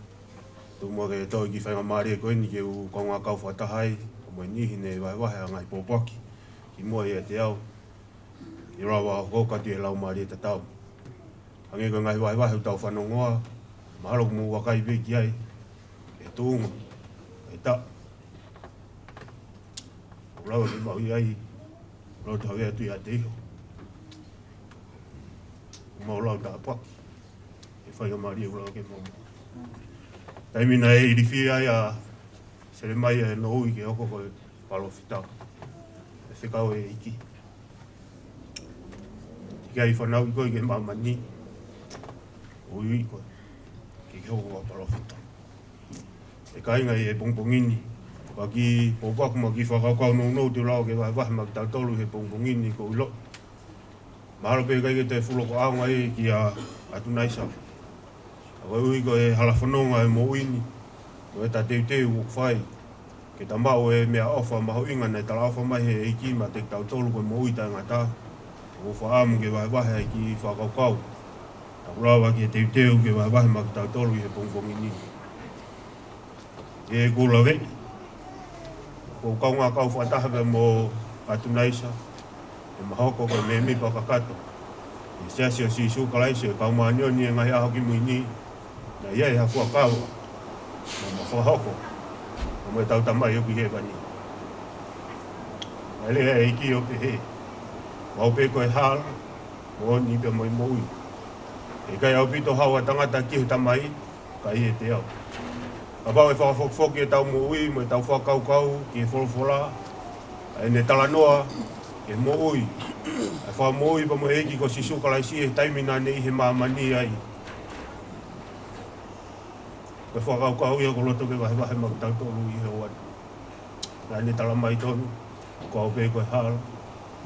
Tuku muʻa ke tau ʻi he faingamālie ko eni ke u kaungā kau fakataha ai mo e niʻihi ne vahevahe ʻa e ngaahi pōpoaki kimuʻa ʻiate au. ʻI he lava ʻo hoko atu ʻi he laumālie tatau. Hangē ko e ngaahi vahevahe ʻoku tau fanongoa, mahalo ʻoku mou vakai pē ki ai, ʻi he tuʻunga, ʻi he taʻu. ʻOku lava ke maʻu ai, Lord Havea Tuʻi Haʻateiho. Mau lau tāpuaki. ʻE faingamālie ʻoku lava ke maʻu. Taimi naʻe ilifia ai ʻa Selemaia ʻe Nouʻi ke hoko ko e palōfita, ʻe fekau e ʻEiki. Ke ʻai fanauʻi koe ki māmani, ʻo ui koe ke ke hoko ko ha palōfita. ʻE kāinga, ʻi he pongipongi ni, ʻoku ou kiʻi pōpoaki mo e kiʻi fakakaukau nounou te u lava ke vahevahe maʻa kitautolu he pongipongi ni. ʻOku ou ʻilo, mahalo pē ʻikai ke toe fuʻu loko ʻaonga ia kia ʻAtunaisa. Ka koeʻuhi ko e hala fononga ʻo e moʻui ni, mo ʻeta teuteu ʻoku fai ke ta maʻu e meʻaʻofa mahuʻinga naʻe talaʻofa mai ʻe he ʻEiki maʻa kitautolu, ko e moʻui taʻengata. ʻOku ou fakaʻamu ke vahevahe ai e kiʻi fakakaukau te u lava ke teuteu ke vahevahe maʻa kitautolu ʻi he pongipongi ni. ʻI heʻeku lave, ʻoku ou kaungā kau fakataha pea mo ʻAtunaisa, ʻi heʻema hoko ko e mēmipa kakato ʻi he Siasi ʻo Sīsū Kalaisi ʻo e Kau Māʻoniʻoni ʻi he Ngaahi ʻAho Kimui Ni, naʻe ʻi ai ha fuakava naʻá ma fakahoko maʻa ʻetau Tamai ʻoku ʻi hēvani. Naʻe lea e ʻEiki ʻo pehē, Ko au pē ko e hala, moʻoni pea mo e moʻui. ʻE ʻikai ʻaupito haʻu ha tangata ki he Tamai, ka ʻi heʻete au. Kapau ʻe fakafokifoki ʻetau moʻui mo ʻetau fakakaukau ki he folofola, ʻa ʻene talanoa ki he moʻui ʻa e Fakamoʻui pea mo e ʻEiki ko Sīsū Kalaisi ʻi he taimi naʻá ne ʻi he māmani ai, ko e fakakaukau ia ʻoku ou loto ke vahevahe maʻa kitautolu ʻi he ʻaho ni. Naʻá ne talamai tonu, Ko au pē ko e hala,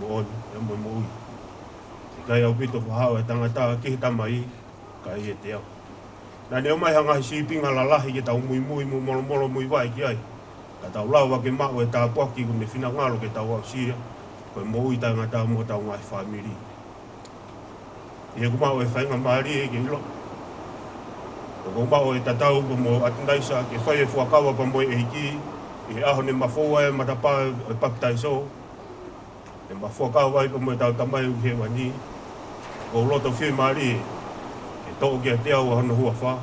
moʻoni pea mo e moʻui. ʻE ʻikai ʻaupito haʻu ha tangata ki he Tamai, ka ʻi heʻete au. Naʻá ne ʻomai ha ngaahi sīpinga lalahi ke tau muimui mo molomolomuivaʻe ki ai, ka tau lava ke maʻu e tāpuaki ʻokú ne finangalo ke tau aʻusia, ko e moʻui taʻengata mo hotau ngaahi fāmili. ʻI heʻeku maʻu e faingamālie ke ʻilo, ʻoku ou maʻu e tatau pea mo ʻAtunaisa ke fai e fuakava pea mo e ʻEiki ʻi he ʻaho ne mafoua ai e matapā ʻo e papitaiso, ʻema fuakava ai pea mo ʻetau Tamai ʻoku ʻi hēvani. ʻOku ou loto fiemālie ke toʻo kiate au ʻa hono huafa,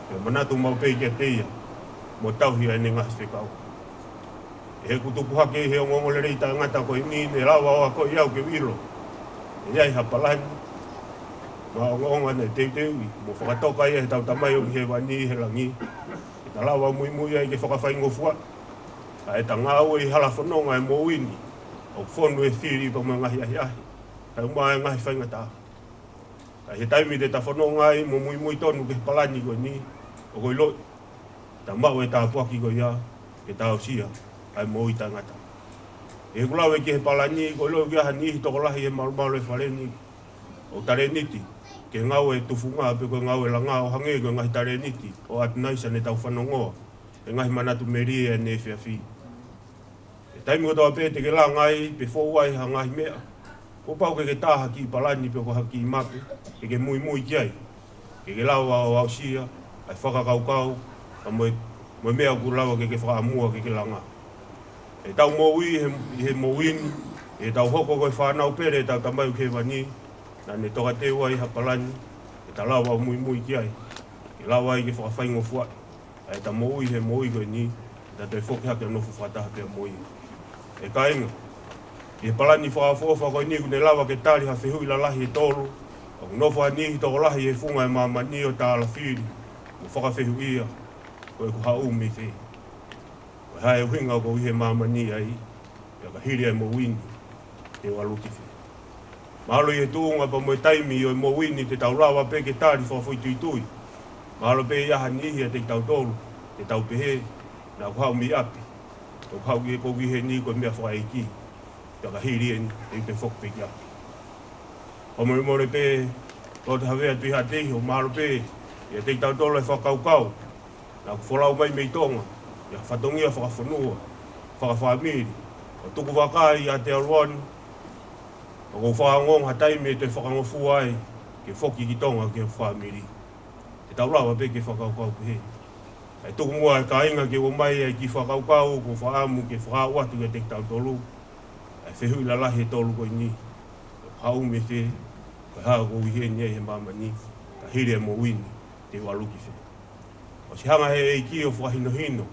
ke manatu maʻu pē kiate ia mo tauhi ʻa ʻene ngaahi fekau. ʻI heʻeku tupu hake ʻi he ongoongolelei taʻengata ko eni, ne lava ʻo akoʻi au ke u ʻilo ʻe ʻi ai ha palani maʻongoʻonga naʻe teuteuʻi mo fakatoka ai ʻe heʻetau Tamai ʻoku ʻi hēvani he langi, ke ta lava ʻo muimui ai ke fakafaingofua ʻa ʻeta ngāue ʻi he hala fononga ʻo e moʻui ni, ʻoku fonu ʻi he fili pea mo e ngaahi ʻahiʻahi, kae ʻumaʻā e ngaahi faingataʻa. Ka ʻi he taimi te ta fononga ai mo muimui tonu ki he palani ko eni, ʻoku ou ʻiloʻi te ta maʻu e tāpuaki ko ia ke ta aʻusia ʻa e moʻui taʻengata. ʻI heʻeku lave ki he palani, ʻoku ou ʻiloʻi ʻoku ʻi ai ha niʻihi tokolahi ʻi he malumalu ʻo e fale ni ʻoku talēniti ki he ngāue tufunga pe ko e ngāue langa, ʻo hangē ko e ngaahi talēniti ʻo ʻAtunaisa ne tau fanongoa he ngaahi manatu melie ʻo ʻene efiafi. ʻI he taimi kotoa pē te ke langa ai pe fou ai ha ngaahi meʻa, kuo pau ke ke tā ha kiʻi palani pe ko ha kiʻi mape ke ke muimui ki ai, ke ke lava ʻo aʻusia ʻa e fakakaukau pea mo e, mo e meʻa ʻoku lava ke ke fakaʻamua ke ke langa. ʻI heʻetau moʻui he, ʻi he moʻui ni, ʻi heʻetau hoko ko e fānau pele ʻo ʻetau Tamai ʻoku ʻi hēvani, naʻá ne tokateu ai ha palani ke ta lava ʻo muimui ki ai, ke lava ai ke fakafaingofuaʻi ʻa ʻeta moʻui he moʻui ko eni, ke ta toe foki hake ʻo nofo fakataha pea mo ia. ʻE kāinga, ʻi he palani fakaʻofoʻofa ko eni ʻokú ne lava ke tali ha fehuʻi lalahi ʻe tolu, ʻoku nofo ha niʻihi tokolahi ʻi he funga ʻo e māmani ʻo tālafili mo fakafehuʻia, Ko ʻeku haʻu mei fē? Ko e hā e ʻuhinga ʻoku ou ʻi he māmani ai, pea ka hili ʻa e moʻui ni, te u ʻalu ki fē? Mahalo ʻi he tuʻunga pea mo e taimi ʻo e moʻui ni te tau lava pē ke tali fakafoʻituitui. Mahalo pē ʻe ʻi ai ha niʻihi ʻiate kitautolu te tau pehē, naʻá ku haʻu mei ʻapi, ʻoku ou haʻu ki he, ʻoku ou ʻi heni ko e meʻa fakaʻeiki, pea ka hili eni, te u toe foki pē ki ʻapi. Fakamolemole pē, Lord Havea Tuʻihaʻateiho, mahalo pē ʻe ʻi ai ʻiate kitautolu e fakakaukau, naʻá ku folau mai mei Tonga ʻi ha fatongia fakafonua, fakafāmili, ʻo tuku vaka ʻi Aotearoa ni, ʻoku ou fakaongoongo ha taimi ʻe toe fakangofua ai ke foki ki Tonga ki he fāmili. Te tau lava pē ke fakakaukau pehē. Kae tuku muʻa ʻe kāinga ke ʻomai ʻa e kiʻi fakakaukau ʻoku ou fakaʻamu ke fakaaʻu atu kiate kitautolu, ʻa e fehuʻi lalahi ʻe tolu ko eni. Ko ʻeku haʻu mei fē? Ko e hā ʻoku ou ʻi heni ai he māmani? Ka hili ʻa e moʻui ni, te u ʻalu ki fē? ʻOsi hanga ʻe he ʻEiki ʻo fakahinohino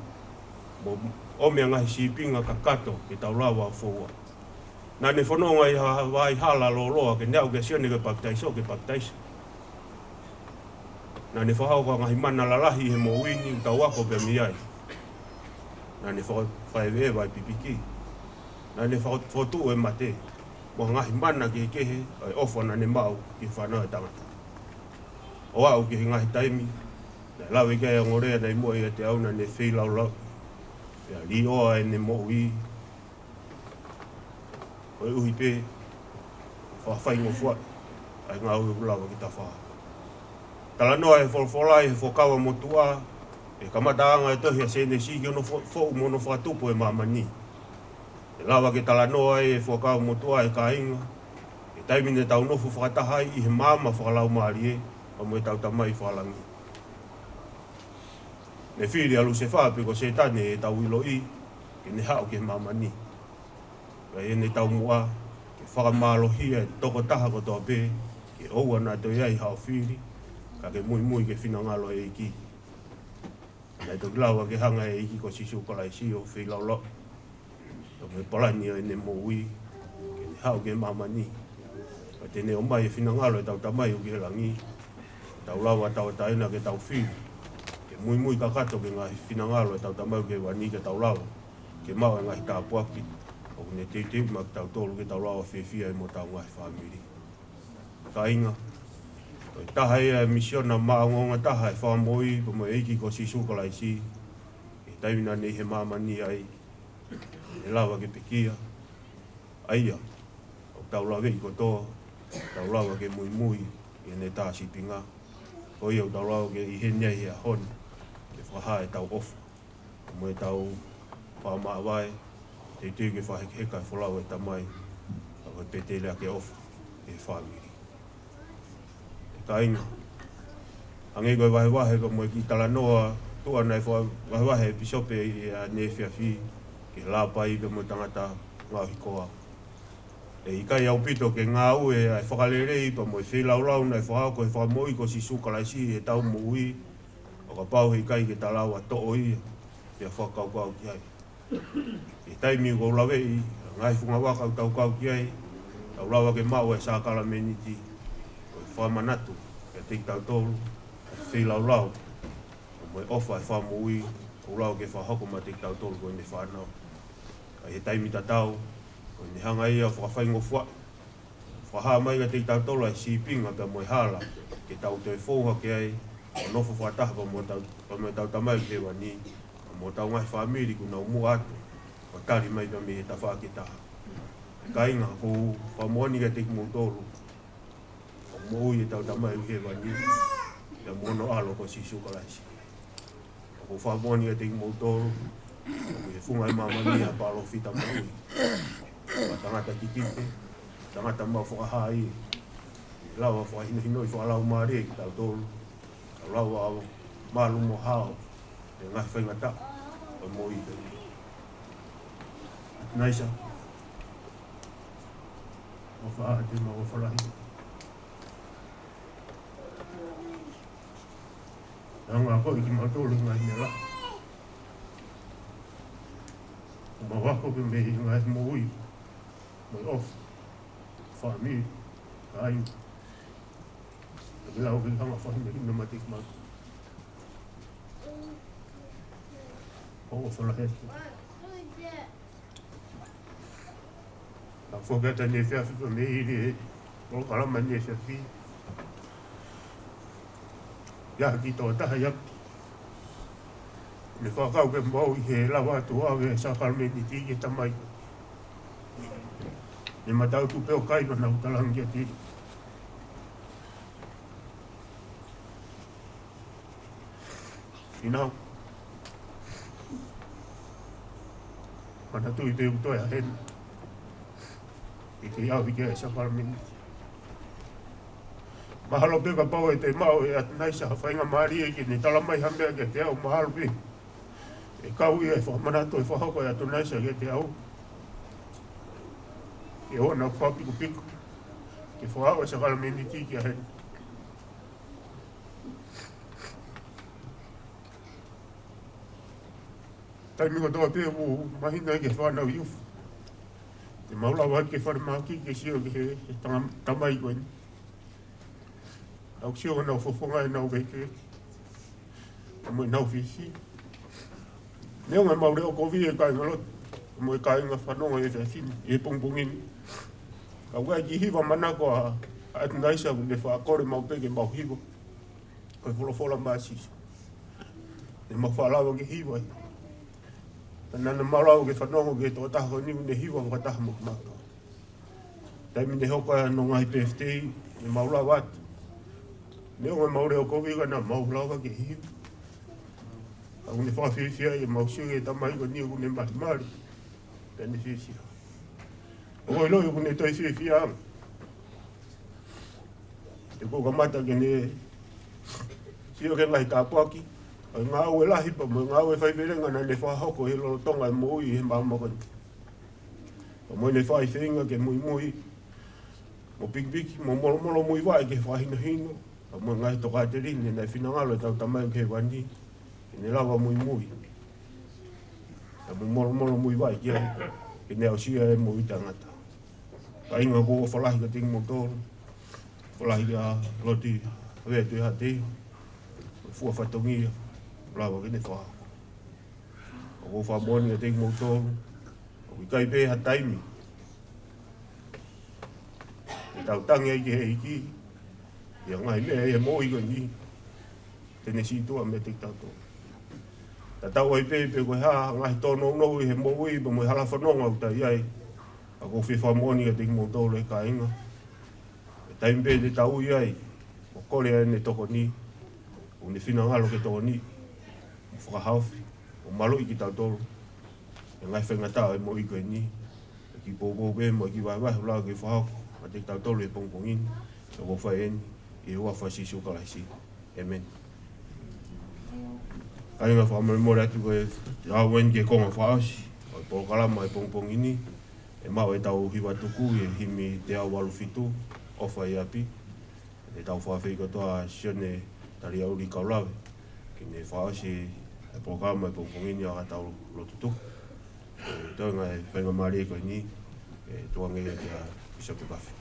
mo ʻomai e ngaahi sīpinga kakato ke tau lava ʻo foua. Naʻá ne fononga ʻi ha, ha vaʻa hala lōloa ke ne aʻu kia Sione ko e Papitaiso ke papitaiso. Naʻá ne fakahoko ha ngaahi mana lalahi ʻi he moʻui ni ʻoku tau ako pē mei ai. Naʻá ne faka-, fakaʻeveʻeva e pipiki. Naʻá ne faka-, fokotuʻu e mate. Mo ha ngaahi mana kehekehe ʻo e ʻofa naʻá ne maʻu ki he fānau ʻa e tangata. ʻO aʻu ki he ngaahi taimi Naʻe lave ki ai ʻa Ngolea naʻe moʻui ʻiate au, naʻa ne feilaulau. Pea liʻoa ʻene moʻui. Koeʻuhi pē, fakafaingofuaʻi ʻa e ngāue ʻoku lava ke ta fai. Talanoa ʻe he folofola ʻi he Fuakava Motuʻa, ʻi he kamataʻanga ʻo e tohi ʻa Sēnesi ki hono fo-, foʻu mo hono fakatupu ʻo e māmani. ʻE lava ke talanoa ai ʻe he Fuakava Motuʻa, ʻe kāinga, ʻi he taimi naʻa tau nofo fakataha ai ʻi he maama fakalaumālie, pea mo ʻetau Tamai fakalangi. Ne fili ʻa Lusefā pe ko Sētane ʻi heʻetau ʻiloʻi, ke ne haʻu ki he māmani. Pea ʻi heʻene taumuʻa, ke fakamālohia e tokotaha kotoa pē, ke ʻoua naʻa toe ʻi ai haʻo fili, ka ke muimui ki he finangalo ʻo e ʻEiki. Naʻe toki lava ke hanga ʻe he ʻEiki ko Sīsū Kalaisi ʻo feilaulau pea mo e palani ʻo ʻene moʻui, ke ne haʻu ki he māmani. Pea te ne ʻomai e finangalo ʻetau Tamai ʻoku ʻi he langi, tau lava tauʻatāina ke tau fili, ke muimui kakato ki he ngaahi finangalo ʻetau Tamai ʻoku ʻi hēvani, ke tau lava ke maʻu e ngaahi tāpuaki ʻoku ne teuteuʻi maʻa kitautolu, ke tau lava fiefia ai mo hotau ngaahi fāmili. Kāinga, ko e taha ia e misiona maʻongoʻonga taha ʻa e Fakamoʻui pea mo e ʻEiki ko Sīsū Kalaisi, ʻi he taimi naʻa ne ʻi he māmani ai, ne lava ke pekia. ʻA ia ʻoku tau laveʻi kotoa, tau lava ke muimui ʻi heʻene tā sīpinga. Ko ia ʻoku tau lava ke ʻi heni ai he ʻaho ni, ke fakahā ʻetau ʻofa mo ʻetau fakamāvae, teuteu ke fakahekeheka e folau ʻa e Tamai, ʻa ko e pēteliake ʻofa ʻi he fāmili. ʻE kāinga, hangē ko e vahevahe pea mo e kiʻi talanoa tuʻa naʻe fa-, vahevahe ʻe he pīsope ʻi he efiafi, ki he lāpai pea mo e tangata ngaohikoa. ʻE ʻikai ʻaupito ke ngāue ʻa e fakalelei pea mo e feilaulau naʻe fakahoko ʻe he Fakamoʻui ko Sīsū Kalaisi ʻi heʻetau moʻui, ʻo kapau he ʻikai ke ta lava toʻo ia, pea fakakaukau ki ai. ʻI he taimi ʻoku ou laveʻi ʻa e ngaahi fungavaka ʻoku tau kau ki ai, tau lava ke maʻu e sākalameniti, ko e fakamanatu kiate kitautolu ʻa e feilaulau mo e ʻofa ʻa e Fakamoʻui, ʻoku lava ke fakahoko maʻa kitautolu ko ʻene fānau. Ka ʻi he taimi tatau, ko ʻene hanga ia ʻo fakafaingofuaʻi, fakahā mai kiate kitautolu ʻa e sīpinga pea mo e hala ke tau toe fou hake ai, ʻo nofo fakataha pea mo hotau, pea mo hotau Tamai ʻi hēvani, pea mo hotau ngaahi fāmili kuo nau muʻa atu, ʻo tali mai pea mei he tafaʻaki ʻe taha. ʻE kāinga, ʻoku ou fakamoʻoni kiate kimoutolu ʻoku moʻui ʻetau Tamai ʻi hēvani, pea mo hono ʻAlo ko Sīsū Kalaisi. ʻOku ou fakamoʻoni kiate kimoutolu ʻoku ʻi he funga ʻo e māmani ha palōfita moʻui, ha tangata kikite, tangata maʻu fakahā ia, ke lava fakahinohinoʻi fakalaumālie kitautolu, ke lava ʻo malu mo hao he ngaahi faingataʻa ʻo e moʻui ko eni. ʻAtunaisa, ʻofa atu, mau ʻofa lahi. Naʻa ngā ko i kimautolu ngaahi meʻa lahi. Mau ako ke mei he ngaahi moʻui, mo e ʻofa, fāmili, kāinga. Ke lau ke hanga fai mei he meʻa mate ki mau. ʻOfa lahi atu. Naʻa foki atu ʻene efiafi pea mei he polokalama ʻene efiafi. ʻI he kiʻi tokotaha ia ne fakakau ke mau ʻi he lava atu ʻave sākalameniti ki he tamai. Ne ma tau tupe ʻo kai ma nau talangi atu. Finau. Manatuʻi pē ʻoku toe ʻa heni. ʻI he ʻaho ki he sākalameniti. Mahalo pē kapau ʻe te maʻu ʻe ʻAtunaisa ha faingamālie ke ne tala mai ha meʻa kiate au, mahalo pē ʻe kau ia he fakamanatu ʻe fakahoko ʻe ʻAtunaisa kiate au. Ke ʻoua naʻa fakapikopiko ke fakahoko e sākalameniti ki heni. Taimi kotoa pē ʻoku mahino ai ki he fānau ʻi ʻufi, te mau lava ki he falemahaki ke sio ki he, he tanga-, tamai ko eni. Nau sio ki heʻenau fofonga, ʻenau veiveiua, mo ʻenau fiefia. Neongo ʻemau leʻo kovi, ʻe kāingalotu mo e kāinga fanongo ʻi he efiafi ni, ʻi he pongipongi ni, ka ʻoku ʻi ai e kiʻi hiva manako ʻa, ʻa ʻAtunaisa ʻoku ne fakakole maʻu pē ke mau hiva. Ko e folofola mai ʻa Sīsū. Ne mau faʻa lava ke hiva ai. Pea naʻa mau lava ke fanongo ki he tokotaha ko eni ʻoku ne hiva fakataha mo kimautolu. Taimi ne hoko ai hono ngaahi birthday, ne mau lava atu. Neongo ʻemau leʻo kovi ka naʻa mau lava ke hiva. Ka ʻoku ne fakafiefia ai ʻemau sio ki he tamai ko eni ʻoku ne malimali. Pea ne fiefia. ʻOku ou ʻiloʻi ʻoku ne toe fiefia ange. Te u kamata ke ne sio ki he ngaahi tāpuaki, ʻa e ngāue lahi pea mo e ngāue faivelenga naʻa ne fakahoko ʻi he lolotonga ʻo e moʻui ʻi he māmani ko eni. Pea mo ʻene faʻahinga ke muimui, mo pikipiki, mo molomolo muivaʻe ki he fakahinohino, pea mo e ngaahi tokāteline naʻe finangalo ʻetau Tamai ʻoku ʻi hēvani ke ne lava muimui. Pea mo molomolo muivaʻe ki ai, ke ne aʻusia e moʻui taʻengata. Kāinga, ʻoku ou ʻofa lahi kiate kimoutolu. ʻOfa lahi kia Loti, Vetu, ʻi he ʻaho ni. Fua fatongia, lava ke ne fai. ʻOku ou fakamoʻoni kiate kimoutolu. ʻOku ʻikai pē ha taimi ʻe tau tangi ai ki he ʻEiki ʻi he ngaahi meʻa ʻi he moʻui ko eni te ne sītuʻa meiate kitautolu. Tatau ai pē pe ko e hā e ngaahi tōnounou ʻi he moʻui pea mo e hala fononga ʻoku tau ʻi ai. Ka ʻoku ou fie fakamoʻoni kiate kimoutolu, ʻe kāinga, ʻi he taimi pē te tau ui ai ʻo kole ai ʻene tokoni, ʻoku ne finangalo ke tokoni, ʻo fakahaofi, ʻo maluʻi kitautolu ʻi he ngaahi faingataʻa ʻo e moʻui ko eni. ʻEiki poupou pē mo e ʻEiki vahevahe ʻoku lava ke fakahoko meiate kitautolu he pongipongi ni. ʻOku ou fai eni ʻi he huafa ʻo Sīsū Kalaisi. ʻĒmeni. Kāinga, fakamolemole atu ko e ʻaho eni ki he konga fakaʻosi ʻo e polokalama ʻo e pongipongi ni. ʻE maʻu ʻetau hiva tuku ʻi he himi teau valu fitu, ʻOfa ʻi ʻApi. Te tau fakaafeʻi kotoa ʻa Sione Taliauli Kaulave ke ne fakaʻosi e polokalama ʻo e pongipongi ni ʻaki ʻetau lotu tuku. ʻE, toenga e faingamālie ko eni, ʻe tuku ange ia kia Pīsope Pafe.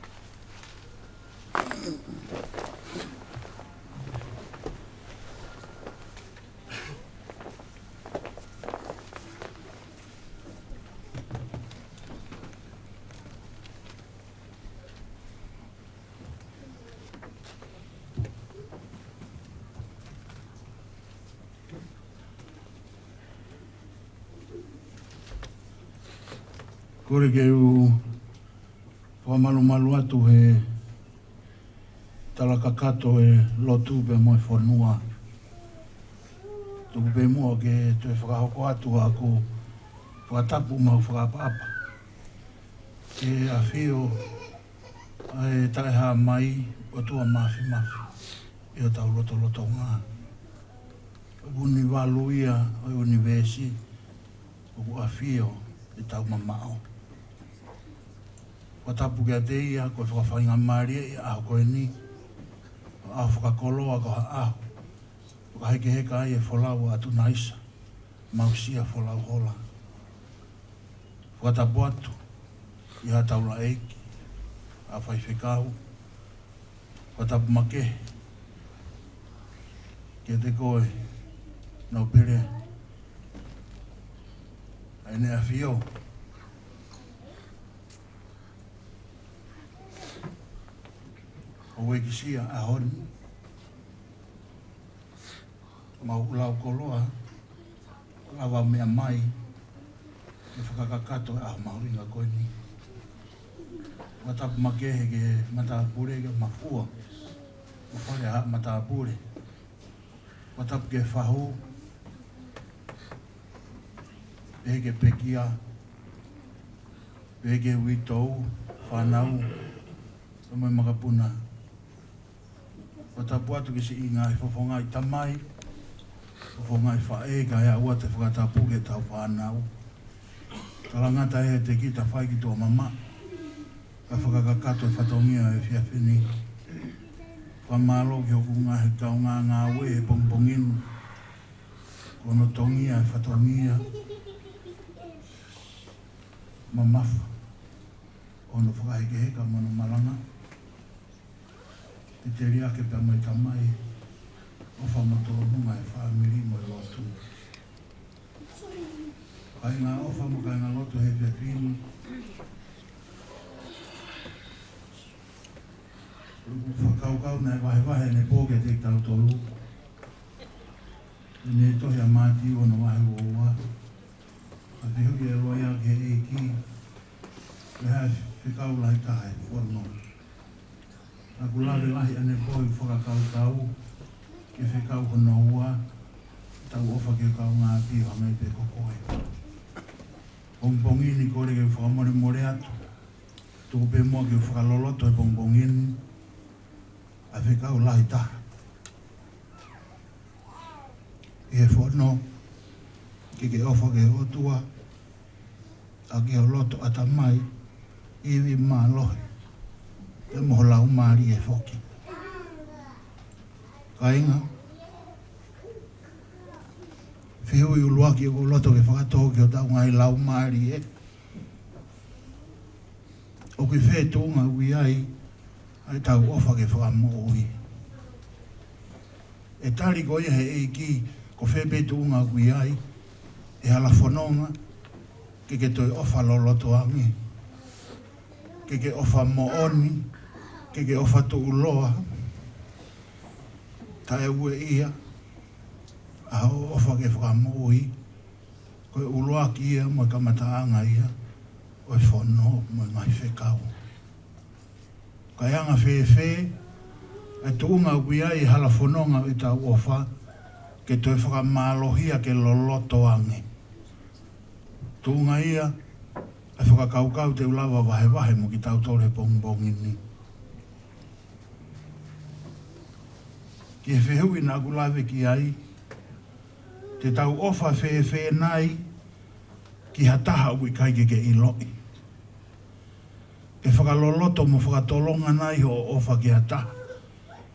Kole ke u fakamalumalu atu he tala kakato e lotu pea mo e fonua. Tuku pē muʻa ke toe fakahoko atu haʻaku fakatapu mo e fakaʻapaʻapa ki he ʻafio ʻa e Taʻehāmai, ʻOtua Māfimafi ʻi hotau lotolotonga. ʻOku ne valu ia ʻo e ʻunivēsi, ʻoku ʻafio ʻi heʻetau mamaʻo. Fakatapu kiate ia ko e fakafaingamālie ʻi he ʻaho ko eni, ʻo ʻaho fakakoloa, ko ha ʻaho ʻoku fakahekeheka ai e folau ʻa ʻAtunaisa Mausia Folauhola. Fakatapu atu ʻi haʻa taulaʻeiki, haʻa faifekau. Fakatapu makehe kiate koe, Nōpele, ʻa ʻEne ʻAfio, ʻo uesia ʻa e ʻaho ni. Mau lau koloa, lava meʻa mai ke fakakakato e ʻaho mahuʻinga ko eni. Fakatapu makehe ki he matāpule, ki he mafua ʻo e fale ʻa e matāpule. Fakatapu ki he fahu, pehē ki he pekia, pehē ki he uitou, fānau, pea mo e makapuna. Fakatapu atu ki siʻi ngaahi fofongaʻi tamai, fofongaʻi faʻē, kae ʻoua te fakatapu ki heʻetau fānau. Talangata ʻe he ʻEiki, tau fai ki tuʻa mamaʻo, kae fakakakato e fatongia ʻo e efiafi ni. Fakamālō ki hoku ngaahi kaungāngāue he pongipongi ni, ko hono tongia e fatongia mamafa ʻo hono fakahekeheka mo hono malanga. Te teliake pea mo e tamai, ʻofa mo tōnunga e fāmili mo e lotu. Kāinga ʻofa mo kāinga lotu he efiafi ni, ʻoku ou fakakaukau naʻe vahevahe ʻene pō kiate kitautolu. Mei he tohi ʻa Mātiu hono vahe uaua. Ka fehuʻi ʻe Loia ki he ʻEiki, ko e hā e fekau lahi taha ʻi he fono? Naʻa ku lave lahi ʻanepō ʻi he fakakaukau ki he fekau hono ua, tau ʻofa ki ho kaungāʻapi ʻo hangē pē ko koe. Pongipongi ni kole ke fakamolemole atu. Tuku pē muʻa ke fakaloloto he pongipongi ni ʻa e fekau lahi taha ʻi he fono: Ke ke ʻofa ki he ʻOtua ʻaki ho loto, ʻatamai, ivi, mālohi, pea mo ho laumālie foki. Kāinga, fehuʻi ʻuluaki ʻoku ou loto ke fakatō ki hotau ngaahi laumālie. ʻOku ʻi fē tuʻunga ʻoku ʻi ai ʻa ʻetau ʻofa ki he Fakamoʻui? ʻE tali ko ia he ʻEiki, ko fē pē tuʻunga ʻoku ʻi ai, ʻe hala fononga ke ke toe ʻofa loloto ange, ke ke ʻofa moʻoni, ke ke ʻofa tuʻuloa, taʻeueʻia ʻa hoʻo ʻofa ki he Fakamoʻui. Ko e ʻuluaki ia mo e kamataʻanga ia ʻo e fono mo e ngaahi fekau. Kae anga fēfē ʻa e tuʻunga ʻoku ʻi ai e hala fononga ʻo ʻetau ʻofa ke toe fakamālohia ke loloto ange? Tuʻunga ia ʻa e fakakaukau te u lava vahevahe mo kitautolu he pongipongi ni. Ki he fehuʻi naʻa ku lave ki ai, te tau ʻofa fēfē nai ki ha taha ʻoku ʻikai ke ke ʻiloʻi? ʻE fakaloloto mo fakatolonga nai hoʻo ʻofa ki ha taha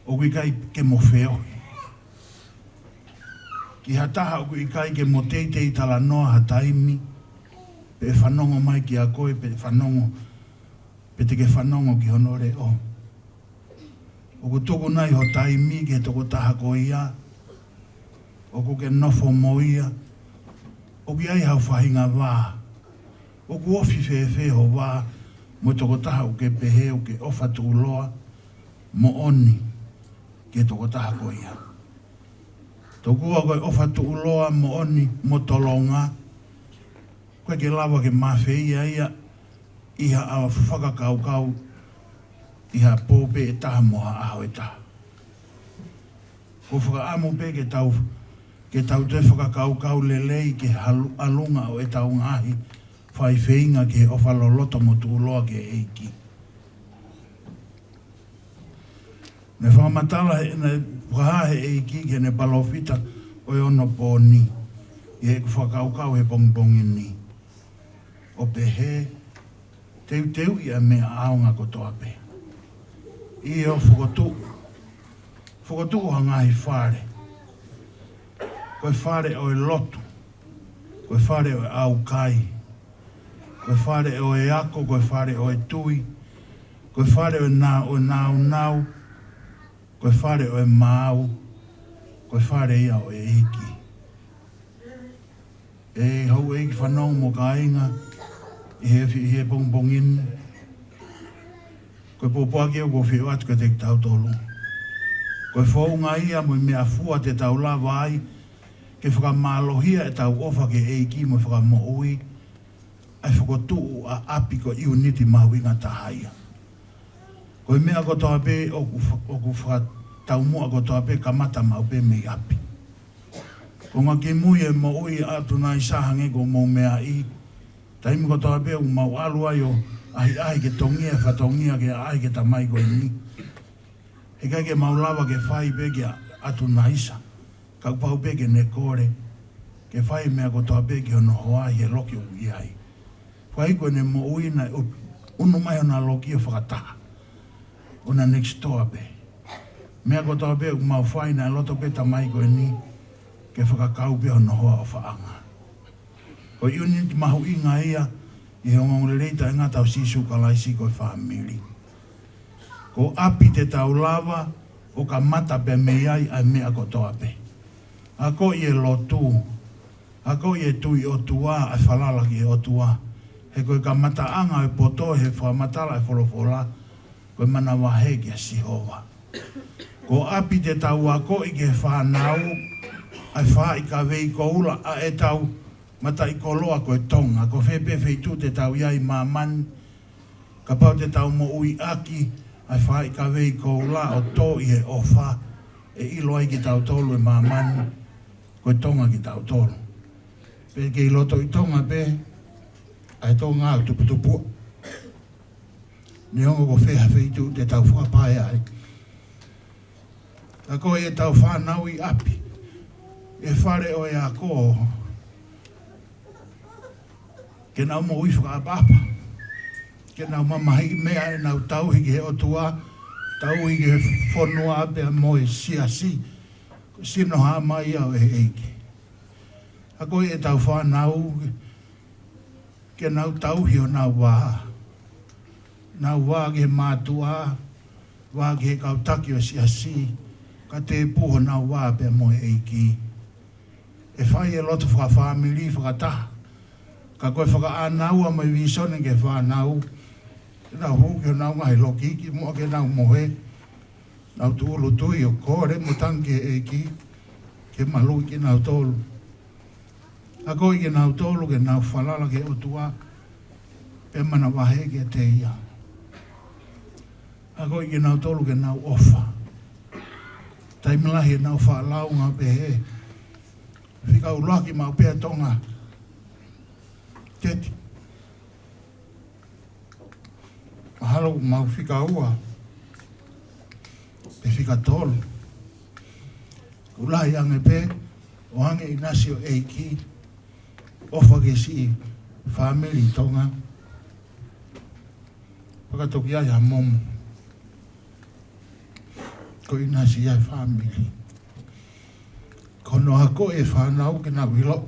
ʻoku ʻikai ke mo feohi? Ki ha taha ʻoku ʻikai ke mo teitei talanoa ha taimi, pe ʻe fanongo mai kiate koe, pe ʻe fanongo, pe te ke fanongo ki hono leʻo? ʻOku tuku nai ho taimi ki he tokotaha ko ia ʻoku ke nofo mo ia? ʻOku ʻi ai hao faʻahinga vā? ʻOku ofi fēfē ho vā mo e tokotaha ʻoku ke pehē ʻoku ke ʻofa tuʻuloa moʻoni ki he tokotaha ko ia? Tokua ko e ʻofa tuʻuloa moʻoni mo tolonga, ʻoku ʻikai ke lava ke mafeia ia ʻi haʻo fakakaukau ʻi ha pō pē ʻe taha mo ha ʻaho ʻe taha. ʻOku ou fakaʻamu pē ke tau, ke tau toe fakakaukau lelei ki he ʻalu-, ʻalunga ʻo ʻetau ngaahi faifeinga ki he ʻofa loloto mo tuʻuloa ki he ʻEiki. Naʻe fakamatala he, naʻe fakahā he ʻEiki ki heʻene palōfita ʻo e onopōni, ʻi heʻeku fakakaukau he pongipongi ni, ʻo pehē: Teuteuʻi ʻa e meʻa ʻaonga kotoa pē. ʻIo, fokotuʻu, fokotuʻu ha ngaahi fale. Ko e fale ʻo e lotu, ko e fale ʻo e ʻaukai, ko e fale ʻo e ako, ko e fale ʻo e tui, ko e fale ʻo e nā-, ʻo e nāunau, ko e fale ʻo e maau, ko e fale ia ʻo e ʻEiki. ʻE houʻeiki, fanongo mo kāinga ʻi he fi-, ʻi he pongipongi ni, ko e pōpoaki ʻoku ou ʻoatu kiate kitautolu. Ko e founga ia mo e meʻafua te tau lava ai ke fakamālohia ʻetau ʻofa ki he ʻEiki mo e Fakamoʻui, ʻa e fokotuʻu ʻa ʻapi ko e ʻiuniti mahuʻinga taha ia. Ko e meʻa kotoa pē ʻoku fa-, ʻoku fakataumuʻa kotoa pē kamata maʻu pē mei ʻapi. Ko e ngaahi kimui e moʻui ʻa ʻAtunaisa, hangē ko hoʻomou meaʻi, taimi kotoa pē ʻoku mau ʻalu ai ʻo ʻahiʻahi ke tongia e fatongia ke ʻaʻahi ki he tamai ko eni, heʻikai ke mau lava ke fai pē kia ʻAtunaisa, ka kuo pau pē ke ne kole ke fai e meʻa kotoa pē ki hono hoa ʻi he loki ʻoku ʻi ai. Fai ko ʻene moʻui naʻe u-, unu mai hona loki ʻo fakataha, ʻo na next door pē. Meʻa kotoa pē ʻoku mau fai naʻe loto pē tamai ko eni ke fakakau pē hono hoa ʻofaʻanga. Ko e ʻiuniti mahuʻinga ia ʻi he ongoongolelei taʻengata ʻo Sīsū Kalaisi ko e fāmili. Ko ʻapi te tau lava ʻo kamata pē mei ai ʻa e meʻa kotoa pē. Akoʻi e lotu, akoʻi e tui ʻOtua, ʻa e falala ki he ʻOtua. He ko e kamataʻanga ʻo e poto he fakamatala e folofola, ko e manavahē kia Sihova. Ko ʻapi te tau akoʻi ki he fānau, ʻa e faʻahikavei koula ʻa ʻetau mataʻikoloa ko e Tonga. Ko fē pē feituʻu te tau ʻi ai ʻi māmani, kapau te tau moʻuiʻaki ʻa e faʻahikavei koula ʻo tō ʻi he ʻofa, ʻe ʻilo ai kitautolu ʻe māmani ko e Tonga kitautolu. Pea kei loto ʻi Tonga pē ʻa e Tonga ʻoku tuputupuʻa, neongo ko fē ha feituʻu te tau fakapae ai. Ka ko ʻetau fānau ʻi ʻapi, ʻi he fale ʻo e ako, ke nau moʻui fakaʻapaʻapa, ke nau mamahiʻi meʻa ʻenau tauhi ki he ʻOtua, tauhi ki he fonua pea mo e siasi, ko e sino hā mai ia ʻo e ʻEiki. Ka ko ʻetau fānau, ke nau tauhi honau vā. Nau vā ki he mātuʻa, vā ki he kau taki ʻo e siasi, ka tēpū honau vā pea mo e ʻEiki. ʻE fai e lotu fakafāmili fakataha. Ka ko e fakaʻānaua mo e vīsone ki he fānau, ke nau hū ki honau ngaahi loki ki muʻa ke nau mohe, nau tūʻulutui ʻo kole mo tangi ki he ʻEiki ke maluʻi kinautolu. Akoʻi kinautolu ke nau falala ki he ʻOtua pea manavahē kiate ia. Akoʻi kinautolu ke nau ʻofa. Taimi lahi ʻenau faʻa lau ngā pehē, fika ʻuluaki maʻu pē ʻa Tonga, Teti. Mahalo ʻoku mau fika ua pe fika tolu. ʻOku lahi ange pē ʻo hangē ʻinasi ʻo e ʻEiki, ʻofa ki he siʻi fāmili ʻi Tonga. Fakatoki ai ha momo, ko e ʻinasi ia e fāmili. Ko hono akoʻi e fānau ke nau ʻilo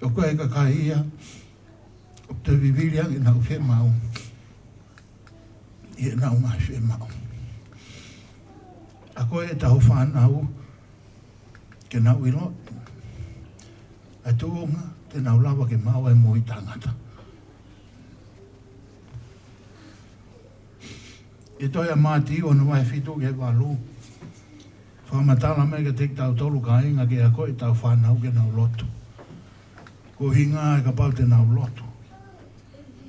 ʻoku ʻi ai e kakai ia ʻoku toe vivili ange ʻenau fiemaʻu ʻi heʻenau ngaahi fiemaʻu. Akoʻi ʻetau fānau ke nau ʻilo ʻa e tuʻunga te nau lava ke maʻu ai e moʻui taʻengata. ʻI he tohi ʻa Mātiu hono vahe fitu ki he valu, fakamatala mai kiate kitautolu kāinga ke akoʻi ʻetau fānau ke nau lotu. Ko e ʻuhinga ia kapau te nau lotu,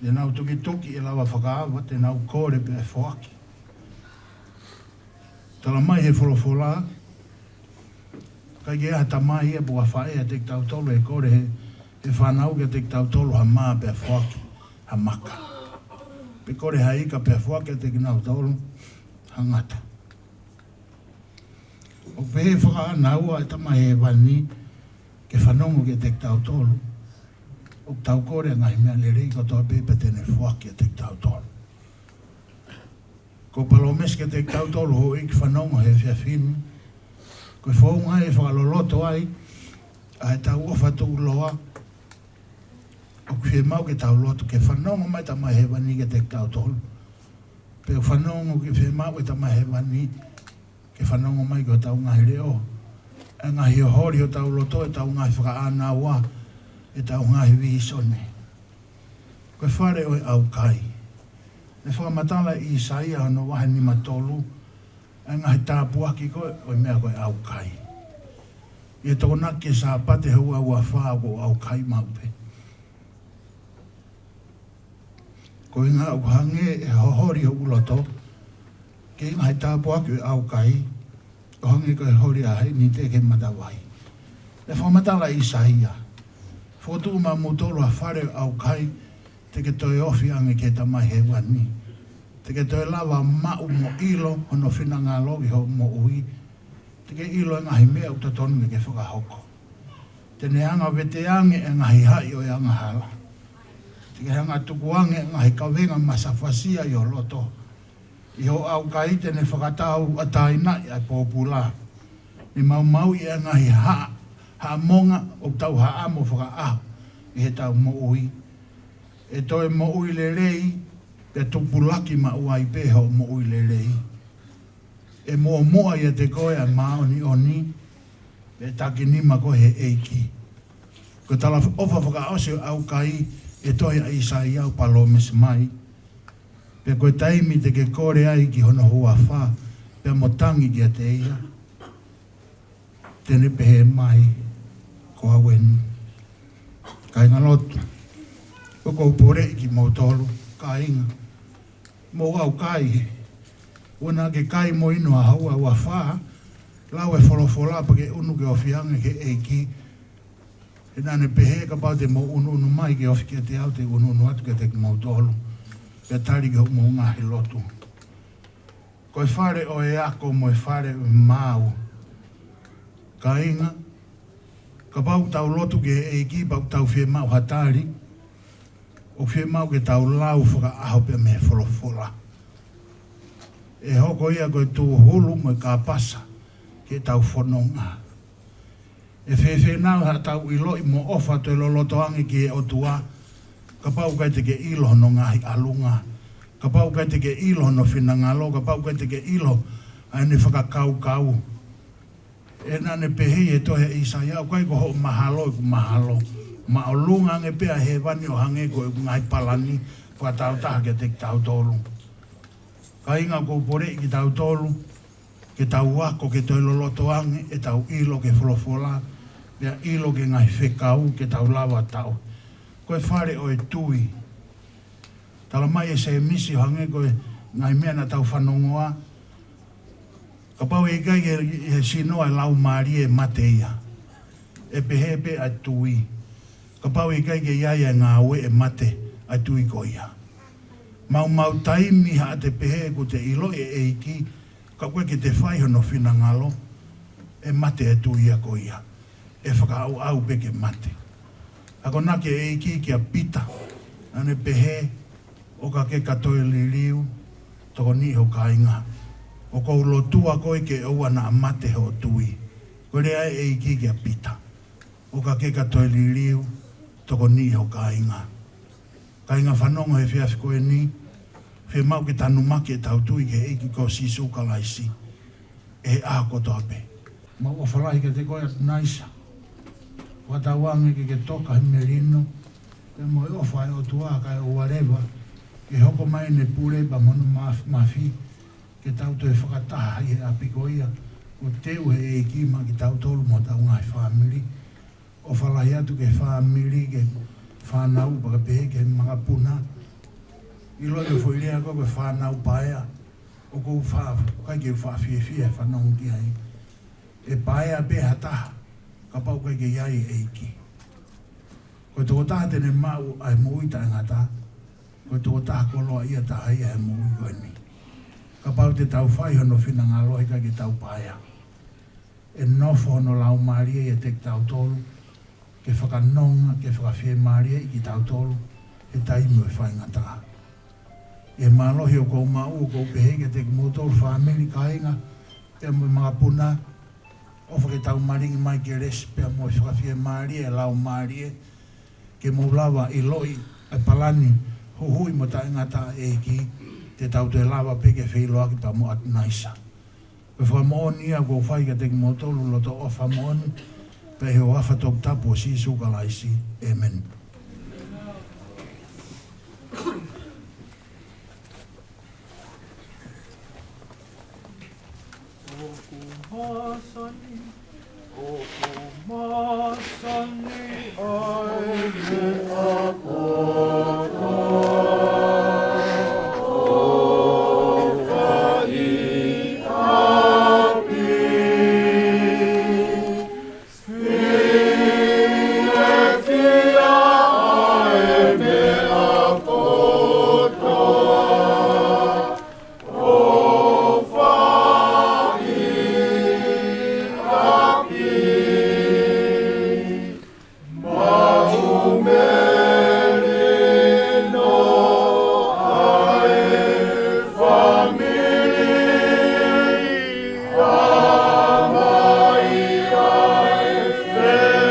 te nau tukituki ʻe lava fakaava, te nau kole pea ʻe foaki. Tala mai he folofola, ʻikai ke ʻi ai ha tamai ia pe ko ha faʻē ʻiate kitautolu ʻe kole he, he fānau kiate kitautolu ha mā pea foaki ha maka, pe kole ha ika pea foaki kiate kinautolu ha ngata. ʻOku pehē fakaʻānaua ʻa e Tamai Hēvani ke fanongo kiate kitautolu ʻoku tau kole ʻa e ngaahi meʻa lelei kotoa pē pea te ne foaki kiate kitautolu. Ko e palōmesi kiate kitautolu houʻeiki fanongo he efiafi ni, ko e founga ia ʻe fakaloloto ai ʻa ʻetau ʻofa tuʻuloa, ʻoku fiemaʻu ke tau lotu ke fanongo mai e Tamai Hēvani kiate kitautolu. Pea ʻoku fanongo ke fiemaʻu e Tamai Hēvani ke fanongo mai ki hotau ngaahi leʻo, ʻa e ngaahi holi ʻo hotau loto, ʻetau ngaahi fakaʻānaua, ʻetau ngaahi vīsone. Ko e fale ʻo e ʻaukai. Naʻe fakamatala ʻe ʻĪsaia hono vahe nima tolu ʻa e ngaahi tāpuaki ko ē ʻo e meʻa ko e ʻaukai. ʻI he Tokonaki ki he Sāpate houa ua fā, ko e ʻaukai maʻu pē. Ko e ʻuhinga ʻoku hangē ʻe hoholi hoku loto ki he ngaahi tāpuaki ʻo e ʻaukai, ʻo hangē ko e holi ʻa e hēnite ki he matavai. Naʻe fakamatala ʻe ʻĪsaia, fokotuʻu maʻamoutolu ha fale ʻo e ʻaukai, te ke toe ofi ange ki he Tamai Hēvani. Te ke toe lava maʻu mo ʻilo hono finangalo ki hoʻo moʻui. Te ke ʻilo e ngaahi meʻa ʻoku totonu ke ke fakahoko. Te ne anga vete ange e ngaahi haʻi ʻo e angahala. Te ke hanga tuku ange e ngaahi kavenga masafasia ʻi ho loto. ʻI hoʻo ʻaukai te ne fakatauʻatāinaʻi ʻa e pōpula. Ne maumauʻi e ngaahi haʻa, haʻamonga ʻoku tau haʻamo fakaʻaho ʻi heʻetau moʻui. ʻE toe moʻui lelei, pea tupulaki maʻu ai pē hoʻo moʻui lelei. ʻE muʻomuʻa ʻiate koe ʻa e māʻoniʻoni, pea taki nima koe he ʻEiki. Ko e talaʻofa fakaʻosi ʻo e ʻaukai ʻi he tohi ʻa ʻĪsaia ʻoku palōmesi mai. Pea ko e taimi te ke kole ai ki hono huafa, pea mo tangi kiate ia, te ne pehē mai, ko au eni. Kāingalotu, ʻoku ou poleʻi kimoutolu, kāinga, mou ʻau kai, ʻoua naʻa ke kai mo inu ha houa ʻe uofā, lau e folofola pea ke ʻunu ke ofi ange ki he ʻEiki. He naʻa ne pehē kapau te mou ʻunuʻunu mai ke ofi kiate au te u ʻunuʻunu atu kiate kimoutolu. Pea tali ki hoʻomou ngaahi lotu. Ko e fale ʻo e ako mo e fale ʻo e maau. Kāinga, kapau ʻoku tau lotu ki he ʻEiki pea ʻoku tau fiemaʻu ha tali, ʻoku fiemaʻu ke tau lau fakaʻaho pea mei he folofola. ʻE hoko ia ko e tūhulu mo e kāpasa ke tau fononga. ʻE fēfē nau haʻatau ʻiloʻi mo ʻofa toe loloto ange ki he ʻOtua, kapau ʻoku ʻikai te ke ʻilo hono ngaahi ʻalunga, kapau ʻoku ʻikai te ke ʻilo hono finangalo, kapau ʻoku ʻikai te ke ʻilo ʻa ʻene fakakaukau. He naʻa ne pehē ʻi he tohi ʻa ʻĪsaia, ʻoku ʻikai ko hoʻo mahalo ʻeku mahalo. Māʻolunga ange pē ʻa hēvani ʻo hangē ko ʻeku ngaahi palani fakatāutaha kiate kitautolu. Kāinga, ʻoku ou poleʻi kitautolu, ke tau ako ke toe loloto ange ʻetau ʻilo ki he folofola, pea ʻilo ki he ngaahi fekau ke tau lava ʻo tauhi. Ko e fale ʻo e tui. Tala mai ʻe Sēmisi ʻo hangē ko e ngaahi meʻa naʻa tau fanongoa, kapau ʻe ʻikai ke ʻi he sino ʻa e Laumālie ʻe mate ia. ʻE pehē pē ʻa e tui. Kapau ʻe ʻikai ke ʻi ai ʻa e ngāue ʻe mate ʻa e tui ko ia. Maumau taimi haʻate pehē ʻoku te ʻiloʻi e ʻEiki, ka ʻoku ʻikai ke te fai hono finangalo, ʻe mate e tui ia ko ia. ʻE fakaʻauʻau pē ke mate. Akonaki e ʻEiki kia Pita, naʻa ne pehē, ʻo ka ke ka toe liliu, tokoniʻi ho kāinga. ʻOku ou lotua koe ke ʻoua naʻa mate hoʻo tui. Ko e lea e ʻEiki kia Pita. ʻO ka ke ka toe liliu, tokoniʻi ho kāinga. Kāinga, fanongo he efiafi ko eni, fiemaʻu ke tanumaki ʻetau tui ki he ʻEiki ko Sīsū Kalaisi ʻi he ʻaho kotoa pē. Mau ʻofa lahi kiate koe ʻAtunaisa. Fakatauange ke ke toka he melino, pea mo e ʻofa ʻa e ʻOtua kae ʻoua leva ke hoko mai ʻene pule pea mo hono maf-, mafi, ke tau toe fakataha ʻi he ʻapi ko ia kuo teu ʻe he ʻEiki maʻa kitautolu mo hotau ngaahi fāmili. ʻOfa lahi atu ki he fāmili, ki he fānau, pea pehē ki he makapuna. ʻIloʻi ʻe he foʻi lea ko e fānau paea, ʻoku ou fa-, ʻikai ke u faʻa fiefia he fanongo ki ai. ʻE paea pē ha taha, kapau ʻoku ʻikai ke ʻi ai e ʻEiki. Ko e tokotaha te ne maʻu ʻa e moʻui taʻengata, ko e tokotaha koloaʻia taha ia he moʻui ko eni. Kapau te tau fai hono finangalo, heʻikai ke tau paea. ʻE nofo hono Laumālie ʻiate kitautolu, ke fakanonga, ke fakafiemālieʻi kitautolu he taimi ʻo e faingataʻa. ʻI he mālohi ʻoku ou maʻu, ʻoku ou pehē kiate kimoutolu fāmili, kāinga, pea mo e makapuna, ʻofa ke tau malingi mai kelesi pea mo e fakafiemālie ʻa e Laumālie, ke mou lava ʻiloʻi ʻa e palani huhuʻi mo taʻengata ʻa e ʻEiki, te tau toe lava pē ke feʻiloaki pea mo ʻAtunaisa. Ko e fakamoʻoni ia ʻoku ou fai kiate kimoutolu loto ʻofa moʻoni, pea ʻi he huafa toputapu ʻo Sīsū Kalaisi. ʻĒmeni. ʻOku masani, ʻoku masani ʻa e meʻa kotoa ʻoku fai ʻi ʻapi. Fiefia ʻa e meʻa kotoa ʻoku fai ʻi ʻapi. Maʻu melino ʻa e fāmili, ʻa mai ʻa e feʻofoʻofani.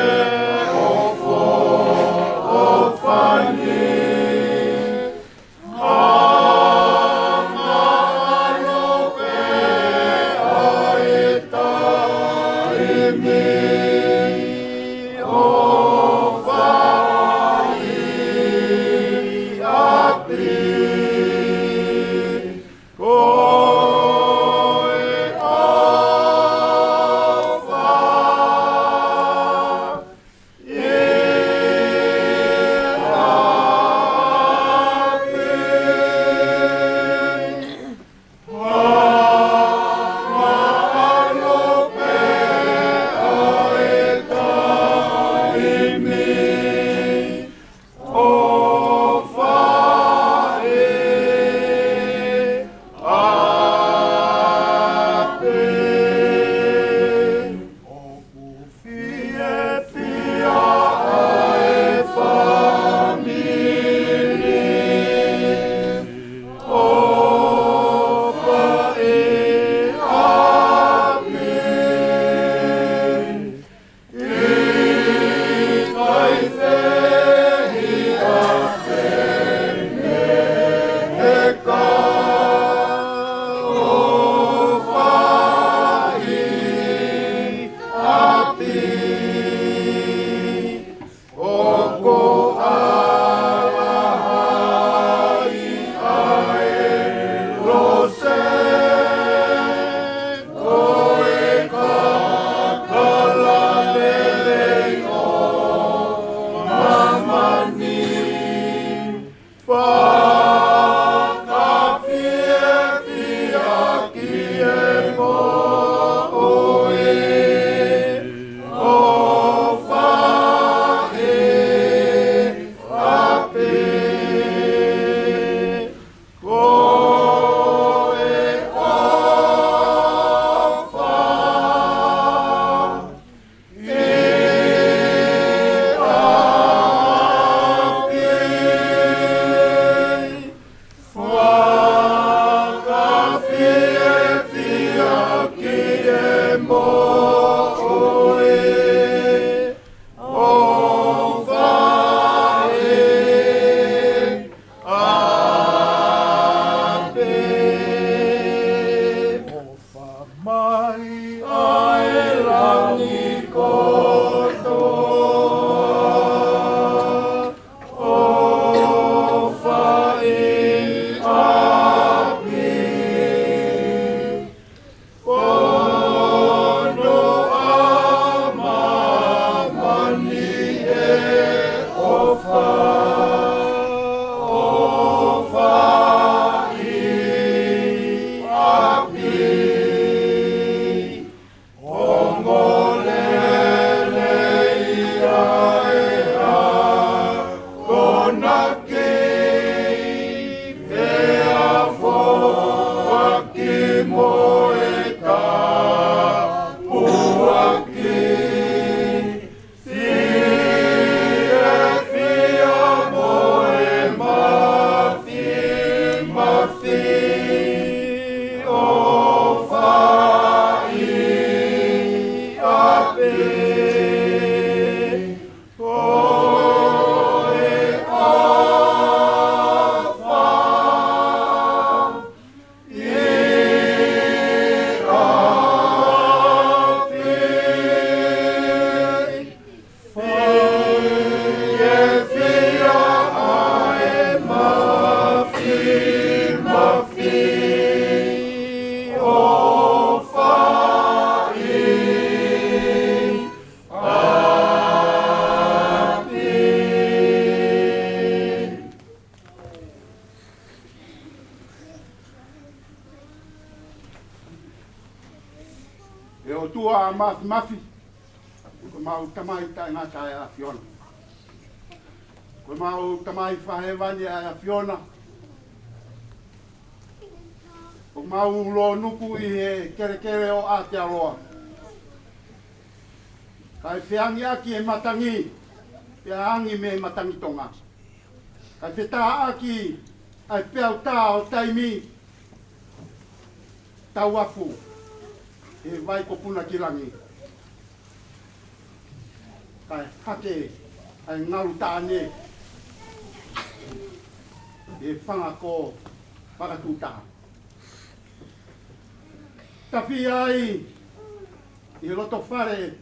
ʻOtua Māfimafi, ko ʻemau Tamai taʻengata ʻa e ʻAfiona. Ko ʻemau Tamai Fakahēvani ʻa e ʻAfiona. ʻOku mau lōnuku ʻi he kelekele ʻo Aotearoa. Kae feangiʻaki e matangi, pea angi mei he matangi Tonga. Kae fetāʻaki ʻa e peau tā ʻo taimi, tauafu ʻi he vai ko Punakilangi. Kae hake ʻa e ngalu tāne ʻi he fanga ko Fakatūtaha. Tafi ai ʻi he loto fale,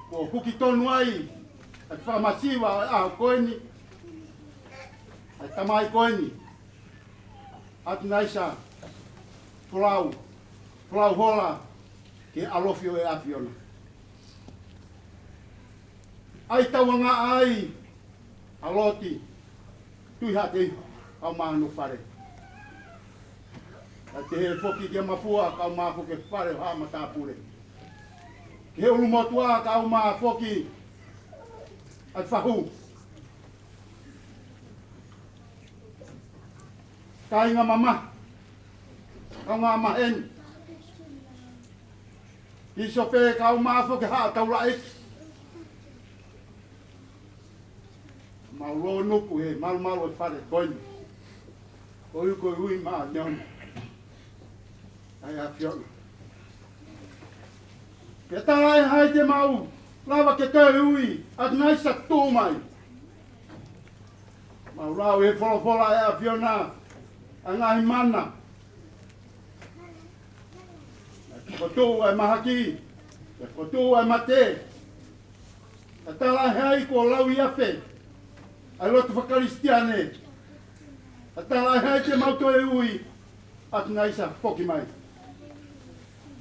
kuo huki tonu ai ʻa e fakamasiva ʻo e ʻaho ko eni, ʻa e tamai ko eni, ʻAtunaisa Folau, Folau Hola, ki he ʻalofi ʻo e ʻAfiona. ʻAi tauangaʻa ai ʻa Loti Tuʻihaʻateiho, kau māhano fale. Kae pehē foki kia Mafua, kau mā foki fale ʻo Haʻa Matāpule. Ki he ʻulumotuʻa, kau mā foki ʻa e fahu. Kāinga mamahi, kaungā maheni. Pīsope, kau mā foki Haʻa Taulaʻeiki. Mau lōnuku he malumalu ʻo e fale ko eni. Ko e ui, ko e ui māʻoniʻoni ʻa e ʻAfiona. Pea talaʻehai te mau lava ke toe ui, ʻAtunaisa tuʻu mai. Mau lau he folofola ʻa e ʻAfiona ʻa e ngaahi mana. Ko tuʻu ʻa e mahaki, ko tuʻu ʻa e mate. Ka talaʻehai kuo lau ʻi afe ʻa e lotu fakakalisitiane. Ka talaʻehai te mau toe ui, ʻAtunaisa foki mai.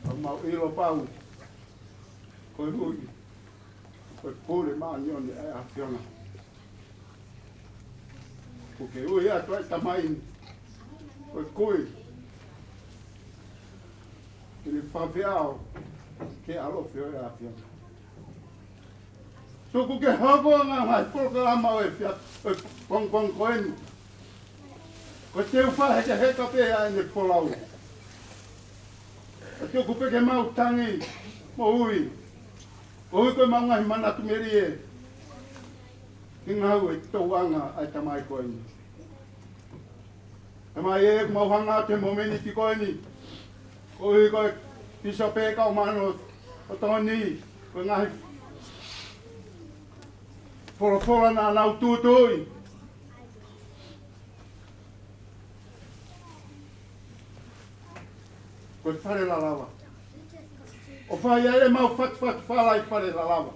Ka mau ʻilo pau, ko e ui, ko e pule māʻoniʻoni ʻa e ʻAfiona. Kuo ke ui atu ʻa e tamai ni, ko e kui, ke ne fafeʻao ki he ʻalofi ʻo e ʻAfiona. Tuku ke hoko ʻa e ngaahi polokalama ʻo e fia, ʻo e pongipongi ko eni, ko e teu fakahekeheka pē ʻa ʻene folau. Ka tuku pē ke mau tangi mo ui, koeʻuhi ko ʻemau ngaahi manatu melie ki he ngāue tauanga ʻa e tamai ko eni. Tamai ē, ʻoku mau hanga atu he momeniti ko eni, koeʻuhi ko e pīsope, kau māhano ʻo Tonga ni, ko e ngaahi folofola naʻa nau tūtuuʻi. Ko e fale lalava. ʻO fai ai ʻemau fatufatu fala ʻi fale lalava.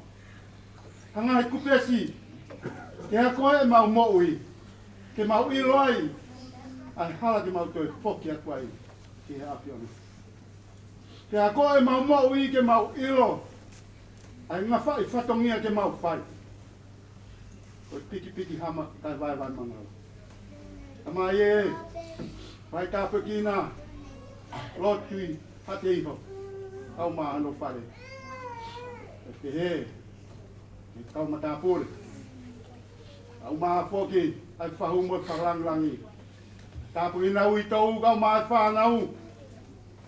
Hanga he kupesi ke akoʻi ʻemau moʻui, ke mau ʻilo ai ʻa e hala ke mau toe foki atu ai ki he ʻAfiona. Ke akoʻi ʻemau moʻui, ke mau ʻilo ʻa e ngafaʻi fatongia ke mau fai. Ko e pikipiki hama kae vaevae mangala. Tamai ē, fai tāpuekina Loti Tuʻihaʻateiho, kau māhano fale. Kae pehē ki he kau matāpule, kau mā foki ʻa e fahu mo e fakalangilangi. Tāpuekina uitou, kau mā e fānau.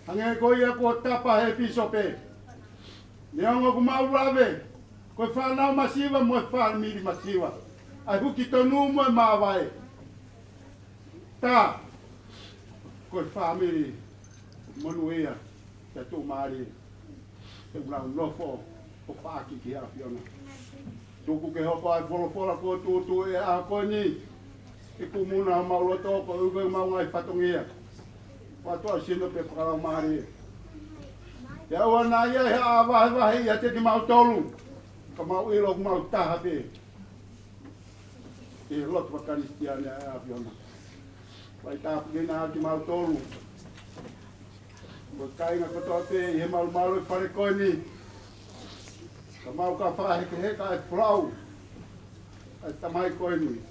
Hangē ko ia kuo tapa he pīsope. Neongo ʻoku mau lave ko e fānau masiva mo e fāmili masiva, ʻa e huki tonu mo e māvae, tā ko e fāmili monūʻia, ʻa e tuʻumālie, ʻoku nau nofo ʻo faʻaki ki he ʻAfiona. Tuku ke hoko ʻa e folofola kuo tūtuuʻi he ʻaho ko eni ʻi he kumuna ʻo homau loto, koeʻuhi ko ʻemau ngaahi fatongia, fakatuʻasino pea fakalaumālie. Pea ʻoua naʻa ʻi ai ha vahevahe ʻiate kimautolu, ka mau ʻilo ʻoku mau taha pē ʻi he lotu fakakalisitiane ʻa e ʻAfiona. Fai tāpuekina kimautolu mo e kāinga kotoa pē ʻi he malumalu ʻo e fale ko eni. Ka mau ka fakahekeheka ʻa e folau ʻa e tamai ko eni.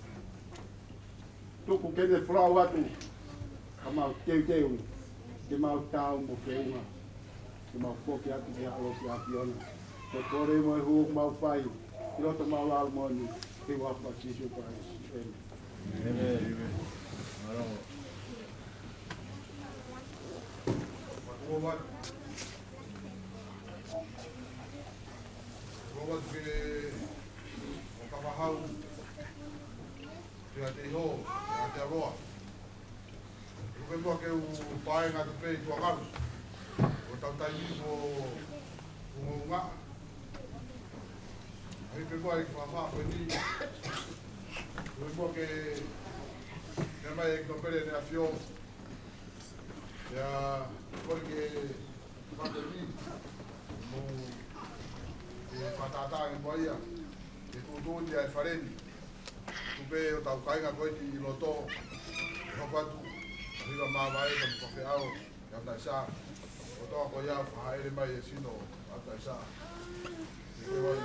Tuku ke ne folau atu, ka mau teuteu ke mau taau mo feʻunga. Ke mau foki atu ki he ʻAlo ki he ʻAfiona. Ko e kole mo e hū ʻoku mau fai ʻi loto mau lalo moʻoni, ʻi he huafa ʻo Sīsū Kalaisi. ʻĒmeni. Robert, Robert ke o kapahau ki Aotearoa. Ko e meʻa ke u paenga atu pē ʻi tuʻa ngalu. ʻO tau taimi mo ungaunga. ʻAi pē ko e kiʻi fakaʻapaʻapa ko eni. Ko e meʻa ke, ke mai e kiʻi nōpele ʻEne ʻAfio. Pea kole ke fakaʻapaʻapa mo e fakatātā mo ia. Ke tuʻutuʻuni ʻa e fale ni. Tuku pē ʻo tau kāinga ko eni ʻi loto. Hoko atu. Hiva māvae ka mo fafeʻao. Ia taisa. ʻO toa ko ia fahaʻele mai e sino. Ia taisa. Ke ke vai.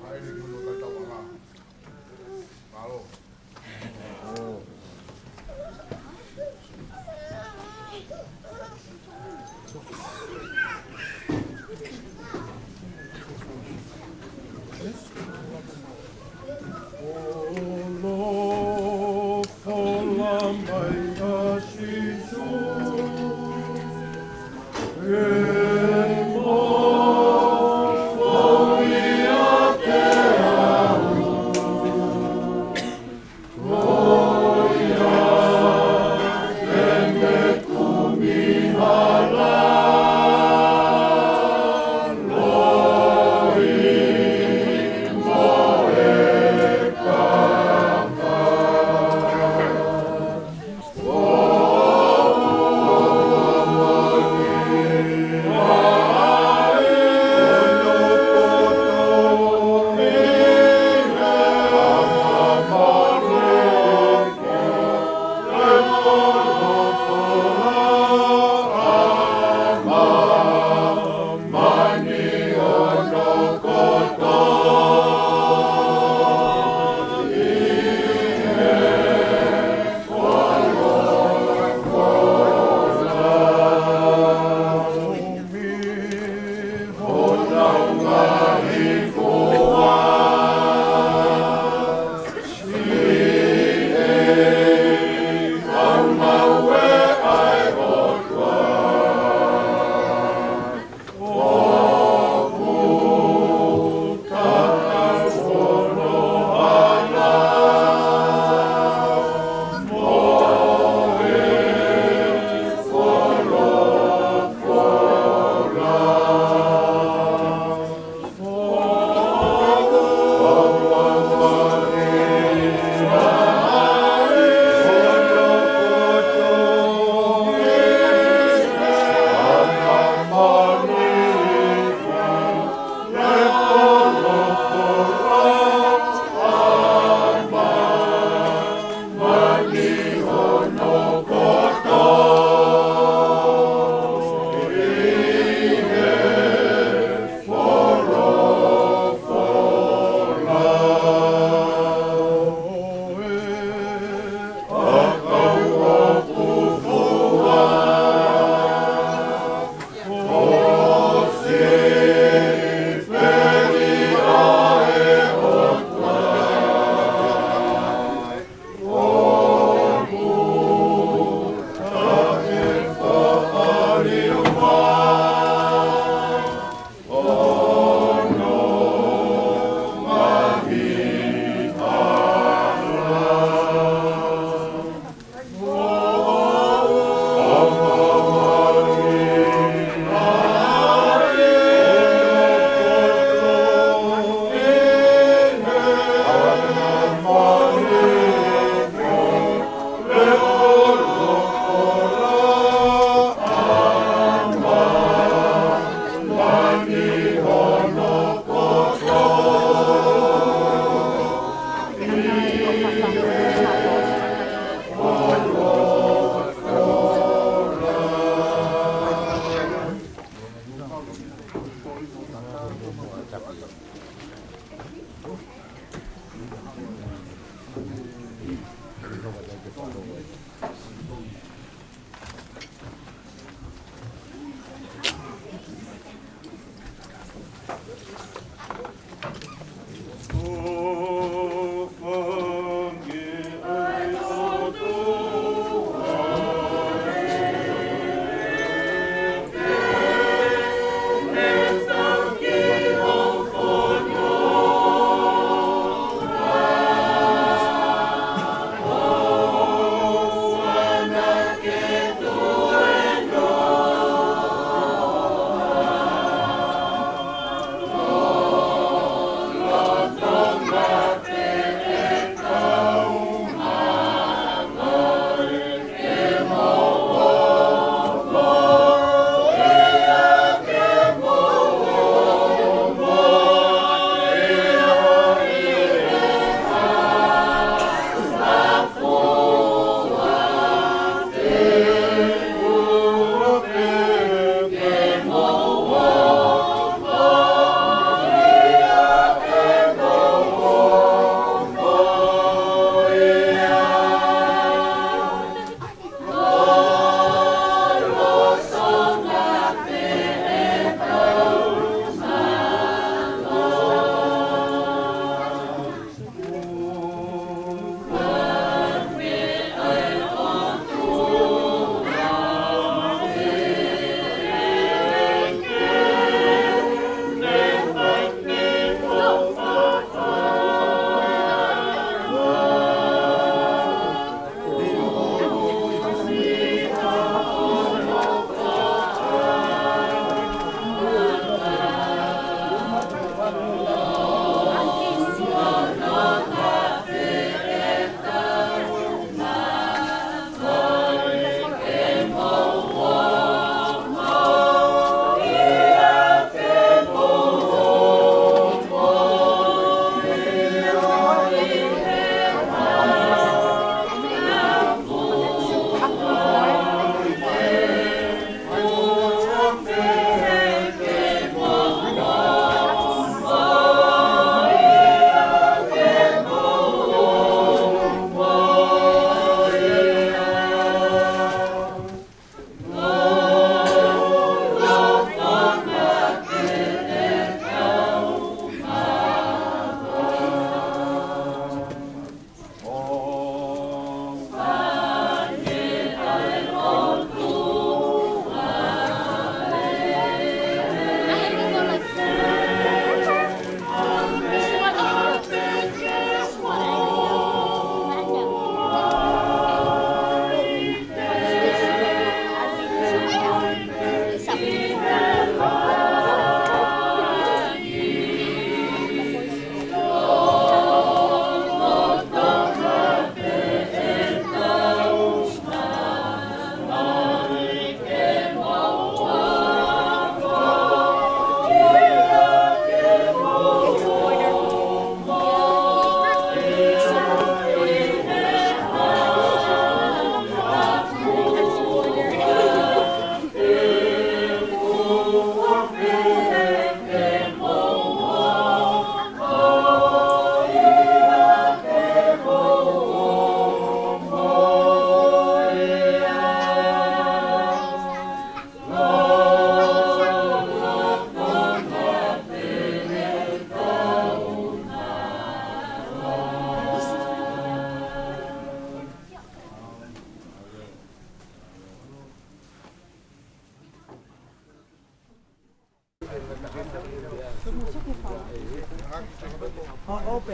Fahaʻele ki hono taitau anga. Mālō.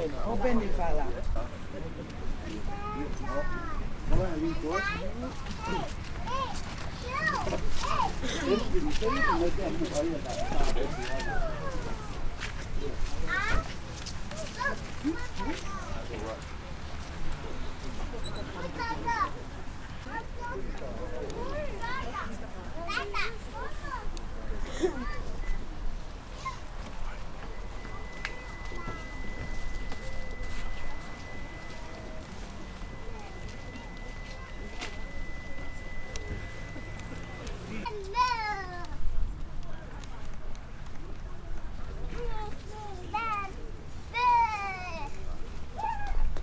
Open the fala.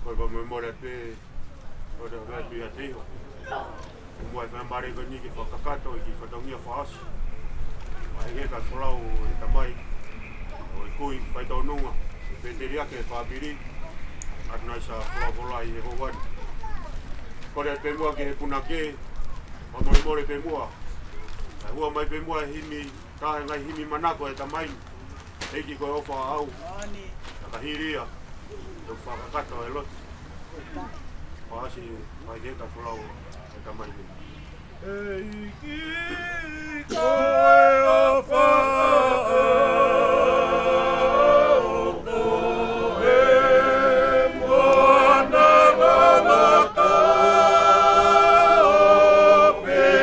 Ko e fakamolemole pē, ʻo te hanga pē ʻiate koe. ʻOku mau fai mālie ko eni ke fakakakato ʻi he kiʻi fatongia fakaʻosi. Mai ke ka folau e tamai, ʻo e kui, faitōnunga, e pēteliake, fāmili, ʻa ia naʻe ʻosi folafola ʻi he houa ni. Kole pē muʻa ki he punake, fakamolemole pē muʻa. Kae hū mai pē muʻa e himi, taha e ngaahi himi manako e tamai. ʻEiki ko e ʻofa ʻaʻau. Moʻoni. Ka hili ia, ʻo fakakakato e lotu. Fakaʻosi, mai ke ka folau e tamai ni. ʻEiki ko e ʻofa ʻaʻau, ko e moana loloto, pea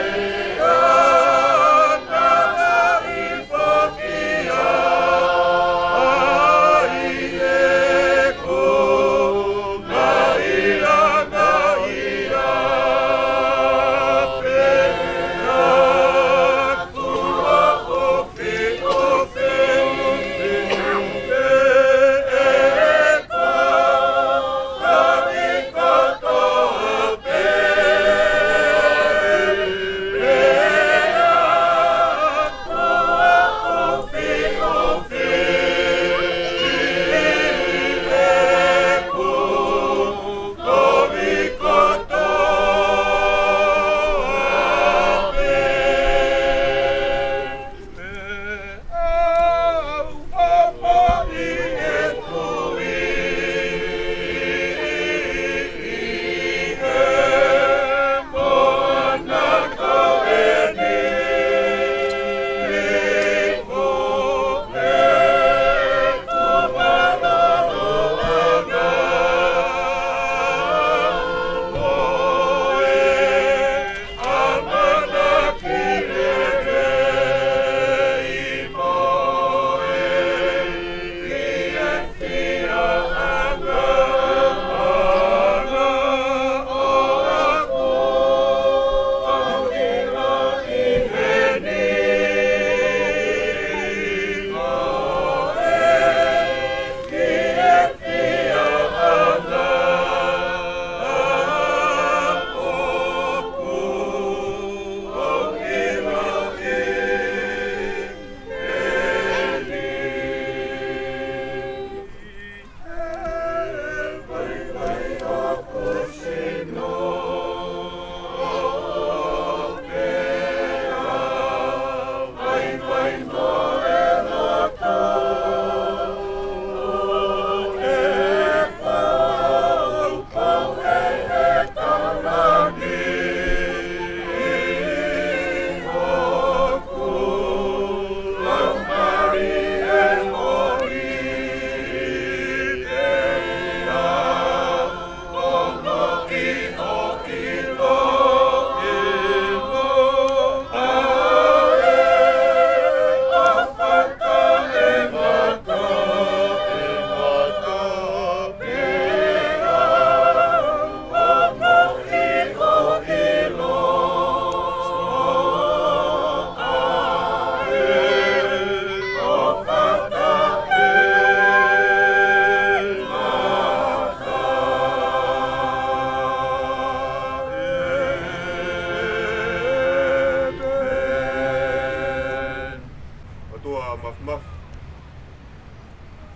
ʻOtua Māfimafi,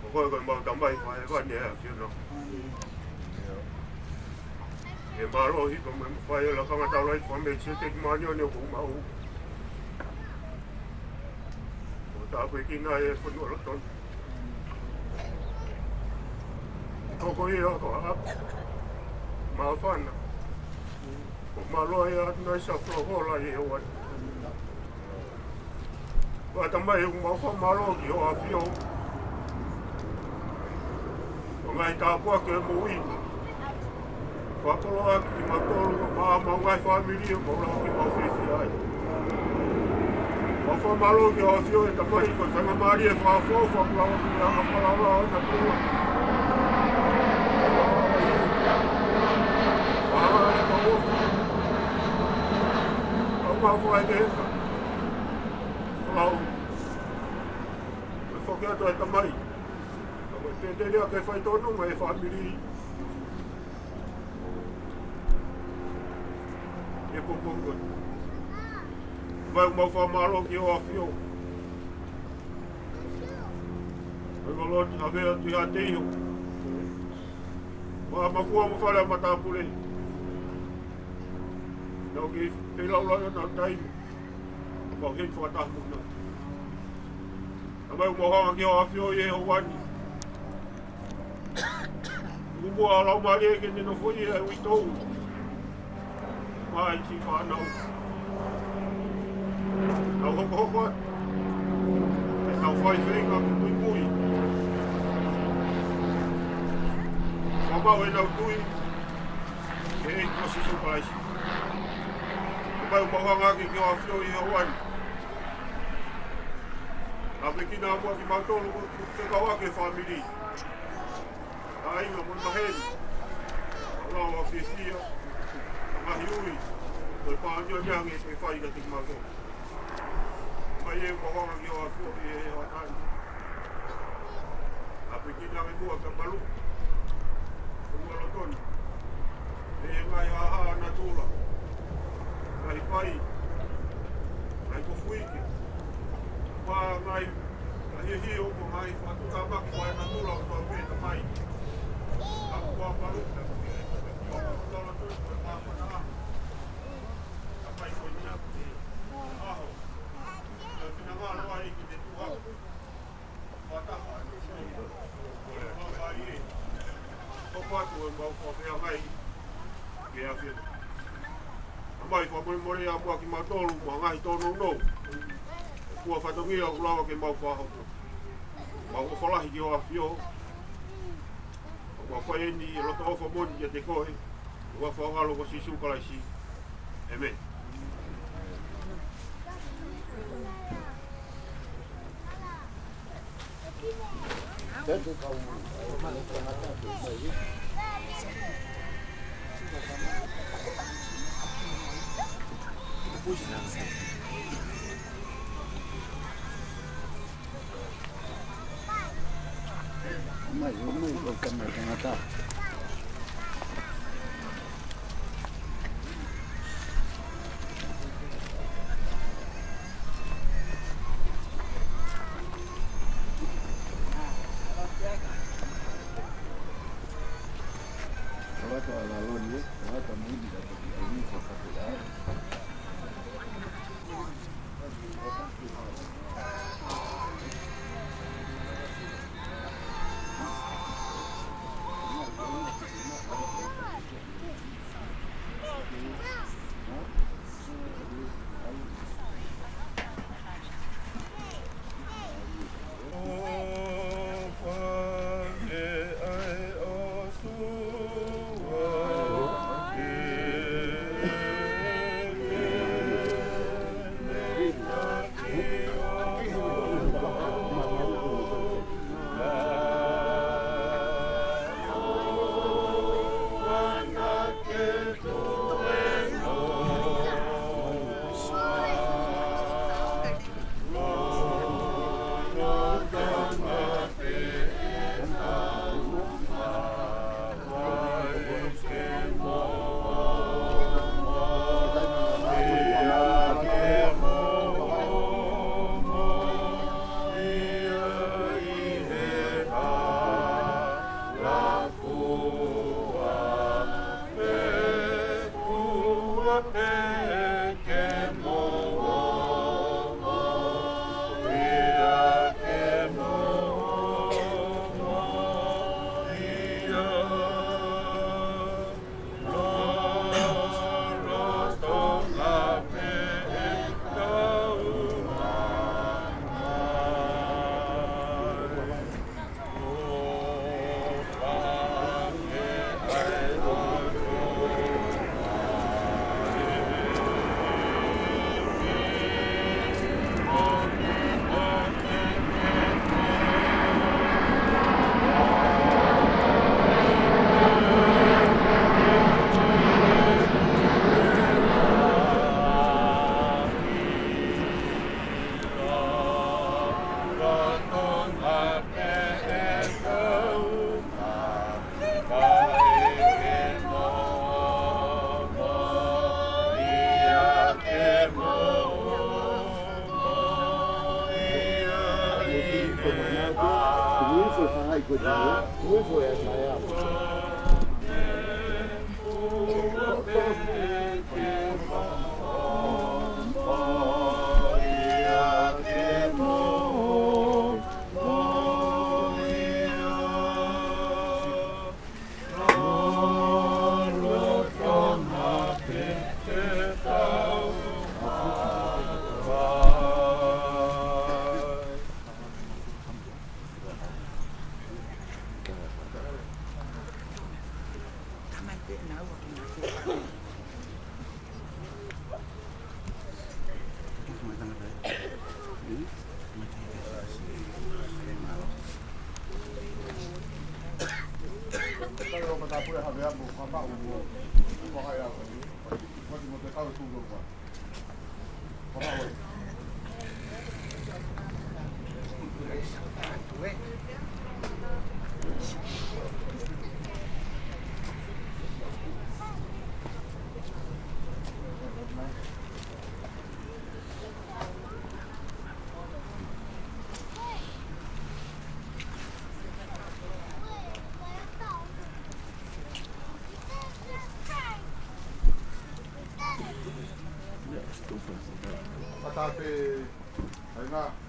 ko koe ko ʻemau Tamai fakahēvani ʻa e ʻAfiona. ʻE mālō hifo mai mo fai ʻa e lakanga taulaʻeiki faka-Melekisēteki Māʻoniʻoni ʻoku mau. ʻO tāpuekina e fonua lolotonga. Ko ia ko ha ʻapi māfana. Ko mālō ia atu nai sa folofola ʻi he ʻaho ni. Ko e Tamai, ʻoku mau fakamālō ki hoʻo ʻAfio. Ko e ngaahi tāpuaki ʻo e moʻui. Fakakoloa kimautolu mo homau ngaahi fāmili ʻoku mau lava ke mau fiefia ai. Mau fakamālō ki hoʻo ʻAfio ʻe Tamai, ko e faingamālie fakafoʻou, fakakoloa ki he anga fakalaulauloto ʻo e ʻOtua. Ā, ʻe mau ʻofa. Mau mau fai ke eka. Lau. Ko e foki atu ʻe Tamai. Ka ko e tētēlia ke fai tonu mo e fāmili. ʻE popo ko. Tamai, ʻoku mau fakamālō ki hoʻo ʻAfio. Ko e lolo ti na vea tu ia te iho. Mo e makua mo e fale ʻa matāpule. Nau kei feilaulauloto ʻenau taimi. Mau heni fakataha mo kinautolu. Tamai, ʻoku mau hanga ki hoʻo ʻAfio ʻi he ʻaho ni. Kuo ʻoua ʻa e laumālie ke ne nofoʻia ʻa e uitou. Mai ki he fānau. Nau hokohoko atu. Ke nau fai feinga ke puipui. Mau maʻu ʻenau tui. ʻI he ʻEiki ko Sīsū Kalaisi. Tamai, ʻoku mau hanga hake ki hoʻo ʻAfio ʻi he ʻaho ni. ʻApekina muʻa kimautolu ʻoku fekauʻaki e fāmili. ʻA ia mo e maheni. Lau ʻa e fiefia. Ngaahi ui. Ko e pānia ni ange ke fai kiate kimautolu. Tamai, ʻoku mau hanga ki hoʻo ʻAfio ʻi he ʻaho ni. ʻApekina ange muʻa kia Malu. Ko e ʻuha lotoni. ʻI he ngaahi haʻahaʻa natula. Ngaahi pai. Ngaahi kofuike. Pea ngaahi, ngaahi hio mo e ngaahi fakatuʻutāmaki ʻa e natula ʻoku tau pehē Tamai. Ka ko Malu. Ko e ʻuha lotoni ko e pāpana. Tamai, ko e ʻuha. ʻAho. Ko e finangalo ai ke te tuʻu hake. Ko e patu ʻo e mau fakapeangai ke afio. Tamai, fakamolemole ʻa muʻa kimautolu mo e ngaahi tōnounou. Ko e fatongia ʻoku lava ke mau fakahoko. Mau ʻofa lahi ki hoʻo ʻAfio. Mau fai eni ʻi he loto ʻofa moʻoni kiate koe. ʻI he huafa ho ʻAlo ko Sīsū Kalaisi. ʻĒmeni. Mai, mai, ko e tama tangata. Kalaka a la loni, kalaka muini la toki a ni ko kape a. Ai, ko e tau, ko e foʻi ʻa e taea.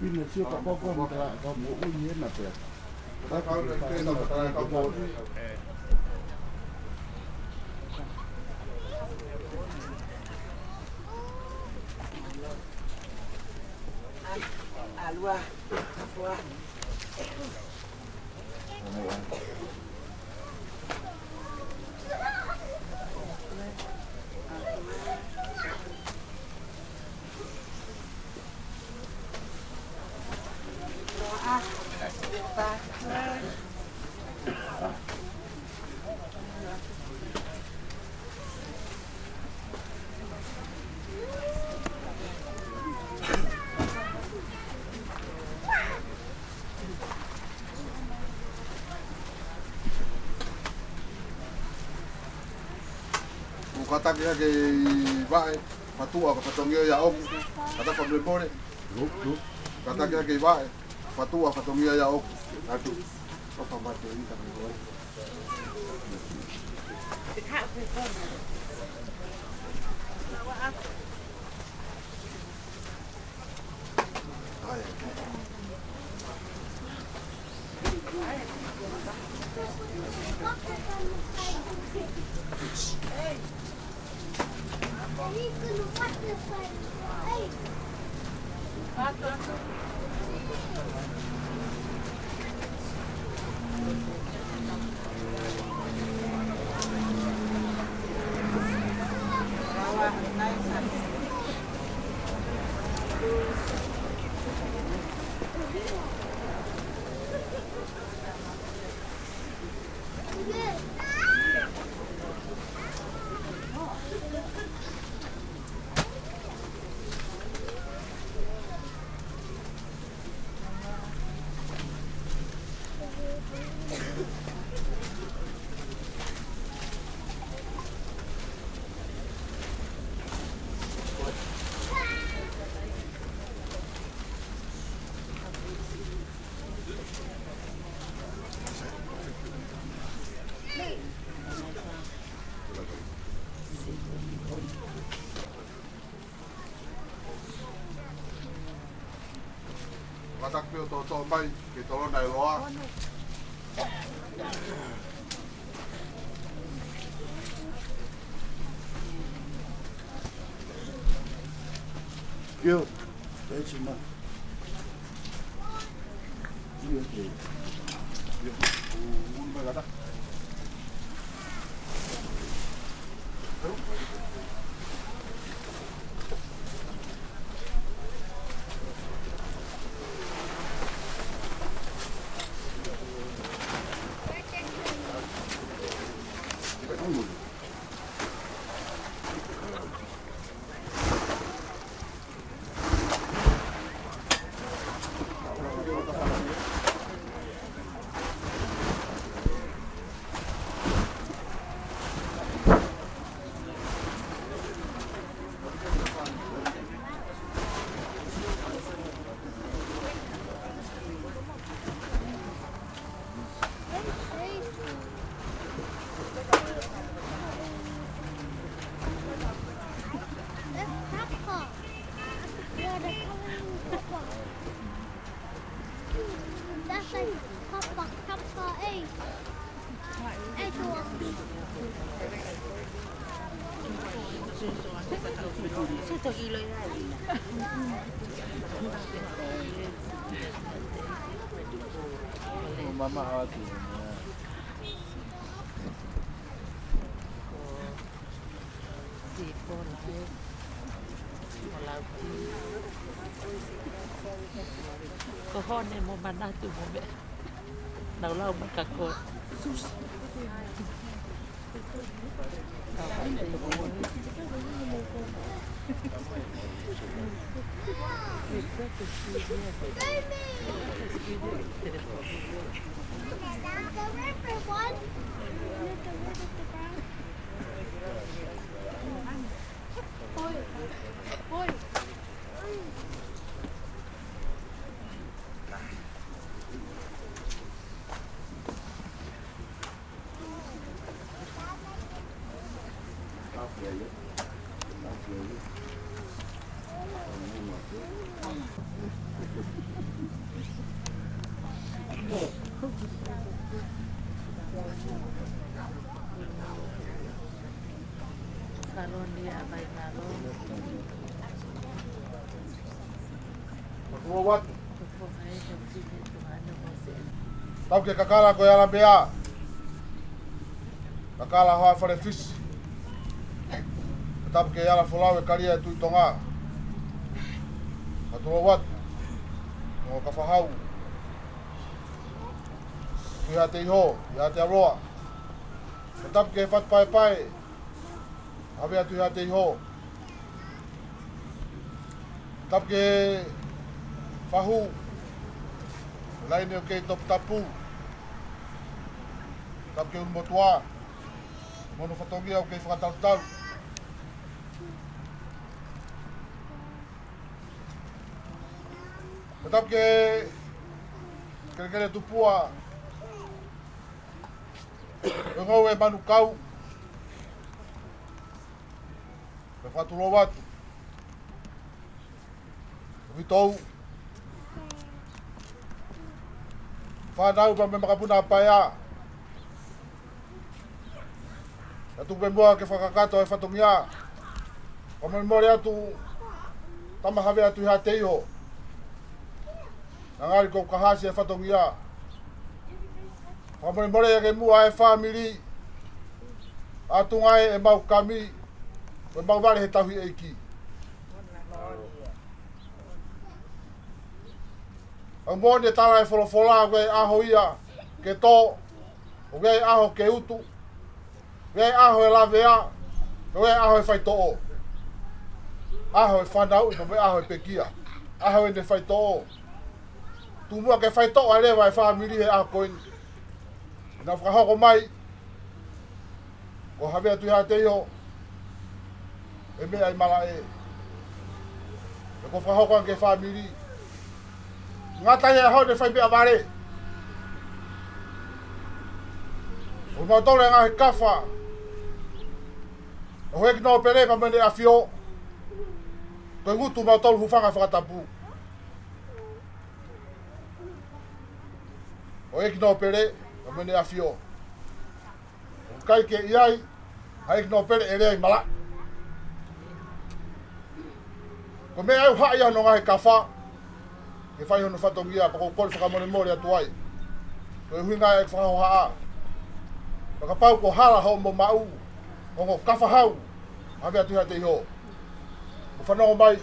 Ina sio ka koko ni ka, ka mo ui e na pea. Ka ka ka ka ka mo ui. ʻAlua. Fua. ʻOku kātaki hake ʻi vaʻe, fatuʻa ka fatongia ia ʻoku. Kātaki fakamolemole. Kātaki hake ʻi vaʻe, fatuʻa fatongia ia ʻoku. Atu. Toka mate i ka mo. Kātaki pē ʻo toʻotoʻo mai ke tolona e loa. Kio. Thank you, man. Mama atu. Ko Hone mo Manatu mo meʻa. Nau lau mai ka ko. Saloni a mai nalo. Makuo watu. Tapu ke Kakala ko e Alapea. Kakala hoa Falefisi. Tapu ke Ala Folau e Kalia e Tuʻi Tonga. Makuo watu. Mo Kafahau. Tuʻi Haʻateiho, Haʻatealoa. Tapu ke Fatu Paepae. Havea Tuʻi Haʻateiho. Tapu ke Fahu. Laine ʻoku kei toputapu. Tapu ke Ulumotuʻa. Mo hono fatongia ʻoku kei fakatalutalu. Tapu ke Kelekele Tupua. ʻE ngau e Manukau. Ke Fatu Lou atu. Vitou. Fānau pea mo e makapuna ʻa Paea. Ka tuku pē muʻa ke fakakakato e fatongia. Fakamolemole atu, tama Havea Tuʻi Haʻateiho. Naʻa ngali ʻoku kahasi e fatongia. Fakamolemole ake muʻa e fāmili. ʻA Tungai ʻemau kami. Ko ʻemau vale he tauhi ʻeiki. ʻOku moʻoni e tala e folofola, ʻoku ʻi ai e ʻaho ia ke tō, ʻoku ʻi ai e ʻaho ke utu, ʻoku ʻi ai e ʻaho e lavea, ʻoku ʻi ai e ʻaho e faitoʻo. ʻAho e fanauʻi, pea mo e ʻaho e pekia. ʻAho ʻene faitoʻo. Tuku muʻa ke faitoʻo ai leva e fāmili he ʻaho ko eni. Naʻa fakahoko mai, ko Havea Tuʻi Haʻateiho, ʻe meʻa ʻi malaʻe. ʻE ko fakahoko ange ki he fāmili. Ngata ʻi he ʻaho ni fai meʻavale. ʻO mautolu e ngaahi kafa. ʻO e ʻEiki Nōpele pea mo ʻEne ʻAfio. Ko e ngutu mautolu hūfanga he fakatapu. ʻO e ʻEiki Nōpele pea mo ʻEne ʻAfio. ʻOku ʻikai ke ʻi ai ha ʻEiki Nōpele ʻe lea ʻi malaʻe. Ko e meʻa ʻoku haʻi hono ngaahi kafa ke fai hono fatongia, pea ʻoku ou kole fakamolemole atu ai. Ko e ʻuhinga ia e fakahohaʻa. Pea kapau ko e hala hoʻomo maʻu, ongo Kafahau, Havea Tuʻi Haʻateiho. Mo fanongo mai,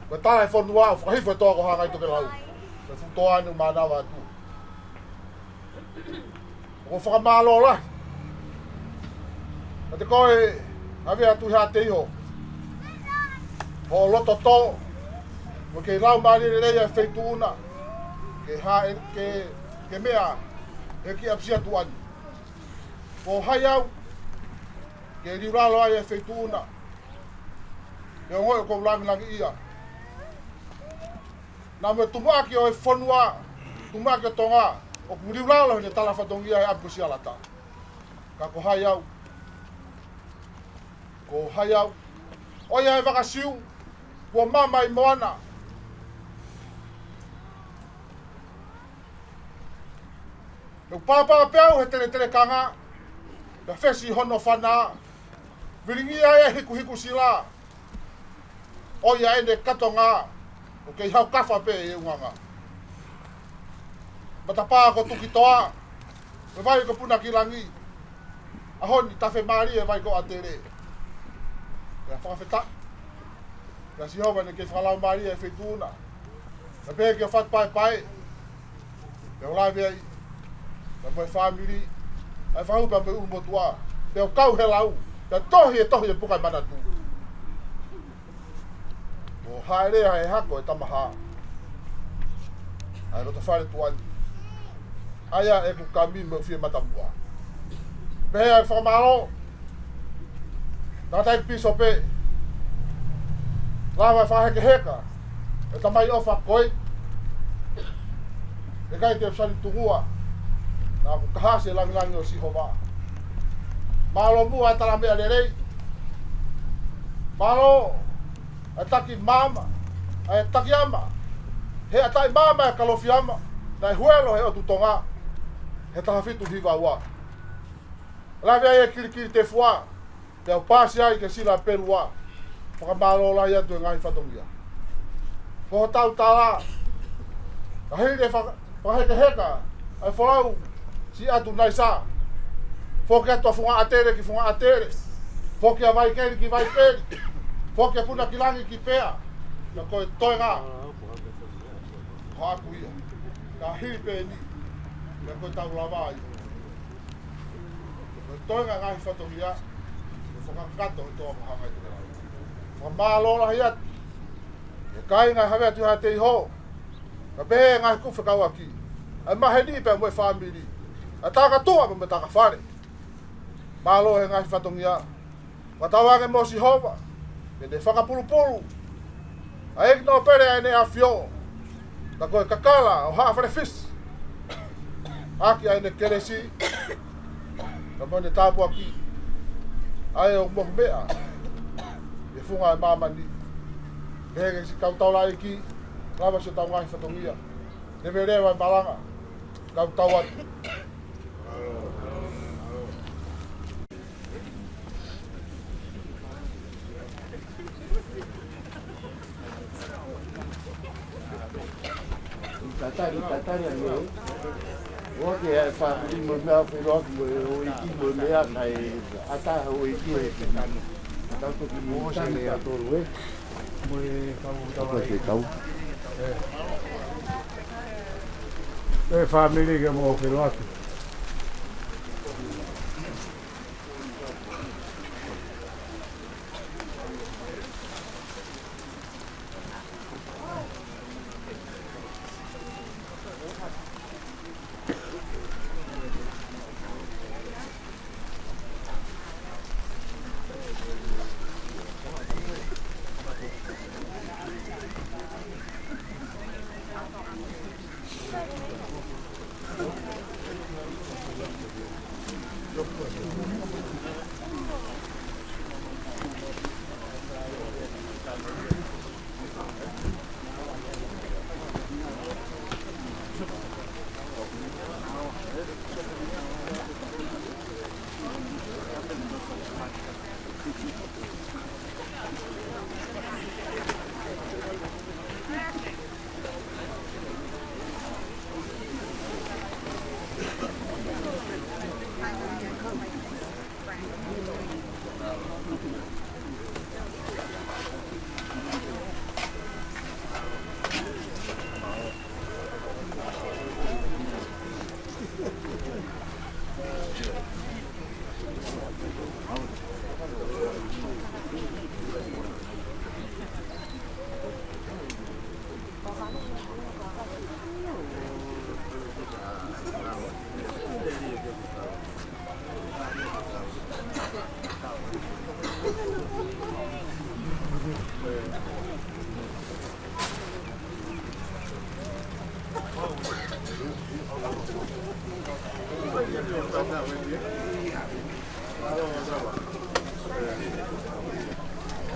ko e tala e fonua, ʻo fakahifo e toa ko Hangai Tokelau. Ko e fuʻu toa ni ʻoku mānava atu. ʻOku ou fakamālō lahi kiate koe Havea Tuʻi Haʻateiho. Hoʻo loto tō, mo e kei laumālie lelei ʻa e feituʻu na, ke hā e, ke, ke meʻa, ʻEiki ʻApisia Tuʻani. Ko hai au, ke liulalo ai e feituʻu na, ke ongoʻi ʻoku ou langilangiʻia. Naʻa mo e tumuʻaki ʻo e fonua, tumuʻaki ʻo Tonga, ʻoku liulalo heʻene tala fatongia he ʻapi ko Sialata. Ka ko hai au, ko hai au, ʻo ia e vaka Siu, kuo mama ʻi moana. ʻOku pāpā pē au he teletelekanga, pea fesi hono fana, vilingia e hikuhiku sila. ʻOi ʻa ʻene katonga, ʻoku kei haukafa pē ʻi he unganga. Matapā ko Tukitoa, mo e vai ko Punakilangi, ʻaho ni tafemālie e vai ko ʻAtele. Pea fakafetaʻi kia Sihova ʻene kei fakalaumālie e feituʻu na. Pea pehē kia Fatu Paepae, pea u lave ai, pea mo e fāmili, ʻa e fahu pea mo e ʻulumotuʻa, pea u kau he lau, pea tohi e tohi e puka ʻi Manatu. ʻO hāʻele ʻa e hako e Tamahā, ʻa e loto fale tuʻa ni. ʻA ia ʻeku kami mo e fie matamuʻa. Pehē ʻa e fakamālō, tangataʻeiki pīsope, lava e fakahekeheka e tamai ʻofa ko ē, ʻe kai te sani tungua, naʻa ku kaha ʻi he langilangi ʻo Sihova. Mālō muʻa e tala meʻa lelei. Mālō ʻa e taki maama, ʻa e taki ama, he ʻa e taki maama e Kalofiama, naʻe huelo he ʻOtu Tonga, he taha fitu hiva ua. Lave ai e kilikili tefua, pea u pasi ai ke sila pelua. Fakamālō lahi atu e ngaahi fatongia. Ko hotau tala, ka hili e faka-, fakahekeheka ʻa e folau, si atu nai sa. Foki atu ʻa Funga ʻAtele ki Funga ʻAtele. Foki ʻa Vaikeli ki Vaikeli. Foki ʻa Punakilangi ki Pea. Ka ko e toenga, ko haku ia. Ka hili pē eni, ka ko e tau lava ai. Ko e toenga ngaahi fatongia, ko e fakakakato he toa ko hanga i te lau. Fakamālō lahi atu. E kāinga Havea Tuʻi Haʻateiho, ka pehē ngaahi kupu fekauʻaki, ʻa e maheni pea mo e fāmili, ʻa e takatuʻa pea mo e takafale. Mālō he ngaahi fatongia. Fakatauange mo Sihova ke ne fakapulupulu ʻa e ʻEiki Nōpele ʻa ʻEne ʻAfio, ka ko e kakala ʻo Haʻa Fale Fisi, ʻaki ʻa ʻene kelesi, ka mo ʻene tāpuaki, ʻa ē ʻoku mohu meʻa ʻi he funga e māmani. Pehē ki he siʻi kau taulaʻeiki, lava siʻotau ngaahi fatongia. Leveleva e malanga, kau tau atu. Tatali, tatali ange. ʻOku ʻi ai e fāmili mo e meʻa feʻiloaki mo e houʻeiki mo e meʻa kae ʻatā houʻeiki ʻo e kina. Tau toki mo tani ka tolu ē. Mo e kau tau ai. Kau. E fāmili ke mo feʻiloaki.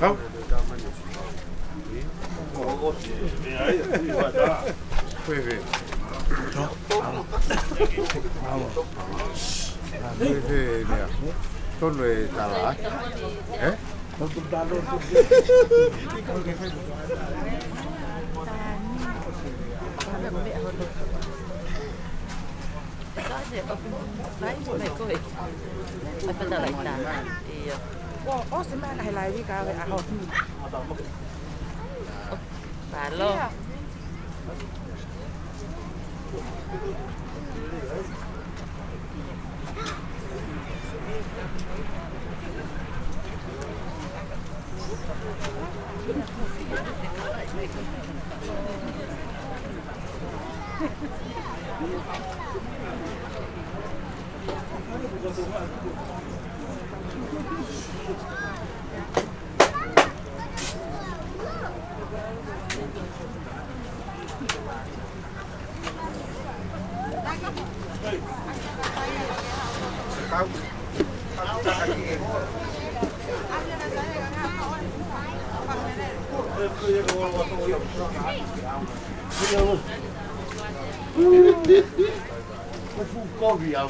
Hau. Fēfē? Fēfē meʻa? Tonu e tala, ē? ʻIo. ʻOsi mai ʻa e laivi ka ʻave ʻaho. Mālō. Ko e fuʻu kovi au.